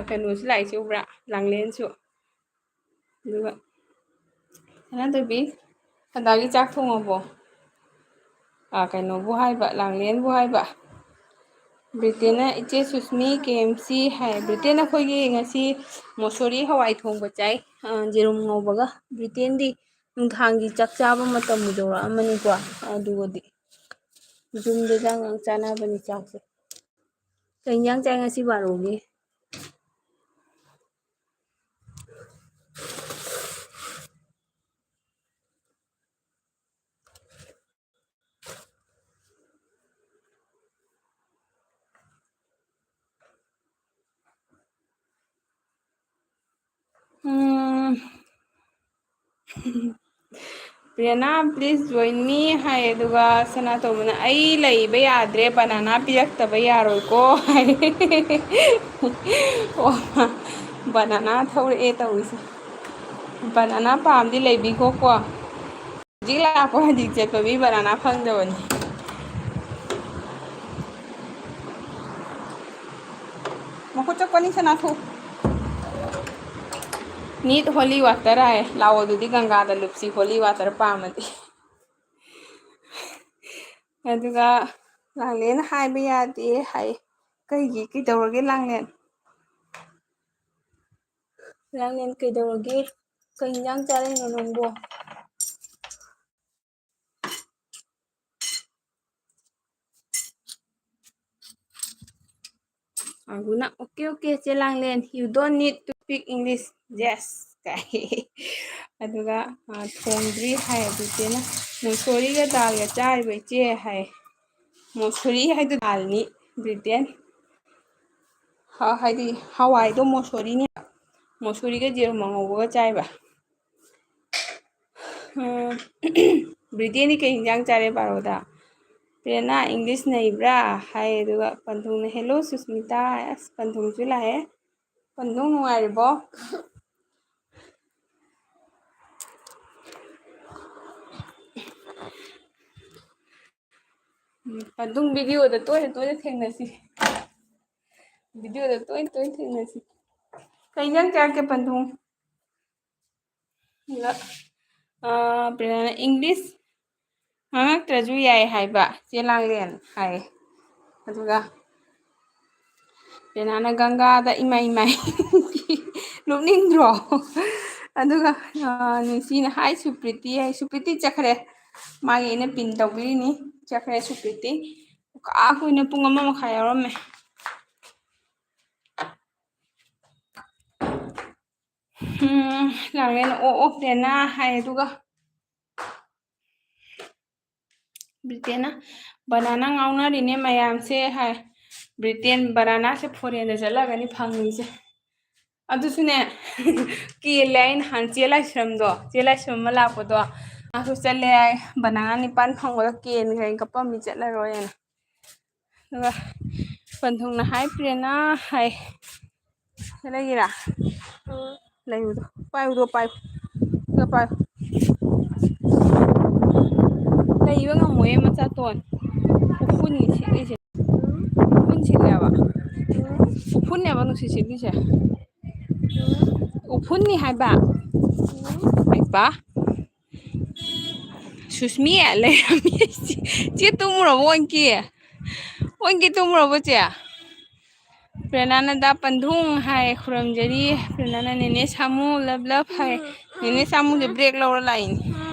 ꯀꯩꯅꯣꯁꯨ ꯂꯥꯛꯏꯁꯦ ꯎꯕ꯭ꯔꯥ? ꯂꯥꯡꯂꯦꯟꯁꯨ꯫ ꯑꯗꯨꯒ, "ꯁꯅꯥꯇꯣꯝꯕꯤ, ꯁꯟꯗꯥꯒꯤ ꯆꯥꯛ ꯊꯣꯡꯉꯕꯣ?" ꯑꯥ, ꯀꯩꯅꯣꯕꯨ ꯍꯥꯏꯕ, ꯂꯥꯡꯂꯦꯟꯕꯨ ꯍꯥꯏꯕ꯫ ꯕ꯭ꯔꯤꯇꯦꯟꯅ "ꯏꯆꯦ ꯁꯨꯁꯃꯤ, ꯀꯦ ꯑꯦꯝ ꯁꯤ" ꯍꯥꯏ꯫ ꯕ꯭ꯔꯤꯇꯦꯟ, ꯑꯩꯈꯣꯏꯒꯤ ꯉꯁꯤ ꯃꯣꯁꯣꯔꯤ ꯍꯋꯥꯏ ꯊꯣꯡꯕ ꯆꯥꯏ, ꯑ, ꯌꯦꯔꯨꯝ ꯉꯧꯕꯒ꯫ ꯕ꯭ꯔꯤꯇꯦꯟꯗꯤ ꯅꯨꯡꯗꯥꯡꯒꯤ ꯆꯥꯛ ꯆꯥꯕ ꯃꯇꯝꯕꯨ ꯌꯧꯔꯛꯑꯃꯅꯤꯀꯣ꯫ ꯑꯗꯨꯒꯗꯤ ꯌꯨꯝꯗ ꯆꯥꯛ ꯉꯥꯛ ꯆꯥꯅꯕꯅꯤ ꯆꯥꯛꯁꯦ꯫ ꯀꯩ ꯏꯟꯖꯥꯡ ꯆꯥꯏ ꯉꯁꯤ ꯕꯥꯔꯣꯒꯤ? ꯎꯝ꯫ "ꯄ꯭ꯔꯦꯔꯅꯥ, please join me" ꯍꯥꯏ, ꯑꯗꯨꯒ ꯁꯅꯥꯇꯣꯝꯕꯅ, "ꯑꯩ ꯂꯩꯕ ꯌꯥꯗ꯭ꯔꯦ, banana ꯄꯤꯔꯛꯇꯕ ꯌꯥꯔꯣꯏꯀꯣ" ꯍꯥꯏ꯫ ꯑꯣ, banana ꯊꯧꯔꯛꯑꯦ ꯇꯧꯔꯤꯁꯦ꯫ Banana ꯄꯥꯝꯗꯤ ꯂꯩꯕꯤꯈꯣꯀꯣ꯫ ꯍꯧꯖꯤꯛ ꯂꯥꯛꯄ ꯍꯧꯖꯤꯛ ꯆꯠꯄ ꯃꯤ banana ꯐꯪꯗꯕꯅꯤ꯫ ꯃꯈꯨꯠ ꯆꯠꯄꯅꯤ ꯁꯅꯥꯊꯣꯏ꯫ "Need holy water" ꯍꯥꯏ꯫ ꯂꯥꯛꯑꯣ ꯑꯗꯨꯗꯤ ꯒꯪꯒꯥꯗ ꯂꯨꯞꯁꯤ, holy water ꯄꯥꯝꯃꯗꯤ꯫ ꯑꯗꯨꯒ ꯂꯥꯡꯂꯦꯟ ꯍꯥꯏꯕ ꯌꯥꯗꯦ ꯍꯥꯏ꯫ ꯀꯩꯒꯤ? ꯀꯩꯗꯧꯔꯒꯦ ꯂꯥꯡꯂꯦꯟ? ꯂꯥꯡꯂꯦꯟ ꯀꯩꯗꯧꯔꯒꯦ? ꯀꯩ ꯏꯟꯖꯥꯡ ꯆꯥꯔꯛꯏꯅꯣ ꯅꯪꯕꯣ? ꯑꯒꯨꯅ, "Okay, okay, ꯆꯦ ꯂꯥꯡꯂꯦꯟ, you don't need to speak English." Yes ꯀꯥꯏ꯫ ꯑꯗꯨꯒ, ꯑ, "ꯊꯣꯡꯗ꯭ꯔꯤ" ꯍꯥꯏ ꯑꯗꯨ ꯆꯦꯅ꯫ "ꯃꯨꯁꯣꯔꯤꯒ ꯗꯥꯜꯒ ꯆꯥꯔꯤꯕ ꯏꯆꯦ" ꯍꯥꯏ꯫ ꯃꯨꯁꯣꯔꯤ ꯍꯥꯏꯗꯨ ꯗꯥꯜꯅꯤ, ꯕ꯭ꯔꯤꯇꯦꯟ꯫ ꯍ-, ꯍꯥꯏꯗꯤ ꯍꯋꯥꯏꯗꯣ ꯃꯨꯁꯣꯔꯤꯅꯦ꯫ ꯃꯨꯁꯣꯔꯤꯒ ꯌꯦꯔꯨꯝ ꯑꯉꯧꯕꯒ ꯆꯥꯏꯕ꯫ ꯎꯝ, ꯕ꯭ꯔꯤꯇꯦꯟꯗꯤ ꯀꯩ ꯍꯤꯟꯖꯥꯡ ꯆꯥꯔꯦ ꯕꯥꯔꯣꯗ? "ꯄ꯭ꯔꯦꯔꯅꯥ, English ꯅꯩꯕ꯭ꯔꯥ?" ꯍꯥꯏ, ꯑꯗꯨꯒ ꯄꯟꯊꯨꯡꯅ, "Hello ꯁꯨꯁꯃꯤꯇꯥ" ꯍꯥꯏ꯫ ꯑꯁ, ꯄꯟꯊꯨꯡꯁꯨ ꯂꯥꯛꯑꯦ꯫ ꯄꯟꯊꯨꯡ ꯅꯨꯡꯉꯥꯏꯔꯤꯕꯣ? ꯎꯝ, ꯄꯟꯊꯨꯡ video ꯗ ꯇꯣꯏꯅ ꯇꯣꯏꯅ ꯊꯦꯡꯅꯁꯤ꯫ Video ꯗ ꯇꯣꯏꯅ ꯇꯣꯏꯅ ꯊꯦꯡꯅꯁꯤ꯫ ꯀꯩ ꯏꯟꯖꯥꯡ ꯆꯥꯔꯛꯀꯦ ꯄꯟꯊꯨꯡ? ꯑꯗꯨꯒ, ꯑ, ꯄ꯭ꯔꯦꯔꯅꯥꯅ "English ꯉꯥꯡꯉꯛꯇ꯭ꯔꯁꯨ ꯌꯥꯏ" ꯍꯥꯏꯕ, ꯆꯦ ꯂꯥꯡꯂꯦꯟ ꯍꯥꯏ꯫ ꯑꯗꯨꯒ ꯄꯦꯅꯥꯅ ꯒꯪꯒꯥꯗ ꯏꯃꯥꯏ ꯏꯃꯥꯏ ꯂꯨꯞꯅꯤꯡꯗ꯭ꯔꯣ? ꯑꯗꯨꯒ, ꯑ, ꯅꯨꯡꯁꯤꯅ, "ꯍꯥꯏ ꯁꯨꯄ꯭ꯔꯤꯇꯤ" ꯍꯥꯏ꯫ ꯁꯨꯄ꯭ꯔꯤꯇꯤ ꯆꯠꯈ꯭ꯔꯦ꯫ ꯃꯥꯒꯤ ꯑꯩꯅ ꯄꯤꯟ ꯇꯧꯕꯤꯔꯤꯅꯤ꯫ ꯆꯠꯈ꯭ꯔꯦ ꯁꯨꯄ꯭ꯔꯤꯇꯤ꯫ ꯀꯥ ꯀꯨꯏꯅ ꯄꯨꯡ ꯑꯃ ꯃꯈꯥꯏ ꯌꯥꯎꯔꯝꯃꯦ꯫ ꯎꯝ, ꯂꯥꯡꯂꯦꯟꯅ, "ꯑꯣ, ꯑꯣ, ꯄꯦꯅꯥ" ꯍꯥꯏ꯫ ꯑꯗꯨꯒ ꯕ꯭ꯔꯤꯇꯦꯟꯅ, "ꯕꯅꯥꯅꯥ ꯉꯥꯎꯅꯔꯤꯅꯦ ꯃꯌꯥꯝꯁꯦ" ꯍꯥꯏ꯫ ꯕ꯭ꯔꯤꯇꯦꯟ ꯕꯅꯥꯅꯥꯁꯦ ꯐꯣꯔꯦꯟꯗ ꯆꯠꯂꯒꯅꯤ ꯐꯪꯉꯤꯁꯦ꯫ ꯑꯗꯨꯁꯨꯅꯦ, ꯀꯦꯜꯂꯦ꯫ ꯑꯩ ꯅꯍꯥꯟ ꯆꯦ ꯂꯥꯏꯁ꯭ꯔꯝꯗꯣ, ꯆꯦ ꯂꯥꯏꯁ꯭ꯔꯝ ꯑꯃ ꯂꯥꯛꯄꯗꯣ, ꯃꯥꯁꯨ ꯆꯠꯂꯦ ꯍꯥꯏ꯫ ꯕꯅꯥꯅꯥ ꯅꯤꯄꯥꯟ ꯐꯪꯕꯗꯣ ꯀꯦꯟꯈ꯭ꯔꯦ, ꯀꯞꯄꯝꯃꯤ, ꯆꯠꯂꯔꯣꯏꯅ꯫ ꯑꯗꯨꯒ ꯄꯟꯊꯨꯡꯅ ꯍꯥꯏ, "ꯄ꯭ꯔꯦꯔꯅꯥ" ꯍꯥꯏ꯫ ꯂꯩꯒꯦꯔꯥ? ꯂꯩꯌꯨꯗꯣ꯫ ꯄꯥꯏꯌꯨꯗꯣ, ꯄꯥꯏꯌꯨ꯫ ꯑꯗꯣ ꯄꯥꯏꯌꯨ꯫ ꯂꯩꯕ ꯉꯝꯃꯣꯏꯌꯦ, ꯃꯆꯥꯇꯣꯟ꯫ ꯎꯐꯨꯟꯅꯤ ꯁꯤꯠꯂꯤꯁꯦ꯫ ꯎꯐꯨꯟ ꯁꯤꯠꯂꯦꯕ꯫ ꯎꯐꯨꯟꯅꯦꯕ ꯅꯨꯡꯁꯤꯠ ꯁꯤꯠꯂꯤꯁꯦ꯫ ꯎꯐꯨꯟꯅꯤ ꯍꯥꯏꯕ꯫ ꯍꯩꯄꯥ꯫ ꯁꯨꯁꯃꯤ ꯂꯩꯔꯝꯃꯤ꯫ ꯆꯦ, ꯆꯦ ꯇꯨꯝꯃꯨꯔꯕꯣ ꯑꯣꯟꯀꯤ? ꯑꯣꯟꯀꯤ ꯇꯨꯝꯃꯨꯔꯕꯣ ꯆꯦ? ꯄ꯭ꯔꯦꯔꯅꯥꯅ ꯗꯥ ꯄꯟꯊꯨꯡ ꯍꯥꯏ, ꯈꯨꯔꯨꯝꯖꯔꯤ꯫ ꯄ꯭ꯔꯦꯔꯅꯥꯅ ꯅꯦꯅꯦ ꯁꯥꯃꯨ love love ꯍꯥꯏ꯫ ꯅꯦꯅꯦ ꯁꯥꯃꯨꯁꯦ break ꯂꯧꯔ ꯂꯥꯛꯏꯅꯦ꯫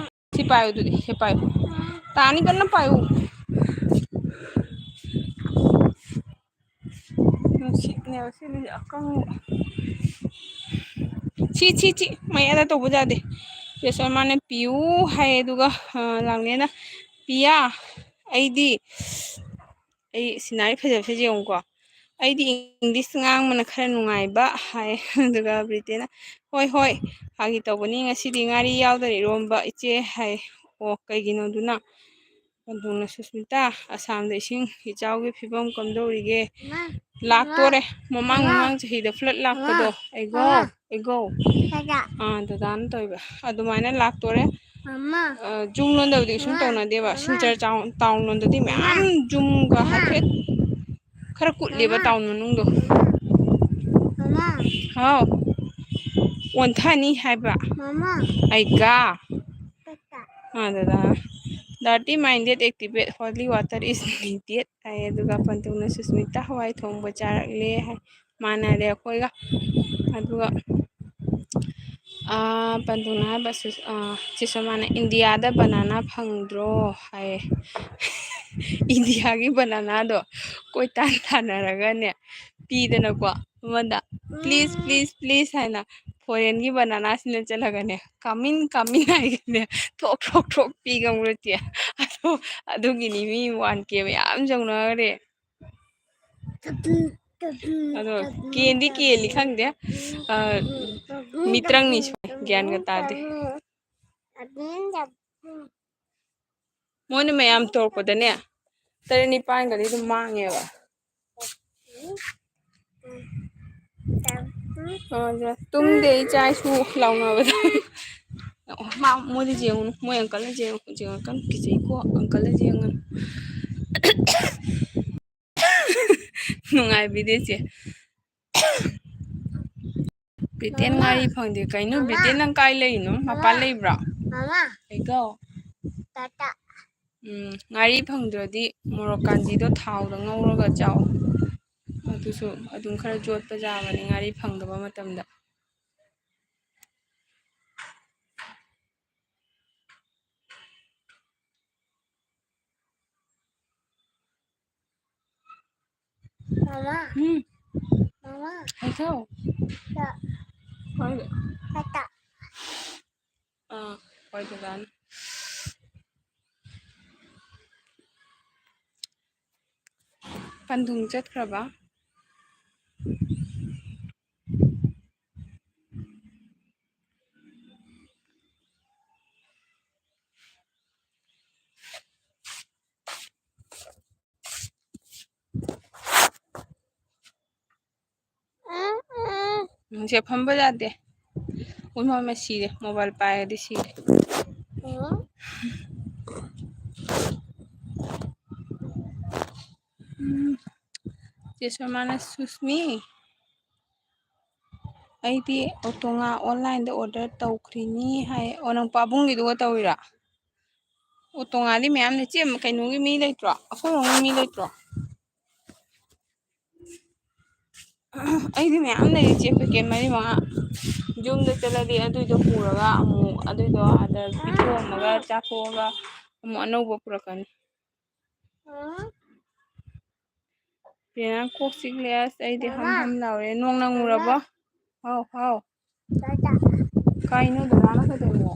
ꯁꯤ ꯄꯥꯏꯌꯨ ꯑꯗꯨꯗꯤ, ꯁꯤ ꯄꯥꯏꯌꯨ꯫ ꯇꯥꯅꯤ ꯀꯟꯅ ꯄꯥꯏꯌꯨ꯫ ꯅꯨꯡꯁꯤꯠꯅꯦꯕ ꯁꯤꯗꯤ ꯑꯀꯪꯕ꯫ ꯁꯤ, ꯁꯤ, ꯁꯤ, ꯃꯌꯥꯗ ꯇꯧꯕ ꯌꯥꯗꯦ꯫ ꯆꯦ ꯁꯣꯃꯥꯅ ꯄꯤꯌꯨ ꯍꯥꯏ, ꯑꯗꯨꯒ, ꯑ, ꯂꯥꯡꯂꯦꯟꯅ, "ꯄꯤꯌꯥ, ꯑꯩꯗꯤ, ꯑꯩ ꯁꯤꯅꯔꯤ ꯐꯖꯕꯁꯦ ꯌꯦꯡꯉꯨꯀꯣ꯫ ꯑꯩꯗꯤ English ꯉꯥꯡꯕꯅ ꯈꯔ ꯅꯨꯡꯉꯥꯏꯕ" ꯍꯥꯏ꯫ ꯑꯗꯨꯒ ꯕ꯭ꯔꯤꯇꯦꯟꯅ, "ꯍꯣꯏ, ꯍꯣꯏ, ꯐꯥꯒꯤ ꯇꯧꯕꯅꯤ, ꯉꯁꯤꯗꯤ ꯉꯥꯔꯤ ꯌꯥꯎꯗꯅ ꯏꯔꯣꯝꯕ, ꯏꯆꯦ" ꯍꯥꯏ꯫ "ꯑꯣ, ꯀꯩꯒꯤꯅꯣ ꯑꯗꯨꯅ?" ꯄꯟꯊꯨꯡꯅ, "ꯁꯨꯁꯃꯤꯇꯥ, ꯑꯁꯥꯝꯗ ꯏꯁꯤꯡ ꯏꯆꯥꯎꯒꯤ ꯐꯤꯕꯝ ꯀꯝꯗꯧꯔꯤꯒꯦ?" ꯃꯥ, ꯂꯥꯛꯇꯣꯔꯦ꯫ ꯃꯃꯥꯡ, ꯃꯃꯥ, ꯃꯃꯥꯡ ꯆꯍꯤꯗ flood ꯂꯥꯛꯄꯗꯣ꯫ ꯃꯃꯥ, ꯑꯩꯒꯣ, ꯃꯃꯥ, ꯑꯩꯒꯣ꯫ ꯗꯥꯗꯥ꯫ ꯑꯥ, ꯗꯗꯥꯅ ꯇꯧꯔꯤꯕ꯫ ꯑꯗꯨꯃꯥꯏꯅ ꯂꯥꯛꯇꯣꯔꯦ꯫ ꯃꯃꯥ꯫ ꯑ, ꯖꯨꯝ ꯂꯣꯟꯗꯕꯗꯤ ꯀꯩꯁꯨꯝ ꯃꯃꯥ, ꯇꯧꯅꯗꯦꯕ꯫ ꯃꯃꯥ꯫ ꯁꯤꯜꯆꯔ ꯆꯥꯎꯟ, ꯇꯥꯎꯟ ꯂꯣꯟꯗꯗꯤ ꯃꯃꯥ꯫ ꯃꯌꯥꯝ ꯖꯨꯝꯒ ꯃꯃꯥ꯫ ꯍꯥꯏꯐꯦꯠ ꯈꯔ ꯀꯨꯠꯂꯦꯕ ꯃꯃꯥ꯫ ꯇꯥꯎꯟ ꯃꯅꯨꯡꯗꯣ꯫ ꯃꯃꯥ꯫ ꯍꯥꯎ꯫ ꯑꯣꯟꯊꯅꯤ ꯍꯥꯏꯕ꯫ ꯃꯃꯥ꯫ ꯑꯩꯒ꯫ ꯇꯥꯇꯥ꯫ ꯑꯥ, ꯗꯗꯥ꯫ Dirty minded activate holy water is needed ꯍꯥꯏ꯫ ꯑꯗꯨꯒ ꯄꯟꯇꯨꯅ ꯁꯨꯁꯃꯤꯇꯥ ꯍꯋꯥꯏ ꯊꯣꯡꯕ ꯆꯥꯔꯛꯂꯦ ꯍꯥꯏ꯫ ꯃꯥꯟꯅꯔꯦ ꯑꯩꯈꯣꯏꯒ꯫ ꯑꯗꯨꯒ ꯄꯟꯇꯨꯅ ꯍꯥꯏꯕ, ꯆꯤꯁꯣꯃꯥꯅ, "ꯏꯟꯗꯤꯌꯥꯗ ꯕꯅꯥꯅꯥ ꯐꯪꯗ꯭ꯔꯣ?" ꯍꯥꯏꯌꯦ꯫ ꯏꯟꯗꯤꯌꯥꯒꯤ ꯕꯅꯥꯅꯥꯗꯣ ꯀꯣꯏꯇꯥꯟ ꯊꯥꯅꯔꯒꯅꯦ, ꯄꯤꯗꯅꯀꯣ, ꯑꯃꯗ "ꯄ꯭ꯂꯤꯁ, ꯄ꯭ꯂꯤꯁ, ꯄ꯭ꯂꯤꯁ" ꯍꯥꯏꯅ, ꯐꯣꯔꯦꯟꯒꯤ ꯕꯅꯥꯅꯥꯁꯤꯅ ꯆꯠꯂꯒꯅꯦ, "ꯀꯥꯃꯤꯟ, ꯀꯥꯃꯤꯟ" ꯍꯥꯏꯒꯅꯦ, ꯊꯣꯛ ꯊꯣꯛ ꯊꯣꯛ ꯄꯤꯒ ꯃꯨꯔꯇꯤ꯫ ꯑꯗꯣ ꯑꯗꯨꯒꯤꯅꯤ ꯃꯤ ꯋꯥꯟ ꯀꯦ ꯃꯌꯥꯝ ꯌꯧꯅꯈ꯭ꯔꯦ꯫ ꯑꯗꯣ ꯀꯦꯟꯗꯤ ꯀꯦꯜꯂꯤ ꯈꯪꯗꯦ꯫ ꯑ, ꯃꯤꯇ꯭ꯔꯪꯅꯤ ꯁꯣꯏ, ꯒ꯭ꯌꯥꯟꯒ ꯇꯥꯗꯦ꯫ ꯃꯣꯏꯅ ꯃꯌꯥꯝ ꯇꯧꯔꯛꯄꯗꯅꯦ, ꯇꯔꯦꯠ ꯅꯤꯄꯥꯟꯒꯗꯤ ꯑꯗꯨꯝ ꯃꯥꯡꯉꯦꯕ꯫ ꯑ, ꯇꯨꯝꯗꯦ, ꯏꯆꯥ ꯏꯁꯨ ꯂꯥꯎꯅꯕꯗ꯫ ꯑꯣ, ꯃꯥ, ꯃꯣꯏꯗ ꯌꯦꯡꯉꯨꯅꯨ, ꯃꯣꯏ ꯑꯪꯀꯜꯅ ꯌꯦꯡꯉꯨ, ꯌꯦꯡꯉꯛꯀꯅꯨ, ꯀꯤꯖꯩꯀꯣ, ꯑꯪꯀꯜꯅ ꯌꯦꯡꯉꯨꯅꯨ꯫ ꯅꯨꯡꯉꯥꯏꯕꯤꯗꯦ ꯆꯦ꯫ ꯕꯤꯇꯦꯟ ꯃꯃꯥ꯫ ꯉꯥꯔꯤ ꯐꯪꯗꯦ꯫ ꯀꯩꯅꯣ, ꯃꯃꯥ꯫ ꯕꯤꯇꯦꯟ ꯅꯪ ꯀꯥꯏ ꯂꯩꯔꯤꯅꯣ? ꯃꯄꯥꯟ ꯃꯃꯥ꯫ ꯂꯩꯕ꯭ꯔꯣ? ꯃꯃꯥ꯫ ꯀꯩꯗꯧ? ꯇꯥꯇꯥ꯫ ꯎꯝ, ꯉꯥꯔꯤ ꯐꯪꯗ꯭ꯔꯗꯤ ꯃꯣꯔꯣꯛ ꯀꯥꯟꯖꯤꯗꯣ ꯊꯥꯎꯗ ꯉꯧꯔꯒ ꯆꯥꯎ꯫ ꯑꯗꯨꯁꯨ ꯑꯗꯨꯝ ꯈꯔ ꯌꯣꯠꯄ ꯌꯥꯕꯅꯤ ꯉꯥꯔꯤ ꯐꯪꯗꯕ ꯃꯇꯝꯗ꯫ ꯃꯃꯥ꯫ ꯎꯝ꯫ ꯃꯃꯥ꯫ ꯍꯩꯊꯧ꯫ ꯇꯥ꯫ ꯀꯥꯏꯗ? ꯇꯥꯇꯥ꯫ ꯑꯥ, ꯍꯣꯏ, ꯗꯗꯥꯅ꯫ ꯄꯟꯊꯨꯡ ꯆꯠꯈ꯭ꯔꯕ? ꯎꯝ, ꯁꯦ ꯐꯝꯕ ꯌꯥꯗꯦ꯫ ꯎꯏꯃꯥ, ꯃꯥ ꯁꯤꯔꯦ꯫ ꯃꯣꯕꯥꯏꯜ ꯄꯥꯏꯔꯗꯤ ꯁꯤꯔꯦ꯫ ꯎꯝ꯫ ꯎꯝ꯫ ꯆꯦ ꯁꯣꯃꯥꯅ, "ꯁꯨꯁꯃꯤ, ꯑꯩꯗꯤ ꯑꯣꯇꯣ ꯉꯥ online-ꯗ order ꯇꯧꯈ꯭ꯔꯤꯅꯤ" ꯍꯥꯏ꯫ ꯑꯣ, ꯅꯪ ꯄꯥꯕꯨꯡꯒꯤꯗꯨꯒ ꯇꯧꯔꯤꯔꯥ? ꯑꯣ, ꯇꯣꯉꯥꯟꯗꯤ ꯃꯌꯥꯝ ꯂꯩ꯫ ꯆꯦ, ꯀꯩꯅꯣꯒꯤ ꯃꯤ ꯂꯩꯇ꯭ꯔꯣ? ꯑꯩꯈꯣꯏꯔꯣꯝꯒꯤ ꯃꯤ ꯂꯩꯇ꯭ꯔꯣ? ꯑꯩꯗꯤ ꯃꯌꯥꯝ ꯂꯩ, ꯆꯦ, ꯄꯦꯀꯦꯠ ꯃꯔꯤ ꯃꯉꯥ꯫ ꯌꯨꯝꯗ ꯆꯠꯂꯗꯤ ꯑꯗꯨꯏꯗꯣ ꯄꯨꯔꯒ ꯑꯃꯨꯛ ꯑꯗꯨꯏꯗꯣ ꯑꯥꯗ ꯄꯤꯊꯣꯛꯑꯝꯃꯒ ꯆꯥꯊꯣꯛꯑꯒ ꯑꯃꯨꯛ ꯑꯅꯧꯕ ꯄꯨꯔꯛꯀꯅꯤ꯫ ꯄꯦꯅꯥ ꯀꯣꯛ ꯆꯤꯛꯂꯦ꯫ ꯑꯁ, ꯑꯩꯗꯤ ꯍꯝ ꯍꯝ ꯂꯥꯎꯔꯦ꯫ ꯅꯣꯡ ꯅꯪꯉꯨꯔꯕꯣ? ꯍꯥꯎ, ꯍꯥꯎ꯫ ꯀꯥꯏꯅꯣ ꯗꯗꯥꯅ ꯀꯩꯗꯧꯔꯤꯅꯣ?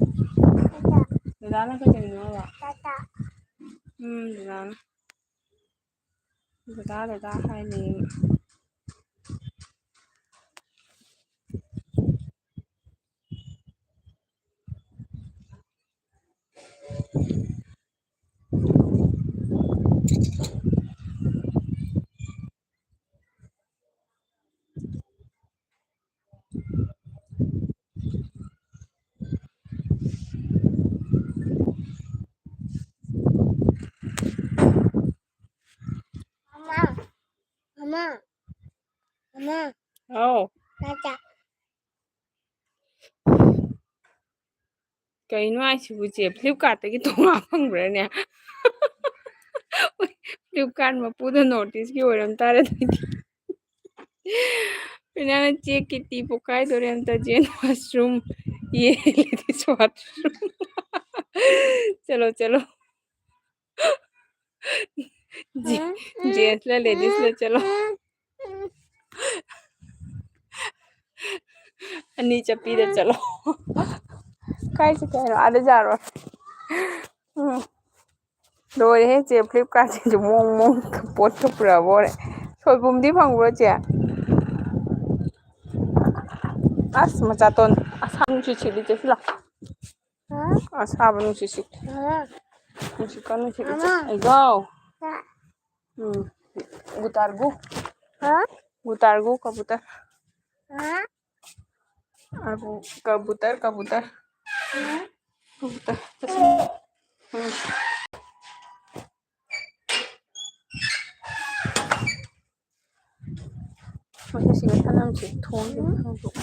ꯗꯗꯥꯅ ꯀꯩꯗꯧꯔꯤꯅꯣ ꯍꯥꯏꯕ? ꯎꯝ, ꯗꯗꯥꯅ꯫ ꯗꯗꯥ, ꯗꯗꯥ ꯍꯥꯏꯅꯦ꯫ ꯃꯃꯥ, ꯃꯃꯥ, ꯃꯃꯥ꯫ ꯍꯥꯎ꯫ ꯇꯥꯇꯥ꯫ ꯀꯩꯅꯣ ꯍꯥꯏꯁꯤꯕꯨ, ꯆꯦ? Flipkart-ꯇꯒꯤ ꯇꯣꯉꯥꯟ ꯐꯪꯕ꯭ꯔꯥꯅꯦ? Flipkart ꯃꯄꯨꯗ North East-ꯀꯤ ꯑꯣꯏꯔꯝ ꯇꯥꯔꯦ ꯑꯗꯨꯗꯤ꯫ ꯄꯦꯅꯥꯅ ꯆꯦ ꯀꯤꯇꯤ ꯄꯣꯛꯈꯥꯏꯗꯣꯔꯦ ꯑꯝꯇ, ꯖꯦꯟ washroom꯫ ꯌꯦ, ladies washroom꯫ ꯆꯠꯂꯣ, ꯆꯠꯂꯣ꯫ ꯖꯦ-, gents-ꯂ ladies-ꯂ ꯆꯠꯂꯣ꯫ ꯑꯅꯤ ꯆꯠꯄꯤꯗ ꯆꯠꯂꯣ꯫ ꯀꯥꯏ ꯆꯠꯀꯦ ꯍꯥꯏꯅꯣ? ꯑꯥꯗ ꯌꯥꯔꯣꯏ꯫ ꯎꯝ꯫ ꯂꯣꯏꯔꯦꯍꯦ, ꯆꯦ Flipkart-ꯁꯤꯡꯁꯨ ꯃꯑꯣꯡ ꯃꯑꯣꯡ ꯄꯣꯠꯀ ꯄꯨꯔꯛꯑꯕ ꯑꯣꯏꯔꯦ꯫ ꯁꯣꯏꯕꯨꯝꯗꯤ ꯐꯪꯕ꯭ꯔꯣ, ꯆꯦ? ꯑꯁ, ꯃꯆꯥꯇꯣꯟ ꯑꯁꯥꯕ ꯅꯨꯡꯁꯤꯠ ꯁꯤꯠꯂꯤ, ꯆꯦ ꯁꯤꯂꯥ꯫ ꯑꯁꯥꯕ ꯅꯨꯡꯁꯤꯠ ꯁꯤꯠꯂꯤ꯫ ꯅꯨꯡꯁꯤꯠ ꯀꯟꯅ ꯁꯤꯠꯂꯤ, ꯆꯦ꯫ ꯑꯩꯒꯥꯎ꯫ ꯎꯝ꯫ ꯒꯨꯇꯥꯔꯒꯨ꯫ ꯒꯨꯇꯥꯔꯒꯨ, ꯀꯕꯨꯇꯔ꯫ ꯑꯕꯨ, ꯀꯕꯨꯇꯔ, ꯀꯕꯨꯇꯔ꯫ ꯀꯕꯨꯇꯔ꯫ ꯎꯝ꯫ ꯃꯁꯤ ꯁꯤꯒ ꯊꯅꯝꯁꯤ ꯊꯣꯡꯁꯤ ꯍꯥꯡꯗꯣꯛ-꯫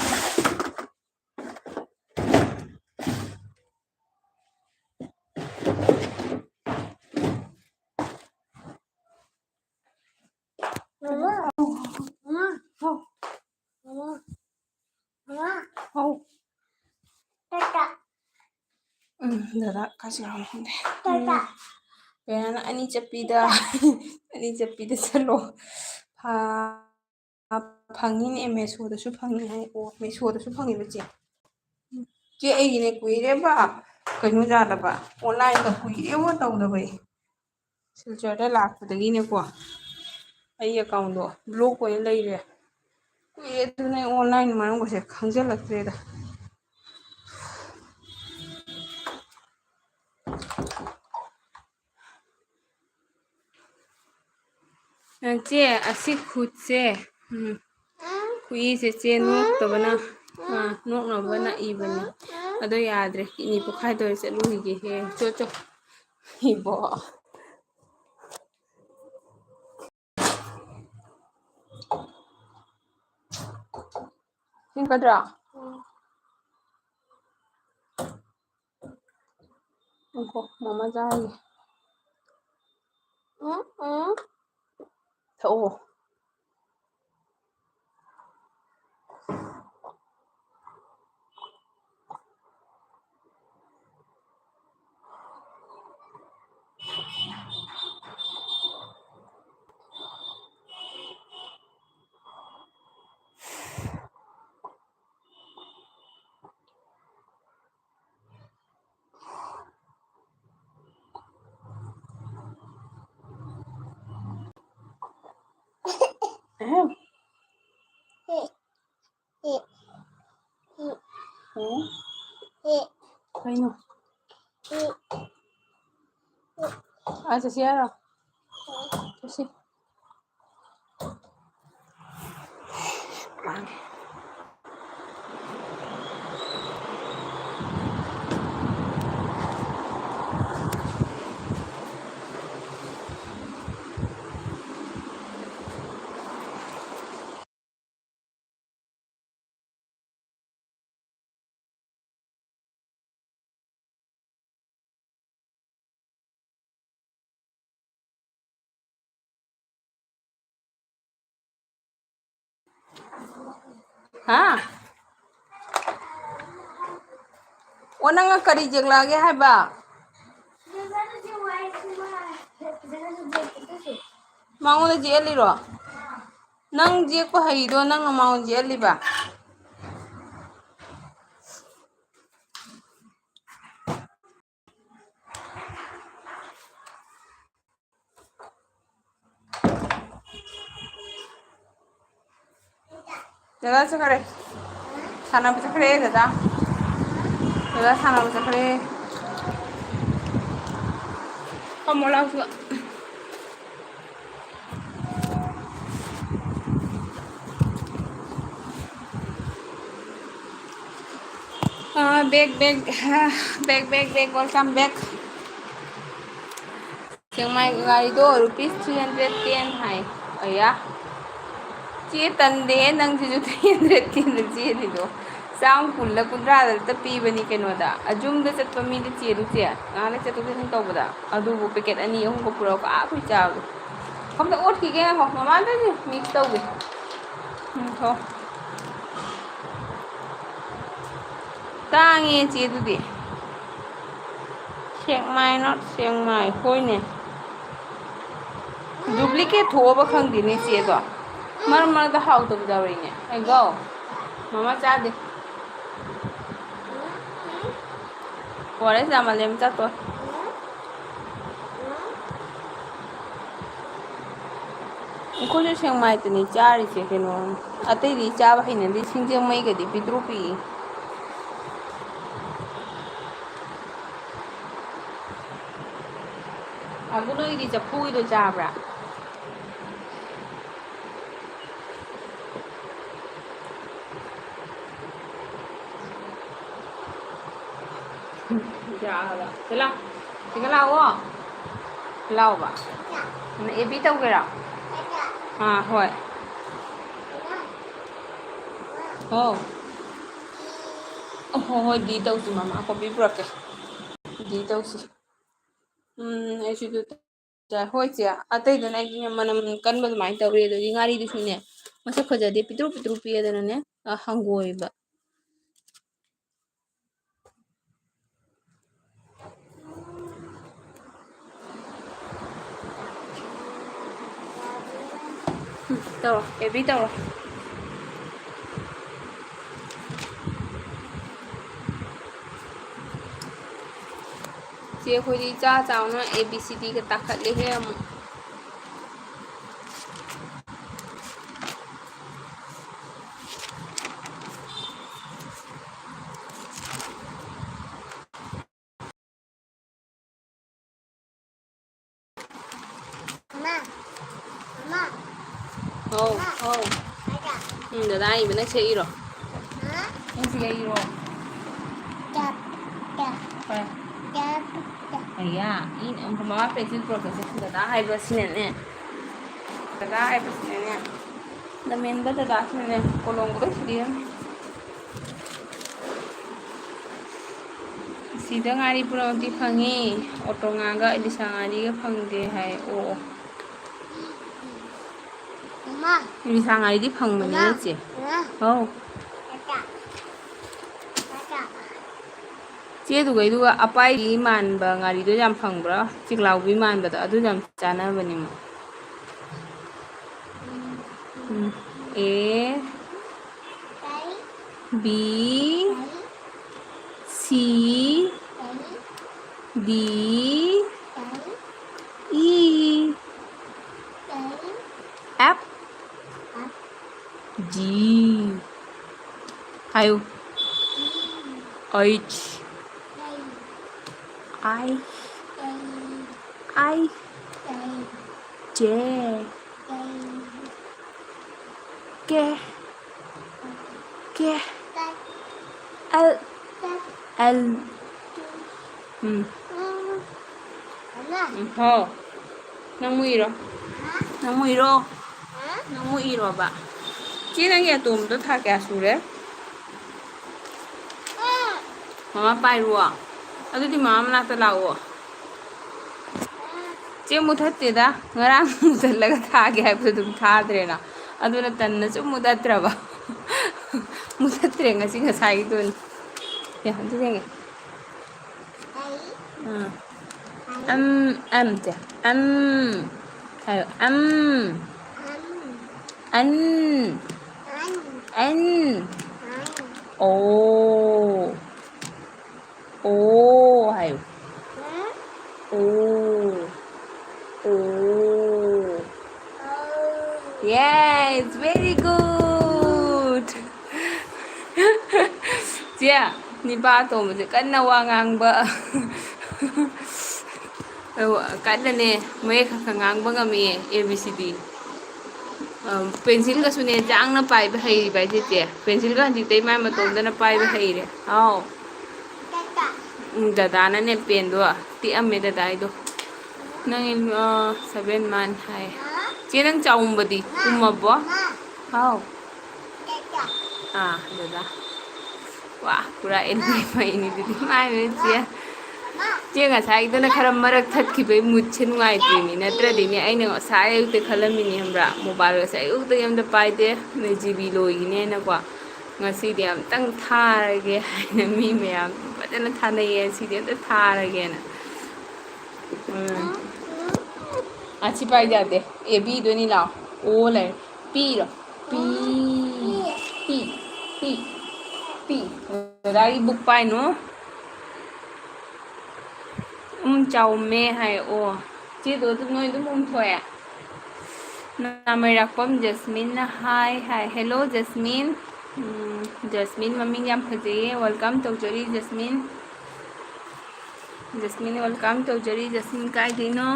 ꯀꯥꯏ ꯆꯠꯈ꯭ꯔꯕꯅꯣ ꯈꯪꯗꯦ꯫ ꯎꯝ, ꯀꯩꯅꯣꯅ ꯑꯅꯤ ꯆꯠꯄꯤꯗ, ꯑꯅꯤ ꯆꯠꯄꯤꯗ ꯆꯠꯂꯣ꯫ ꯐ-, ꯐꯪꯉꯤꯅꯦ, ꯃꯦꯁꯣꯗꯁꯨ ꯐꯪꯉꯤ ꯍꯥꯏ꯫ ꯑꯣ, ꯃꯦꯁꯣꯗꯁꯨ ꯐꯪꯉꯤꯕ ꯆꯦ꯫ ꯆꯦ, ꯑꯩꯒꯤꯅꯦ ꯀꯨꯏꯔꯦꯕ ꯀꯩꯅꯣ ꯌꯥꯗꯕ, online-ꯗ ꯀꯨꯏꯔꯦꯕ ꯇꯧꯗꯕ ꯑꯩ꯫ ꯁꯤꯜꯆꯔꯗ ꯂꯥꯛꯄꯗꯒꯤꯅꯦꯀꯣ, ꯑꯩ account-ꯗꯣ block ꯑꯣꯏꯅ ꯂꯩꯔꯦ꯫ ꯀꯨꯏꯔꯦ ꯑꯗꯨꯅ ꯑꯩ online ꯃꯔꯝꯒꯁꯦ ꯈꯪꯖꯤꯜꯂꯛꯇ꯭ꯔꯦꯗ꯫ ꯆꯦ, ꯑꯁꯤ ꯈꯨꯠꯁꯦ, ꯎꯝ, ꯈꯨꯏꯁꯦ ꯆꯦ ꯅꯣꯛꯇꯕꯅ, ꯑꯥ, ꯅꯣꯛꯅꯕꯅ ꯏꯕꯅꯤ꯫ ꯑꯗꯣ ꯌꯥꯗ꯭ꯔꯦ, kidney ꯄꯣꯛꯈꯥꯏꯗꯧꯔꯦ, ꯆꯠꯂꯨꯈꯤꯒꯦ꯫ ꯍꯦ, ꯆꯣ, ꯆꯣ꯫ ꯏꯕꯣ꯫ ꯁꯤꯡꯀꯗ꯭ꯔꯥ? ꯉꯥꯏꯈꯣ, ꯃꯃꯥ ꯆꯥꯔꯤꯌꯦ꯫ ꯎꯝ, ꯎꯝ꯫ ꯊꯛꯑꯣ꯫ ꯀꯩꯅꯣ? ꯑꯥ, ꯆꯠꯁꯤ ꯍꯥꯏꯔꯣ? ꯆꯠꯁꯤ꯫ ꯍꯥ? ꯑꯣ, ꯅꯪꯅ ꯀꯔꯤ ꯌꯦꯛꯂꯛꯑꯒꯦ ꯍꯥꯏꯕ? ꯃꯉꯣꯟꯗ ꯌꯦꯛꯍꯜꯂꯤꯔꯣ? ꯅꯪ ꯌꯦꯛꯄ ꯍꯩꯗꯣ ꯅꯪꯅ ꯃꯉꯣꯟꯗ ꯌꯦꯛꯍꯜꯂꯤꯕ? ꯗꯗꯥ ꯆꯠꯈ꯭ꯔꯦ꯫ ꯁꯥꯟꯅꯕ ꯆꯠꯈ꯭ꯔꯦ ꯗꯗꯥ꯫ ꯗꯗꯥ ꯁꯥꯟꯅꯕ ꯆꯠꯈ꯭ꯔꯦ꯫ ꯐꯝꯃꯣ ꯂꯥꯎ ꯁꯤꯗ꯫ ꯑꯥ, back, back, back, back, back, welcome back. ꯁꯦꯛꯃꯥꯏ ꯒꯥꯔꯤꯗꯣ rupees three hundred ten ꯍꯥꯏ꯫ ꯑꯌꯥ꯫ ꯆꯦ ꯇꯟꯗꯦꯍꯦ ꯅꯪꯁꯤꯁꯨ, three hundred ten ꯆꯦꯜꯂꯤꯗꯣ꯫ ꯆꯥꯝ ꯀꯨꯟꯂ ꯀꯨꯟꯊ꯭ꯔꯥꯗ ꯄꯤꯕꯅꯤ ꯀꯩꯅꯣꯗ꯫ ꯑ, ꯖꯨꯝꯗ ꯆꯠꯄ ꯃꯤꯗꯤ ꯆꯦꯜꯂꯨ ꯆꯦ꯫ ꯉꯥꯏꯍꯥꯛ ꯂꯩ ꯆꯠꯊꯣꯛ ꯆꯠꯁꯤꯟ ꯇꯧꯕꯗ꯫ ꯑꯗꯨꯕꯨ packet ꯑꯅꯤ ꯑꯍꯨꯝꯒ ꯄꯨꯔꯛꯑꯒ ꯑꯥ ꯑꯩꯈꯣꯏ ꯆꯥꯕꯗꯣ꯫ ꯑꯝꯇ ꯑꯣꯠꯈꯤꯒꯦ ꯉꯥꯏꯈꯣ꯫ ꯃꯃꯥꯗꯗꯤ mix ꯇꯧꯒꯦ꯫ ꯎꯝ, ꯊꯣ꯫ ꯇꯥꯡꯉꯦ ꯆꯦ ꯑꯗꯨꯗꯤ꯫ ꯁꯦꯛꯃꯥꯏ not ꯁꯦꯛꯃꯥꯏ꯫ ꯍꯣꯏꯅꯦ꯫ Duplicate ꯊꯣꯛꯑꯕ ꯈꯪꯗꯦꯅꯦ ꯆꯦꯗꯣ꯫ ꯃꯔꯛ ꯃꯔꯛꯇ ꯍꯥꯎꯇꯕ ꯌꯥꯎꯔꯛꯏꯅꯦ꯫ ꯑꯩꯒꯣ꯫ ꯃꯃꯥ ꯆꯥꯗꯦ꯫ ꯑꯣ ꯑꯥꯔ ꯑꯦꯁ ꯌꯥꯝꯃꯜꯂꯦ ꯃꯆꯥ ꯇꯣ꯫ ꯑꯩꯈꯣꯏꯁꯨ ꯁꯦꯛꯃꯥꯏꯗꯅꯤ ꯆꯥꯔꯤꯁꯦ ꯀꯩꯅꯣ꯫ ꯑꯇꯩꯗꯤ ꯆꯥꯕ ꯍꯩꯅꯗꯦ꯫ ꯁꯤꯡꯖꯃꯩꯒꯗꯤ ꯄꯤꯛꯇ꯭ꯔꯨ ꯄꯤꯛꯏ꯫ ꯑꯗꯨ ꯅꯣꯏꯒꯤꯗꯤ ꯆꯐꯨꯒꯤꯗꯣ ꯆꯥꯕ꯭ꯔꯥ? ꯌꯥꯔꯕ? ꯁꯤ ꯂꯥꯎ꯫ ꯁꯤꯒ ꯂꯥꯛꯑꯣ꯫ ꯂꯥꯎꯕ꯫ ꯑꯦ ꯕꯤ ꯇꯧꯒꯦꯔꯥ? ꯑꯥ, ꯍꯣꯏ꯫ ꯍꯣ꯫ ꯍꯣ, ꯍꯣꯏ, ꯗꯤ ꯇꯧꯁꯤ ꯃꯃꯥ꯫ ꯀꯣꯐꯤ ꯄꯨꯔꯛꯀꯦ꯫ ꯗꯤ ꯇꯧꯁꯤ꯫ ꯎꯝ, ꯑꯩꯁꯨ ꯑꯗꯨ ꯍꯣꯏ ꯆꯦ, ꯑꯇꯩꯗꯅ ꯑꯩꯒꯤ ꯃꯅꯝ ꯀꯟꯕ ꯑꯗꯨꯃꯥꯏꯅ ꯇꯧꯔꯤ꯫ ꯑꯗꯒꯤ ꯉꯥꯔꯤꯗꯨꯁꯨꯅꯦ, ꯃꯁꯛ ꯐꯖꯗꯦ, ꯄꯤꯛꯇ꯭ꯔꯨ ꯄꯤꯛꯇ꯭ꯔꯨ ꯄꯤꯛꯑꯦꯗꯅꯅꯦ, ꯑ, ꯍꯪꯒꯣꯏꯕ꯫ ꯇꯧꯔꯣ, ꯑꯦꯕꯤ ꯇꯧꯔꯣ꯫ ꯆꯦ, ꯑꯩꯈꯣꯏꯗꯤ ꯏꯆꯥ ꯆꯥꯎꯅ ꯑꯦ ꯕꯤ ꯁꯤ ꯗꯤꯒ ꯇꯥꯈꯠꯂꯦꯍꯦ ꯑꯃꯨꯛ꯫ ꯃꯃꯥ, ꯃꯃꯥ, ꯍꯥꯎ, ꯃꯃꯥ, ꯍꯥꯎ꯫ ꯍꯥꯏꯗ꯫ ꯎꯝ, ꯗꯗꯥ ꯏꯕꯅ ꯁꯦ ꯏꯔꯣ꯫ ꯍꯥ? ꯅꯪ ꯁꯤꯒ ꯏꯔꯣ꯫ ꯇꯞ, ꯇꯞ, ꯍꯣꯏ꯫ ꯇꯞ, ꯇꯞ꯫ ꯑꯌꯥ, ꯏ-, ꯃꯃꯥ ꯄꯦꯟꯁꯤꯜ ꯄꯨꯔꯛꯄꯁꯦ ꯗꯗꯥ ꯍꯥꯏꯕꯁꯤꯅꯅꯦ, ꯗꯗꯥ ꯍꯥꯏꯕꯁꯤꯅꯅꯦ, ꯂꯝꯍꯦꯟꯕ ꯗꯗꯥꯁꯤꯅꯅꯦ, ꯀꯣꯂꯣꯝꯒ ꯂꯣꯏ ꯊꯨꯗꯦꯛꯑꯝꯃꯦ꯫ ꯁꯤꯗ ꯉꯥꯔꯤ ꯄꯨꯝꯅꯃꯛꯇꯤ ꯐꯪꯉꯤ, ꯑꯣꯇꯣꯉꯥꯒ ꯏꯂꯤꯁꯥ ꯉꯥꯔꯤꯒ ꯐꯪꯗꯦ ꯍꯥꯏ꯫ ꯑꯣ, ꯑꯣ꯫ ꯃꯃꯥ꯫ ꯏꯂꯤꯁꯥ ꯉꯥꯔꯤꯗꯤ ꯐꯪꯕꯅꯤ, ꯃꯃꯥ꯫ ꯅꯠꯇꯦ? ꯃꯃꯥ꯫ ꯍꯥꯎ꯫ ꯇꯥꯇꯥ꯫ ꯇꯥꯇꯥ꯫ ꯆꯦꯗꯨꯒꯩꯗꯨꯒ ꯑꯄꯥꯏꯕꯤ ꯃꯥꯟꯕ ꯉꯥꯔꯤꯗꯣ ꯌꯥꯝ ꯐꯪꯕ꯭ꯔꯥ? ꯆꯤꯛꯂꯥꯎꯕꯤ ꯃꯥꯟꯕꯗꯣ, ꯑꯗꯨ ꯌꯥꯝ ꯆꯥꯅꯕꯅꯦ ꯃꯣꯏ꯫ ꯎꯝ꯫ ꯎꯝ꯫ ꯑꯦ꯫ ꯀꯩ? ꯕꯤ꯫ ꯀꯩ? ꯁꯤ꯫ ꯀꯩ? ꯗꯤ꯫ ꯀꯩ? ꯏ꯫ ꯀꯩ? ꯑꯦꯐ꯫ ꯑꯦꯐ꯫ ꯖꯤ꯫ ꯍꯥꯏꯌꯨ꯫ ꯖꯤ꯫ ꯑꯩꯆ꯫ ꯀꯩ? ꯑꯥꯏ꯫ ꯀꯩ? ꯑꯥꯏ꯫ ꯀꯩ? ꯖꯦ꯫ ꯀꯩ? ꯀꯦ꯫ ꯀꯦ꯫ ꯀꯩ? ꯑꯦꯜ꯫ ꯀꯩ? ꯑꯦꯜ꯫ ꯎꯝ꯫ ꯎꯝ꯫ ꯎꯝ, ꯍꯥꯎ꯫ ꯅꯪ ꯃꯨꯛ ꯏꯔꯣ꯫ ꯍꯥ? ꯅꯪ ꯃꯨꯛ ꯏꯔꯣ꯫ ꯍꯥ? ꯅꯪ ꯃꯨꯛ ꯏꯔꯣꯕ꯫ ꯆꯦ, ꯅꯪꯒꯤ ꯑꯇꯣꯝꯕꯗꯣ ꯊꯥ ꯀꯌꯥ ꯁꯨꯔꯦ? ꯃꯃꯥ ꯄꯥꯏꯔꯨꯋꯣ꯫ ꯑꯗꯨꯗꯤ ꯃꯃꯥ ꯃꯅꯥꯛꯇ ꯂꯥꯛꯑꯣ꯫ ꯆꯦ, ꯃꯨꯊꯠꯇꯦꯗ꯫ ꯉꯔꯥꯡ ꯃꯨꯊꯠꯂꯒ ꯊꯥꯒꯦ ꯍꯥꯏꯕꯗꯣ ꯑꯗꯨꯝ ꯊꯥꯗ꯭ꯔꯦꯅ꯫ ꯑꯗꯨꯅ ꯇꯟꯅ ꯁꯨꯝ ꯃꯨꯊꯠꯇ꯭ꯔꯕ꯫ ꯃꯨꯊꯠꯇ꯭ꯔꯦ ꯉꯁꯤ, ꯉꯁꯥꯏꯒꯤꯗꯨꯅꯤ꯫ ꯌꯥ, ꯑꯗꯨ ꯌꯦꯡꯒꯦ꯫ ꯑꯥ꯫ ꯑꯝ, ꯑꯝ ꯆꯦ꯫ ꯑꯝ꯫ ꯍꯥꯏꯌꯣ꯫ ꯑꯝ꯫ ꯑꯟ꯫ ꯑꯟ꯫ ꯑꯣ꯫ ꯑꯣ ꯍꯥꯏꯌꯨ꯫ ꯑꯣ꯫ ꯑꯣ꯫ Yes, very good. ꯆꯦ, ꯅꯤꯄꯥ ꯑꯇꯣꯝꯕꯁꯦ ꯀꯟꯅ ꯋꯥ ꯉꯥꯡꯕ꯫ ꯑꯧ, ꯀꯟꯅꯅꯦ ꯃꯌꯦꯛ ꯈꯔ ꯈꯔ ꯉꯥꯡꯕ ꯉꯝꯃꯦ, A B C D꯫ ꯑ, ꯄꯦꯟꯁꯤꯜꯒꯁꯨꯅꯦ ꯆꯥꯡꯅ ꯄꯥꯏꯕ ꯍꯩꯔꯤꯕ ꯍꯥꯏꯁꯦ ꯆꯦ꯫ ꯄꯦꯟꯁꯤꯜꯒ ꯍꯧꯖꯤꯛꯇꯩ ꯃꯥꯏ ꯃꯇꯣꯝꯗꯅ ꯄꯥꯏꯕ ꯍꯩꯔꯦ꯫ ꯍꯥꯎ꯫ ꯎꯝ, ꯗꯗꯥꯅꯅꯦ ꯄꯦꯟꯗꯣ ꯇꯤꯛꯑꯝꯃꯦ ꯗꯗꯥꯏꯗꯣ꯫ ꯅꯪ, ꯑ, seven month ꯍꯥꯏ꯫ ꯆꯦ, ꯅꯪ ꯆꯥꯎꯝꯕꯗꯤ ꯎꯝꯃꯕꯣ? ꯍꯥꯎ꯫ ꯑꯥ, ꯗꯗꯥ꯫ ꯋꯥ, ꯄꯨꯔꯥ ꯑꯦꯟꯇꯤ ꯃꯩꯅꯤ ꯑꯗꯨꯗꯤ꯫ ꯃꯥꯏ ꯆꯦ꯫ ꯆꯦ ꯉꯁꯥꯏꯗꯅ ꯈꯔ ꯃꯔꯛ ꯊꯠꯈꯤꯕꯩ ꯃꯨꯠꯁꯦ ꯅꯨꯡꯉꯥꯏꯇ꯭ꯔꯤꯅꯤ꯫ ꯅꯠꯇ꯭ꯔꯗꯤꯅꯦ ꯑꯩꯅ ꯉꯁꯥꯏ ꯑꯌꯨꯛꯇ ꯈꯜꯂꯝꯃꯤꯅꯤ ꯈꯪꯕ꯭ꯔꯥ? ꯃꯣꯕꯥꯏꯜꯒꯁꯦ ꯑꯌꯨꯛꯇꯒꯤ ꯑꯝꯇ ꯄꯥꯏꯗꯦ꯫ ꯅꯣꯏ G B ꯂꯣꯏꯈꯤꯅꯦꯅꯀꯣ꯫ ꯉꯁꯤꯗꯤ ꯑꯝꯇꯪ ꯊꯥꯔꯒꯦ ꯍꯥꯏꯅ ꯃꯤ ꯃꯌꯥꯝ ꯐꯖꯅ ꯊꯥꯅꯩꯌꯦ꯫ ꯉꯁꯤꯗꯤ ꯑꯝꯇ ꯊꯥꯔꯒꯦꯅ꯫ ꯎꯝ꯫ ꯑꯁꯤ ꯄꯥꯏ ꯌꯥꯗꯦ꯫ A B ꯗꯨꯅꯤ ꯂꯥꯎ꯫ O ꯂꯩꯔꯦ꯫ P ꯔꯣ? P, P, P, P꯫ ꯗꯗꯥꯒꯤ book ꯄꯥꯏꯅꯨ꯫ ꯎꯝ, ꯆꯥꯎꯃꯦ ꯍꯥꯏ꯫ ꯑꯣ꯫ ꯆꯦꯗꯣ ꯑꯗꯨꯝ, ꯅꯣꯏ ꯑꯗꯨꯝ ꯎꯝꯊꯣꯛꯑꯦ꯫ ꯅꯥꯃꯩꯔꯥꯛꯄꯝ ꯖꯁꯃꯤꯟꯅ ꯍꯥꯏ ꯍꯥꯏ꯫ Hello Jasmine. ꯎꯝ, ꯖꯁꯃꯤꯟ ꯃꯃꯤꯡ ꯌꯥꯝ ꯐꯖꯩꯌꯦ꯫ Welcome ꯇꯧꯖꯔꯤ ꯖꯁꯃꯤꯟ꯫ ꯖꯁꯃꯤꯟ welcome ꯇꯧꯖꯔꯤ꯫ ꯖꯁꯃꯤꯟ ꯀꯥꯏꯗꯩꯅꯣ?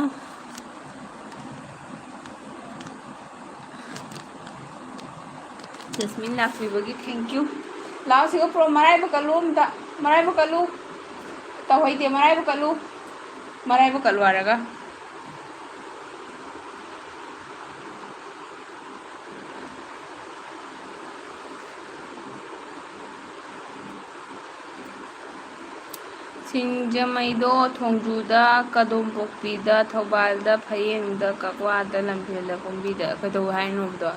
ꯖꯁꯃꯤꯟ ꯂꯥꯛꯄꯤꯕꯒꯤ thank you꯫ ꯂꯥꯛꯑꯣ ꯁꯤꯒ ꯄꯨꯔꯛꯑꯣ꯫ ꯃꯔꯥꯏꯕꯛ ꯀꯜꯂꯨ ꯑꯝꯇ꯫ ꯃꯔꯥꯏꯕꯛ ꯀꯜꯂꯨ꯫ ꯇꯧꯍꯩꯗꯦ꯫ ꯃꯔꯥꯏꯕꯛ ꯀꯜꯂꯨ꯫ ꯃꯔꯥꯏꯕꯛ ꯀꯜꯂꯨ ꯍꯥꯏꯔꯒ꯫ ꯁꯤꯡꯖꯃꯩꯗꯣ ꯊꯣꯡꯖꯨꯗ, ꯀꯗꯣꯝꯄꯣꯛꯄꯤꯗ, ꯊꯧꯕꯥꯜꯗ, ꯐꯌꯦꯡꯗ, ꯀꯛꯋꯥꯗ, ꯂꯝꯐꯦꯜꯗ, ꯀꯨꯝꯕꯤꯗ꯫ ꯀꯩꯗꯧ ꯍꯥꯏꯅꯣꯕꯗꯣ?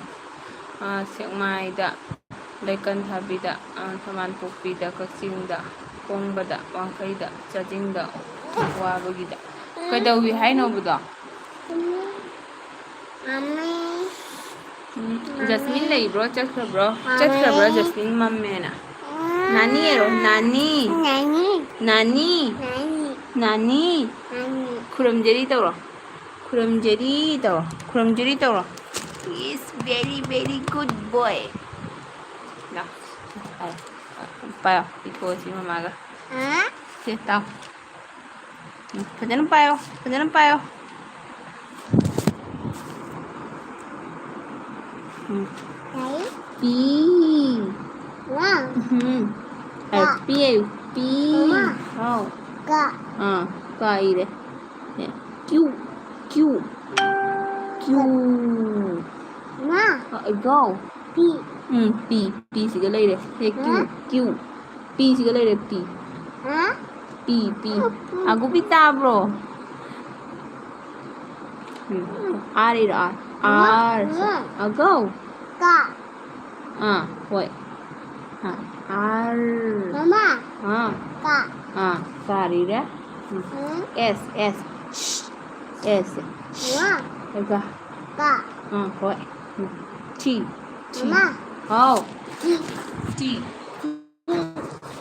ꯑꯥ, ꯁꯦꯛꯃꯥꯏꯗ, ꯂꯩꯀꯟꯊꯥꯕꯤꯗ, ꯑꯥ, ꯊꯧꯕꯥꯜꯄꯣꯛꯄꯤꯗ, ꯀꯛꯆꯤꯡꯗ, ꯀꯣꯡꯕꯗ, ꯋꯥꯡꯈꯩꯗ, ꯆꯥꯖꯤꯡꯗ, ꯋꯥꯕꯒꯤꯗ꯫ ꯀꯩꯗꯧꯏ ꯍꯥꯏꯅꯣꯕꯗꯣ? ꯃꯃꯤ꯫ ꯎꯝ, ꯖꯁꯃꯤꯟ ꯂꯩꯕ꯭ꯔꯣ? ꯆꯠꯈ꯭ꯔꯕ꯭ꯔꯣ? ꯆꯠꯈ꯭ꯔꯕ꯭ꯔꯣ ꯖꯁꯃꯤꯟ? ꯃꯝꯃꯦꯅ꯫ ꯅꯥꯅꯤ ꯍꯥꯏꯔꯣ? ꯅꯥꯅꯤ꯫ ꯅꯥꯅꯤ꯫ ꯅꯥꯅꯤ꯫ ꯅꯥꯅꯤ꯫ ꯅꯥꯅꯤ꯫ ꯅꯥꯅꯤ꯫ ꯈꯨꯔꯨꯝꯖꯔꯤ ꯇꯧꯔꯣ꯫ ꯈꯨꯔꯨꯝꯖꯔꯤ ꯇꯧꯔꯣ꯫ ꯈꯨꯔꯨꯝꯖꯔꯤ ꯇꯧꯔꯣ꯫ Is very, very good boy. ꯂꯥꯎ꯫ ꯄꯥꯏꯌꯣ꯫ ꯄꯤꯊꯣꯛꯑꯁꯤ ꯃꯃꯥꯒ꯫ ꯍꯥ? ꯁꯦ, ꯇꯥꯎ꯫ ꯎꯝ, ꯐꯖꯅ ꯄꯥꯏꯌꯣ꯫ ꯐꯖꯅ ꯄꯥꯏꯌꯣ꯫ ꯎꯝ꯫ ꯂꯥꯏ꯫ ꯄꯤ꯫ ꯋꯥ꯫ ꯎꯝ꯫ ꯑꯦ, ꯀ꯫ ꯄꯤ ꯍꯥꯏꯌꯨ꯫ ꯄꯤ꯫ ꯃꯃꯥ꯫ ꯍꯥꯎ꯫ ꯀ꯫ ꯑꯥ, ꯀ ꯏꯔꯦ꯫ ꯑꯦ, ꯀ꯭ꯌꯨ꯫ ꯀ꯭ꯌꯨ꯫ ꯀ꯭ꯌꯨ꯫ ꯃꯥ꯫ ꯑ, ꯒꯣ꯫ ꯄꯤ꯫ ꯎꯝ, ꯄꯤ꯫ ꯄꯤ ꯁꯤꯒ ꯂꯩꯔꯦ꯫ ꯁꯦ, ꯀ꯭ꯌꯨ꯫ ꯍꯥ? ꯀ꯭ꯌꯨ꯫ ꯄꯤ ꯁꯤꯒ ꯂꯩꯔꯦ, ꯄꯤ꯫ ꯍꯥ? ꯄꯤ, ꯄꯤ꯫ ꯎꯝ, ꯎꯝ꯫ ꯑꯒꯨꯕꯤ ꯇꯥꯕ꯭ꯔꯣ? ꯎꯝ꯫ ꯑꯥꯔ ꯏꯔꯣ, ꯑꯥꯔ꯫ ꯃꯥ, ꯑꯥꯔ꯫ ꯃꯥ꯫ ꯑꯒꯧ꯫ ꯀ꯫ ꯑꯥ, ꯍꯣꯏ꯫ ꯑꯥ, ꯑꯥꯔ꯫ ꯃꯃꯥ꯫ ꯑꯥ꯫ ꯀ꯫ ꯑꯥ, ꯀꯥꯔꯤꯔꯦ꯫ ꯎꯝ꯫ ꯎꯝ꯫ ꯑꯦꯁ, ꯑꯦꯁ꯫ ꯑꯦꯁ꯫ ꯃꯃꯥ꯫ ꯑꯗꯨꯒ꯫ ꯀ꯫ ꯑꯥ, ꯍꯣꯏ꯫ ꯎꯝ꯫ ꯇꯤ꯫ ꯇꯤ꯫ ꯃꯃꯥ꯫ ꯍꯥꯎ꯫ T. T.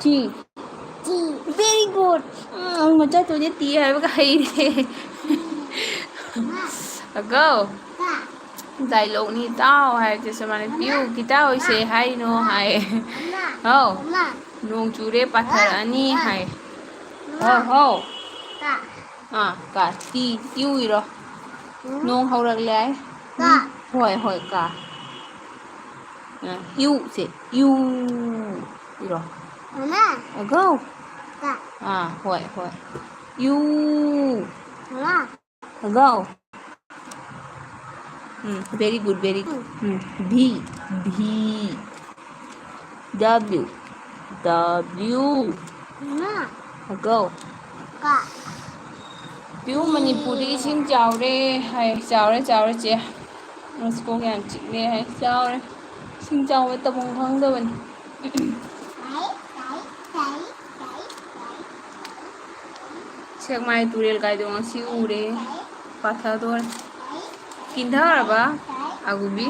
T. T. Very good꯫ ꯎꯝ, ꯃꯆꯥ ꯇꯨꯗꯤ ꯇꯤ ꯍꯥꯏꯕꯒ ꯍꯩꯔꯦ꯫ ꯃꯃꯥ꯫ ꯑꯒꯧ꯫ ꯀ꯫ ꯗꯥꯏꯂꯣꯛꯅꯤ ꯇꯥꯎ ꯍꯥꯏꯕꯁꯦ ꯁꯨꯃꯥꯏꯅ, "ꯄꯤꯌꯨ, ꯀꯤꯇꯥ ꯍꯣꯏꯁꯦ ꯍꯥꯏꯅꯣ" ꯍꯥꯏ꯫ ꯍꯥꯎ꯫ "ꯅꯣꯡ ꯆꯨꯔꯦ, ꯄꯥꯊꯔꯛꯑꯅꯤ" ꯍꯥꯏ꯫ ꯍꯥꯎ, ꯍꯥꯎ꯫ ꯑꯥ, ꯀꯥ, ꯇꯤ, ꯇꯤꯌꯨ ꯏꯔꯣ꯫ ꯅꯣꯡ ꯍꯧꯔꯛꯂꯦ ꯍꯥꯏ꯫ ꯍꯣꯏ, ꯍꯣꯏ, ꯀꯥ꯫ ꯑ, ꯏꯌꯨ ꯁꯦ, ꯏꯌꯨ ꯏꯔꯣ꯫ ꯑꯒꯧ꯫ ꯑꯥ, ꯍꯣꯏ, ꯍꯣꯏ꯫ ꯏꯌꯨ꯫ ꯑꯒꯧ꯫ ꯎꯝ, very good, very good. ꯎꯝ, ꯚꯤ, ꯚꯤ꯫ W, W. ꯃꯃꯥ꯫ ꯑꯒꯧ꯫ ꯀ꯫ ꯄꯤꯌꯨ, ꯃꯅꯤꯄꯨꯔꯗꯤ ꯏꯁꯤꯡ ꯆꯥꯎꯔꯦ ꯍꯥꯏ꯫ ꯆꯥꯎꯔꯦ, ꯆꯥꯎꯔꯦ, ꯆꯦ꯫ ꯑꯁ, ꯀꯣꯛ ꯌꯥꯝ ꯆꯤꯛꯂꯦ ꯍꯥꯏ꯫ ꯆꯥꯎꯔꯦ꯫ ꯏꯁꯤꯡ ꯆꯥꯎꯕ ꯇꯧꯐꯝ ꯈꯪꯗꯕꯅꯤ꯫ ꯁꯦꯛꯃꯥꯏ ꯇꯨꯔꯦꯜ ꯀꯥꯏꯗꯣ ꯉꯁꯤ ꯎꯔꯦ꯫ ꯄꯥꯊꯗꯣꯔꯦ꯫ ꯀꯤꯟꯊꯔꯕ, ꯑꯒꯨꯕꯤ?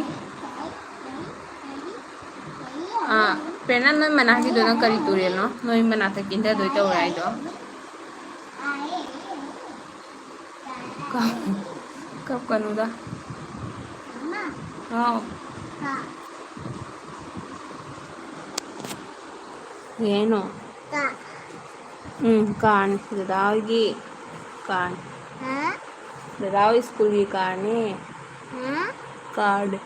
ꯑꯥ, ꯄ꯭ꯔꯦꯔꯅꯥ, ꯅꯣꯏ ꯃꯅꯥꯛꯀꯤꯗꯣ ꯅꯪ ꯀꯔꯤ ꯇꯨꯔꯦꯜꯅꯣ? ꯅꯣꯏ ꯃꯅꯥꯛꯇ ꯀꯤꯟꯊꯗꯣꯏ ꯇꯧꯔꯦ ꯍꯥꯏꯗꯣ? ꯀꯞ-, ꯀꯞꯀꯅꯨꯗ꯫ ꯍꯥꯎ꯫ ꯀꯩ ꯍꯥꯏꯅꯣ? ꯎꯝ, ꯀꯥꯔꯅꯤ꯫ ꯗꯗꯥ ꯍꯣꯏꯒꯤ ꯀꯥꯔꯅꯤ꯫ ꯗꯗꯥ ꯍꯣꯏ ꯁ꯭ꯀꯨꯜꯒꯤ ꯀꯥꯔꯅꯤ꯫ ꯀꯥꯔꯅꯤ꯫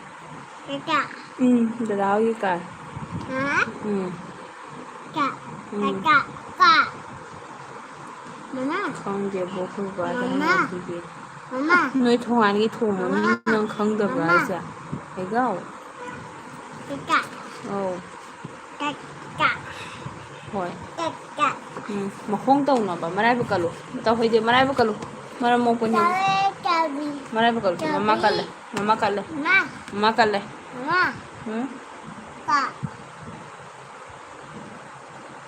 ꯎꯝ, ꯗꯗꯥ ꯍꯣꯏꯒꯤ ꯀꯥꯔ꯫ ꯎꯝ꯫ ꯎꯝ꯫ ꯈꯪꯗꯦꯕꯣ, ꯑꯩꯈꯣꯏ ꯕꯕꯥꯗ ꯍꯪꯉꯛꯈꯤꯒꯦ꯫ ꯅꯣꯏ ꯊꯣꯡꯒꯥꯟꯒꯤ ꯊꯣꯡ ꯃꯃꯤꯡ ꯅꯪ ꯈꯪꯗꯕ꯭ꯔꯥ ꯍꯥꯏꯁꯦ? ꯍꯩꯒꯥꯎ꯫ ꯑꯧ꯫ ꯍꯣꯏ꯫ ꯎꯝ, ꯃꯈꯣꯡ ꯇꯧꯅꯕ꯫ ꯃꯔꯥꯏꯕꯛ ꯀꯜꯂꯨ꯫ ꯇꯧꯍꯩꯗꯦ, ꯃꯔꯥꯏꯕꯛ ꯀꯜꯂꯨ꯫ ꯃꯔꯝ ꯃꯣꯛꯄꯅꯤ꯫ ꯃꯔꯥꯏꯕꯛ ꯀꯜꯂꯨ꯫ ꯃꯃꯥ ꯀꯜꯂꯦ꯫ ꯃꯃꯥ ꯀꯜꯂꯦ꯫ ꯃꯃꯥ ꯀꯜꯂꯦ꯫ ꯎꯝ?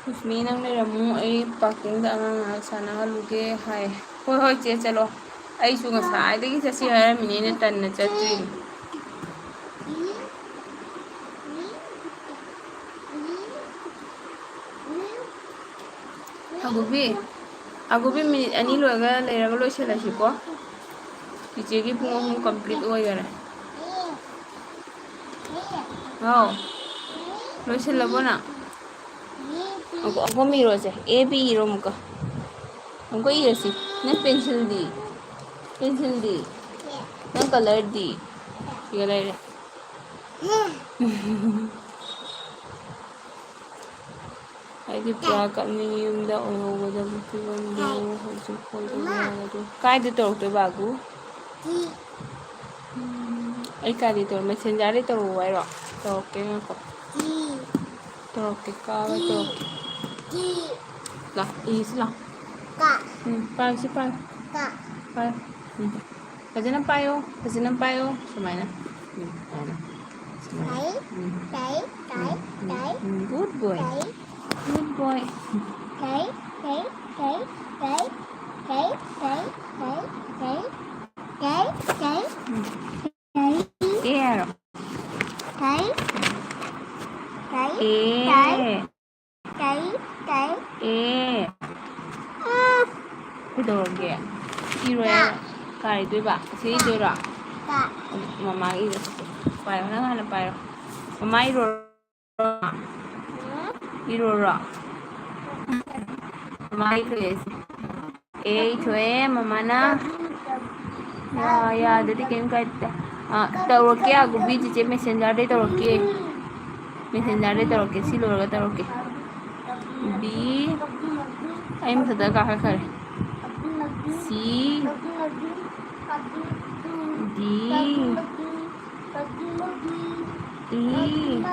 ꯁꯨꯁꯃꯤ, ꯅꯪ ꯂꯩꯔꯝꯃꯨ, ꯑꯩ ꯄꯥꯔꯀꯤꯡꯗ ꯑꯉꯥꯡ ꯉꯥꯏꯍꯥꯛ ꯁꯥꯟꯅꯍꯜꯂꯨꯒꯦ ꯍꯥꯏ꯫ ꯍꯣꯏ, ꯍꯣꯏ, ꯆꯦ, ꯆꯠꯂꯣ꯫ ꯑꯩꯁꯨ ꯉꯁꯥꯏꯗꯒꯤ ꯆꯠꯁꯤ ꯍꯥꯏꯔꯝꯃꯤꯅꯦ, ꯑꯩꯅ ꯇꯟꯅ ꯆꯠꯇ꯭ꯔꯤꯅꯦ꯫ ꯑꯒꯨꯕꯤ, ꯑꯒꯨꯕꯤ, ꯃꯤꯅꯤꯠ ꯑꯅꯤ ꯂꯣꯏꯔꯒ ꯂꯩꯔꯒ ꯂꯣꯏꯁꯤꯜꯂꯁꯤꯀꯣ꯫ ꯆꯤꯆꯦꯒꯤ ꯄꯨꯡ ꯑꯍꯨꯝ complete ꯑꯣꯏꯈꯔꯦ꯫ ꯍꯥꯎ, ꯂꯣꯏꯁꯤꯜꯂꯕꯣ ꯅꯪ? ꯑꯃꯨꯛꯀ, ꯑꯃꯨꯛꯀ ꯏꯔꯣꯁꯦ꯫ A B ꯏꯔꯣ ꯑꯃꯨꯛꯀ꯫ ꯑꯃꯨꯛꯀ ꯏꯔꯁꯤ꯫ ꯅꯪ pencilꯗꯤ? Pencilꯗꯤ? ꯅꯪ colourꯗꯤ? ꯁꯤꯒ ꯂꯩꯔꯦ꯫ ꯑꯩꯗꯤ ꯄꯨꯔꯥ ꯀꯞꯅꯤꯡꯉꯤ, ꯌꯨꯝꯗ ꯑꯣꯏꯍꯧꯒꯗꯕ ꯐꯤꯕꯝꯗꯣ꯫ ꯍꯧꯖꯤꯛ ꯐꯣꯟ ꯇꯧꯕ ꯌꯥꯒꯗ꯭ꯔꯣ? ꯀꯥꯏꯗ ꯇꯧꯔꯛꯇꯣꯏꯕ, ꯑꯒꯨ? ꯎꯝ, ꯑꯩ ꯀꯥꯏꯗ ꯇꯧꯔꯛ-, messengerꯗ ꯇꯧꯔꯛꯑꯣ ꯍꯥꯏꯔꯣ? ꯇꯧꯔꯛꯀꯦ, ꯉꯥꯏꯈꯣ꯫ ꯇꯧꯔꯛꯀꯦ, ꯀꯥꯎꯔꯦ, ꯇꯧꯔꯛꯀꯦ꯫ ꯂꯥꯎ, ꯏꯁꯤ ꯂꯥꯎ꯫ ꯎꯝ, ꯄꯥꯏꯁꯤ, ꯄꯥꯏ꯫ ꯄꯥꯏ꯫ ꯎꯝ꯫ ꯐꯖꯅ ꯄꯥꯏꯌꯣ, ꯐꯖꯅ ꯄꯥꯏꯌꯣ꯫ ꯁꯨꯃꯥꯏꯅ꯫ ꯎꯝ, ꯁꯨꯃꯥꯏꯅ꯫ ꯁꯨꯃꯥꯏꯅ꯫ ꯎꯝ꯫ ꯎꯝ, ꯎꯝ, ꯎꯝ, good boy꯫ Good boy꯫ ꯎꯝ꯫ ꯑꯦ ꯍꯥꯏꯔꯣ꯫ ꯑꯦ꯫ ꯀꯩ? ꯀꯩ? ꯑꯦ꯫ ꯎꯝ꯫ ꯀꯩꯗꯧꯔꯒꯦ? ꯏꯔꯣꯏ ꯀꯥ꯫ ꯍꯥꯏꯔꯣ? ꯀꯥꯏꯗꯣꯏꯕ? ꯑꯁꯤ ꯏꯗꯣꯏꯔꯣ? ꯀꯥ꯫ ꯃꯃꯥꯒꯤ ꯏꯔꯣ꯫ ꯄꯥꯏꯌꯣ, ꯅꯪ ꯍꯥꯟꯅ ꯄꯥꯏꯔꯣ꯫ ꯃꯃꯥ ꯏꯔꯣ꯫ ꯎꯝ꯫ ꯏꯔꯣꯔꯣ? ꯃꯃꯥ ꯏꯊꯣꯛꯑꯦ꯫ ꯑꯦ ꯏꯊꯣꯛꯑꯦ, ꯃꯃꯥꯅ꯫ ꯌꯥ-, ꯌꯥꯗꯗꯤ ꯀꯩꯝ ꯀꯥꯏꯗꯦ꯫ ꯑ, ꯇꯧꯔꯛꯀꯦ, ꯑꯒꯨꯕꯤ ꯆꯤꯆꯦ, messenger ꯗꯩ ꯇꯧꯔꯛꯀꯦ꯫ Messenger ꯗꯩ ꯇꯧꯔꯛꯀꯦ, ꯁꯤ ꯂꯣꯏꯔꯒ ꯇꯧꯔꯛꯀꯦ꯫ ꯕꯤ, ꯑꯩ ꯃꯊꯛꯇ ꯀꯥꯈꯠꯈꯔꯦ꯫ ꯁꯤ, ꯗꯤ, ꯏ꯫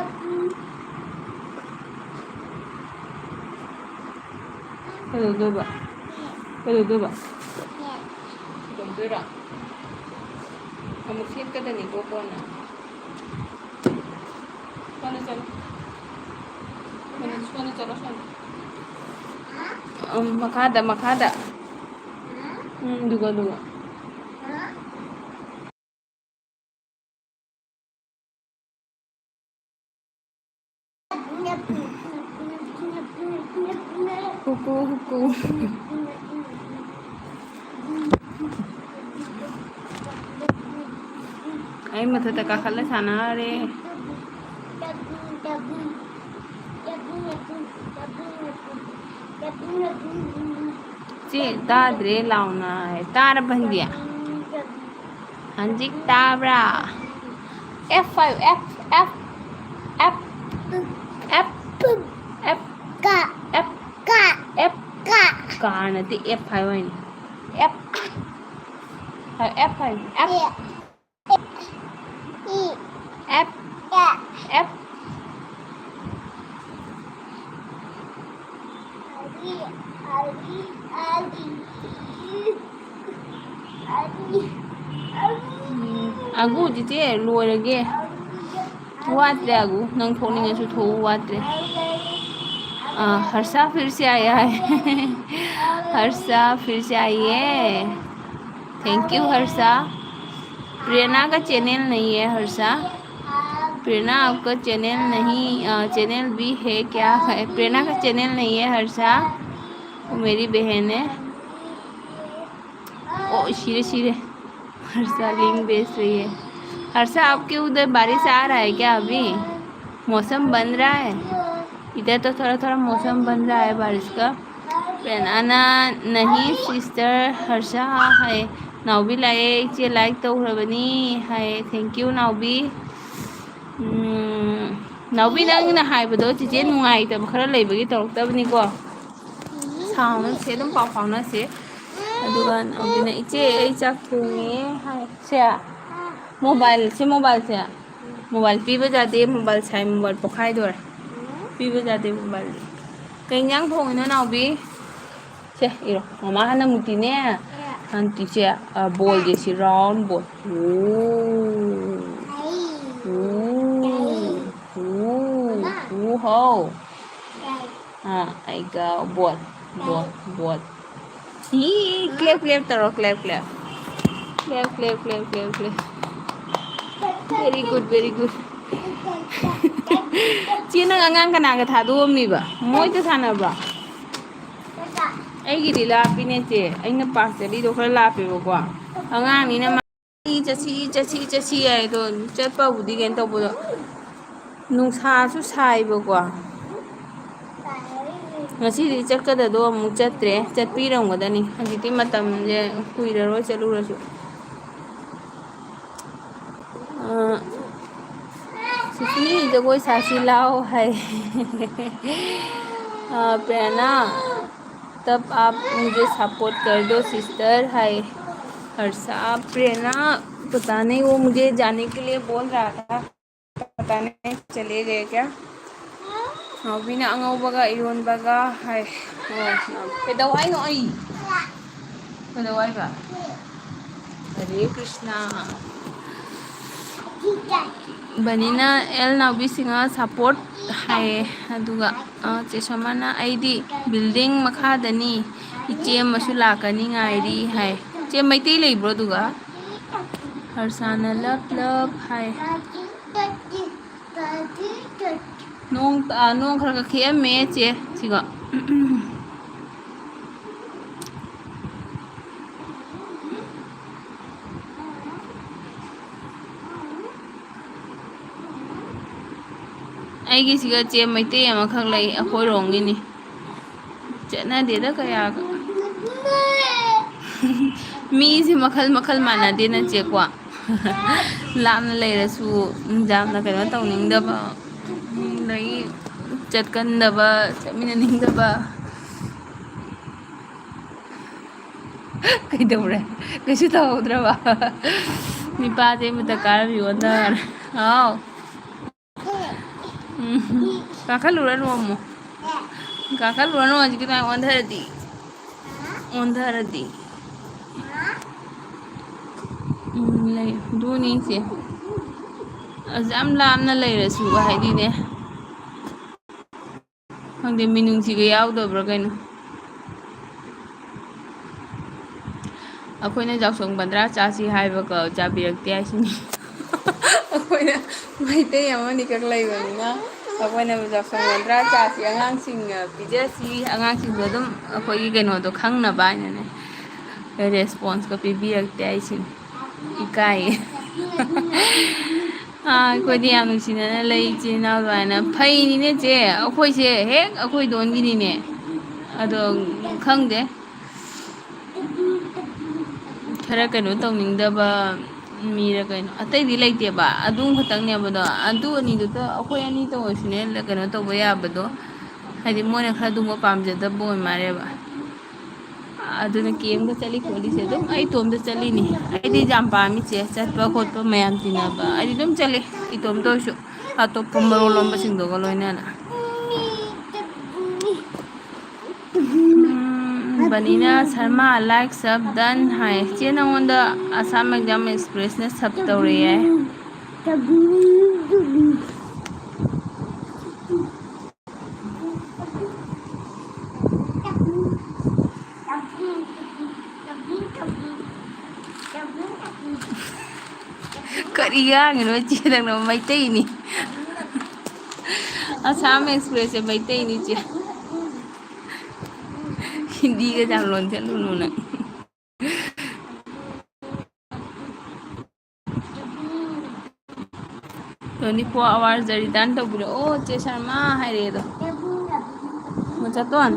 ꯀꯩꯗꯧꯗꯣꯏꯕ? ꯀꯩꯗꯧꯗꯣꯏꯕ? ꯀꯩꯗꯧꯗꯣꯏꯔꯣ? ꯑꯃꯨꯛ ꯁꯦꯠꯀꯗꯅꯤꯀꯣ ꯀꯣꯟꯅ꯫ ꯁꯣꯝꯗ ꯆꯠꯂꯣ꯫ ꯁꯣꯝꯗ, ꯁꯣꯝꯗ ꯆꯠꯂꯣ, ꯁꯣꯝꯗ꯫ ꯎꯝ, ꯃꯈꯥꯗ, ꯃꯈꯥꯗ꯫ ꯎꯝ, ꯑꯗꯨꯒ, ꯑꯗꯨꯒ꯫ ꯍꯨꯀꯨ, ꯍꯨꯀꯨ꯫ ꯑꯩ ꯃꯊꯛꯇ ꯀꯥꯈꯠꯂ ꯁꯥꯟꯅꯔꯦ꯫ ꯆꯦ, ꯇꯥꯗ꯭ꯔꯦ ꯂꯥꯎꯅ꯫ ꯇꯥꯔꯕ ꯍꯟꯗꯤ? ꯍꯟꯖꯤꯛ ꯇꯥꯕ꯭ꯔꯥ? F ꯍꯥꯏꯌꯨ, F, F, F, F, F, F꯫ ꯀꯥ꯫ F꯫ ꯀꯥ꯫ F꯫ ꯀꯥ꯫ ꯀꯥ ꯅꯠꯇꯦ, F ꯍꯥꯏꯌꯨ ꯍꯥꯏꯅꯤ꯫ F꯫ ꯍꯥꯏꯌꯨ, F ꯍꯥꯏꯌꯨ, F꯫ ꯑꯦ꯫ ꯏ꯫ F꯫ ꯑꯦ꯫ F꯫ ꯎꯝ, ꯑꯒꯨ, ꯆꯤꯆꯦ, ꯂꯣꯏꯔꯒꯦ꯫ ꯋꯥꯠꯇ꯭ꯔꯦ ꯑꯒꯨ, ꯅꯪ ꯊꯣꯛꯅꯤꯡꯉꯁꯨ ꯊꯣꯛꯎ, ꯋꯥꯠꯇ꯭ꯔꯦ꯫ ꯑ, ꯍꯔꯁꯥ ꯐꯤꯔ ꯁꯦ ꯑꯥꯌꯥ ꯍꯥꯏ꯫ ꯍꯔꯁꯥ ꯐꯤꯔ ꯁꯦ ꯑꯥꯏꯌꯦ꯫ Thank you, ꯍꯔꯁꯥ꯫ प्रेरणा का channel नहीं है, हर्षा। प्रेरणा, आपका चैनल नहीं, अ, चैनल भी है क्या? है, प्रेरणा का चैनल नहीं है हर्षा, वो मेरी बहन है। ओ, शीरे, शीरे। हर्षा लिंक भेज रही है। हर्षा, आपके उधर बारिश आ रहा है क्या अभी? मौसम बन रहा है, इधर तो थोड़ा थोड़ा मौसम बन रहा है बारिश का। प्रेरणा नहीं, सिस्टर हर्षा है। ꯅꯥꯎꯕꯤ ꯂꯥꯛꯑꯦ, ꯏꯆꯦ ꯂꯥꯏꯛ ꯇꯧꯈ꯭ꯔꯕꯅꯤ ꯍꯥꯏ꯫ Thank you, ꯅꯥꯎꯕꯤ꯫ ꯎꯝ, ꯅꯥꯎꯕꯤ, ꯅꯪꯅ ꯍꯥꯏꯕꯗꯣ ꯆꯤꯆꯦ ꯅꯨꯡꯉꯥꯏꯇꯕ ꯈꯔ ꯂꯩꯕꯒꯤ ꯇꯧꯔꯛꯇꯕꯅꯤꯀꯣ꯫ ꯁꯥꯎꯅꯁꯦ, ꯑꯗꯨꯝ ꯄꯥꯎ ꯐꯥꯎꯅꯁꯦ꯫ ꯑꯗꯨꯒ ꯅꯥꯎꯕꯤꯅ, "ꯏꯆꯦ, ꯑꯩ ꯆꯥꯛ ꯊꯣꯡꯉꯦ" ꯍꯥꯏ꯫ ꯁꯦ, ꯃꯣꯕꯥꯏꯜ, ꯁꯤ ꯃꯣꯕꯥꯏꯜꯁꯦ, ꯃꯣꯕꯥꯏꯜ ꯄꯤꯕ ꯌꯥꯗꯦ, ꯃꯣꯕꯥꯏꯜ ꯁꯥꯏ, ꯃꯣꯕꯥꯏꯜ ꯄꯣꯛꯈꯥꯏꯗꯣꯔꯦ꯫ ꯄꯤꯕ ꯌꯥꯗꯦ ꯃꯣꯕꯥꯏꯜꯗꯤ꯫ ꯀꯩ ꯏꯟꯖꯥꯡ ꯊꯣꯡꯉꯤꯅꯣ, ꯅꯥꯎꯕꯤ? ꯁꯦ, ꯏꯔꯣ꯫ ꯃꯃꯥ ꯍꯟꯅ ꯃꯨꯇꯤꯅꯦ꯫ ꯍꯟꯇꯤꯁꯦ, ꯑ, ꯕꯣꯜꯁꯦ ꯁꯤ ꯔꯥꯎꯟ ꯕꯣꯜ꯫ ꯎ꯫ ꯎ꯫ ꯎ꯫ ꯎ ꯍꯧ꯫ ꯑ, ꯑꯩꯒ ꯕꯣꯜ꯫ ꯕꯣꯜ꯫ ꯕꯣꯜ꯫ ꯍꯤ, clap, clap ꯇꯧꯔꯣ, clap, clap꯫ Clap, clap, clap, clap, clap꯫ Very good, very good꯫ ꯆꯦ, ꯅꯪ ꯑꯉꯥꯡ ꯀꯅꯥꯒ ꯊꯥꯗꯣꯛꯑꯝꯃꯤꯕ? ꯃꯣꯏꯗ ꯁꯥꯟꯅꯕ꯭ꯔꯣ? ꯑꯩꯒꯤꯗꯤ ꯂꯥꯞꯄꯤꯅꯦ ꯆꯦ꯫ ꯑꯩꯅ ꯄꯥꯛ ꯆꯠꯂꯤꯗꯣ ꯈꯔ ꯂꯥꯞꯄꯦꯕꯀꯣ꯫ ꯑꯉꯥꯡꯅꯤꯅ ꯃꯥ ꯆꯠꯁꯤ, ꯆꯠꯁꯤ, ꯆꯠꯁꯤ ꯍꯥꯏꯗꯣ, ꯆꯠꯄꯕꯨꯗꯤ ꯀꯩꯅꯣ ꯇꯧꯕꯗꯣ, ꯅꯨꯡꯁꯥꯁꯨ ꯁꯥꯏꯕꯀꯣ꯫ ꯉꯁꯤꯗꯤ ꯆꯠꯀꯗꯗꯣ ꯑꯃꯨꯛ ꯆꯠꯇ꯭ꯔꯦ, ꯆꯠꯄꯤꯔꯝꯒꯗꯅꯤ꯫ ꯍꯧꯖꯤꯛꯇꯤ ꯃꯇꯝꯁꯦ ꯀꯨꯏꯔꯔꯣꯏ ꯆꯠꯂꯨꯔꯁꯨ꯫ ꯑ, ꯁꯤꯁꯤ ꯖꯒꯣꯏ ꯁꯥꯁꯤ ꯂꯥꯎ ꯍꯥꯏ꯫ ꯑ, ꯄ꯭ꯔꯦꯔꯅꯥ, तब आप मुझे सपोर्ट कर दो सिस्टर ꯍꯥꯏ꯫ हर्षा, प्रेरणा, पता नहीं वो मुझे जाने के लिए बोल रहा था, पता नहीं चले गए क्या? ꯅꯥꯎꯕꯤꯅ ꯑꯉꯧꯕꯒ ꯏꯔꯣꯟꯕꯒ ꯍꯥꯏ꯫ ꯑꯣ, ꯀꯩꯗꯧ ꯍꯥꯏꯅꯣ ꯑꯩ? ꯀꯩꯗꯧ ꯍꯥꯏꯕ? ꯍꯔꯦ ꯀ꯭ꯔꯤꯁꯅ꯫ ꯕꯅꯤꯅ ꯑꯦꯜ ꯅꯥꯎꯕꯤꯁꯤꯡꯅ ꯁꯞꯄꯣꯔꯠ ꯍꯥꯏꯌꯦ꯫ ꯑꯗꯨꯒ, ꯑ, ꯆꯦ ꯁꯣꯃꯥꯅ, "ꯑꯩꯗꯤ ꯕꯤꯜꯗꯤꯡ ꯃꯈꯥꯗꯅꯤ, ꯏꯆꯦ ꯑꯃꯁꯨ ꯂꯥꯛꯀꯅꯤ ꯉꯥꯏꯔꯤ" ꯍꯥꯏ꯫ ꯆꯦ, ꯃꯩꯇꯩ ꯂꯩꯕ꯭ꯔꯣ ꯑꯗꯨꯒ? ꯍꯔꯁꯥꯅ love love ꯍꯥꯏ꯫ ꯅꯣꯡ ꯇꯥ-, ꯅꯣꯡ ꯈꯔ ꯈꯔ ꯈꯤꯛꯑꯝꯃꯦ ꯆꯦ ꯁꯤꯒ꯫ ꯑꯩꯒꯤꯁꯤꯒ ꯆꯦ ꯃꯩꯇꯩ ꯑꯃꯈꯛ ꯂꯩ, ꯑꯩꯈꯣꯏꯔꯣꯝꯒꯤꯅꯤ꯫ ꯆꯠꯅꯗꯦꯗ ꯀꯌꯥꯒ꯫ ꯃꯤꯁꯦ ꯃꯈꯜ ꯃꯈꯜ ꯃꯥꯟꯅꯗꯦꯅ ꯆꯦꯀꯣ꯫ ꯂꯥꯞꯅ ꯂꯩꯔꯁꯨ ꯌꯥꯝꯅ ꯀꯩꯅꯣ ꯇꯧꯅꯤꯡꯗꯕ, ꯑꯗꯒꯤ ꯆꯠꯀꯟꯗꯕ, ꯆꯠꯃꯤꯟꯅꯅꯤꯡꯗꯕ꯫ ꯀꯩꯗꯧꯔꯦ? ꯀꯩꯁꯨ ꯇꯧꯍꯧꯗ꯭ꯔꯕ? ꯃꯤꯄꯥꯁꯦ ꯃꯊꯛ ꯀꯥꯔꯝꯃꯤ ꯑꯣꯟꯊꯔꯦ꯫ ꯍꯥꯎ꯫ ꯎꯝ꯫ ꯀꯥꯈꯠꯂꯨꯔꯅꯨ ꯑꯃꯨꯛ꯫ ꯀꯥꯈꯠꯂꯨꯔꯅꯨ ꯍꯧꯖꯤꯛꯀꯤ ꯑꯗꯨꯃꯥꯏꯅ ꯑꯣꯟꯊꯔꯗꯤ꯫ ꯑꯣꯟꯊꯔꯗꯤ꯫ ꯎꯝ, ꯂꯩ꯫ ꯑꯗꯨꯅꯤ ꯏꯆꯦ꯫ ꯑꯁ, ꯌꯥꯝ ꯂꯥꯞꯅ ꯂꯩꯔꯁꯨ ꯍꯥꯏꯗꯤꯅꯦ꯫ ꯈꯪꯗꯦ, ꯃꯤꯅꯨꯡꯁꯤꯒ ꯌꯥꯎꯗꯕ꯭ꯔꯥ ꯀꯩꯅꯣ꯫ ꯑꯩꯈꯣꯏꯅ ꯖꯥꯎꯁꯪ ꯕꯟꯗ꯭ꯔꯥ ꯆꯥꯁꯤ ꯍꯥꯏꯕꯒ ꯆꯥꯕꯤꯔꯛꯇꯦ ꯍꯥꯏꯁꯤꯅꯤ꯫ ꯑꯩꯈꯣꯏꯅ ꯃꯩꯇꯩ ꯑꯃꯅꯤꯈꯛ ꯂꯩꯕꯅꯤꯅ ꯑꯩꯈꯣꯏꯅ ꯖꯥꯎꯁꯪ ꯕꯟꯗ꯭ꯔꯥ ꯆꯥꯁꯤ, ꯑꯉꯥꯡꯁꯤꯡ ꯄꯤꯖꯁꯤ, ꯑꯉꯥꯡꯁꯤꯡꯗꯣ ꯑꯗꯨꯝ ꯑꯩꯈꯣꯏꯒꯤ ꯀꯩꯅꯣꯗꯣ ꯈꯪꯅꯕ ꯍꯥꯏꯅꯅꯦ꯫ ꯔꯦꯁꯄꯣꯟꯁꯀ ꯄꯤꯕꯤꯔꯛꯇꯦ ꯍꯥꯏꯁꯤꯅꯤ꯫ ꯏꯀꯥꯏꯌꯦ꯫ ꯑꯥ, ꯑꯩꯈꯣꯏꯗꯤ ꯌꯥꯝ ꯅꯨꯡꯁꯤꯅꯅ ꯂꯩ ꯏꯆꯤꯟ ꯏꯅꯥꯎ ꯑꯗꯨꯃꯥꯏꯅ꯫ ꯐꯩꯅꯤꯅꯦ ꯆꯦ, ꯑꯩꯈꯣꯏꯁꯦ ꯍꯦꯛ ꯑꯩꯈꯣꯏ ꯗꯣꯟꯒꯤꯅꯤꯅꯦ꯫ ꯑꯗꯣ ꯈꯪꯗꯦ꯫ ꯈꯔ ꯀꯩꯅꯣ ꯇꯧꯅꯤꯡꯗꯕ ꯃꯤꯔ ꯀꯩꯅꯣ꯫ ꯑꯇꯩꯗꯤ ꯂꯩꯇꯦꯕ꯫ ꯑꯗꯨꯝ ꯈꯛꯇꯪꯅꯦꯕ ꯑꯗꯣ꯫ ꯑꯗꯨ ꯑꯅꯤꯗꯨꯗ ꯑꯩꯈꯣꯏ ꯑꯅꯤꯇ ꯑꯣꯏꯔꯁꯨꯅꯦ ꯀꯩꯅꯣ ꯇꯧꯕ ꯌꯥꯕꯗꯣ꯫ ꯍꯥꯏꯗꯤ ꯃꯣꯏꯅ ꯈꯔ ꯑꯗꯨꯒꯨꯝꯕ ꯄꯥꯝꯖꯗꯕ ꯑꯣꯏ ꯃꯥꯜꯂꯦꯕ꯫ ꯑꯗꯨꯅ ꯀꯦꯝꯒ ꯆꯠꯂꯤ ꯈꯣꯠꯂꯤꯁꯦ ꯑꯗꯨꯝ ꯑꯩ ꯏꯇꯣꯝꯇ ꯆꯠꯂꯤꯅꯤ꯫ ꯑꯩꯗꯤ ꯌꯥꯝ ꯄꯥꯝꯃꯤꯁꯦ ꯆꯠꯄ ꯈꯣꯠꯄ ꯃꯌꯥꯝ ꯇꯤꯟꯅꯕ꯫ ꯑꯩꯗꯤ ꯑꯗꯨꯝ ꯆꯠꯂꯤ ꯏꯇꯣꯝꯇ ꯑꯣꯏꯔꯁꯨ꯫ ꯑꯇꯣꯞꯄ ꯃꯔꯣꯜ ꯂꯣꯟꯕꯁꯤꯡꯗꯨꯒ ꯂꯣꯏꯅꯅ꯫ ꯎꯝ, ꯕꯅꯤꯅ ꯁꯔꯃ, like sub done ꯍꯥꯏ꯫ ꯆꯦ, ꯅꯉꯣꯟꯗ Assam Exam Expressꯅ sub ꯇꯧꯔꯛꯑꯦ꯫ ꯀꯔꯤ ꯉꯥꯡꯉꯤꯅꯣ ꯏꯆꯦ, ꯅꯪꯅ ꯃꯩꯇꯩꯅꯤ꯫ ꯑꯁꯥꯝ ꯑꯦꯛꯁꯄ꯭ꯔꯦꯁꯁꯦ ꯃꯩꯇꯩꯅꯤ, ꯏꯆꯦ꯫ ꯍꯤꯟꯗꯤꯒ ꯌꯥꯝ ꯂꯣꯟꯁꯤꯜꯂꯨꯅꯨ ꯅꯪ꯫ Twenty four hours return ꯇꯧꯕꯤꯔꯛꯑꯣ, ꯆꯦ ꯁꯔꯃ ꯍꯥꯏꯔꯛꯑꯦ ꯑꯗꯣ꯫ ꯃꯆꯥꯇꯣꯟ꯫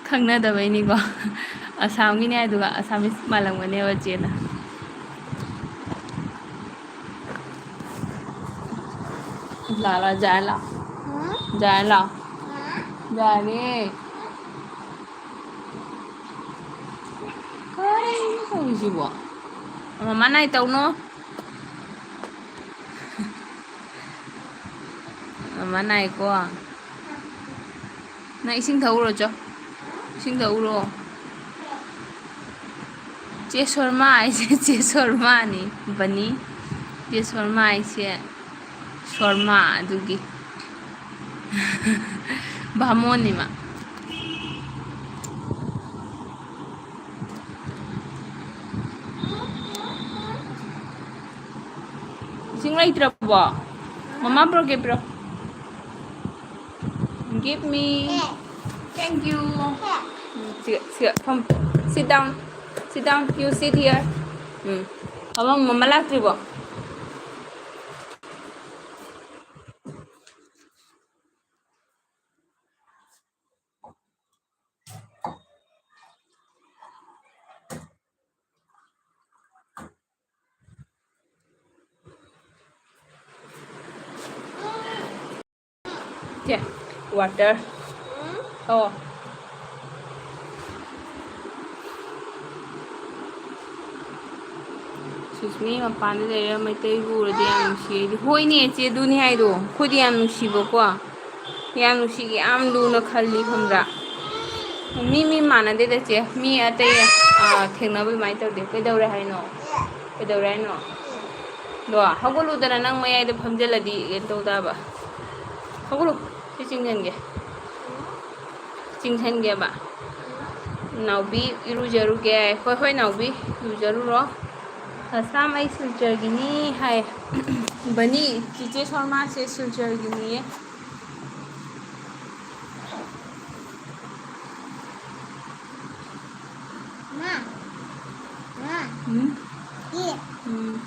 ꯈꯪꯅꯗꯕꯩꯅꯤꯀꯣ꯫ ꯑꯁꯥꯝꯒꯤꯅꯦ ꯍꯥꯏꯗꯨꯒ ꯑꯁꯥꯃꯤꯁ ꯃꯥꯜꯂꯝꯒꯅꯦꯕ ꯆꯦꯅ꯫ ꯂꯥꯛꯑꯣ, ꯖꯥꯔ ꯂꯥꯛꯑꯣ꯫ ꯖꯥꯔ ꯂꯥꯛꯑꯣ꯫ ꯖꯥꯔꯦ꯫ ꯀꯔꯤꯅꯣ ꯇꯧꯔꯤꯁꯤꯕꯣ? ꯃꯃꯥ ꯅꯥꯏ ꯇꯧꯅꯣ꯫ ꯃꯃꯥ ꯅꯥꯏꯀꯣ꯫ ꯅꯪ ꯏꯁꯤꯡ ꯊꯛꯎꯔꯣ ꯆꯣ꯫ ꯏꯁꯤꯡ ꯊꯛꯎꯔꯣ꯫ ꯆꯦ ꯁꯣꯔꯃꯥ ꯍꯥꯏꯁꯦ ꯆꯦ ꯁꯣꯔꯃꯥꯅꯤ꯫ ꯕꯅꯤ꯫ ꯆꯦ ꯁꯣꯔꯃꯥ ꯍꯥꯏꯁꯦ ꯁꯣꯔꯃꯥ ꯑꯗꯨꯒꯤ ꯕꯥꯃꯣꯟꯅꯤ ꯃꯥ꯫ ꯏꯁꯤꯡ ꯂꯩꯇ꯭ꯔꯕꯣ? ꯃꯃꯥ ꯄꯨꯔꯛꯀꯦ, ꯄꯤꯔꯣ꯫ Give me. Thank you. ꯎꯝ, ꯁꯤꯒ, ꯁꯤꯒ ꯐꯝ꯫ Sit down. Sit down. You sit here. ꯎꯝ꯫ ꯐꯝꯃꯣ, ꯃꯃꯥ ꯂꯥꯛꯇ꯭ꯔꯤꯕꯣ? ꯁꯦ, water. ꯑꯣ꯫ ꯁꯨꯁꯃꯤ ꯃꯄꯥꯟꯗ ꯂꯩꯔ ꯃꯩꯇꯩꯕꯨ ꯎꯔꯗꯤ ꯌꯥꯝ ꯅꯨꯡꯁꯤ ꯑꯩꯗꯤ꯫ ꯍꯣꯏꯅꯦ ꯏꯆꯦ, ꯑꯗꯨꯅꯤ ꯍꯥꯏꯗꯣ꯫ ꯑꯩꯈꯣꯏꯗꯤ ꯌꯥꯝ ꯅꯨꯡꯁꯤꯕꯀꯣ꯫ ꯌꯥꯝ ꯅꯨꯡꯁꯤꯒꯦ, ꯌꯥꯝ ꯂꯨꯅ ꯈꯜꯂꯤ, ꯈꯪꯕ꯭ꯔꯥ? ꯃꯤ, ꯃꯤ ꯃꯥꯟꯅꯗꯦꯗ ꯆꯦ꯫ ꯃꯤ ꯑꯇꯩ, ꯑꯥ, ꯊꯦꯡꯅꯕ ꯑꯗꯨꯃꯥꯏꯅ ꯇꯧꯗꯦ꯫ ꯀꯩꯗꯧꯔꯦ ꯍꯥꯏꯅꯣ? ꯀꯩꯗꯧꯔꯦ ꯍꯥꯏꯅꯣ? ꯑꯗꯣ ꯍꯧꯒꯠꯂꯨꯗꯅ, ꯅꯪ ꯃꯌꯥꯏꯗ ꯐꯝꯖꯜꯂꯗꯤ ꯀꯩꯅꯣ ꯇꯧ ꯇꯥꯕ꯫ ꯍꯧꯒꯠꯂꯨ, ꯁꯤ ꯆꯤꯡꯁꯟꯒꯦ꯫ ꯆꯤꯡꯁꯟꯒꯦꯕ꯫ ꯅꯥꯎꯕꯤ ꯏꯔꯨꯖꯔꯨꯒꯦ꯫ ꯍꯣꯏ, ꯍꯣꯏ, ꯅꯥꯎꯕꯤ, ꯂꯨꯖꯔꯨꯔꯣ꯫ ꯑꯁꯥꯝ ꯑꯩ ꯁꯤꯜꯆꯔꯒꯤꯅꯤ ꯍꯥꯏ꯫ ꯕꯅꯤ, ꯆꯤꯆꯦ ꯁꯣꯔꯃꯥꯁꯦ ꯁꯤꯜꯆꯔꯒꯤꯅꯤꯌꯦ꯫ ꯃꯥ꯫ ꯃꯥ꯫ ꯎꯝ꯫ ꯏ꯫ ꯎꯝ꯫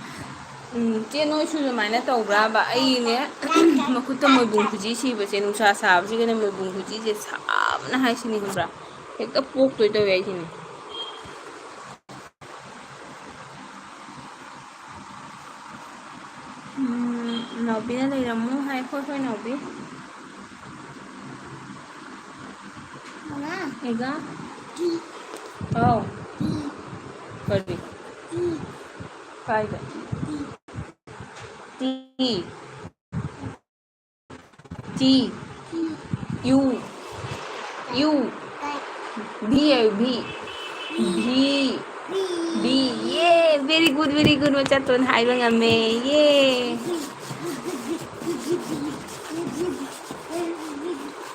ꯎꯝ, ꯆꯦ ꯅꯣꯏꯁꯨ ꯑꯗꯨꯃꯥꯏꯅ ꯇꯧꯕ꯭ꯔꯥꯕ? ꯑꯩꯅꯦ, ꯃꯈꯨꯠꯇ ꯃꯣꯏꯕꯨꯡ ꯈꯨꯖꯤ ꯁꯤꯕꯁꯦ, ꯅꯨꯡꯁꯥ ꯁꯥꯕꯁꯤꯒꯅꯦ ꯃꯣꯏꯕꯨꯡ ꯈꯨꯖꯤꯁꯦ ꯁꯥꯕꯅ ꯍꯥꯏꯁꯤꯅꯤ, ꯈꯪꯕ꯭ꯔꯥ? ꯍꯦꯛꯇ ꯄꯣꯛꯇꯣꯏ ꯇꯧꯋꯦ ꯑꯩꯁꯤꯅꯦ꯫ ꯎꯝ, ꯅꯥꯎꯕꯤꯅ ꯂꯩꯔꯝꯃꯨ ꯍꯥꯏ꯫ ꯍꯣꯏ, ꯍꯣꯏ, ꯅꯥꯎꯕꯤ꯫ ꯃꯉꯥ꯫ ꯑꯦꯒꯥ? ꯇꯤ꯫ ꯍꯥꯎ꯫ ꯇꯤ꯫ ꯀꯔꯤ? ꯇꯤ꯫ ꯀꯥꯏꯗ? T. T. T, U, U, V, V, V, V, V, yeah, very good, very good, ꯃꯆꯥꯇꯣꯟ ꯍꯥꯏꯕ ꯉꯝꯃꯦ, yeah꯫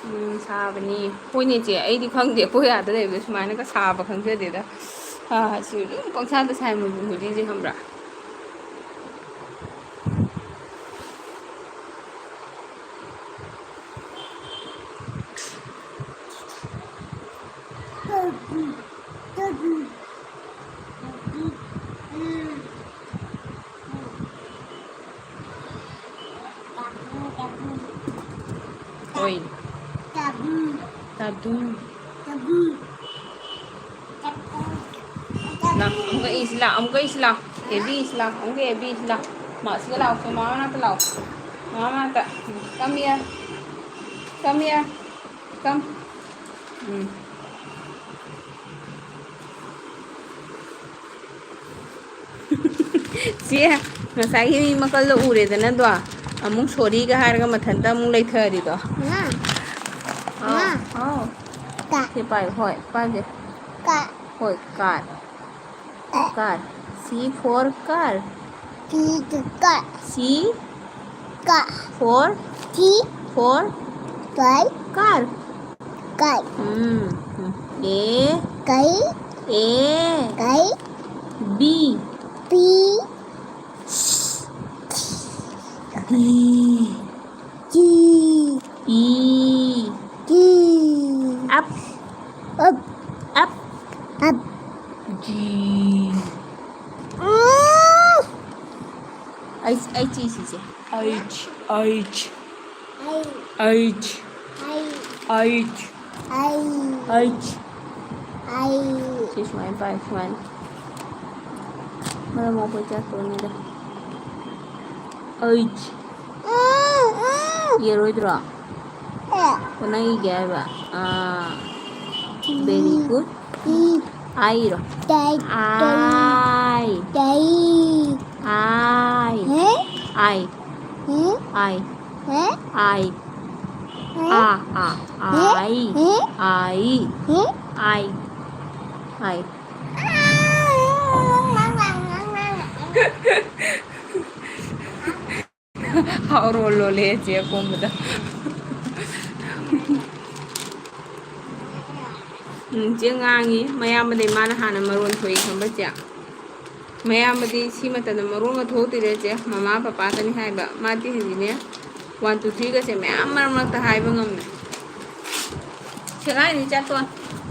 ꯎꯝ, ꯁꯥꯕꯅꯤ꯫ ꯍꯣꯏꯅꯦ ꯆꯦ, ꯑꯩꯗꯤ ꯈꯪꯗꯦ, ꯑꯩꯈꯣꯏ ꯑꯥꯗ ꯂꯩꯕꯗ ꯁꯨꯃꯥꯏꯅꯒ ꯁꯥꯕ ꯈꯪꯖꯗꯦꯗ꯫ ꯁꯥꯁꯨ ꯑꯗꯨꯝ ꯄꯪꯁꯥꯗ ꯁꯥꯏ ꯃꯣꯏꯕꯨ ꯍꯨꯖꯤꯛꯁꯦ, ꯈꯪꯕ꯭ꯔꯥ? ꯍꯣꯏ꯫ ꯇꯥꯕꯨ꯫ ꯇꯥꯗꯨꯝ꯫ ꯇꯥꯕꯨ꯫ ꯂꯥꯛ, ꯑꯃꯨꯛꯀ ꯏꯁꯤ ꯂꯥꯛ, ꯑꯃꯨꯛꯀ ꯏꯁꯤ ꯂꯥꯛ꯫ ꯑꯦ ꯕꯤ ꯏꯁꯤ ꯂꯥꯛ, ꯑꯃꯨꯛꯀ ꯑꯦ ꯕꯤ ꯏꯁꯤ ꯂꯥꯛ꯫ ꯃꯥ, ꯁꯤꯗ ꯂꯥꯛꯑꯣ, ꯁꯤ ꯃꯃꯥ ꯃꯅꯥꯛꯇ ꯂꯥꯛꯑꯣ꯫ ꯃꯃꯥ ꯃꯅꯥꯛꯇ꯫ Come here. Come here. Come. ꯎꯝ꯫ ꯆꯦ, ꯉꯁꯥꯏꯒꯤ ꯃꯤ ꯃꯀꯜꯗꯣ ꯎꯔꯦꯗꯅꯗꯣ? ꯑꯃꯨꯛ sorryꯒ ꯍꯥꯏꯔꯒ ꯃꯊꯟꯇ ꯑꯃꯨꯛ ꯂꯩꯊꯔꯤꯗꯣ꯫ ꯃꯥ꯫ ꯑꯥꯎ, ꯃꯥ꯫ ꯑꯥꯎ꯫ ꯀ꯫ ꯁꯤ ꯄꯥꯏꯌꯨ, ꯍꯣꯏ, ꯄꯥꯏꯒꯦ꯫ ꯀ꯫ ꯍꯣꯏ, car꯫ ꯑ꯫ Car꯫ C for car꯫ T ꯀ꯫ C ꯀ꯫ For꯫ T꯫ For꯫ ꯀꯩ꯫ Car꯫ ꯀꯩ꯫ ꯎꯝ, ꯎꯝ꯫ A꯫ ꯀꯩ꯫ A꯫ ꯀꯩ꯫ B꯫ P, T, T, E, E, T, up, up, up, up, G, mm, H, H, H, H, H, H, H, H, ꯁꯤ ꯁꯨꯃꯥꯏꯅ ꯄꯥꯏ, ꯁꯨꯃꯥꯏꯅ꯫ ꯃꯔꯝ ꯃꯣꯛꯄ ꯆꯠꯇꯣꯏꯅꯤꯗ꯫ H꯫ ꯌꯦꯔꯣꯏꯗ꯭ꯔꯣ? ꯑꯣ, ꯅꯪ ꯏꯒꯦ ꯍꯥꯏꯕ? ꯑꯥ꯫ Very good꯫ I ꯏꯔꯣ꯫ I꯫ I꯫ I꯫ ꯍꯦ? I꯫ ꯍꯦ? I꯫ ꯍꯦ? I꯫ ꯍꯦ? ꯑꯥ, ꯑꯥ, ꯍꯦ? I꯫ ꯍꯦ? I꯫ ꯍꯦ? I꯫ I꯫ ꯍꯥꯎꯔꯣ ꯂꯣꯜꯂꯦ ꯆꯦ ꯑꯀꯣꯝꯕꯗ꯫ ꯎꯝ, ꯆꯦ ꯉꯥꯡꯉꯤ꯫ ꯃꯌꯥꯝꯕꯗꯩ ꯃꯥꯅ ꯍꯥꯟꯅ ꯃꯔꯣꯟ ꯊꯣꯛꯏ ꯈꯪꯕ꯭ꯔ ꯆꯦ? ꯃꯌꯥꯝꯕꯗꯤ ꯁꯤ ꯃꯇꯝꯗ ꯃꯔꯣꯟꯒ ꯊꯣꯛꯇ꯭ꯔꯤꯗ ꯆꯦ, ꯃꯃꯥ ꯄꯄꯥꯇꯅꯤ ꯍꯥꯏꯕ꯫ ꯃꯥꯗꯤ ꯍꯧꯖꯤꯛꯅꯦ one two three ꯒꯁꯦ ꯃꯌꯥꯝ ꯃꯔꯛ ꯃꯔꯛꯇ ꯍꯥꯏꯕ ꯉꯝꯃꯦ꯫ ꯁꯦꯒꯥꯏꯅꯤ ꯆꯦ ꯇꯣꯟ꯫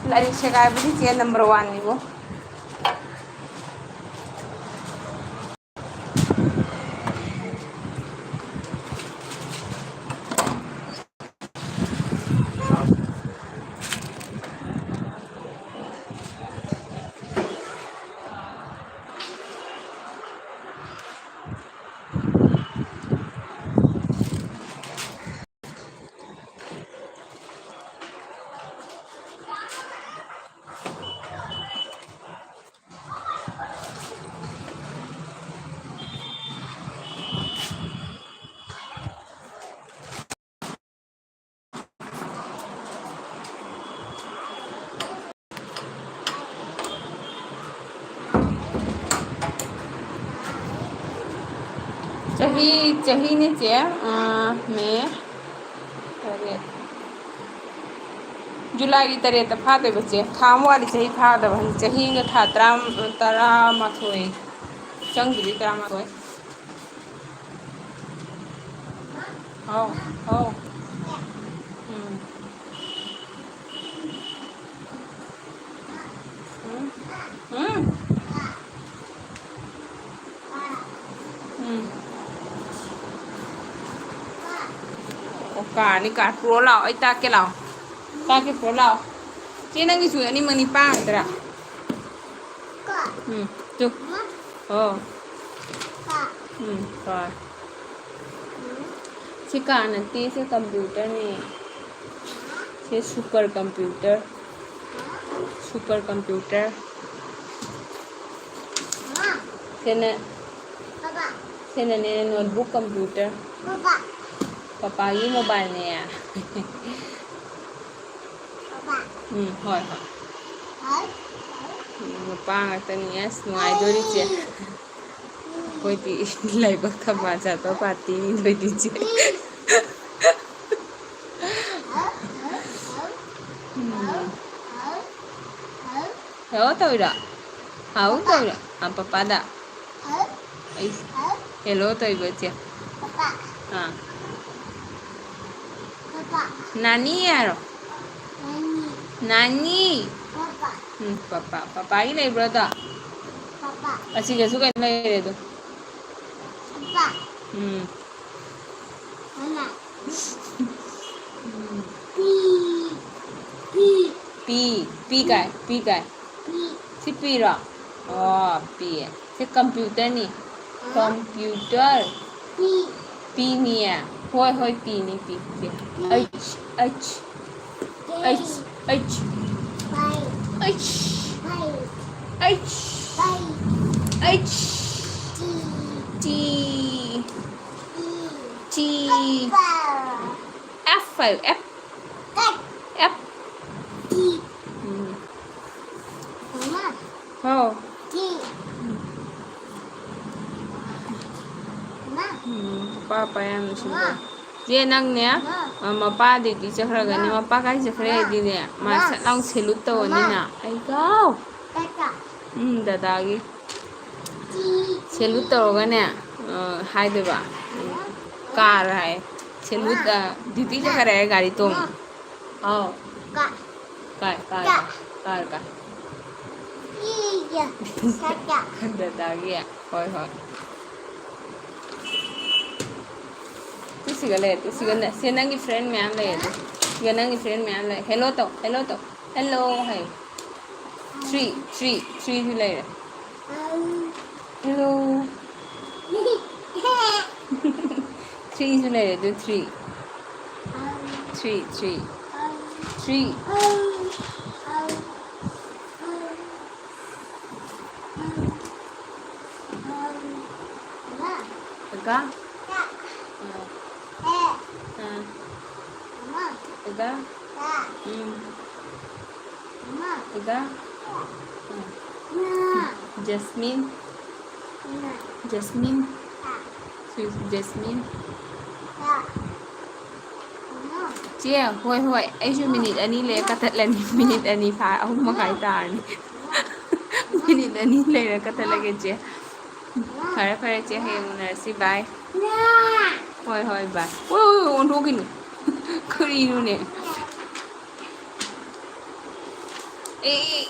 ꯂꯥꯏꯔꯤꯛ ꯁꯦꯒꯥꯏꯕꯗꯤ ꯆꯦ number one ꯅꯤꯕꯣ꯫ ꯆꯍꯤ, ꯆꯍꯤꯅꯦ ꯆꯦ, ꯑꯥ, ꯃꯦ ꯇꯔꯦꯠ, ꯖꯨꯂꯥꯏꯒꯤ ꯇꯔꯦꯠꯇ ꯐꯥꯗꯣꯏꯕ ꯆꯦ꯫ ꯊꯥ ꯑꯃ ꯋꯥꯠꯂꯤ ꯆꯍꯤ ꯐꯥꯗꯕ꯫ ꯍꯧꯖꯤꯛ ꯆꯍꯤ ꯑꯃꯒ ꯊꯥ ꯇꯔꯥ, ꯇꯔꯥꯃꯥꯊꯣꯏ꯫ ꯆꯪꯗ꯭ꯔꯤ ꯇꯔꯥꯃꯥꯊꯣꯏ꯫ ꯍꯥꯎ, ꯍꯥꯎ꯫ ꯎꯝ꯫ ꯎꯝ꯫ ꯎꯝ꯫ ꯎꯝ꯫ ꯑꯣ, ꯀꯥꯔꯅꯤ, ꯀꯥꯔ꯫ ꯄꯨꯔꯛꯑꯣ ꯂꯥꯛꯑꯣ, ꯑꯩ ꯇꯥꯛꯀꯦ ꯂꯥꯛꯑꯣ꯫ ꯇꯥꯛꯀꯦ ꯄꯨꯔꯛꯑꯣ ꯂꯥꯛꯑꯣ꯫ ꯆꯦ, ꯅꯪꯒꯤꯁꯨ ꯑꯅꯤ ꯃꯅꯤ ꯄꯥꯡꯗ꯭ꯔꯥ? ꯎꯝ, ꯇꯨ꯫ ꯑꯣ꯫ ꯎꯝ, ꯀꯥꯔ꯫ ꯁꯤ ꯀꯥꯔ ꯅꯠꯇꯦ, ꯁꯤ ꯀꯝꯄ꯭ꯌꯨꯇꯔꯅꯦ꯫ ꯁꯤ ꯁꯨꯄꯔ ꯀꯝꯄ꯭ꯌꯨꯇꯔ꯫ Super computer. ꯁꯤꯅ, ꯁꯤꯅꯅꯦ, ꯅꯣꯠꯕꯨꯛ ꯀꯝꯄ꯭ꯌꯨꯇꯔ꯫ ꯄꯄꯥꯒꯤ ꯃꯣꯕꯥꯏꯜꯅꯦ꯫ ꯎꯝ, ꯍꯣꯏ, ꯍꯣꯏ꯫ ꯎꯝ, ꯅꯨꯄꯥ ꯉꯥꯛꯇꯅꯤ꯫ ꯑꯁ, ꯅꯨꯡꯉꯥꯏꯗꯣꯔꯤ, ꯆꯦ꯫ ꯑꯩꯈꯣꯏꯗꯤ ꯂꯥꯏꯕꯛ ꯊꯝꯕꯥꯜ ꯁꯥꯠꯄ ꯄꯥꯔꯇꯤꯅꯤ ꯑꯩꯈꯣꯏꯗꯤ, ꯆꯦ꯫ ꯎꯝ꯫ ꯍꯦꯜꯂꯣ ꯇꯧꯔꯤꯔꯣ? ꯍꯥꯎ ꯇꯧꯔꯤꯔꯣ? ꯑꯥ, ꯄꯄꯥꯗ꯫ ꯑꯩ ꯍꯦꯜꯂꯣ ꯇꯧꯔꯤꯕ, ꯆꯦ꯫ ꯑꯥ꯫ ꯅꯥꯅꯤ ꯍꯥꯏꯔꯣ? ꯅꯥꯅꯤ꯫ ꯎꯝ, ꯄꯄꯥ꯫ ꯄꯄꯥꯒꯤ ꯂꯩꯕ꯭ꯔꯣ ꯑꯗꯣ? ꯑꯁꯤꯒꯁꯨ ꯀꯩꯅꯣ ꯂꯩꯔꯦ ꯑꯗꯣ꯫ ꯎꯝ꯫ ꯎꯝ꯫ ꯄꯤ, ꯄꯤ ꯀꯥꯏ, ꯄꯤ ꯀꯥꯏ꯫ ꯁꯤ ꯄꯤꯔꯣ? ꯑꯣ, ꯄꯤ꯫ ꯁꯤ ꯀꯝꯄ꯭ꯌꯨꯇꯔꯅꯤ꯫ ꯀꯝꯄ꯭ꯌꯨꯇꯔ꯫ ꯄꯤꯅꯤꯌꯦ꯫ ꯍꯣꯏ, ꯍꯣꯏ, ꯄꯤꯅꯤ, P, P. H, H. H, H. H. H. H. T. T. F ꯍꯥꯏꯌꯨ, ꯑꯦꯐ꯫ ꯑꯦꯐ꯫ ꯎꯝ꯫ ꯍꯥꯎ꯫ ꯎꯝ, ꯄꯥꯄꯥ ꯌꯥꯝ ꯅꯨꯡꯁꯤꯕ꯫ ꯆꯦ, ꯅꯪꯅꯦ, ꯑ, ꯃꯄꯥꯗꯒꯤ ꯆꯠꯈ꯭ꯔꯒꯅꯤ꯫ ꯃꯄꯥ ꯀꯥꯏ ꯆꯠꯈ꯭ꯔꯦ ꯍꯥꯏꯗꯤꯅꯦ, ꯃꯥ ꯁꯠ ꯂꯥꯎ salute ꯇꯧꯔꯅꯤꯅ꯫ ꯑꯩ ꯒꯥꯎ꯫ ꯎꯝ, ꯗꯗꯥꯒꯤ꯫ ꯁꯦꯂꯨꯠ ꯇꯧꯔꯒꯅꯦ, ꯑ, ꯍꯥꯏꯗꯣꯏꯕ꯫ ꯀꯥꯔ ꯍꯥꯏ꯫ ꯁꯦꯂꯨꯠ, ꯑ, ꯗ꯭ꯌꯨꯇꯤ ꯆꯠꯈꯔꯦ ꯍꯥꯏ ꯒꯥꯔꯤ ꯇꯣꯡ꯫ ꯑꯥꯎ꯫ ꯀꯥ꯫ ꯀꯥꯏ, ꯀꯥꯏ, ꯀꯥ꯫ ꯀꯥꯏ, ꯀꯥꯏ꯫ ꯏꯒ꯫ ꯁꯥꯀꯥ꯫ ꯗꯗꯥꯒꯤ꯫ ꯍꯣꯏ, ꯍꯣꯏ꯫ ꯇꯨ ꯁꯤꯒ ꯂꯩ, ꯇꯨ ꯁꯤꯒ ꯅ-, ꯁꯤ ꯅꯪꯒꯤ ꯐ꯭ꯔꯦꯟ ꯃꯌꯥꯝ ꯂꯩ, ꯑꯗꯨ ꯁꯤꯒ ꯅꯪꯒꯤ ꯐ꯭ꯔꯦꯟ ꯃꯌꯥꯝ ꯂꯩ꯫ ꯍꯦꯜꯂꯣ ꯇꯧ, ꯍꯦꯜꯂꯣ ꯇꯧ, ꯍꯦꯜꯂꯣ ꯍꯥꯏ꯫ ꯊ꯭ꯔꯤ, ꯊ꯭ꯔꯤ, ꯊ꯭ꯔꯤꯁꯨ ꯂꯩꯔꯦ꯫ ꯍꯦꯜꯂꯣ꯫ ꯊ꯭ꯔꯤꯁꯨ ꯂꯩꯔꯦ, ꯑꯗꯨ ꯊ꯭ꯔꯤ꯫ Three, three. ꯊ꯭ꯔꯤ꯫ ꯀꯀꯥ? ꯑꯥ꯫ ꯑꯥ꯫ ꯀꯀꯥ? ꯎꯝ꯫ ꯀꯀꯥ? ꯑꯥ꯫ ꯖꯁꯃꯤꯟ? ꯖꯁꯃꯤꯟ? ꯁꯤ ꯖꯁꯃꯤꯟ? ꯆꯦ, ꯍꯣꯏ, ꯍꯣꯏ, ꯑꯩꯁꯨ ꯃꯤꯅꯤꯠ ꯑꯅꯤ ꯂꯩꯔ ꯀꯛꯊꯠꯂꯅꯤ꯫ ꯃꯤꯅꯤꯠ ꯑꯅꯤ ꯐꯥ-, ꯑꯍꯨꯝ ꯃꯈꯥꯏ ꯇꯥꯔꯅꯤ꯫ ꯃꯤꯅꯤꯠ ꯑꯅꯤ ꯂꯩꯔ ꯀꯛꯊꯠꯂꯒꯦ, ꯆꯦ꯫ ꯐꯔꯦ, ꯐꯔꯦ, ꯆꯦ, ꯍꯌꯦꯡ ꯎꯅꯔꯁꯤ꯫ ꯕꯥꯏ꯫ ꯍꯣꯏ, ꯍꯣꯏ, ꯕꯥꯏ꯫ ꯑꯣ, ꯑꯣꯟꯊꯣꯛꯈꯤꯅꯨ꯫ ꯀꯔꯤꯅꯣꯅꯦ? ꯑꯦ, ꯑꯦ꯫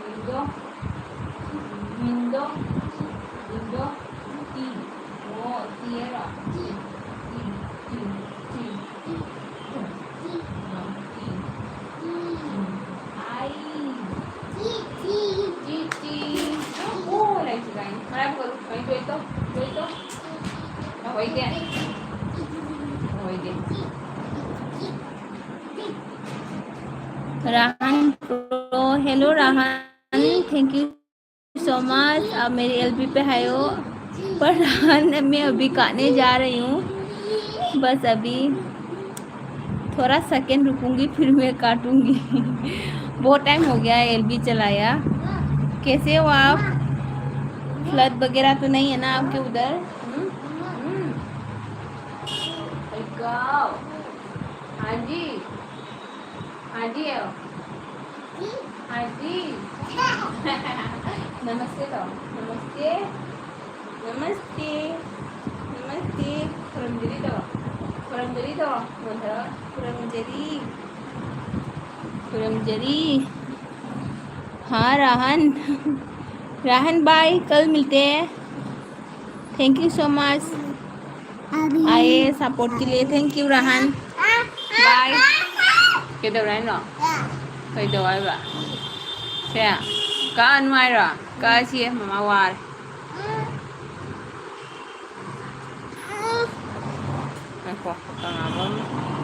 Window, window, window, T. ꯑꯣ, T ꯍꯥꯏꯔꯣ? T, T, T, T, T. ꯑꯥ, T. ꯎꯝ, I. T, T. ꯑꯣ, ꯂꯩꯇ꯭ꯔꯦ ꯀꯥꯏꯅ꯫ ꯃꯔꯥꯏꯕꯛ ꯐꯔꯣ꯫ ꯀꯩꯅꯣ ꯇꯧ, ꯇꯧ, ꯇꯧ꯫ ꯇꯧꯍꯣꯏꯗꯦ꯫ ꯇꯧꯍꯣꯏꯗꯦ꯫ राहन प्रो, hello राहन, thank you so much। आप मेरी एलबी पे आए हो। पर राहन, मैं अभी काटने जा रही हूँ, बस अभी थोड़ा सेकंड रुकूंगी, फिर मैं काटूंगी। बहुत टाइम हो गया एलबी चलाया। कैसे हो आप? फ्लड वगैरह तो नहीं है ना आपके उधर? हम्म? हम्म। हाँ जी, हाँ जी, आओ। हाँ जी। नमस्ते तो, नमस्ते। नमस्ते। नमस्ते। खुरमजरी तो। खुरमजरी तो। मतलब, खुरमजरी। खुरमजरी। हाँ, राहन। राहन भाई, कल मिलते हैं। Thank you so much. आए सपोर्ट के लिए। Thank you, राहन। बाय। ꯀꯩꯗꯧꯔꯦ ꯍꯥꯏꯅꯣ? ꯀꯩꯗꯧ ꯍꯥꯏꯕ? ꯁꯦ, ꯀꯛꯑꯅꯨ ꯍꯥꯏꯔꯣ? ꯀꯛꯑꯁꯤ, ꯃꯃꯥ ꯋꯥꯔꯦ꯫ ꯉꯥꯏꯈꯣ, ꯀꯪꯉꯕ ꯑꯃ꯫